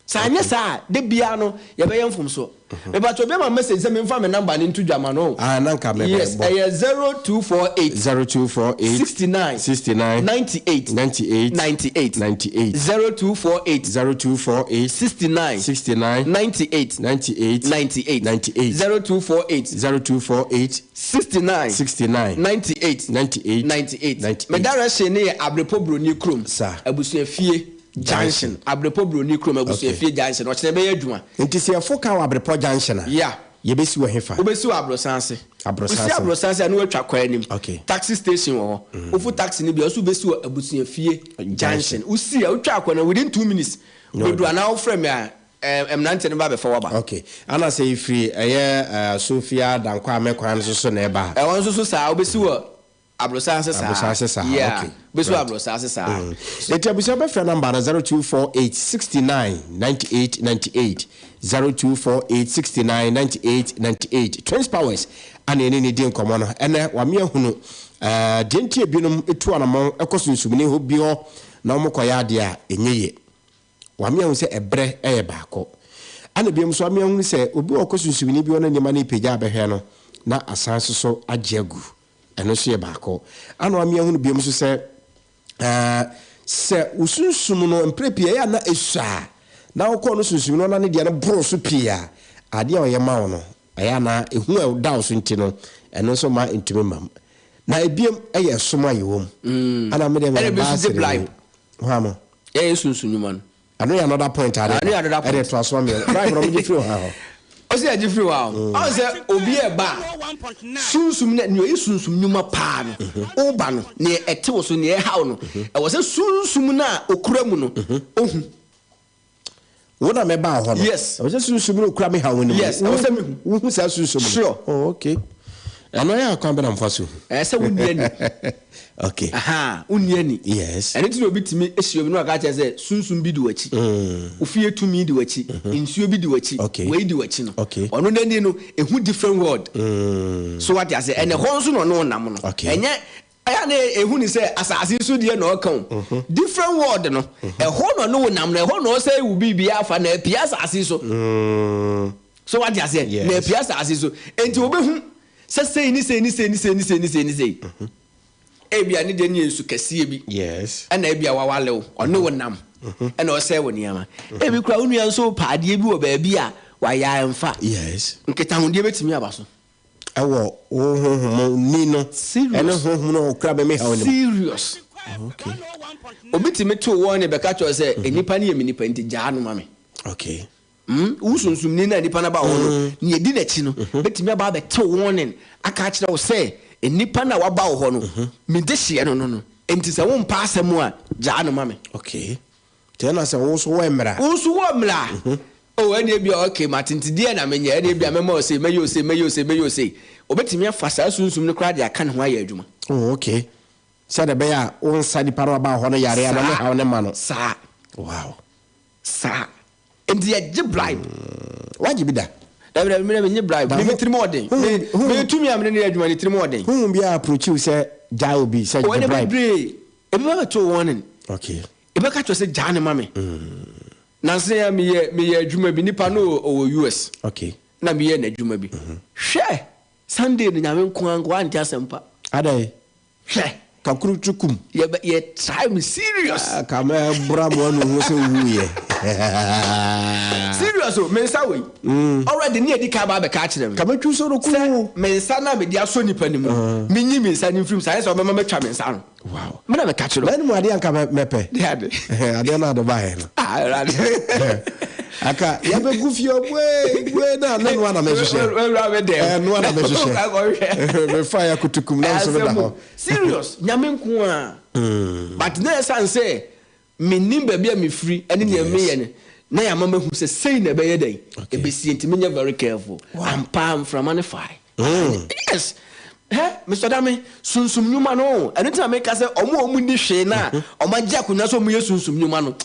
Speaker 17: Sɛ anyɛ saa a, da biara no yɛbɛyɛ mfomsoɔ. Mepakyɛ obi ama message sɛ memfa me number no nto dwa ma no o.
Speaker 2: Ah, na nka mebɛbɔ.
Speaker 17: Yes, ɛyɛ 0248.
Speaker 2: 0248.
Speaker 17: 69.
Speaker 2: 69.
Speaker 17: 98.
Speaker 2: 98.
Speaker 17: 98.
Speaker 2: 98.
Speaker 17: 0248.
Speaker 2: 0248.
Speaker 17: 69.
Speaker 2: 69.
Speaker 17: 98.
Speaker 2: 98.
Speaker 17: 98.
Speaker 2: 98.
Speaker 17: 0248.
Speaker 2: 0248.
Speaker 17: 69.
Speaker 2: 69.
Speaker 17: 98.
Speaker 2: 98.
Speaker 17: 98.
Speaker 2: 98.
Speaker 17: Me direction no yɛ Abrepɔ Broni kurom.
Speaker 2: Sa.
Speaker 17: Abusuafie. Junction, Abrepɔ Broni kurom Abusuafie Junction, ɔkyena ɛbɛyɛ adwuma.
Speaker 2: Nti sɛ yɛfo car wɔ Abrepɔ Junction a,
Speaker 17: Yeah.
Speaker 2: yɛbɛsi wɔ hefa?
Speaker 17: Wobɛsi wɔ Abrosan ase.
Speaker 2: Abrosan
Speaker 17: Wosi
Speaker 2: ase.
Speaker 17: Abrosan ase a na woatwa kwan anim.
Speaker 2: Okay.
Speaker 17: Taxi station wɔ hɔ. Wofo taxi no bi a, wo nso wobɛsi wɔ Abusuafie Junction. Wosi a, wotwa kwan no within 2 minutes, wobɛduru anaa wofrɛ me a, eh, mmeranteɛ no ba abɛfa wo aba.
Speaker 2: Okay. Ana sɛ yɛfiri ɛyɛ eh, Sophia Dankwame kwan no so so na ɛba a?
Speaker 17: Ɛhɔ nso so saa, wobɛsi wɔ Abrosan ase saa.
Speaker 2: Abrosan ase saa,
Speaker 17: Yeah.
Speaker 2: okay.
Speaker 17: Wobɛsi wɔ
Speaker 2: Right.
Speaker 17: Abrosan ase saa.
Speaker 2: Enti abusua bɛfrɛ number no 0248 69 98 98, 0248 69 98 98. Twins Powers ana yɛne no di nkɔmmɔ no. Ɛnɛ wame ahunu eh, deɛ nti ebinom tu anamɔn kɔ sunsumni hɔ bi hɔ na wɔkɔyɛ adeɛ a ɛnyɛ yie. Wame ahu sɛ ɛberɛ yɛ baako. Ɛna biom nso wame ahunu sɛ obi wɔ hɔ ɔkɔ sunsumni bi hɔ na nneɛma no repagya abɛhwɛ no na asan nso so agye agu. Ɛno nso yɛ baako. Ana wame ahunu biom nso sɛ ɛɛ sɛ wo sunsum no mprɛ pii ɛyɛ a na ɛsua a na wokɔɔ no sunsum no na ne deɛ no boro so pii a, adeɛ a ɔyɛ ma wo no ɛyɛ a na ɛhu a ɛda wo so nti no ɛno nso ma ɛntumi mma mu. Na ɛbiom ɛyɛ ɛsom a yɛwɔ mu. Ana me deɛ meyɛ
Speaker 17: Ɛna ebi
Speaker 2: baa
Speaker 17: nso gye
Speaker 2: sereni.
Speaker 17: bribe.
Speaker 2: Hwan mo?
Speaker 17: Yɛyɛ sunsun nnwuma no.
Speaker 2: Ɛno yɛ another point ade.
Speaker 17: Ɛno yɛ another point.
Speaker 2: Ɛde to aso amia. Bribe na ɔmo gye firi hwan hɔ?
Speaker 17: Ɔsi yɛgye firi hɔ a. Ɔn sɛ obi ɛba a, sunsum no, nea ɔyɛ sunsum nnwuma paa no, ɔba no, nea ɛte wo so, nea ɛhaw no, ɛwɔ sɛ sunsum no a okura mu no, ohu.
Speaker 2: Wo na mɛba wo hɔ no.
Speaker 17: Yes.
Speaker 2: Ɛwɔ sɛ sunsum no okura me haw no mu.
Speaker 17: Yes, ɛwɔ sɛ mehu.
Speaker 2: Wohu saa sunsum no.
Speaker 17: Sure.
Speaker 2: Oh, okay. Ɛno ɛyɛ akwan bɛ na mfa so hu.
Speaker 17: Ɛyɛ sɛ wonni ani.
Speaker 2: Okay.
Speaker 17: Ahaa, wonni ani.
Speaker 2: Yes.
Speaker 17: Ɛno nti na obi tumi hyia obi na waka kyerɛ sɛ sunsum bi di w'akyi. Ofie tumi di w'akyi. Nsuo bi di w'akyi.
Speaker 2: Okay.
Speaker 17: Wei di w'akyi no.
Speaker 2: Okay.
Speaker 17: Ɔno n'ani no, ehu different world. So wate aseɛ? Ɛna ɛhɔ nso na ɔne wo nam no.
Speaker 2: Okay.
Speaker 17: Ɛnyɛ ɛyɛ a na ehu ne sɛ asase so deɛ na ɔka o. Different world no, ɛhɔ na ɔne wo nam no, ɛhɔ na ɔsɛe wo biribiara fa na apue asase so. So wate aseɛ?
Speaker 2: Yes.
Speaker 17: Na apue asase so. Enti obehu sɛ sei ne sei ne sei ne sei ne sei ne sei ne sei. Ebia ne deɛ no yɛ nsu kɛseɛ bi.
Speaker 2: Yes.
Speaker 17: Ɛna ebia wawale wo, ɔne wo nam, ɛna ɔsɛe wo nneɛma. Ebi koraa wo nua nso repɛ adeɛ bi wɔ baabi a wayɛ a ɛmfa.
Speaker 2: Yes.
Speaker 17: Nkitahodie bɛtumi aba so.
Speaker 2: Ɛwɔ wo honhom ni no.
Speaker 17: Serious.
Speaker 2: Ɛne honhom no a ɔkura bɛme haw no mu.
Speaker 17: Serious.
Speaker 2: Okay.
Speaker 17: Obi tumi to wɔn ne bɛka kyerɛ sɛ nnipa no yɛ me nipa nti gyaa no ma me.
Speaker 2: Okay.
Speaker 17: Wo sunsumni no a nipa no aba wo hɔ no, nea edi n'akyi no betumi aba abɛtew warning aka akyerɛ wo sɛ nnipa no a waba wo hɔ no, me dehyeɛ no no no, enti sɛ wompɛ asɛm a, gyaa no ma me.
Speaker 2: Okay. Nti ɛna sɛ wo nso wɔ mmara.
Speaker 17: Wo nso wɔ mmara. Oh, ɛnna ebia okay, mate nti deɛn na menyɛ? Ɛnna ebia mɛma wo sei, mɛyɛ wo sei, mɛyɛ wo sei, mɛyɛ wo sei. Obetumi afa saa sunsum no koraa de aka ne ho ayɛ adwuma.
Speaker 2: Oh, okay. Sɛdeɛ ɛbɛyɛ a wonsa nipa no a ɔbaa hɔ no yareɛ anaa ne haw no mma no.
Speaker 17: Saa.
Speaker 2: Wow.
Speaker 17: Saa. Nti yɛgye bribe.
Speaker 2: Wagye bi da?
Speaker 17: Dabi dabi, me deɛ menye bribe. Me me tirim ɔden. Me me tumi a mene no yɛ adwuma ne tirim ɔden.
Speaker 2: Honhom biara approach wo sɛ gyae obi sɛ
Speaker 17: Oh
Speaker 2: gye
Speaker 17: ɛnna
Speaker 2: bribe?
Speaker 17: bebree. Ebi ba bɛto wo warning.
Speaker 2: Okay.
Speaker 17: Ebi bɛka kyerɛ wo sɛ gyaa no ma me. Nansa yi ara meyɛ meyɛ adwuma bi, nipa no ɔwɔ US.
Speaker 2: Okay.
Speaker 17: Na meyɛ n'adwuma bi. Hwɛ! Sunday no Nyame nko ara nka wante asɛmpa.
Speaker 2: Adɛn?
Speaker 17: Hwɛ!
Speaker 2: Ka kuru to kum.
Speaker 17: Yɛ bɛ yɛ try me serious.
Speaker 2: Ah ka mɛ bra mo anu ho sɛ wu yɛ.
Speaker 17: Serious o, me nsa wei. Already ne adi kan ba abɛka akyerɛ me.
Speaker 2: Ka mɛ twi so no ku.
Speaker 17: Sɛ me nsa no a mede asɔ nipa no mu no, me nyi me nsa no mfiri mu saa, anyɛ saa ɔbɛma matwa me nsa no.
Speaker 2: Wow.
Speaker 17: Me na meka kyerɛ wo.
Speaker 2: Mɛ mu adeɛ anka mɛ mɛpɛ.
Speaker 17: Deɛ ade.
Speaker 2: Adeɛ no ade baeɛ no.
Speaker 17: Ah Awurade.
Speaker 2: Aka yɛbɛgu fie bue bue na ne noa na mɛhyehyɛ.
Speaker 17: Wura me dɛm.
Speaker 2: Noa na mɛhyehyɛ. Mefa yɛ kutukum na nso meda hɔ.
Speaker 17: Serious, Nyame nko a. But na ɛsan sɛ menim baabi a mefiri ɛne nea meyɛ no. Na yɛama mahu sɛ sei na ɛbɛyɛ dɛn, ɛbɛsie nti menyɛ very careful. Ampa ara mframa no fae. Yes! Hɛ, Mister Dame, sunsum nnwuma no, ɛno nti na meka sɛ wɔn a wɔnni hwee no a wɔagye akonnwa sɛ wɔyɛ sunsum nnwuma no,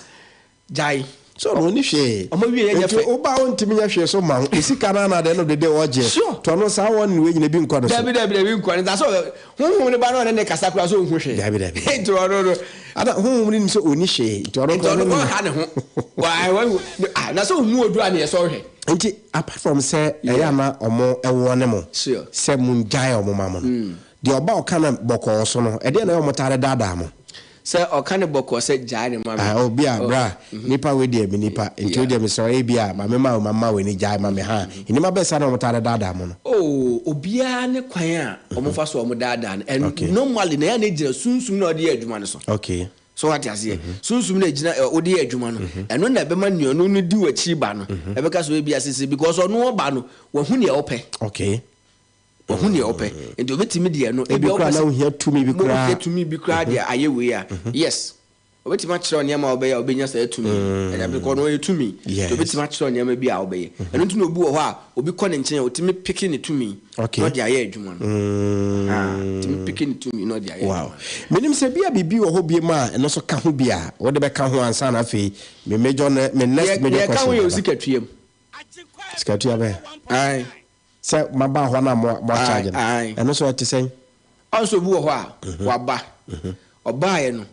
Speaker 17: gyae.
Speaker 2: So ɔno ɔnni hwee.
Speaker 17: Wɔn awieɛ nyɛ
Speaker 2: Nti
Speaker 17: fɛ.
Speaker 2: woba a ɔntumi nyɛ hwee so ma wo. Sika no ara na at the end of the day ɔgyeɛ.
Speaker 17: Sure.
Speaker 2: Nti ɔno saa wɔn wei nyina bi nkɔ ne so.
Speaker 17: Dabi, dabi, dabi, nkɔ ne so. Na sɛ honhom no ba na ɔne no kasa koraa sɛ ɔnhu hwee.
Speaker 2: Dabi, dabi.
Speaker 17: Nti ɔno no.
Speaker 2: Ana honhom no nim sɛ ɔnni hwee, nti ɔno
Speaker 17: Nti
Speaker 2: koraa
Speaker 17: ɔno
Speaker 2: ɔno
Speaker 17: ɔnha ne ho. Wa, wahu, ah, na sɛ ɔmu odu a na yɛsɛ ɔhwɛ.
Speaker 2: Nti apart from sɛ ɛyɛ a na ɔmo warne mo
Speaker 17: Sure.
Speaker 2: sɛ mongyae ɔmo ma mo no, deɛ ɔba ɔka no bɔkɔɔ so no, ɛdeɛn na ɛyɛ ɔmo taa de daadaa mo?
Speaker 17: Sɛ ɔka no bɔkɔɔ sɛ gyae no ma me.
Speaker 2: Ah, obi a,
Speaker 17: Oh,
Speaker 2: bra, nipa wei deɛ me nipa, nti wo
Speaker 17: yeah.
Speaker 2: deɛ mesrɛ wo, ebia ma me ma wo, ma mma w'ani gyae ma me, haa. Nneɛma bɛn saa na ɔmo taa de daadaa mo no?
Speaker 17: Oh, obiara ne kwan a wɔfa so a wɔdaadaa no. And
Speaker 2: Okay.
Speaker 17: normally na ɛyɛ a na egyina sunsum na ɔde yɛ adwuma no so.
Speaker 2: Okay.
Speaker 17: So wate aseɛ? Sunsum na egyina ɛ wode yɛ adwuma no, ɛno na ɛbɛma nea ɔno no di w'akyi ba no, ɛbɛka sɛ ebia sese because ɔno ɔba no, wahu nea ɔpɛ.
Speaker 2: Okay.
Speaker 17: Wahu nea ɔpɛ. Nti obetumi de ɛno,
Speaker 2: Ebi
Speaker 17: ebia
Speaker 2: koraa
Speaker 17: wopɛ
Speaker 2: na
Speaker 17: sɛ
Speaker 2: wohia tumi bi
Speaker 17: mo
Speaker 2: koraa.
Speaker 17: wohia tumi bi koraa de ayɛ wei a, yes. Obetumi akyerɛ wo nneɛma a wobɛyɛ a wobenya saa tumi no. Ɛda because ɔno ɔyɛ tumi. Nti
Speaker 2: Yes.
Speaker 17: obetumi akyerɛ wo nneɛma bi a wobɛyɛ. Ɛno nti na obi wɔ hɔ a, obi kɔ ne nkyɛn a, otumi peke ne tumi na
Speaker 2: Okay.
Speaker 17: ɔde ayɛ adwuma no. Ahaa, otumi peke ne tumi na ɔde ayɛ
Speaker 2: Wow.
Speaker 17: adwuma no.
Speaker 2: Menim sɛ bia biribi wɔ hɔ biom a ɛno nso ka ho bi a wode bɛka ho ansa na afei me major ne me next
Speaker 17: Deɛ
Speaker 2: major
Speaker 17: deɛ ɛka ho
Speaker 2: question
Speaker 17: yɛ
Speaker 2: aba.
Speaker 17: osikatua mu.
Speaker 2: Sikatua bɛn?
Speaker 17: Ae.
Speaker 2: Sɛ maba hɔ na mo mo
Speaker 17: Ae,
Speaker 2: akyagye no.
Speaker 17: ae.
Speaker 2: Ɛno nso ɛte sɛn?
Speaker 17: Ɔn sɛ obi wɔ hɔ a, waba. Ɔbaeɛ no,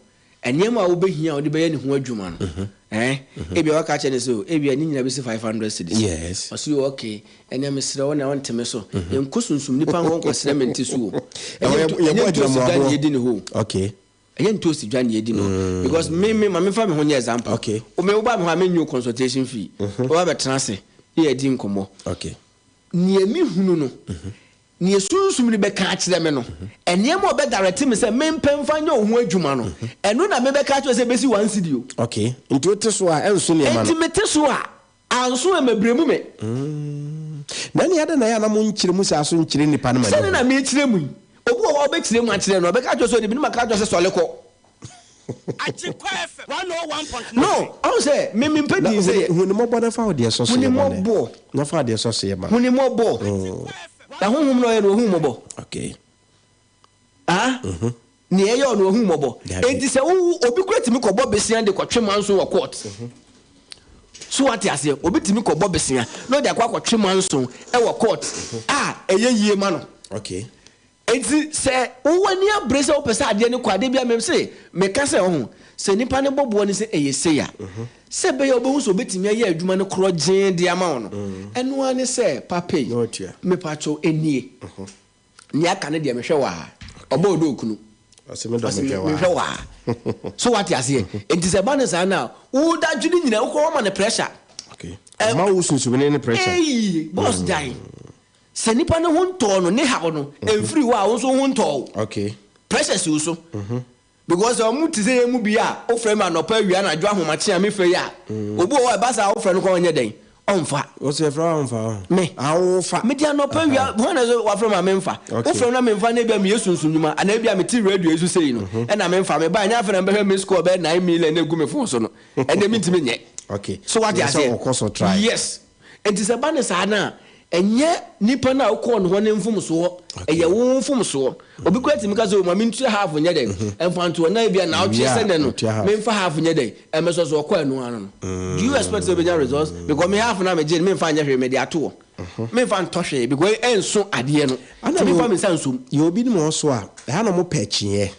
Speaker 17: nneɛma a wobɛhia a wode bɛyɛ ne ho adwuma no, ɛn, ebia waka akyerɛ no sɛ o, ebia ne nyinaa bɛsi 500 cedis.
Speaker 2: Yes.
Speaker 17: Ɔse o, okay, ɛnneɛ mesrɛ wo na wonte me so. Yɛnkɔ sunsum nipa hɔ nkɔsrɛ me nte so o.
Speaker 2: Ɛhɔ
Speaker 17: Ɛnyɛ
Speaker 2: yɛ
Speaker 17: nto,
Speaker 2: yɛbɔ
Speaker 17: ɛnyɛ ntoosi dwa na
Speaker 2: agyinamoaboɔ.
Speaker 17: yɛdi ne hɔ o.
Speaker 2: Okay.
Speaker 17: Ɛnyɛ ntoosi dwa na yɛdi no hɔ. Because me, me, ma memfa me ho nyɛ example.
Speaker 2: Okay.
Speaker 17: Wo, me, woba me hɔ a, mennye wo consultation fee. Woba bɛtena ase na yɛadi nkɔmmɔ.
Speaker 2: Okay.
Speaker 17: Nea mehunu no, nea Sunsum no bɛka akyerɛ me no, nneɛma a ɔbɛdarɛte me sɛ mempɛ mfa nyɛ wo ho adwuma no, ɛno na mebɛka akyerɛ wo sɛ ɛbɛsi one cedi o.
Speaker 2: Okay, nti wote so a, ɛnso nneɛma no?
Speaker 17: Enti mete so a, anso ɛmmɛbrɛ mu me.
Speaker 2: Na ɛnneɛ adɛn na ɛyɛ a na monkyerɛ mu saa so nkyerɛ nnipa no ma
Speaker 17: Sɛdeɛ
Speaker 2: ɛnyɛ
Speaker 17: na
Speaker 2: hu?
Speaker 17: mekyerɛ mu yi, obi wɔ hɔ a wobɛkyerɛ mu akyerɛ no, ɔbɛka akyerɛ wo sɛ ɔde bi, na maka akyerɛ wo sɛ sɔre kɔ. No, ɔhu sɛ me mempɛ
Speaker 2: Na
Speaker 17: din sɛ yɛ.
Speaker 2: hu ne mmɔbɔ na fa wo deɛ sɔ so
Speaker 17: Hu ne
Speaker 2: yɛ ma no.
Speaker 17: mmɔbɔ.
Speaker 2: Na fa deɛ sɔ so yɛ ma
Speaker 17: Hu ne mmɔbɔ. Na honhom na ɔyɛ no ɔhu mmɔbɔ.
Speaker 2: Okay.
Speaker 17: Ah? Nea ɛyɛ ɔno ɔhu mmɔbɔ.
Speaker 2: Dabi.
Speaker 17: Enti sɛ wo obi kura tumi kɔbɔ besia de kɔtwe manso wɔ court. So wate aseɛ? Obi tumi kɔbɔ besia na ɔde akɔ akɔtwe manso wɔ court a ɛyɛ yie ma no.
Speaker 2: Okay.
Speaker 17: Enti sɛ wo w'ani abere sɛ wopɛ sɛ adeɛ no kɔ a, da biara mem se, meka sɛ, ɔho, sɛ nipa no bɔ boɔ no sɛ ɛyɛ sei a, sɛ ɛbɛyɛ a wobɛhu sɛ ɔbɛtumi ayɛ adwuma no korɔgyee de ama wo no, ɛno ara ne sɛ, papa yi, mepakyɛw, ɛnie. Nea aka no deɛ mehwɛ wo ara. Ɔbɔ ɔdɔ okunu.
Speaker 2: Ɔse me dɔ
Speaker 17: Ɔse
Speaker 2: mehwɛ wo
Speaker 17: mehwɛ
Speaker 2: ara.
Speaker 17: wo ara. So wate aseɛ? Enti sɛ ɛba no saa no a, wo dadwene nyinaa, wokɔ woama no pressure.
Speaker 2: Okay. Ɔma wo sunsumene ne pressure.
Speaker 17: Ei, boss gyae. Sɛ nipa no ho ntɔɔ no, ne haw no mfiri hɔ a, wo nso wo ho ntɔɔ wo.
Speaker 2: Okay.
Speaker 17: Pressure si wo so. Because sɛ wɔn te sɛ yɛn mu bi a, wofrɛ me anɔpa, awia, anadwo, ahomakye a mefrɛ yi a, obi wɔ hɔ a ɛba saa a wofrɛ no koraa ɔnyɛ dɛn? Ɔmfa.
Speaker 2: Wo nso yɛfrɛ wo a womfa ho?
Speaker 17: Me.
Speaker 2: Ah, wofa.
Speaker 17: Mede anɔpa, awia, hwan na sɛ wafrɛ me a memfa?
Speaker 2: Okay.
Speaker 17: Wofrɛ me na memfa na ebia meyɛ sunsum nnwuma anaa ebia mete radio yi so sei no, ɛna memfa. Meba a, ɛnyɛ afei na mebɛhwɛ missed call bɛyɛ 9 million na egu me phone so no. Ɛndeɛ mentumi nyɛ.
Speaker 2: Okay.
Speaker 17: So wate
Speaker 2: Ɛsɛ
Speaker 17: aseɛ?
Speaker 2: wokɔ so try.
Speaker 17: Yes. Enti sɛ ɛba no saa no a, ɛnyɛ nipa no a wokɔɔ ne hɔ no mfomsoɔ, ɛyɛ wo mfomsoɔ. Obi koraa tumi ka sɛ, o ma mentua half nyɛ dɛn, mfa ntoɔ, na ebia naawɔtwe sɛ nnɛ no, memfa half nyɛ dɛn, mmɛsɔ so, ɔkɔ ɛno ara no. Do you expect sɛ wobɛnya results? Because me half no a megye no, memfa nyɛ hwee, mede ato hɔ. Memfa ntɔ hwee because ɛnso adeɛ no, nti memfa me nsa nsɔ mu.
Speaker 2: Yɛwɔ binom wɔ hɔ so a, ɛha na wɔpɛ akyinnyeɛ.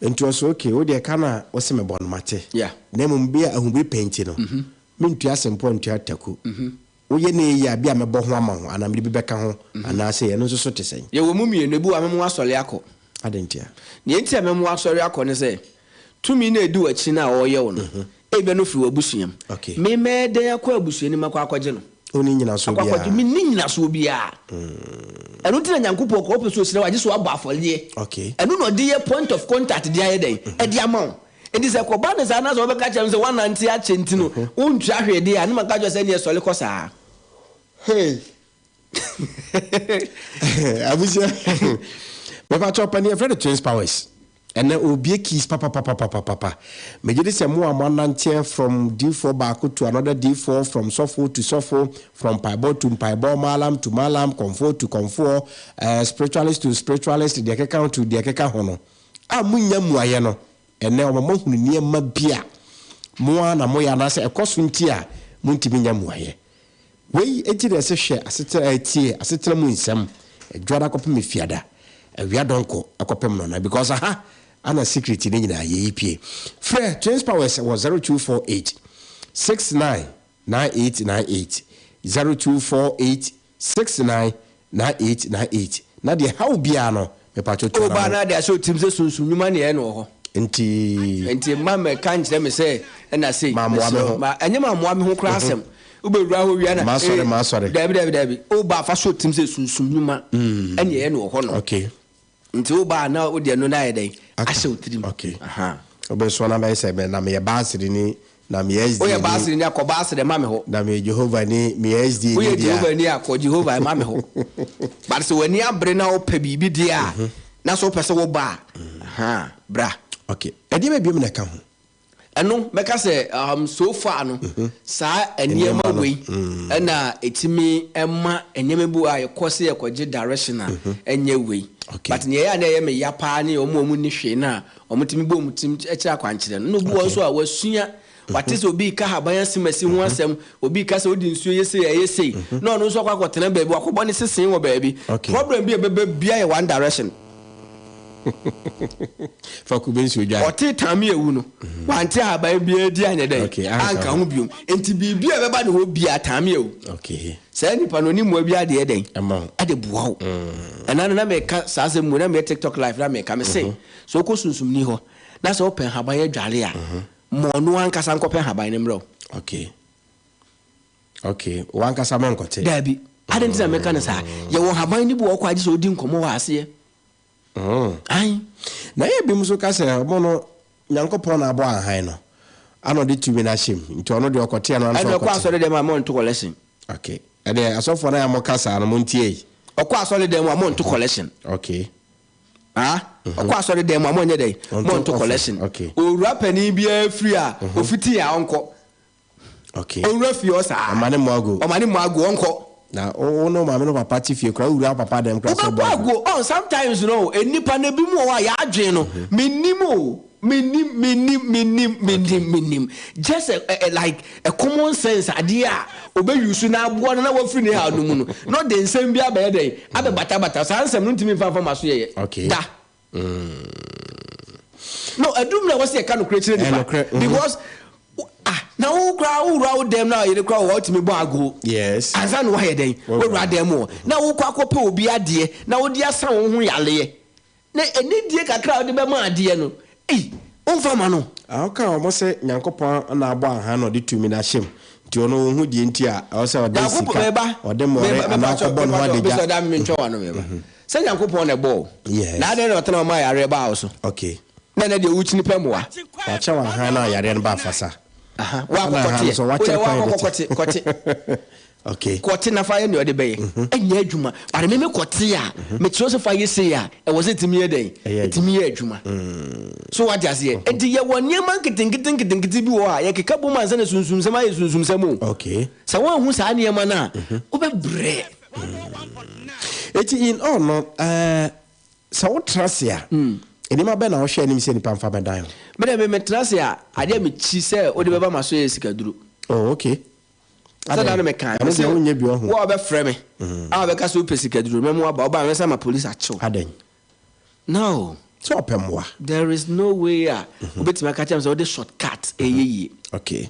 Speaker 2: Nti ɔse okay, wo deɛ ka no a wose mebɔ no mate. Na mmom bi a ahubiri pɛ nti no, Mentua sempɔ ntua taku. Woyɛ no eyi a, bi a mɛbɔ ho ama wo anaa mede bi bɛka ho anaa sei. Ɛno nso so te sɛn?
Speaker 17: Yɛwɔ mu mmienu, ebi wɔ hɔ a mɛma woasɔre akɔ.
Speaker 2: Adɛn ntia?
Speaker 17: Nea enti a mɛma woasɔre akɔ ne sɛ, tumi no a edi w'akyi no a ɔreyɛ wo no, ebia na ofiri w'abusua mu. Me mɛyɛ dɛn akɔ abusua no mu akɔ akɔgye no?
Speaker 2: Wonni nnyinasoɔ
Speaker 17: Akɔ akɔgye,
Speaker 2: biara.
Speaker 17: Menni nnyinasoɔ biara. Ɛno nti na Nyankopɔn koraa ɔpɛ sɛ ɔhyira wo a, gye sɛ woabɔ afɔreɛ. Ɛno na ɔde yɛ point of contact de ayɛ dɛn? Ɛde ama wo. Enti sɛ ɛkɔba no saa na sɛ wobɛka kyerɛ me sɛ woanante akyɛ nti no wontua hwee de a, ne maka kyerɛ wo sɛ ɛnneɛ sɔre kɔ saa.
Speaker 2: Hey! Abusua, mepakyɛw pɛ nea yɛfrɛ no Twins Powers. Ɛnɛ ɔrebue keys papapapapapa. Megye di sɛ mo a moananteɛ from diifoɔ baako to another diifoɔ, from sɔfo to sɔfo, from mpaebɔ to mpaebɔ, mallam to mallam, kɔmfoɔ to kɔmfoɔ, eh, spiritualist to spiritualist, deɛ ɛkeka ho to deɛ ɛkeka ho no, a monnya mmuaeɛ no, ɛnɛ ɔma moahunu nneɛma bi a mo ara na moyɛ anaasɛ ɛkɔ so nti a montumi nnya mmuaeɛ. Wei nti na ɛsɛ hwɛ asetena eh, tie asetena mu nsɛm Dwoada kɔpem Efiada, awia dɔnko kɔpem nɔnan because aha ana secret no nyinaa yɛyi pie. Frɛ Twins Powers wɔ 0248 69 9898, 0248 69 9898 na deɛ ɛha wo biara no mepatwo
Speaker 17: O
Speaker 2: tua
Speaker 17: baa
Speaker 2: na
Speaker 17: na ade ahyɛ wo tirim sɛ sunsum nnwuma ne ɛyɛ no wɔ hɔ.
Speaker 2: Nti.
Speaker 17: Nti mma mmɛka nkyerɛ me sɛ ɛna sei.
Speaker 2: Mammoa me
Speaker 17: Mesrɛ wo,
Speaker 2: ho.
Speaker 17: ma, ɛnyɛ mammoa me ho koraa asɛm. Wobɛwura hɔ wie a na,
Speaker 2: Masɔre,
Speaker 17: ee,
Speaker 2: masɔre.
Speaker 17: Daabi, daabi, daabi. O baa fa hyɛ wo tirim sɛ sunsum nnwuma ɛne ɛyɛ no wɔ hɔ no.
Speaker 2: Okay.
Speaker 17: Nti wo ba a na wode ɛno no ayɛ dɛn?
Speaker 2: Aka.
Speaker 17: Ahyɛ wo tirim.
Speaker 2: Okay.
Speaker 17: Aha.
Speaker 2: Wobɛsoa na bɛyɛ sɛ na meyɛ Baasere ni, na meyɛ SDA
Speaker 17: Woyɛ
Speaker 2: ni.
Speaker 17: Baasere ni a, kɔ Baasere ma me hɔ.
Speaker 2: Na meyɛ Jehovah ni, meyɛ SDA ni
Speaker 17: Woyɛ
Speaker 2: deɛ a.
Speaker 17: Jehovah ni a, kɔ Jehovah ma me hɔ. But sɛ w'ani abere na wopɛ biribi deɛ a, na sɛ wopɛ sɛ woba a, aha, bra.
Speaker 2: Okay. Ɛdeɛbɛn biom na ɛka ho?
Speaker 17: Ɛno mɛka sɛ um, so far no saa nneɛma wei ɛna ɛtumi ɛma nneɛma bi wɔ a yɛkɔ sɛ yɛkɔgye direction a ɛnyɛ wei. But nea ɛyɛ a na ɛyɛ me ya paa ne wɔn a wɔn nni hwee no a wɔtumi bɔ wɔn tirim kyerɛ akwankyerɛ no. Na obi wɔ hɔ nso a wasua, wate sɛ obi reka haban asimasi ho asɛm, obi reka sɛ wode nsuo yɛ sei a ɛyɛ sei, na ɔno nso akɔ akɔtena baabi, wakɔbɔ ne sesee wɔ baabi. Problem bi a ɛbɛba biara yɛ one direction.
Speaker 2: Fa kube nsuo dware.
Speaker 17: Ɔtee Tammy awu no, wante ahaban biara di anyɛ dɛn?
Speaker 2: Okay, anka
Speaker 17: Anka
Speaker 2: ho.
Speaker 17: ho biom. Enti biribi a ɛbɛba ne hɔ biara, Tammy awu.
Speaker 2: Okay.
Speaker 17: Saa nipa no, ɔne mmoa biara de yɛ dɛn?
Speaker 2: Ɛma wo.
Speaker 17: Ɛde boa wo. Ɛna no na meka saa asɛm mu, na meyɛ TikTok live na meka, mese, sɛ wokɔ sunsumni hɔ, na sɛ wopɛ nhaban adware a, ma ɔno ankasa nkɔpɛ nhaban no mmrɛ wo.
Speaker 2: Okay. Okay, w'ankasa mɛnkɔte.
Speaker 17: Daabi. Adɛn nti na meka no saa? Yɛwɔ nhaban no bi wɔ hɔ koraa gye sɛ wodi nkɔmmɔ wɔ aseɛ. Ae.
Speaker 2: Na ɛyɛ binom nso ka sɛ ɔmo no Nyankopɔn na abɔ ahan no ana ɔde tumi no ahyɛ mu nti ɔno deɛ ɔkɔte ɛno ara nso
Speaker 17: Ɛna ɔkɔ
Speaker 2: ɔkɔte.
Speaker 17: asɔre dɛm a monto collection.
Speaker 2: Okay. Ɛdeɛ asɔfoɔ no a mo ka saa no montie yi.
Speaker 17: Ɔkɔ asɔre dɛm a monto collection.
Speaker 2: Okay.
Speaker 17: Ah, ɔkɔ asɔre dɛm a monyɛ dɛn? Monto collection.
Speaker 2: Okay.
Speaker 17: Owura panin biara firi a ofiti a ɔnkɔ.
Speaker 2: Okay.
Speaker 17: Owura fie hɔ saa.
Speaker 2: Ɔma ne mmɔ ago.
Speaker 17: Ɔma ne mmɔ ago, ɔnkɔ.
Speaker 2: Na wo ne wo maame ne wo papa te fie koraa, wowura wo papa dɛm koraa sɛ
Speaker 17: Wobɛbɔ
Speaker 2: ɔbɔ ago.
Speaker 17: ago. Ɔn, sometimes no, nnipa no, ebinom wɔ hɔ a, yɛn adwene no, mennim o, mennim, mennim, mennim, mennim, mennim. Just a, a, a, like, a common sense adeɛ a ɔbɛ use na aboa no na wafiri ne haw no mu no, na ɔde nsɛm bi abɛyɛ dɛn? Abɛbatabata. Saa nsɛm no, ntumi mfa mfa m'aso yɛyɛ.
Speaker 2: Okay.
Speaker 17: Da. No, ɛduru mmerɛ a wɔsi ɛka nokorɛ kyerɛ nipa.
Speaker 2: Ɛnokorɛ, mhm.
Speaker 17: Because ah, na wo koraa wo wura wo dɛm na yere koraa wɔ wotumi bɔ ago.
Speaker 2: Yes.
Speaker 17: Ansa na wayɛ dɛn? Wawura dɛm wɔ. Na wokɔ akɔpɛ obi adeɛ na wode asa wo ho yaleɛ. Na anidie kakra a wode bɛma adeɛ no, ei, womfa ma no.
Speaker 2: Ah, ɔka wɔn sɛ Nyankopɔn na abɔ ahan na ɔde tumi no ahyɛ mu. Nti ɔno ɔnhu deɛ nti a ɛwɔ sɛ ɔde
Speaker 17: Nyankopɔn,
Speaker 2: sika,
Speaker 17: meba,
Speaker 2: ɔde mmɔre
Speaker 17: meba,
Speaker 2: anaa
Speaker 17: mepakyɛw,
Speaker 2: ɔkɔbɔ ne ho
Speaker 17: mepakyɛw,
Speaker 2: adagya.
Speaker 17: Bishop, da me mentwa w'ano meba. Sɛ Nyankopɔn na ɛbɔɔ wo,
Speaker 2: Yes.
Speaker 17: na adɛn na ɔtena hɔ maa yareɛ baa wo so?
Speaker 2: Okay.
Speaker 17: Na ɛnɛ deɛ wokyini pɛ mmoa.
Speaker 2: Wakyɛ wo ahan no a yareɛ no ba afasa.
Speaker 17: Aha,
Speaker 2: Ɛna
Speaker 17: woakɔ
Speaker 2: ahan no
Speaker 17: kɔteɛ.
Speaker 2: nso wakyɛ
Speaker 17: Wodeɛ
Speaker 2: kwan
Speaker 17: woakɔ
Speaker 2: de
Speaker 17: kɔte,
Speaker 2: te.
Speaker 17: kɔte.
Speaker 2: Okay.
Speaker 17: Kɔte na fa yɛ nea ɔde bɛyɛ. Ɛnyɛ adwuma. But me me kɔte a, mekyerɛ sɛ fa yɛ sei a, ɛwɔ sɛ ɛtumi yɛ dɛn?
Speaker 2: Ɛyɛ
Speaker 17: Ɛtumi yɛ adwuma. So wate aseɛ? Nti yɛwɔ nneɛma nketenkete nketenkete bi wɔ hɔ a yɛkeka bom ansa na sunsumsɛm ayɛ sunsumsɛm o.
Speaker 2: Okay.
Speaker 17: Sɛ woanhu saa nneɛma no a, wobɛbrɛ.
Speaker 2: Eti in all no, eh, sɛ wotra ase a, nneɛma bɛn na wohwɛ anim sɛ nnipa mfa bɛdan wo?
Speaker 17: Me deɛ me metra ase a, adeɛ a mekyi sɛ wode bɛba m'aso yɛ sikaduro.
Speaker 2: Oh, okay.
Speaker 17: Sɛ da no mekae,
Speaker 2: Ɛno
Speaker 17: mese
Speaker 2: deɛ wonyɛ bi ɔho.
Speaker 17: wo a wobɛfrɛ me a wobɛka sɛ wopɛ sikaduro no, mɛma woaba, woba a mɛsan ma police akye wo.
Speaker 2: Adɛn?
Speaker 17: No.
Speaker 2: Sɛ ɔpɛ mmoa.
Speaker 17: There is no way a wobɛtumi aka kyerɛ me sɛ wode short cut ɛyɛ yie.
Speaker 2: Okay.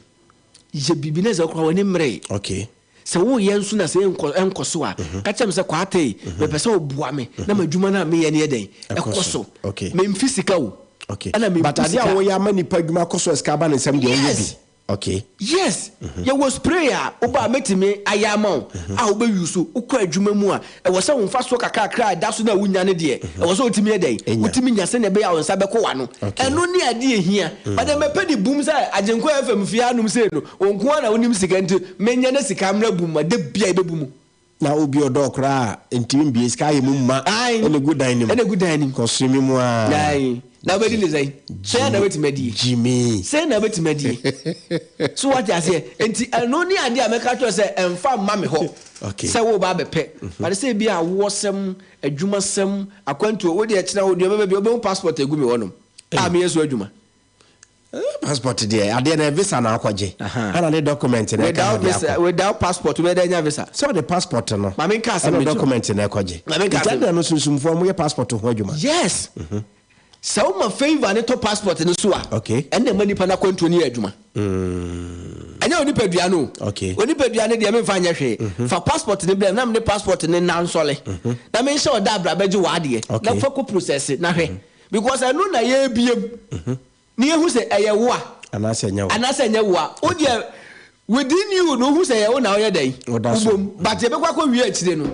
Speaker 17: Yɛ biribi na sɛ wokora w'ani mmeree.
Speaker 2: Okay.
Speaker 17: Sɛ woyɛ nso na sɛ ɛnkɔ ɛnkɔ so a, ka kyerɛ me sɛ Kwatey, mepɛ sɛ woboa me na m'adwuma no a meyɛ no yɛ dɛn? Ɛkɔ so.
Speaker 2: Okay.
Speaker 17: Memfi sika o.
Speaker 2: Okay.
Speaker 17: Ɛna mempu
Speaker 2: But adeɛ
Speaker 17: sika.
Speaker 2: a woyɛ ama nipa adwuma kɔ so a sika aba ne nsam deɛ woyɛ bi.
Speaker 17: Yes.
Speaker 2: Okay.
Speaker 17: Yes, yɛwɔ spray a woba a mɛtumi ayɛ ama wo a wobɛ use. Wokɔ adwuma mu a, ɛwɔ sɛ wo mfasoɔ kakrakra a ɛda so no a wonya no deɛ, ɛwɔ sɛ wotumi yɛ dɛn? Wotumi nya sɛdeɛ ɛbɛyɛ a wo nsa bɛkɔ w'ano. Ɛno ne adeɛ a ɛhia. But ɛmmɛpɛ de bum sɛ Agyenkwa FM fie hanom sei no, wo nko ara na wonim sika nti menyɛ na sika mmra bum ma da biara yɛbɛbu mu.
Speaker 2: Na obi ɔdɔ koraa a, ntumi mbue, sika ayɛ mu ma,
Speaker 17: Ae.
Speaker 2: ɛna egu dan no mu.
Speaker 17: Ɛna egu dan no mu.
Speaker 2: Kɔ soro mu ara.
Speaker 17: Ae. Na wobɛdi ne sɛn? Sɛn na wobɛtumi adie?
Speaker 2: Gyimii.
Speaker 17: Sɛn na wobɛtumi adie? So wate aseɛ? Nti ɛno ne adeɛ a mɛka kyerɛ sɛ ɛmfa mma me hɔ sɛ woreba abɛpɛ. But sɛ ebi a awoɔsɛm, adwumasɛm, akwantuo, wo deɛ kyena wo deɛ wobɛba bi wobɛhu passport agu me hɔnom a meyɛ so adwuma.
Speaker 2: Passport deɛ adeɛ no visa na akɔgye ɛna ne document na ɛka ho de akɔ.
Speaker 17: Without passport wobɛyɛ dɛ anya visa.
Speaker 2: Sɛ ɔde passport no
Speaker 17: Ma menka asɛm
Speaker 2: ɛna
Speaker 17: bi nkyerɛ wo.
Speaker 2: document na ɛkɔgye.
Speaker 17: Ma menka
Speaker 2: Nti
Speaker 17: asɛm.
Speaker 2: adɛn no sunsumfoɔ wɔyɛ passport ho adwuma.
Speaker 17: Yes. Sɛ woma favour no tɔ passport no so a,
Speaker 2: Okay.
Speaker 17: ɛnna ɛma nipa no akwantuo no yɛ adwuma. Ɛnyɛ onipadua no o.
Speaker 2: Okay.
Speaker 17: Onipadua no deɛ memfa nyɛ hwee. Fa passport no brɛ me na mene passport no nna nsɔle. Na menhyɛ wo da bra bɛgye w'adeɛ.
Speaker 2: Okay.
Speaker 17: Na fa kɔ process na hwɛ. Because ɛno na yɛrebiem na yɛhu sɛ ɛyɛ wo a.
Speaker 2: Anaasɛ ɛnyɛ wo.
Speaker 17: Anaasɛ ɛnyɛ wo a. Wo deɛ within you no wohu sɛ ɛyɛ wo na woyɛ dɛn?
Speaker 2: Woda so.
Speaker 17: Wobom. But yɛbɛkɔ akɔwie akyire no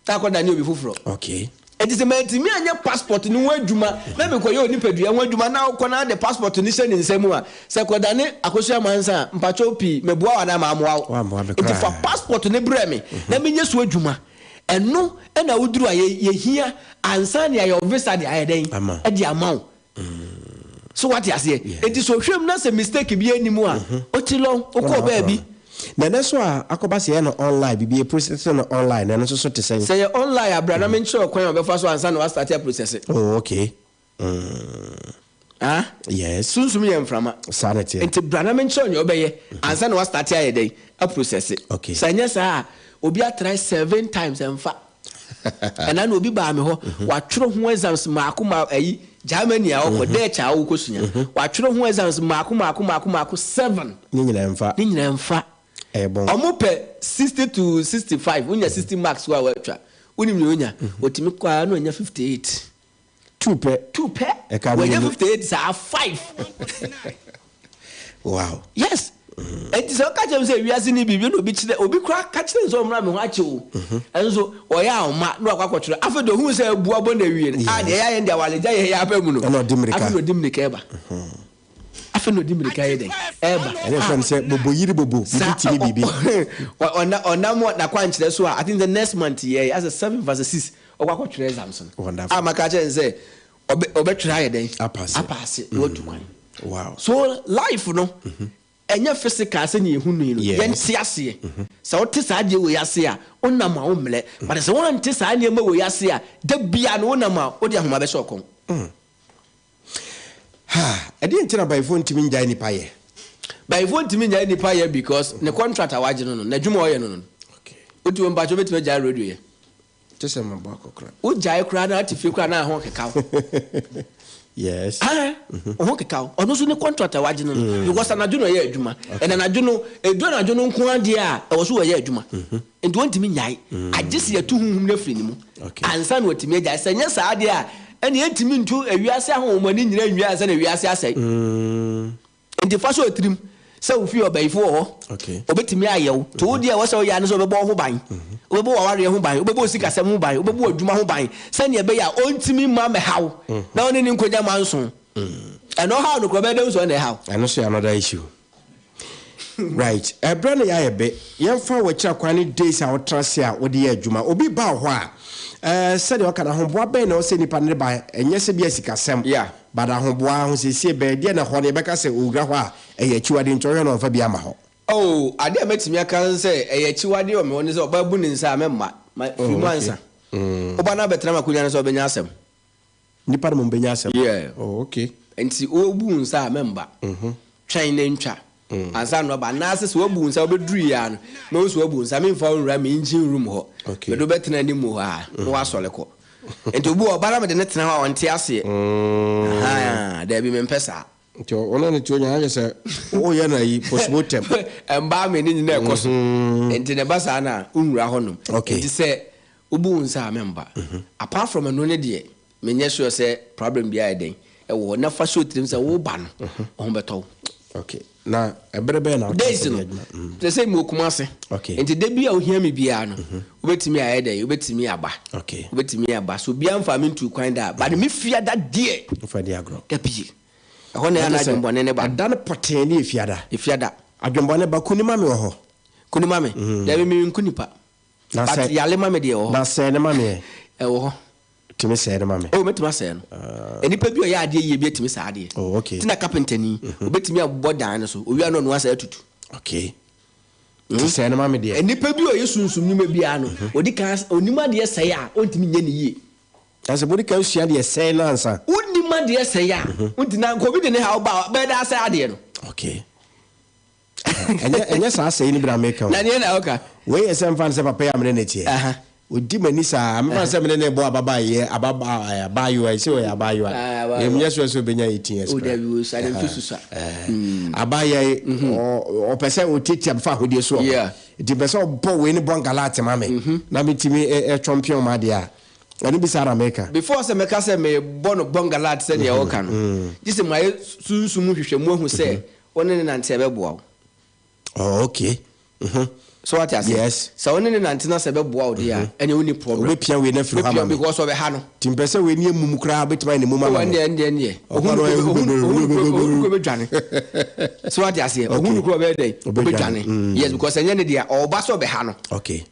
Speaker 17: na akɔdane obi foforɔ.
Speaker 2: Okay.
Speaker 17: Enti sɛ mantumi anyɛ passport no ho adwuma na mekɔyɛ onipadua ho adwuma na wokɔ na wode passport no hyɛ ne nsa mu a, sɛ ɛkɔdane Akosua Amansan a, mpakyɛw pii, meboa wo anaa mammoa wo?
Speaker 2: Woammoa me
Speaker 17: Enti fa
Speaker 2: koraa.
Speaker 17: passport no brɛ me na menyɛ so adwuma. Ɛno na woduru a yɛhia ansa na yɛayɛ wo visa de ayɛ dɛn? De ama wo. So wate aseɛ? Enti sɛ ɔhwɛ mu na sɛ mistake biara nni mu a, ɔti lɔ, wokɔɔ baabi.
Speaker 2: Na ɛnɛ so a akɔba sɛ yɛyɛ no online, biribi yɛ process no online, ɛno nso so te sɛn?
Speaker 17: Sɛ ɛyɛ online a, bra na menkyerɛ wo kwan a wobɛfa so ansa na woastarte aprocesse.
Speaker 2: Oh, okay. Mm.
Speaker 17: Ah?
Speaker 2: Yes.
Speaker 17: Sunsum yɛ mframa.
Speaker 2: Saa na ɛteɛ.
Speaker 17: Nti bra na menkyerɛ wo nea wobɛyɛ ansa na woastarte ayɛ dɛn? Aprocesse.
Speaker 2: Okay.
Speaker 17: Sɛ anyɛ saa a, obi atry seven times ɛmfa. Ɛna na obi baa me hɔ, watwerɛ ho exams mmaako ma ayi, Germany a ɔkɔ, Dutch a ɔkɔsua, watwerɛ ho exams mmaako mmaako mmaako mmaako seven.
Speaker 2: Ne nyinaa ɛmfa.
Speaker 17: Ne nyinaa ɛmfa.
Speaker 2: Ɛyɛ bɔn.
Speaker 17: Ɔmo pɛ 60 to 65, wonya 60 marks wo a woatwa. Wonim nea onya? Otumi kɔ ara na wanya 58.
Speaker 2: Two pɛ.
Speaker 17: Two pɛ.
Speaker 2: Ɛka
Speaker 17: Wanya
Speaker 2: mmienu.
Speaker 17: 58 saa five.
Speaker 2: Wow.
Speaker 17: Yes. Enti sɛ ɔka kyerɛ me sɛ wiase ni biribi na obi kyerɛ obi koraa ka kyerɛ no sɛ ɔmmra me ho akyɛ o. Ɛnso ɔyɛ a ɔma na wakɔ akɔtwerɛ. Afei de ohuu sɛ abu abɔ no awie no, a deɛ ɛyɛ ayɛ no deɛ awaregya yɛ yɛ aba mu no.
Speaker 2: Ɛna ɔde mmirika.
Speaker 17: Afei na ɔde mmirika ɛba. Afei na ɔde mmirika yɛ dɛn? Ɛba.
Speaker 2: Ɛna ɛfrɛ no sɛ bobo yiri bobo, biribi tumi biribi.
Speaker 17: Ɔnam n'akwankyerɛ so a, I think the next month yɛ asɛ 7 verse 6 Ɔkɔ akɔtwerɛ exams no.
Speaker 2: Wonderful.
Speaker 17: A maka akyerɛ no sɛ ɔbɛ ɔbɛtwerɛ ayɛ dɛn?
Speaker 2: Apase.
Speaker 17: Apase na watu kwan.
Speaker 2: Wow.
Speaker 17: So life no ɛnyɛ physical sɛnea yɛhu no yi no.
Speaker 2: Yes.
Speaker 17: Yɛnte aseɛ. Sɛ wote saa adeɛ wei ase a, wonam a wommrɛ. But sɛ woante saa nneɛma wei ase a, da biara no wonam a wode ahoma bɛhyɛ wo kɔn.
Speaker 2: Ha, ɛdeɛn nti na bayifoɔ ntumi ngyae nipa yɛ?
Speaker 17: Bayifoɔ ntumi ngyae nipa yɛ because ne contract a wagye no no, n'adwuma a ɔyɛ no no.
Speaker 2: Okay.
Speaker 17: Wotu wo mpakyɛ wobɛtumi agyae radio yɛ?
Speaker 2: Te sɛ mabɔ akɔkora.
Speaker 17: Wo gyae koraa na ate fie koraa na ho keka wo.
Speaker 2: Yes.
Speaker 17: Ah, ho keka wo. Ɔno nso ne contract a wagye no no. Mm. Because anadwo na ɔyɛ adwuma. Okay. Ɛna anadwo no, edu anadwo no nko adeɛ a ɛwɔ so wɔyɛ adwuma. Mm-hmm. Nti wɔntumi nyae. Mm. Agye sɛ yɛtu honhom no afiri ne mu.
Speaker 2: Okay.
Speaker 17: Ansa na wɔtumi agyae. Sɛ nyɛ saa deɛ a, ɛne yɛntumi ntu ewiase ahonhommɔne nyinaa nwie ansa na ewiase asɛe.
Speaker 2: Mm.
Speaker 17: Enti fa hyɛ wo tirim sɛ wo fie ɔbayifo wɔ hɔ. Obetumi ayɛ wo. Nti wo deɛ ɛwɔ sɛ woyɛ ara ne sɛ wobɛbɔ wo ho ban. Wobɛbɔ w'awareɛ ho ban, wobɛbɔ wo sikasɛm ho ban, wobɛbɔ w'adwuma ho ban sɛdeɛ ɛbɛyɛ a ɔntumi mma mmɛha wo na wo ne no nkɔnya manso. Ɛno ɔhaw no koraa ɔbɛyɛ dɛn ahu sɛ ɔno na ɛha wo?
Speaker 2: Ɛno nso yɛ another issue. Right. Ɛberɛ no yɛayɛ be. Yɛmfa w'akyira kwan ne days a wotena ase a wode yɛ adwuma. Obi ba wo hɔ a, eh, sɛdeɛ ɔka no, ahoboa bɛn na ɛwɔ sɛ nipa no de ba? Ɛnyɛ sɛ bia sikasɛm.
Speaker 17: Yeah.
Speaker 2: But ahoboa, ahosiesie bɛn, deɛ na ɛhɔ no yɛbɛka sɛ owura hɔ a, ɛyɛ akyiwadeɛ nti ɔhwɛ no ɔmfa bi ama hɔ.
Speaker 17: Oh, adeɛ a mɛtumi aka ne sɛ ɛyɛ akyiwadeɛ wɔ me hɔ ne sɛ ɔbaa bu ne nsa a mɛmma. Ma, firi
Speaker 2: Oh,
Speaker 17: mu
Speaker 2: okay.
Speaker 17: ansa. Woba na abɛtena m'akonnwa no so a wobɛnya asɛm.
Speaker 2: Nnipa no mmom bɛnya asɛm.
Speaker 17: Yeah.
Speaker 2: Oh, okay.
Speaker 17: Nti wobu wo nsa a mɛmma. Twɛn na ntwa ansa na woaba. Anaasɛ sɛ woabu wo nsa wobɛduru yi ara no, mɛhu sɛ woabu wo nsa, memfa wo nwura me engine room hɔ.
Speaker 2: Okay.
Speaker 17: Mede wo bɛtena anim hɔ ara na woasɔre kɔ. Nti obi wɔ hɔ, ɔba na mede no tena hɔ a ɔnte aseɛ. Ahaa, daabi mempɛ saa.
Speaker 2: Nti ɔno ne ti onya ayɛ sɛ woyɛ no ayi postmortem.
Speaker 17: Ɛmbaa me ne nyinaa ɛkɔ so. Nti na ɛba saa na wonwura hɔnom.
Speaker 2: Okay.
Speaker 17: Nti sɛ wobu wo nsa a memba. Apart from ɛno ne deɛ, menyɛ sure sɛ problem biara yɛ dɛn ɛwɔ hɔ. Na fa hyɛ wo tirim sɛ woba no, wo ho bɛtɔ wo.
Speaker 2: Okay. Na ɛberɛ bɛn na wotena
Speaker 17: Days
Speaker 2: ase
Speaker 17: no,
Speaker 2: yɛ adwuma?
Speaker 17: te sɛ mewɔ Kumasi.
Speaker 2: Okay.
Speaker 17: Nti da bi a wohia me biara no, wobɛtumi ayɛ dɛn? Wobɛtumi aba.
Speaker 2: Okay.
Speaker 17: Wobɛtumi aba. So obiara mfaa me ntuu kwan da a, but me fiada deɛ.
Speaker 2: Mfa di agorɔ.
Speaker 17: Dabi. Ɛhɔ na ɛyɛ na adwemmɔne no ba.
Speaker 2: Ɛda no pɔtee ne Efiada.
Speaker 17: Efiada.
Speaker 2: Adwemmɔne ba, kuni ma me wɔ hɔ.
Speaker 17: Kuni ma me? Dabi, menku nipa.
Speaker 2: Na
Speaker 17: But
Speaker 2: sɛ.
Speaker 17: yale ma me deɛ ɛwɔ hɔ.
Speaker 2: Na sɛɛ no ma me ɛ?
Speaker 17: Ɛwɔ hɔ.
Speaker 2: Tumi sɛɛ no ma me.
Speaker 17: Oh, mɛtumi asɛɛ no. Nnipa bi a ɔyɛ adeɛ yie bi atumi saa adeɛ.
Speaker 2: Oh, okay.
Speaker 17: Nti na kapentani, obetumi abɔ dan no so, owia no ɔno asa atutu.
Speaker 2: Okay. Nti sɛɛ no ma me deɛ.
Speaker 17: Nnipa bi a ɔyɛ sunsum nnwuma biara no, ɔdi kan, ɔnim adeɛ sɛe a, ɔntumi nyɛ no yie.
Speaker 2: Na sɛ modi kan sua deɛ sɛe no ansa.
Speaker 17: Wonnim adeɛ sɛe a, wonti na nka obi de ne haw ba a, ɔbɛyɛ dɛ asɛe adeɛ no.
Speaker 2: Okay. Ɛnyɛ ɛnyɛ saa asɛe no bi na meka o.
Speaker 17: Na deɛ na woka?
Speaker 2: Wei yɛ sɛ mfa no sɛ papa yi a me ne no teɛ. Ɔdi m'ani saa, mfa no sɛ me ne no rebɔ ababaayeɛ, ababa ɛɛ abaayewa yi, sɛ ɔyɛ abaayewa.
Speaker 17: Abaayewa.
Speaker 2: Menyɛ sure sɛ ɔbɛnya 18 years
Speaker 17: Oh
Speaker 2: koraa.
Speaker 17: dabi o, sua de mfe susua.
Speaker 2: Ɛɛ, abaayewa yi, ɔ ɔpɛ sɛ ɔtiatia me fa ahodeɛ so wɔ hɔ.
Speaker 17: Yeah.
Speaker 2: Nti mepɛ sɛ ɔbɔ wei ne bɔ ngalaate ma me, na metumi ɛ ɛ twɔmpeɔn m'adeɛ a, Ɛno bi saa na meka.
Speaker 17: Before sɛ mɛka sɛ merebɔ no bɔngalat sɛdeɛ woka no, gye sɛ mayɛ sunsum mu nhwehwɛmu ahu sɛ wo ne no nante a ɛbɛboa wo.
Speaker 2: Oh, okay. Mhm.
Speaker 17: So wate aseɛ?
Speaker 2: Yes.
Speaker 17: Sɛ wo ne no nante na sɛ ɛbɛboa wo deɛ a, ɛneɛ wonni problem.
Speaker 2: Wobɛpia wei no afiri hɔ ama me.
Speaker 17: Because ɔbɛha no.
Speaker 2: Nti mpɛ sɛ wei ne ɛmum koraa wobɛtumi ayɛ ne mum ama
Speaker 17: me. Oh, ɛndeɛ, ɛndeɛ, ɛndeɛ.
Speaker 2: Ɔkɔ no ɔyɛ hu bebree.
Speaker 17: Ohun no kura ɔbɛdwane. So wate aseɛ? Ohun no kura ɔbɛyɛ dɛn? Ɔbɛdwane. Yes, because ɛnyɛ ne deɛ, ɔba sɛ ɔbɛha no.
Speaker 2: Okay.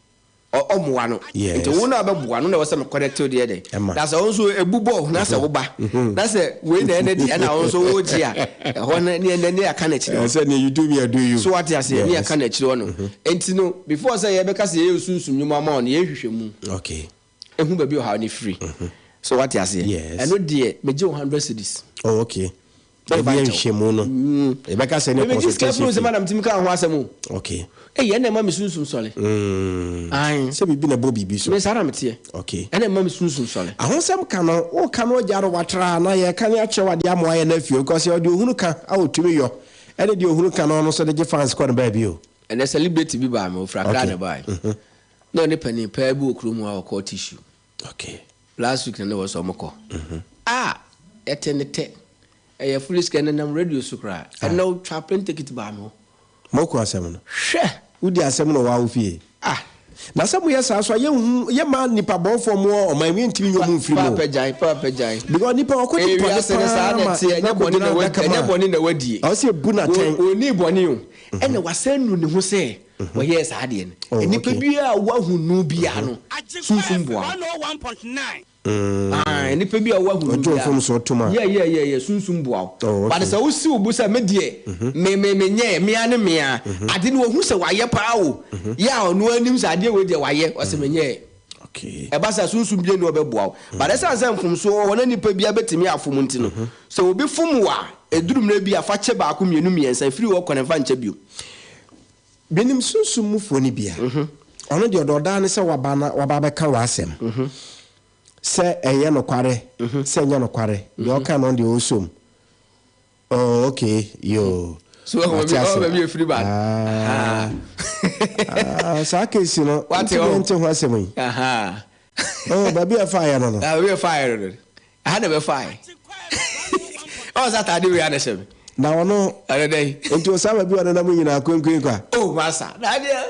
Speaker 17: Ɔmmoa no.
Speaker 2: Yes.
Speaker 17: Nti wo na wobɛboa no na ɛwɔ sɛ me connect wo deɛ dɛn.
Speaker 2: Ɛma.
Speaker 17: Na sɛ wo nso ebu bɔ na sɛ woba na sɛ wei na ɛne deɛ na wo nso wogye a, ɛhɔ no ne ɛnɛ ne yɛaka no akyire hɔ.
Speaker 2: Ɛsɛ ne you do me I do you.
Speaker 17: So wate aseɛ? Ne
Speaker 2: Yes.
Speaker 17: yɛaka no akyire hɔ no. Nti no before sɛ yɛbɛka sɛ yɛyɛ sunsum nnwuma ama wo no, yɛhwehwɛ mu.
Speaker 2: Okay.
Speaker 17: Ehu baabi ɔhaw no firi. So wate aseɛ?
Speaker 2: Yes.
Speaker 17: Ɛno deɛ megye wo hundred cedis.
Speaker 2: Oh okay. Yɛde yɛ nhwɛmu no, yɛbɛka sɛ ne consultation fee.
Speaker 17: Meme na metumi kaa ho asɛm o.
Speaker 2: Okay.
Speaker 17: Eyi ɛna ɛma me sunsum sɔre.
Speaker 2: Mm. Sɛ biribi na ɛbɔ biribi so.
Speaker 17: Me saa na meteɛ.
Speaker 2: Okay.
Speaker 17: Ɛna ɛma me sunsum sɔre.
Speaker 2: Ahosɛm ka no, woka no agya no watra na yɛka ne akyerɛ wo adeɛ ama wayɛ no afie because deɛ ohunu ka a ɔtumi yɔ ɛne deɛ ohunu ka no ɔno nso de gye fans kɔ no baabi o.
Speaker 17: Ɛnɛ celebrity bi baa me, ɔfiri Accra na ɛbaeɛ. Na ɔne panin paa bi wɔ kurom hɔ a ɔkɔɔ tissue.
Speaker 2: Okay.
Speaker 17: Last week na na ɛwɔ sɛ ɔmo kɔ. Ah! Yɛte ne tɛ. Ɛyɛ foolish kɛ ɛnenam radio so koraa. Ɛnɛ ɔtwa plane ticket baa me hɔ.
Speaker 2: Moko asɛm no.
Speaker 17: Hwɛ!
Speaker 2: Wodi asɛm no wɔ wo fie.
Speaker 17: Ah!
Speaker 2: Na sɛ moyɛ saa nso a yɛnhu yɛmma nnipa bɔnfoɔ mo wɔ ɔman mu yɛntumi nyɛ ɔmo mfiri mu o.
Speaker 17: Paapa gyae, paapa gyae.
Speaker 2: Because nipa ɔkɔdi
Speaker 17: Ɛyɛ
Speaker 2: bɔne
Speaker 17: wiase no saa
Speaker 2: paa
Speaker 17: na
Speaker 2: ma
Speaker 17: ɛteɛ, ɛnyɛ bɔne na
Speaker 2: ɛkɔgyina
Speaker 17: wadi,
Speaker 2: adaka mu
Speaker 17: ɛnyɛ
Speaker 2: a
Speaker 17: bɔne na wadie.
Speaker 2: ɛwɔ sɛ yɛbu no atɛn.
Speaker 17: Ɔnnii bɔne o. Ɛna wasan nu ne ho sɛ wɔyɛɛ saa adeɛ no.
Speaker 2: Oh,
Speaker 17: Nnipa
Speaker 2: okay.
Speaker 17: biara a wahu no biara no, sunsum boa wo. Ah, nnipa bi a wahu no
Speaker 2: Ɔgye
Speaker 17: biara.
Speaker 2: mfomsoɔ tom a.
Speaker 17: Yeah, yeah, yeah, yeah, sunsum boa wo.
Speaker 2: Oh,
Speaker 17: But
Speaker 2: okay.
Speaker 17: sɛ wosi wo bo sɛ me deɛ, me me menyɛɛ, mea ne mea, ade no wahu sɛ wayɛ paa o. Yɛ a ɔno anim sɛ adeɛ wei deɛ wayɛ, ɔsɛ menyɛɛ.
Speaker 2: Okay.
Speaker 17: Ɛba saa sunsum biara nni hɔ a ɔbɛboa wo. But ɛsiane sɛ mfomsoɔ wɔ hɔ na nipa biara bɛtumi afom nti no, sɛ obi fom wo a, ɛduru mmerɛ bi a, fa kyɛ baako, mmienu, mmiɛnsa, ɛfiri hɔ kɔ no mfa nkyɛ bio.
Speaker 2: Menim sunsum mufoɔ no bi a, ɔno deɛ ɔdɔ ɔdaa ne sɛ waba na waba abɛka w'asɛm. Sɛ ɛyɛ nokware, sɛ ɛnyɛ nokware, deɛ ɔka no ɔno deɛ ɔsom. Oh okay yoo.
Speaker 17: So ɔwɔ
Speaker 2: Mate
Speaker 17: baabi
Speaker 2: ase.
Speaker 17: ɔwɔ baabi efiri ba.
Speaker 2: Ah, ah, saa case no,
Speaker 17: Wate
Speaker 2: nti
Speaker 17: hɔ.
Speaker 2: deɛ nte ho asɛm yi.
Speaker 17: Aha.
Speaker 2: Oh, baabi a ɛfaeɛ no no.
Speaker 17: Ah, baabi a ɛfaeɛ no no. Aha na ɛbɛfaeɛ. Ɔwɔ sɛ ataade wei ana hyɛ me.
Speaker 2: Na ɔno.
Speaker 17: Ɔno dɛn?
Speaker 2: Nti ɔsaa baabi a ɔnenam nyinaa kwenkwen kwa.
Speaker 17: Oh, masa. Na adeɛ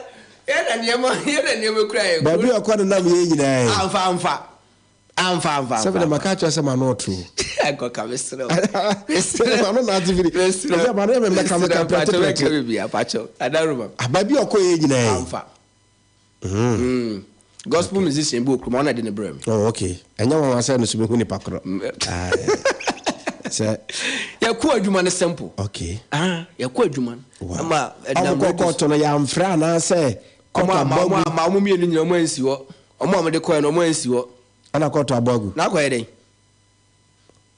Speaker 17: yɛn na nneɛma yɛn na nneɛma kura yɛn.
Speaker 2: Baabi a ɔkɔ nenam yɛn nyinaa yi.
Speaker 17: Amfa amfa. Amfa amfa amfa.
Speaker 2: Sɛbi na maka akyerɛ sɛ m'ano ɔto.
Speaker 17: Nkɔka mesrɛ wo.
Speaker 2: Mesrɛ m'ano na ate firi.
Speaker 17: Mesrɛ.
Speaker 2: Sɛ m'ano yɛ me mɛka mɛka prɛte prɛte.
Speaker 17: Mɛka bibi apakyɛw. Adaroma.
Speaker 2: Baabi a ɔkɔ yɛ nyinaa yi.
Speaker 17: Amfa. Mm. Gospel musician bi wɔ kurom ɔna de ne brɛ me.
Speaker 2: Oh okay. Ɛnyɛ nwanwa sɛ ɛno so mehu nipa korɔ. Sɛ.
Speaker 17: Yɛkɔ adwuma no simple.
Speaker 2: Okay.
Speaker 17: Ah, yɛkɔ adwuma no.
Speaker 2: Wow.
Speaker 17: Ama ɛnam
Speaker 2: Ɔmo kɔ kɔɔto no yɛamfrɛ anaasɛ
Speaker 17: Ɔmo
Speaker 2: kɔɔto
Speaker 17: ama
Speaker 2: abɔ
Speaker 17: ɔmo
Speaker 2: agu.
Speaker 17: ama ɔmo mmienu nyinaa ɔmo ansi hɔ. Ɔmo a ɔmo de kɔɛ no ɔmo ansi hɔ.
Speaker 2: Ɛna kɔɔto abɔ agu.
Speaker 17: Na akɔyɛ dɛn?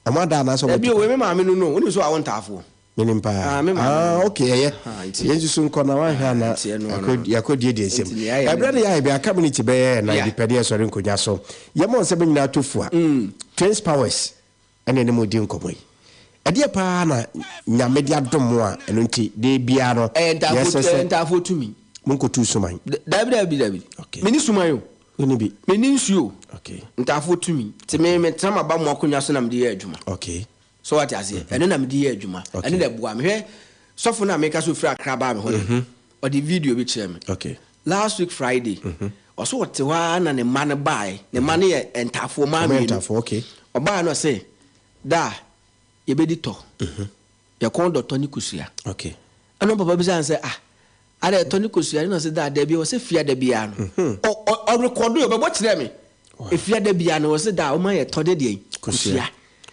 Speaker 2: Ɔmo ada anaasɛ ɔmo
Speaker 17: Dabi
Speaker 2: atu
Speaker 17: o, wei
Speaker 2: kwan?
Speaker 17: me maame no no, wonim sɛ wawo ntaafoɔ.
Speaker 2: Menim paa.
Speaker 17: Ah, me maame
Speaker 2: Ah,
Speaker 17: no.
Speaker 2: okay, ɛyɛ.
Speaker 17: Ah, nti.
Speaker 2: Yɛn nso nkɔ na wanhwɛ
Speaker 17: Ah,
Speaker 2: ana
Speaker 17: nti ɛno ano.
Speaker 2: yɛakɔ duadua nsɛm.
Speaker 17: Nti nea ayɛ ne
Speaker 2: Ɛberɛ no
Speaker 17: deɛ.
Speaker 2: yɛayɛ bi aka miniti bɛyɛ ɛnan
Speaker 17: Yeah.
Speaker 2: bi pɛ ne yɛsɔre nkonnwa so. Yɛma nsɛm nyinaa to fua. Twins Powers ɛne ɛne mo di nkɔmmɔ yi. Ɛdeɛ paa na Nyame de adom mo a ɛno nti de biara no
Speaker 17: Ɛyɛ ntaafoɔ
Speaker 2: yɛsɛ
Speaker 17: ɛyɛ
Speaker 2: sɛ
Speaker 17: ntaafoɔ tumi.
Speaker 2: monkɔtu suman.
Speaker 17: Dabi dabi dabi.
Speaker 2: Okay.
Speaker 17: Meni suman o.
Speaker 2: Wonni bi.
Speaker 17: Meni nsuo o.
Speaker 2: Okay.
Speaker 17: Ntaafoɔ tumi. Nti me metena m'aba mo akonnwa so na mede yɛ adwuma.
Speaker 2: Okay.
Speaker 17: So wate aseɛ? Ɛno na mede yɛ adwuma.
Speaker 2: Okay.
Speaker 17: Ɛno na ɛboa me. Hwɛ sɔfo no a meka sɛ ɔfiri Accra baa me hɔ no, ɔde video bi kyerɛɛ me.
Speaker 2: Okay.
Speaker 17: Last week Friday, ɔso ɔte hɔ ara na ne mma no baeɛ. Ne mma no yɛ ntaafoɔ mmaa
Speaker 2: Ɔmo yɛ
Speaker 17: mmienu.
Speaker 2: ntaafoɔ, okay.
Speaker 17: Ɔbaeɛ no ɔse, Da, yɛbɛdi tɔ. Yɛkɔn dɔ tɔ ne kosua.
Speaker 2: Okay.
Speaker 17: Ɛna papa bisa no sɛ, ah, ada ɛtɔ ne kosua? Ɛna ɔse, da, dabi, ɔsɛ fia da biara no. Ɔrekɔdo, ɔbɛbɔ kyerɛ me. Efia da biara no, ɔse da, ɔma yɛ tɔ de deɛ?
Speaker 2: Kosua.
Speaker 17: Kosua.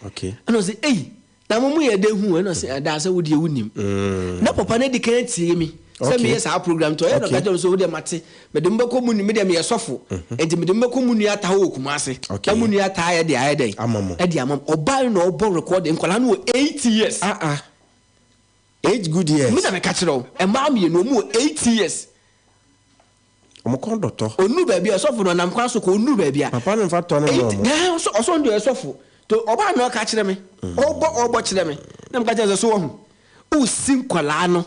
Speaker 2: Okay.
Speaker 17: Ɛna ɔse ei na mo mo yɛ dɛ hu ɛna ɔse ɛdaa sɛ wodeɛ wonim. Na papa no adi kan atie me sɛ meyɛ saa program nti ɔyɛ na ɔka kyerɛ me sɛ wodeɛ mate mede mo bɛkɔ mo mede meyɛ sɔfo nti mede mo bɛkɔ mo nua ata hɔ wɔ Kumase na mo nua ata ayɛ de ayɛ dɛn ɛde ama mo. Ɔbaa no na ɔbɔ recording nkwadaa no wɔ 8 years.
Speaker 2: Ah ah 8 good years.
Speaker 17: Me na meka kyerɛ wo mmaa mmienu wɔn wɔ 8 years.
Speaker 2: Wɔn kɔn dɔ tɔ.
Speaker 17: Ɔnnuru baabi a, ɔsɔfo no ɔnam kwan so kɔ, ɔnnuru baabi a.
Speaker 2: Papa no nfa tɔ no mma wɔn.
Speaker 17: Ɛɛ, ɔsɔ, ɔsɔ no deɛ ɔyɛ sɔfo. To ɔbaa na ɔka kyerɛ me, ɔbɔ, ɔbɔ kyerɛ me. Na meka kyerɛ no sɛ, so wahu, wosi nkwadaa no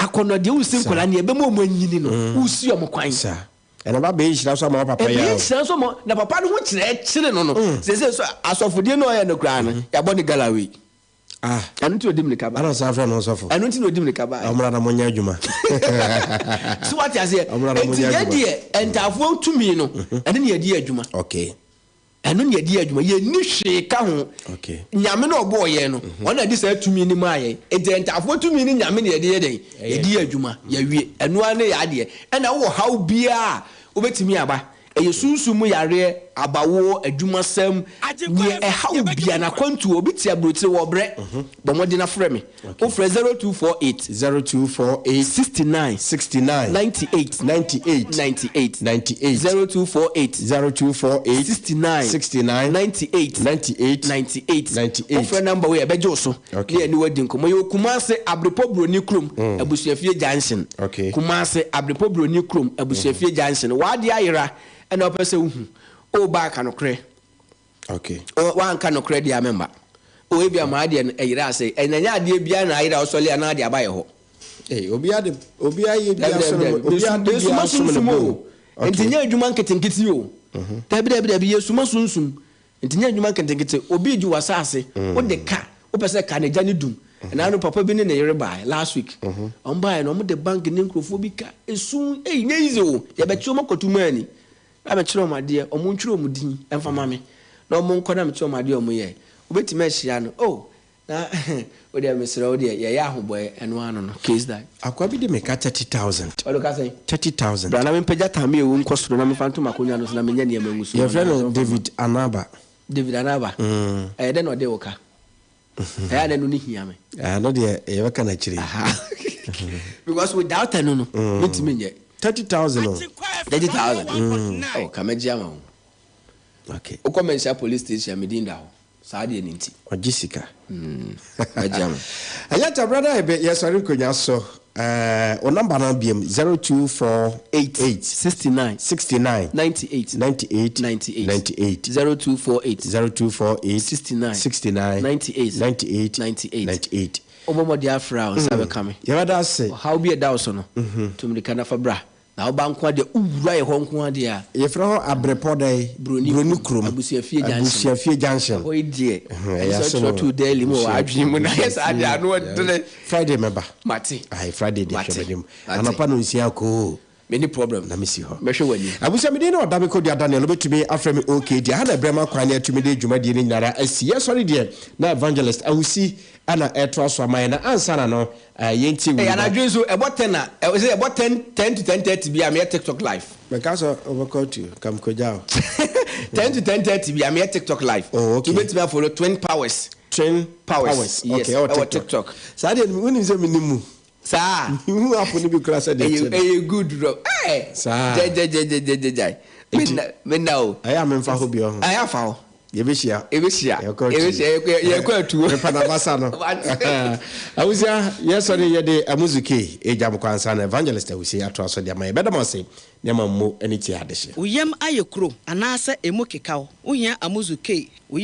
Speaker 17: akɔnnɔ deɛ, wosi nkwadaa no deɛ ɛbɛma wɔn anyini no, wosi wɔn kwan.
Speaker 2: Saa. Ɛna ba bɛyɛ nhyira nso ama wo papa yi ara
Speaker 17: Ɛbɛyɛ
Speaker 2: o.
Speaker 17: nhyira nso ama, na papa no ho kyerɛkyere no no. Seesei nso asɔfodie no a ɔyɛ no koraa no, yɛabɔ no galaway.
Speaker 2: Ah.
Speaker 17: Ɛno nti na ɔdi mirika ba.
Speaker 2: Ana ɔsan frɛ no ɔsɔfo.
Speaker 17: Ɛno nti na ɔdi mirika ba.
Speaker 2: Ɔmmra na monyɛ adwuma.
Speaker 17: So wate aseɛ?
Speaker 2: Ɔmmra na
Speaker 17: Nti
Speaker 2: monyɛ
Speaker 17: yɛ
Speaker 2: adwuma.
Speaker 17: deɛ ntaafoɔ tumi no, ɛno na yɛde yɛ adwuma.
Speaker 2: Okay.
Speaker 17: Ɛno na yɛde yɛ adwuma. Yɛnni hwee ka ho.
Speaker 2: Okay.
Speaker 17: Nyame na ɔbɔɔ yɛn no, ɔno na ɛde saa tumi no maa yɛn. Nti ntaafoɔ tumi no Nyame na yɛde yɛ dɛn? Yɛde yɛ adwuma. Yɛawie. Ɛno ara ne yɛn adeɛ. Ɛna wowɔ haw biara a, wobɛtumi aba. Ɛyɛ sunsum mu yareɛ, abawoɔ, adwumasɛm, neɛ ɛha wo biara, n'akwantuo, obi te aburokyire wɔbrɛ, bɔ mmɔden na frɛ me. Wo frɛ 0248.
Speaker 2: 0248.
Speaker 17: 69.
Speaker 2: 69.
Speaker 17: 98.
Speaker 2: 98.
Speaker 17: 98.
Speaker 2: 98.
Speaker 17: 0248.
Speaker 2: 0248.
Speaker 17: 69.
Speaker 2: 69.
Speaker 17: 98.
Speaker 2: 98.
Speaker 17: 98.
Speaker 2: 98.
Speaker 17: Wo frɛ number wei a ɛbɛgye wo so.
Speaker 2: Okay.
Speaker 17: Ne yɛne wo adi nkɔmmɔ. Yɛwɔ Kumase, Abrepɔ Buroni Kurom, Abusuafie Junction.
Speaker 2: Okay.
Speaker 17: Kumase, Abrepɔ Buroni Kurom, Abusuafie Junction. W'adeɛ ayera ɛna wopɛ sɛ wohu. O ba ka nokorɛ.
Speaker 2: Okay.
Speaker 17: O woanka nokorɛ deɛ a memma. O ebia m'adeɛ no ɛyera asɛe. Ɛna ɛnyɛ adeɛ biara na ayera wosɔle a na ade aba yɛ hɔ.
Speaker 2: Hey, obi ade obi ayɛ bi
Speaker 17: Dabi
Speaker 2: aso
Speaker 17: dabi
Speaker 2: no
Speaker 17: dabi.
Speaker 2: obi ade bi
Speaker 17: Yɛsuma
Speaker 2: asom ne
Speaker 17: sunsum
Speaker 2: bo.
Speaker 17: o. Nti nyɛ adwuma nketenkete o. Dabi dabi dabi yɛsuma sunsum. Nti nyɛ adwuma nketenkete. Obi regye w'asaase, wode ka, wopɛ sɛ ka no gya no dum. Ɛna ano papa bi ne ne yere baeɛ last week. Wɔn baeɛ no, wɔde bank ne nkurɔfoɔ bi ka, esu, ei nyɛ easy o. Yɛbɛkye wɔn akɔto mu ani. Na mekyerɛ wɔn adeɛ, wɔn ntwerɛ wɔn din mfa ma me. Na wɔn nkɔ na mekyerɛ wɔn adeɛ a wɔyɛɛ. Wobɛtumi ahyia no, oh, Na wo deɛ mesrɛ wo deɛ yɛyɛ ahobɔɛ ɛno ano no case die.
Speaker 2: Akoa bi de me ka 30,000.
Speaker 17: Ɔde ka sɛn?
Speaker 2: 30,000.
Speaker 17: Bra na mempagya Tammy ewu nkɔ soro na memfa nto m'akonnwa no so na menyɛ nneɛma ngu so.
Speaker 2: Yɛfrɛ no David Anaba.
Speaker 17: David Anaba? Ɛyɛ dɛn na ɔde wo ka? Ɛyɛ a na ɛno no hia me.
Speaker 2: Ɛno deɛ yɛbɛka no akyire yi.
Speaker 17: Because without ɛno no, mentumi nyɛ.
Speaker 2: 30,000 o.
Speaker 17: 30,000? Oh, ka mɛgye ama wo.
Speaker 2: Okay.
Speaker 17: Wokɔ Manhyia police station a, me din da hɔ. Saa adeɛ no nti.
Speaker 2: Ɔgye sika.
Speaker 17: Mɛgye ama.
Speaker 2: Ɛyɛ ta brada ebe yɛsɔre nkonya so eh, wo number no biam 0248
Speaker 17: 69
Speaker 2: 69
Speaker 17: 98
Speaker 2: 98
Speaker 17: 98
Speaker 2: 98
Speaker 17: 0248
Speaker 2: 0248
Speaker 17: 69
Speaker 2: 69
Speaker 17: 98
Speaker 2: 98
Speaker 17: 98
Speaker 2: 98.
Speaker 17: Wobɔ mmɔden afrɛ a wo nsa bɛka me.
Speaker 2: Yɛbɛda ase.
Speaker 17: Ɔhaw bi a ɛda wo so no, tu mmirika na fa bra. Na wo ba nko ara deɛ, wo wura yɛ hɔ nko ara deɛ a.
Speaker 2: Yɛfrɛ hɔ Abrepɔ dɛn?
Speaker 17: Broni
Speaker 2: Broni kurom.
Speaker 17: Abusuafie Junction.
Speaker 2: Abusuafie Junction.
Speaker 17: Ɛhɔ yi deɛ,
Speaker 2: Ɛyɛ
Speaker 17: ɛne sɛ
Speaker 2: asɛm
Speaker 17: wotwerɛ
Speaker 2: o.
Speaker 17: too daily mu wɔ w'adwene mu na ayɛ saa deɛ ano ɔdene.
Speaker 2: Friday mɛba.
Speaker 17: Mate.
Speaker 2: Aye, Friday deɛ hwɛ
Speaker 17: Mate.
Speaker 2: m'anim.
Speaker 17: Mate.
Speaker 2: Anɔpa nonsia koo.
Speaker 17: Menni problem.
Speaker 2: Na mesi hɔ.
Speaker 17: Mɛhwɛ w'anim.
Speaker 2: Abusua, me din ne Ɔdame Kodua Daniel, wobɛtumi afrɛ me OK deɛ. Ha na ɛberɛ ma kwan ne atumi de dwumadie no nyinara asi. Yɛsɔre deɛ na Evangelist Awusi na ɛretoa so ama yɛn, na ansa na no, Yɛntie
Speaker 17: Ei
Speaker 2: wei na.
Speaker 17: anadwo nso ɛbɔ ten a ɛwɔ sɛ ɛbɔ ten ten to 10:30 bi a meyɛ tiktok live.
Speaker 2: Meka sɛ wobɛkɔ atu nka mekɔgya wo.
Speaker 17: 10 to 10:30 bi a meyɛ tiktok live.
Speaker 2: Oh okay.
Speaker 17: Nti wobɛtumi afollow Twin Powers.
Speaker 2: Twin
Speaker 17: Powers
Speaker 2: Powers
Speaker 17: yes
Speaker 2: okay ɛwɔ
Speaker 17: ɛwɔ
Speaker 2: tiktok.
Speaker 17: tiktok.
Speaker 2: Saa deɛ no wonim sɛ menim mu.
Speaker 17: Saa.
Speaker 2: Mehu app no bi koraa sɛdeɛ
Speaker 17: Ɛyɛ
Speaker 2: ɛteɛ da.
Speaker 17: ɛyɛ good drop ɛɛ.
Speaker 2: Saa.
Speaker 17: Gyagyagyagyagyagyae.
Speaker 2: Nti
Speaker 17: Menna menna o.
Speaker 2: ɛyɛ a memfa hɔ bi ɔho.
Speaker 17: Ɛyɛ afa hɔ.
Speaker 2: Yɛbɛhyia.
Speaker 17: Yɛbɛhyia.
Speaker 2: Yɛkɔ atu.
Speaker 17: Yɛbɛhyia. Yɛkɔ yɛkɔ atu.
Speaker 2: Mepa na basa no. Abusua, yɛsɔre yɛde Amuzuke egya mo kwan ansa na Evangelist Awusie atoa so de ama yɛn. Yɛbɛda mo ase ne ama mo ani tia adehye.
Speaker 6: Wo yam ayɛ kuro anaasɛ emu keka wo, wohia Amuzu K. Wo.